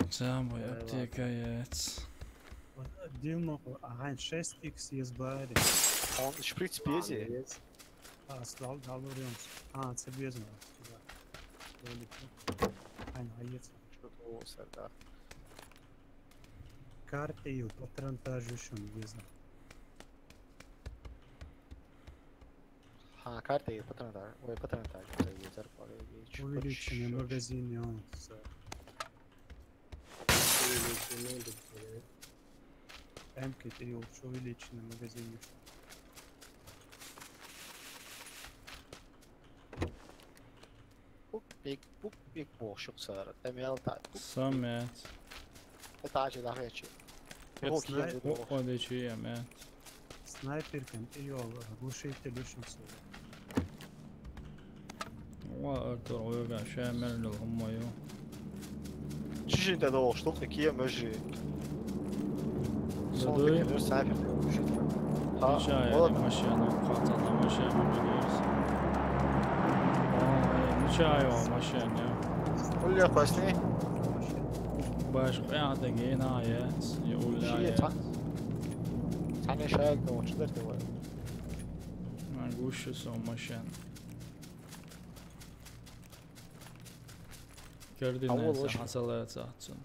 Самый аптека яц. Дилма, ага, шесть икс из бари. Он шприц бези. А, слал, галурион. А, це безумно. Ань, а яц. Что-то о, сэр, да. Карты и патронтаж ещё не везде. Ха, карты и патронтаж. Ой, патронтаж. Увеличенный магазин, он с-, увеличенный, да. М К три лучше увеличенный магазин. Пук-пик, пук-пик, бошук сара. Эмел та. Самет. Это ачи да хечи. О, о, дечи, эмет. Снайперка, и глушитель ещё всё. Ва, Артур, ойга, шамер лил хуммаю. Чижин да дол штук, такие межи. Сон да дуй. Снайпер. А, ничего, вот. Машина, хата на машина, видишь. Ой, ничего, машина. Улля классный. Баш, я да гена, я, я улля, я. Тане шайл, то, что ты делаешь? Гуще со машин. Кардинал, а вот очень. Хасалаца отцун.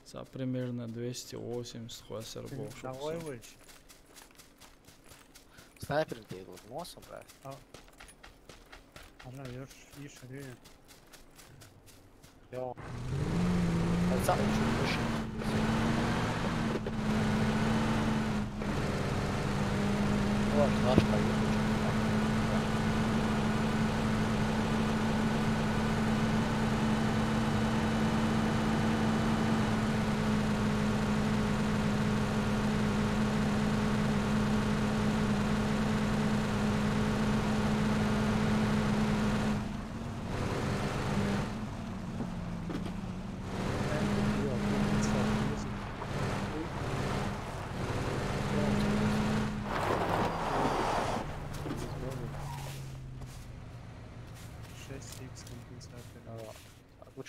Са примерно двести восемьдесят хвасер бошук. Давай выше. Снайпер ты его носом, брат. А. Она ешь, ешь, ешь. Йо. Пацаны, чё, выше? Вот, наш поехал.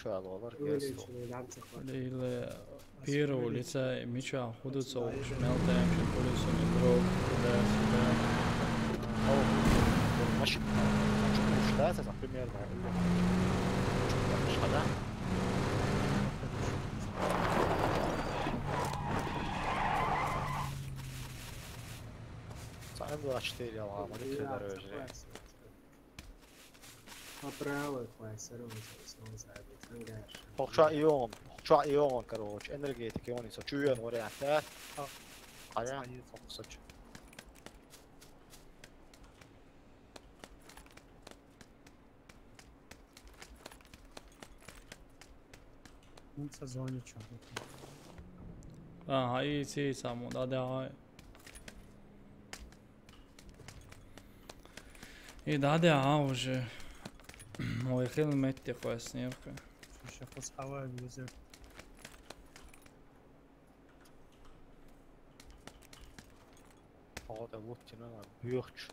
Галвалар герсто. Лейле первого лица меча худо цо шмел тайм ши полису метро. Да, сюда. Машина. Хочу уж, да, это примерно. Шкода. Сам двадцать четыре алгама, не треба уже. Направо класс, ровно, ровно, ровно. Хокша ион, хокша ион, короче, энергетик ион, со чуен вариант, да? А. Ая, хоксач. Ну, со зоне чё? Ага, и ци само, да, да, ай. И да, да, а уже. Ой, хел метте квас нерка. Слушай, хос хава везет. О, да вот тебе надо. Бьёрч.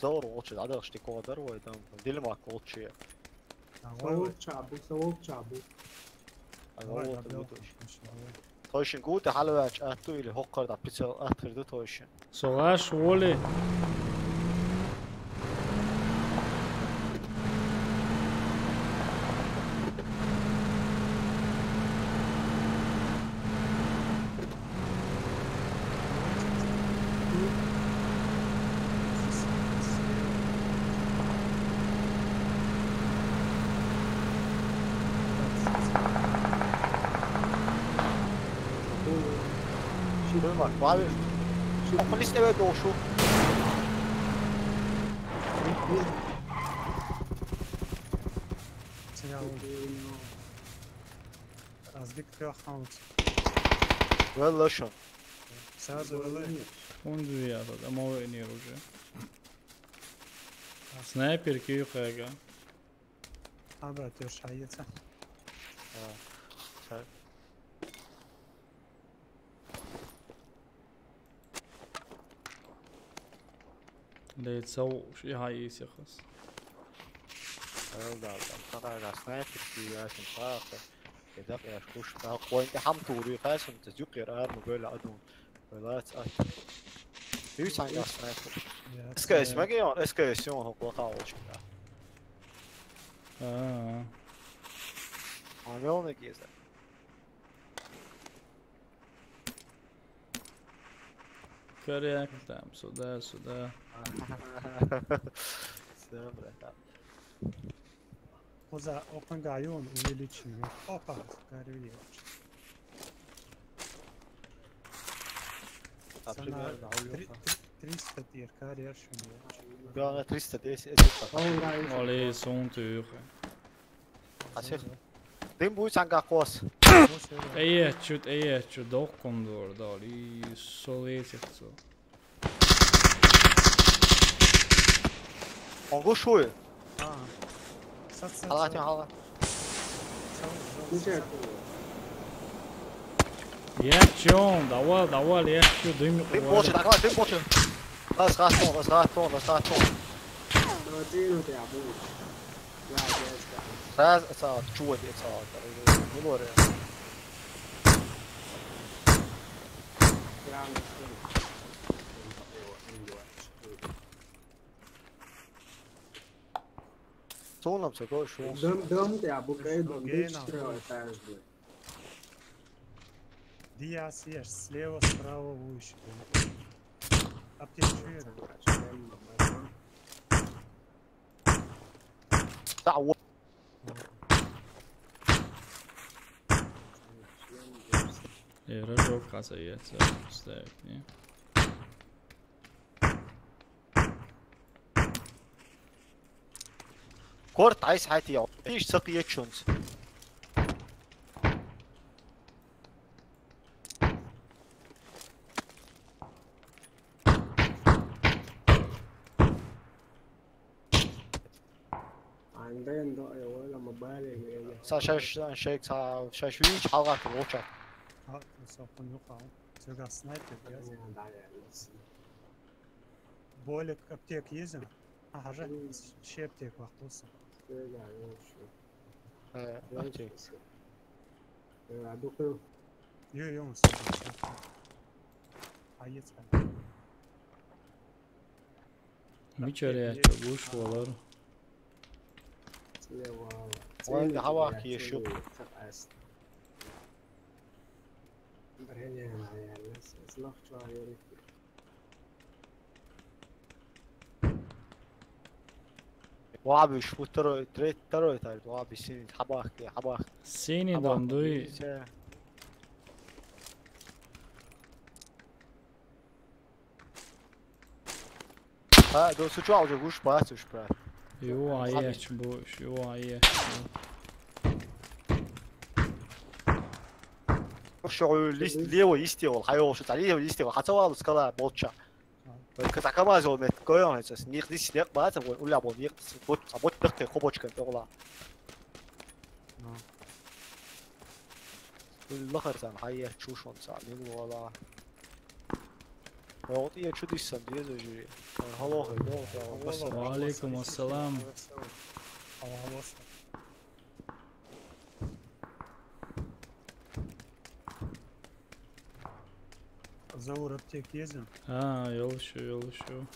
Заур олча, адал штико дарвай там. Дилмак олча. Давай. Соук чабу, соук чабу. А давай, вот это точно. Точно гута халвач, а ту или хоккар да пиццел, а ты да точно. Согаш воли. Ши дон бар, баби. Ши полис тебе дошу. Синял. Азбик трёх хаунт. Well, лошо. Сразу вылы. Он две, а то, а мой не оружие. Снайпер киюхайга. Абра, тёрш айца. А, так. Лейцау ши хай исихас. Эл да, да, тара да снайпер киюхайга, тара. Эдак я шкуш, да, куаньта хам тури, хайсун, та зюк яр арму гойла адун. Ойлац ат. Ю санга снайпер. СКС, маги он, СКС, он хокла каулчка. А. А, вел не геза. Коряк там, сюда, сюда. Всё, братан. Оза, опанга, он увеличенный. Опа, коряк. А, примерно, а, три-, три-, триста тир, коряк, шо. Да, на триста десять, это так. Али сунтуха. Асир. Дым будет санга кос. Эйе, чут, эйе, чут, док кондор, да, ли солетик цо. Он гушуй. А. Сат, сат, сат. Ала, тем, ала. Я чё, давай, давай, я чё, дым. Дым больше, давай, дым больше. Раз, раз, тон, раз, раз, тон, раз, раз, тон. Раз, это, чего это, это, не говорю. Сонам се кой шо. Дом, дом те абу кай дом, дом стрела этаж. Диас еш, слева, справа, выше. Аптечка. Да, вот. Э, рожок хаса есть, э, ставить, не? Корт айс хати ял. Иш сакъ ечунс. Анда энди, э, ойлама, баале, э, са шаш, шаш, са шаш вич халгат болчак. А, сокун жок ал. Сога снайпер, я. Да, да, да. Толик, аптека есть? Ага, же. Ще аптека вахтуса. Э, аптека. Ё, ё, ё. А есть. Мичаре, чё, будешь валар? Вань, хавах ещё. Лаби шутро, третьро тар, лаби сини хабах, хабах. Сини дондуй. А, до сучал же гуш пас уж пра. Ю ае чбуш, ю ае. Шо лист лево истевал, хайо шо лево истевал, хацавал скала болча. Только такамазол мет коён эцэс нихлис лек баца уля бол нихлис бот бот бэхтэ хобочкэн тогла. Лахарсан хайя чушон са мин вала. Вот я чудисан дезо жи. Халох. Ва алейкум ассалам. Заур, аптека есть? А, ёлшо, ёлшо.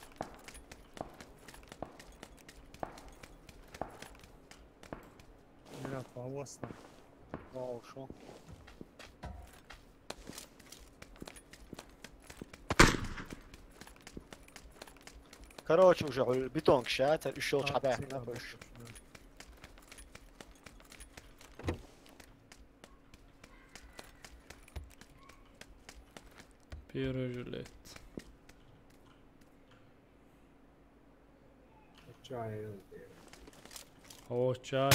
Бля, полосно. Вау, шо? Короче, уже бетон кшат, ушёл чабя. Первый жилет. О, чай.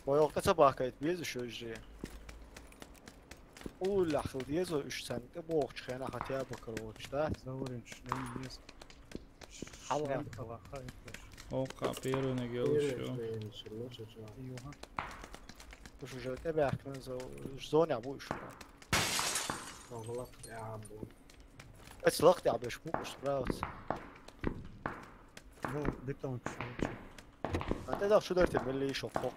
Ой, окта цабахкайт без ещё же. Улахыл дезо уж сантэ бохч хена хотя бы короче, да? Заурин шлем есть. Халан. О, капиру не гелшо. Уж уже тебе ахман зо зоня бу уж. Оглак я бу. Эцлах я беш бу уж справа. Ну, бетон чуть. А ты да сюда ты мели ещё кок.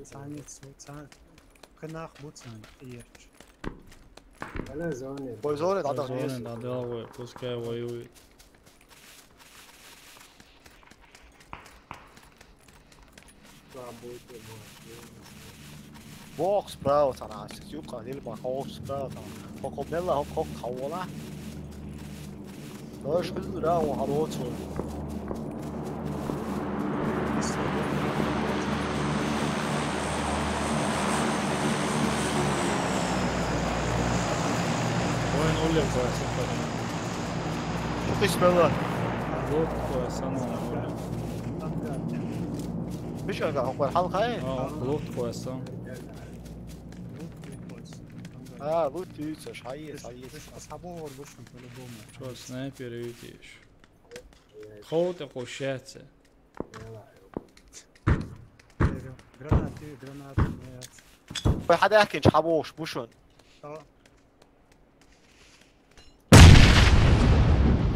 Санец, санец. Кынах буцан иерч. Ала зоне. Бой зоне да да. Зоне да да, пускай воюет. Работает. Бокс справа там, а сюка, или бокс справа там. Хоко белла, хоко хавала. Дош кызы да о хавоцу. Воин улеп, супер. Что ты смела? Лодку я сама. Мишка, как он халхай? А, лодку я сам. А, лутуется, шае, шае. Асхабо вор вышел по-любому. Чё, снайпер видишь? Хоут и кушается. Гранаты, гранаты, нет. Ой, хада ахкин чхабош бушун. Что?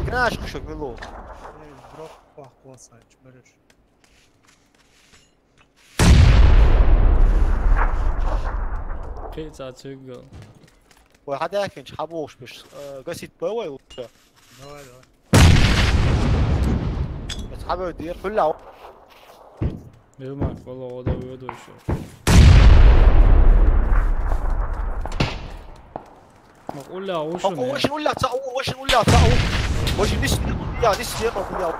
Гранаш кушак мило. Эй, дроп пах класса, чбереш. Пицца цюгл. Ой, хада ахкин чхабош биш. Э, гасит бавай лучше. Давай, давай. Чхабо дир хула. Илма коло ода уйду ещё. Мак уля ушун. Очень уля, ца, очень уля, ца. Очень не снимай, я не снимай, я.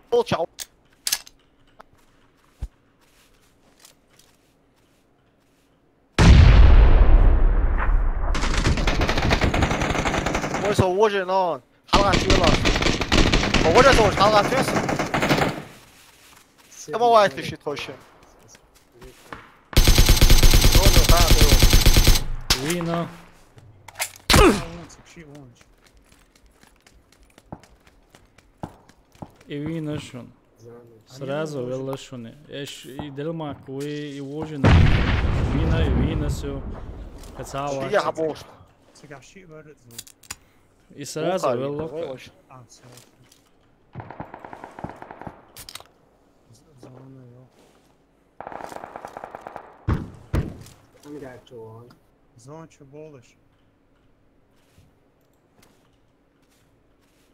Полча. Ой, со уже но. Халган чула. Ой, со халган чула. Кому вайт ты щит хочешь? Вина. И вина шун. Сразу велла шуна. Эш и делмак вуй, и вожина. Вина, и вина всё. Кацава. Шия хабош. Цигаш ши варит зо. И сразу велла. А, всё. З-, зона, ё. Ангачуон. Зон чу болыш.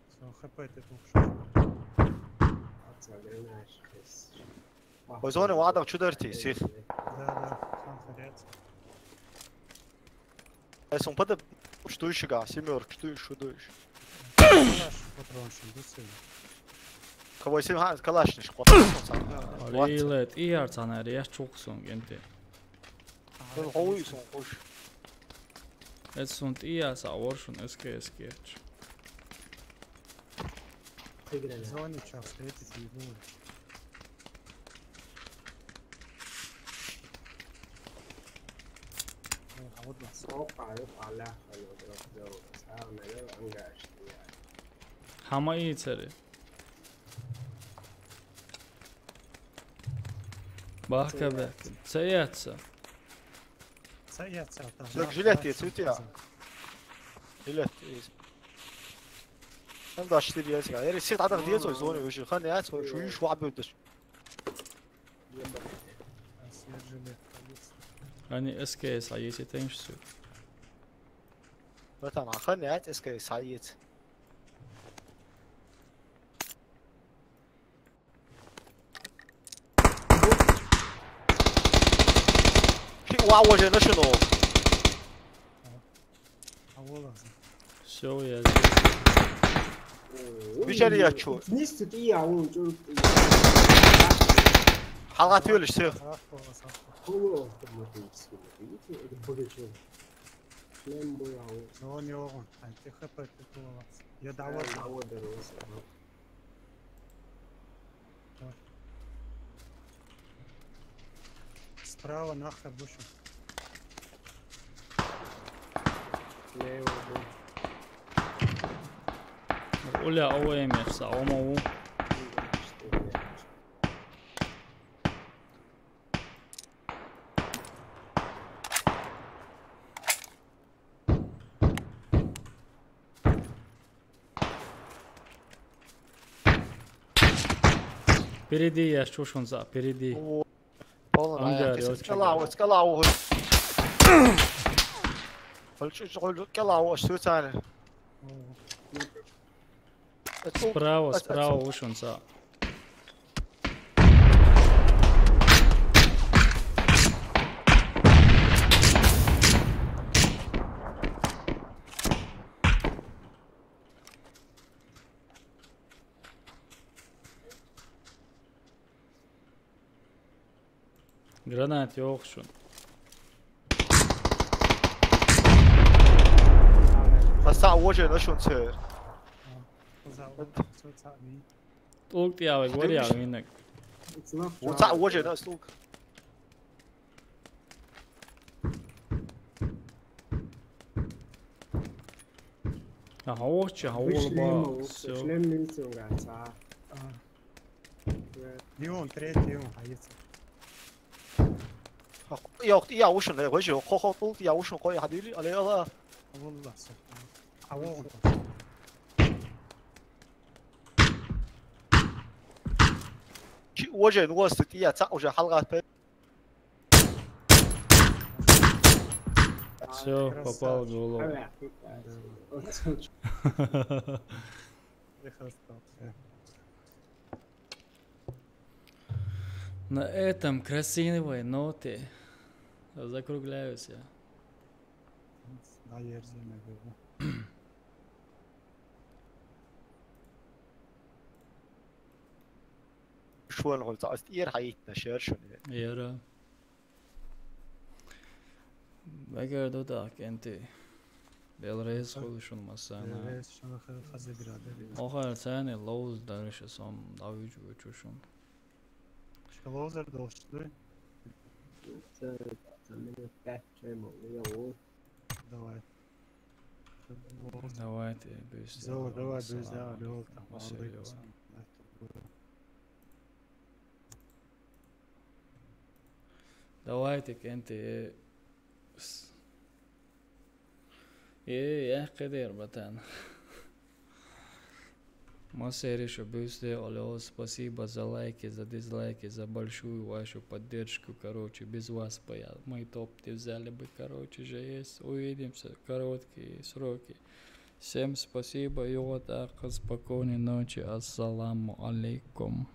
Всё, хп ты пухши. Ой, зоны вадам чудерти, сих. Да, да, хан харец. Э, сон пада штуйшига, семёрк, штуй шудуйш. Калаш патроншин, да, сен. Кого сен ха, калашниш, хватит. Да, да. Алилет, и арцанер, я чуксун, генте. Сон ховуй, сон хош. Эт сон тия са оршун эске эскерч. Зони час третий не будет. Ой, а вот нас. Опа, опа, ля, алло, дроп, дроп. Сау, наверное, ангаш, я. Хама и цери. Бахка бе. Цеяца. Цеяца, да. Так, жилет есть у тебя? Жилет есть. Там да, четыре есть. Ери, все тогда где твой зоны уже? Хан я свой, шу, шу, абюдыш. Они эске са, если ты им всё. В этом, а хан я эске са есть. Ши уа уже нашел. А вот он. Всё, я здесь. Бичари я чё? Вместе ты и я, он чё? Халат велиш, всё. Холо, автоматически. Видите, это богачёв. Шлем был, а вот. Ну, не он. А ты хп ты. Я давай. Давай, давай, давай. Справа нахер вышел. Лево был. Оля, ОМ, са, ОМ. Впереди я чушунза, впереди. О, полно. Ангар, я чё. Скалау, скалау. Хольчу, хольчу, скалау, что это? Справа, справа, ушунза. Гранат ёхшун. Хаса уже нашун цер. Тулк тиавы, говори, а минек. Уца уже на слуг. Ага, очи, ага, улба. Всё. Шлем милицию гаса. Юн, третий, юн, хаец. Йохт, я ушун, э, гожи, хо-хо, тулт, я ушун, кой, хадири, але, ала. Валла, всё. А вон. Чи, уже, ну, вот, я ца, уже, халгат, пе. Всё, попал в голову. На этом красивой ноте закругляюсь я. Шуан гол за аст ир хайт на шер шуне. Яра. Багар додак энти. Белрез холушун масана. Белрез шуна хазы бирады. Охар цаны лоуз дарышы сом давыч вычушун. Шка лоузер долшты. Ца, ца минут пять чай мол, я о. Давай. Давай ты, без. Зо, давай, без, да, лёл, там, Васильева. Молодец. Давайте, кӀентий, э, с-, э, я кедер, братан. Ма сери шо бюсте, алло, спасибо за лайки, за дизлайки, за большую вашу поддержку, короче, без вас бы я, мы топ не взяли бы, короче, же есть. Увидимся, короткие сроки. Всем спасибо, и вот так, спокойной ночи, ассаламу алейкум.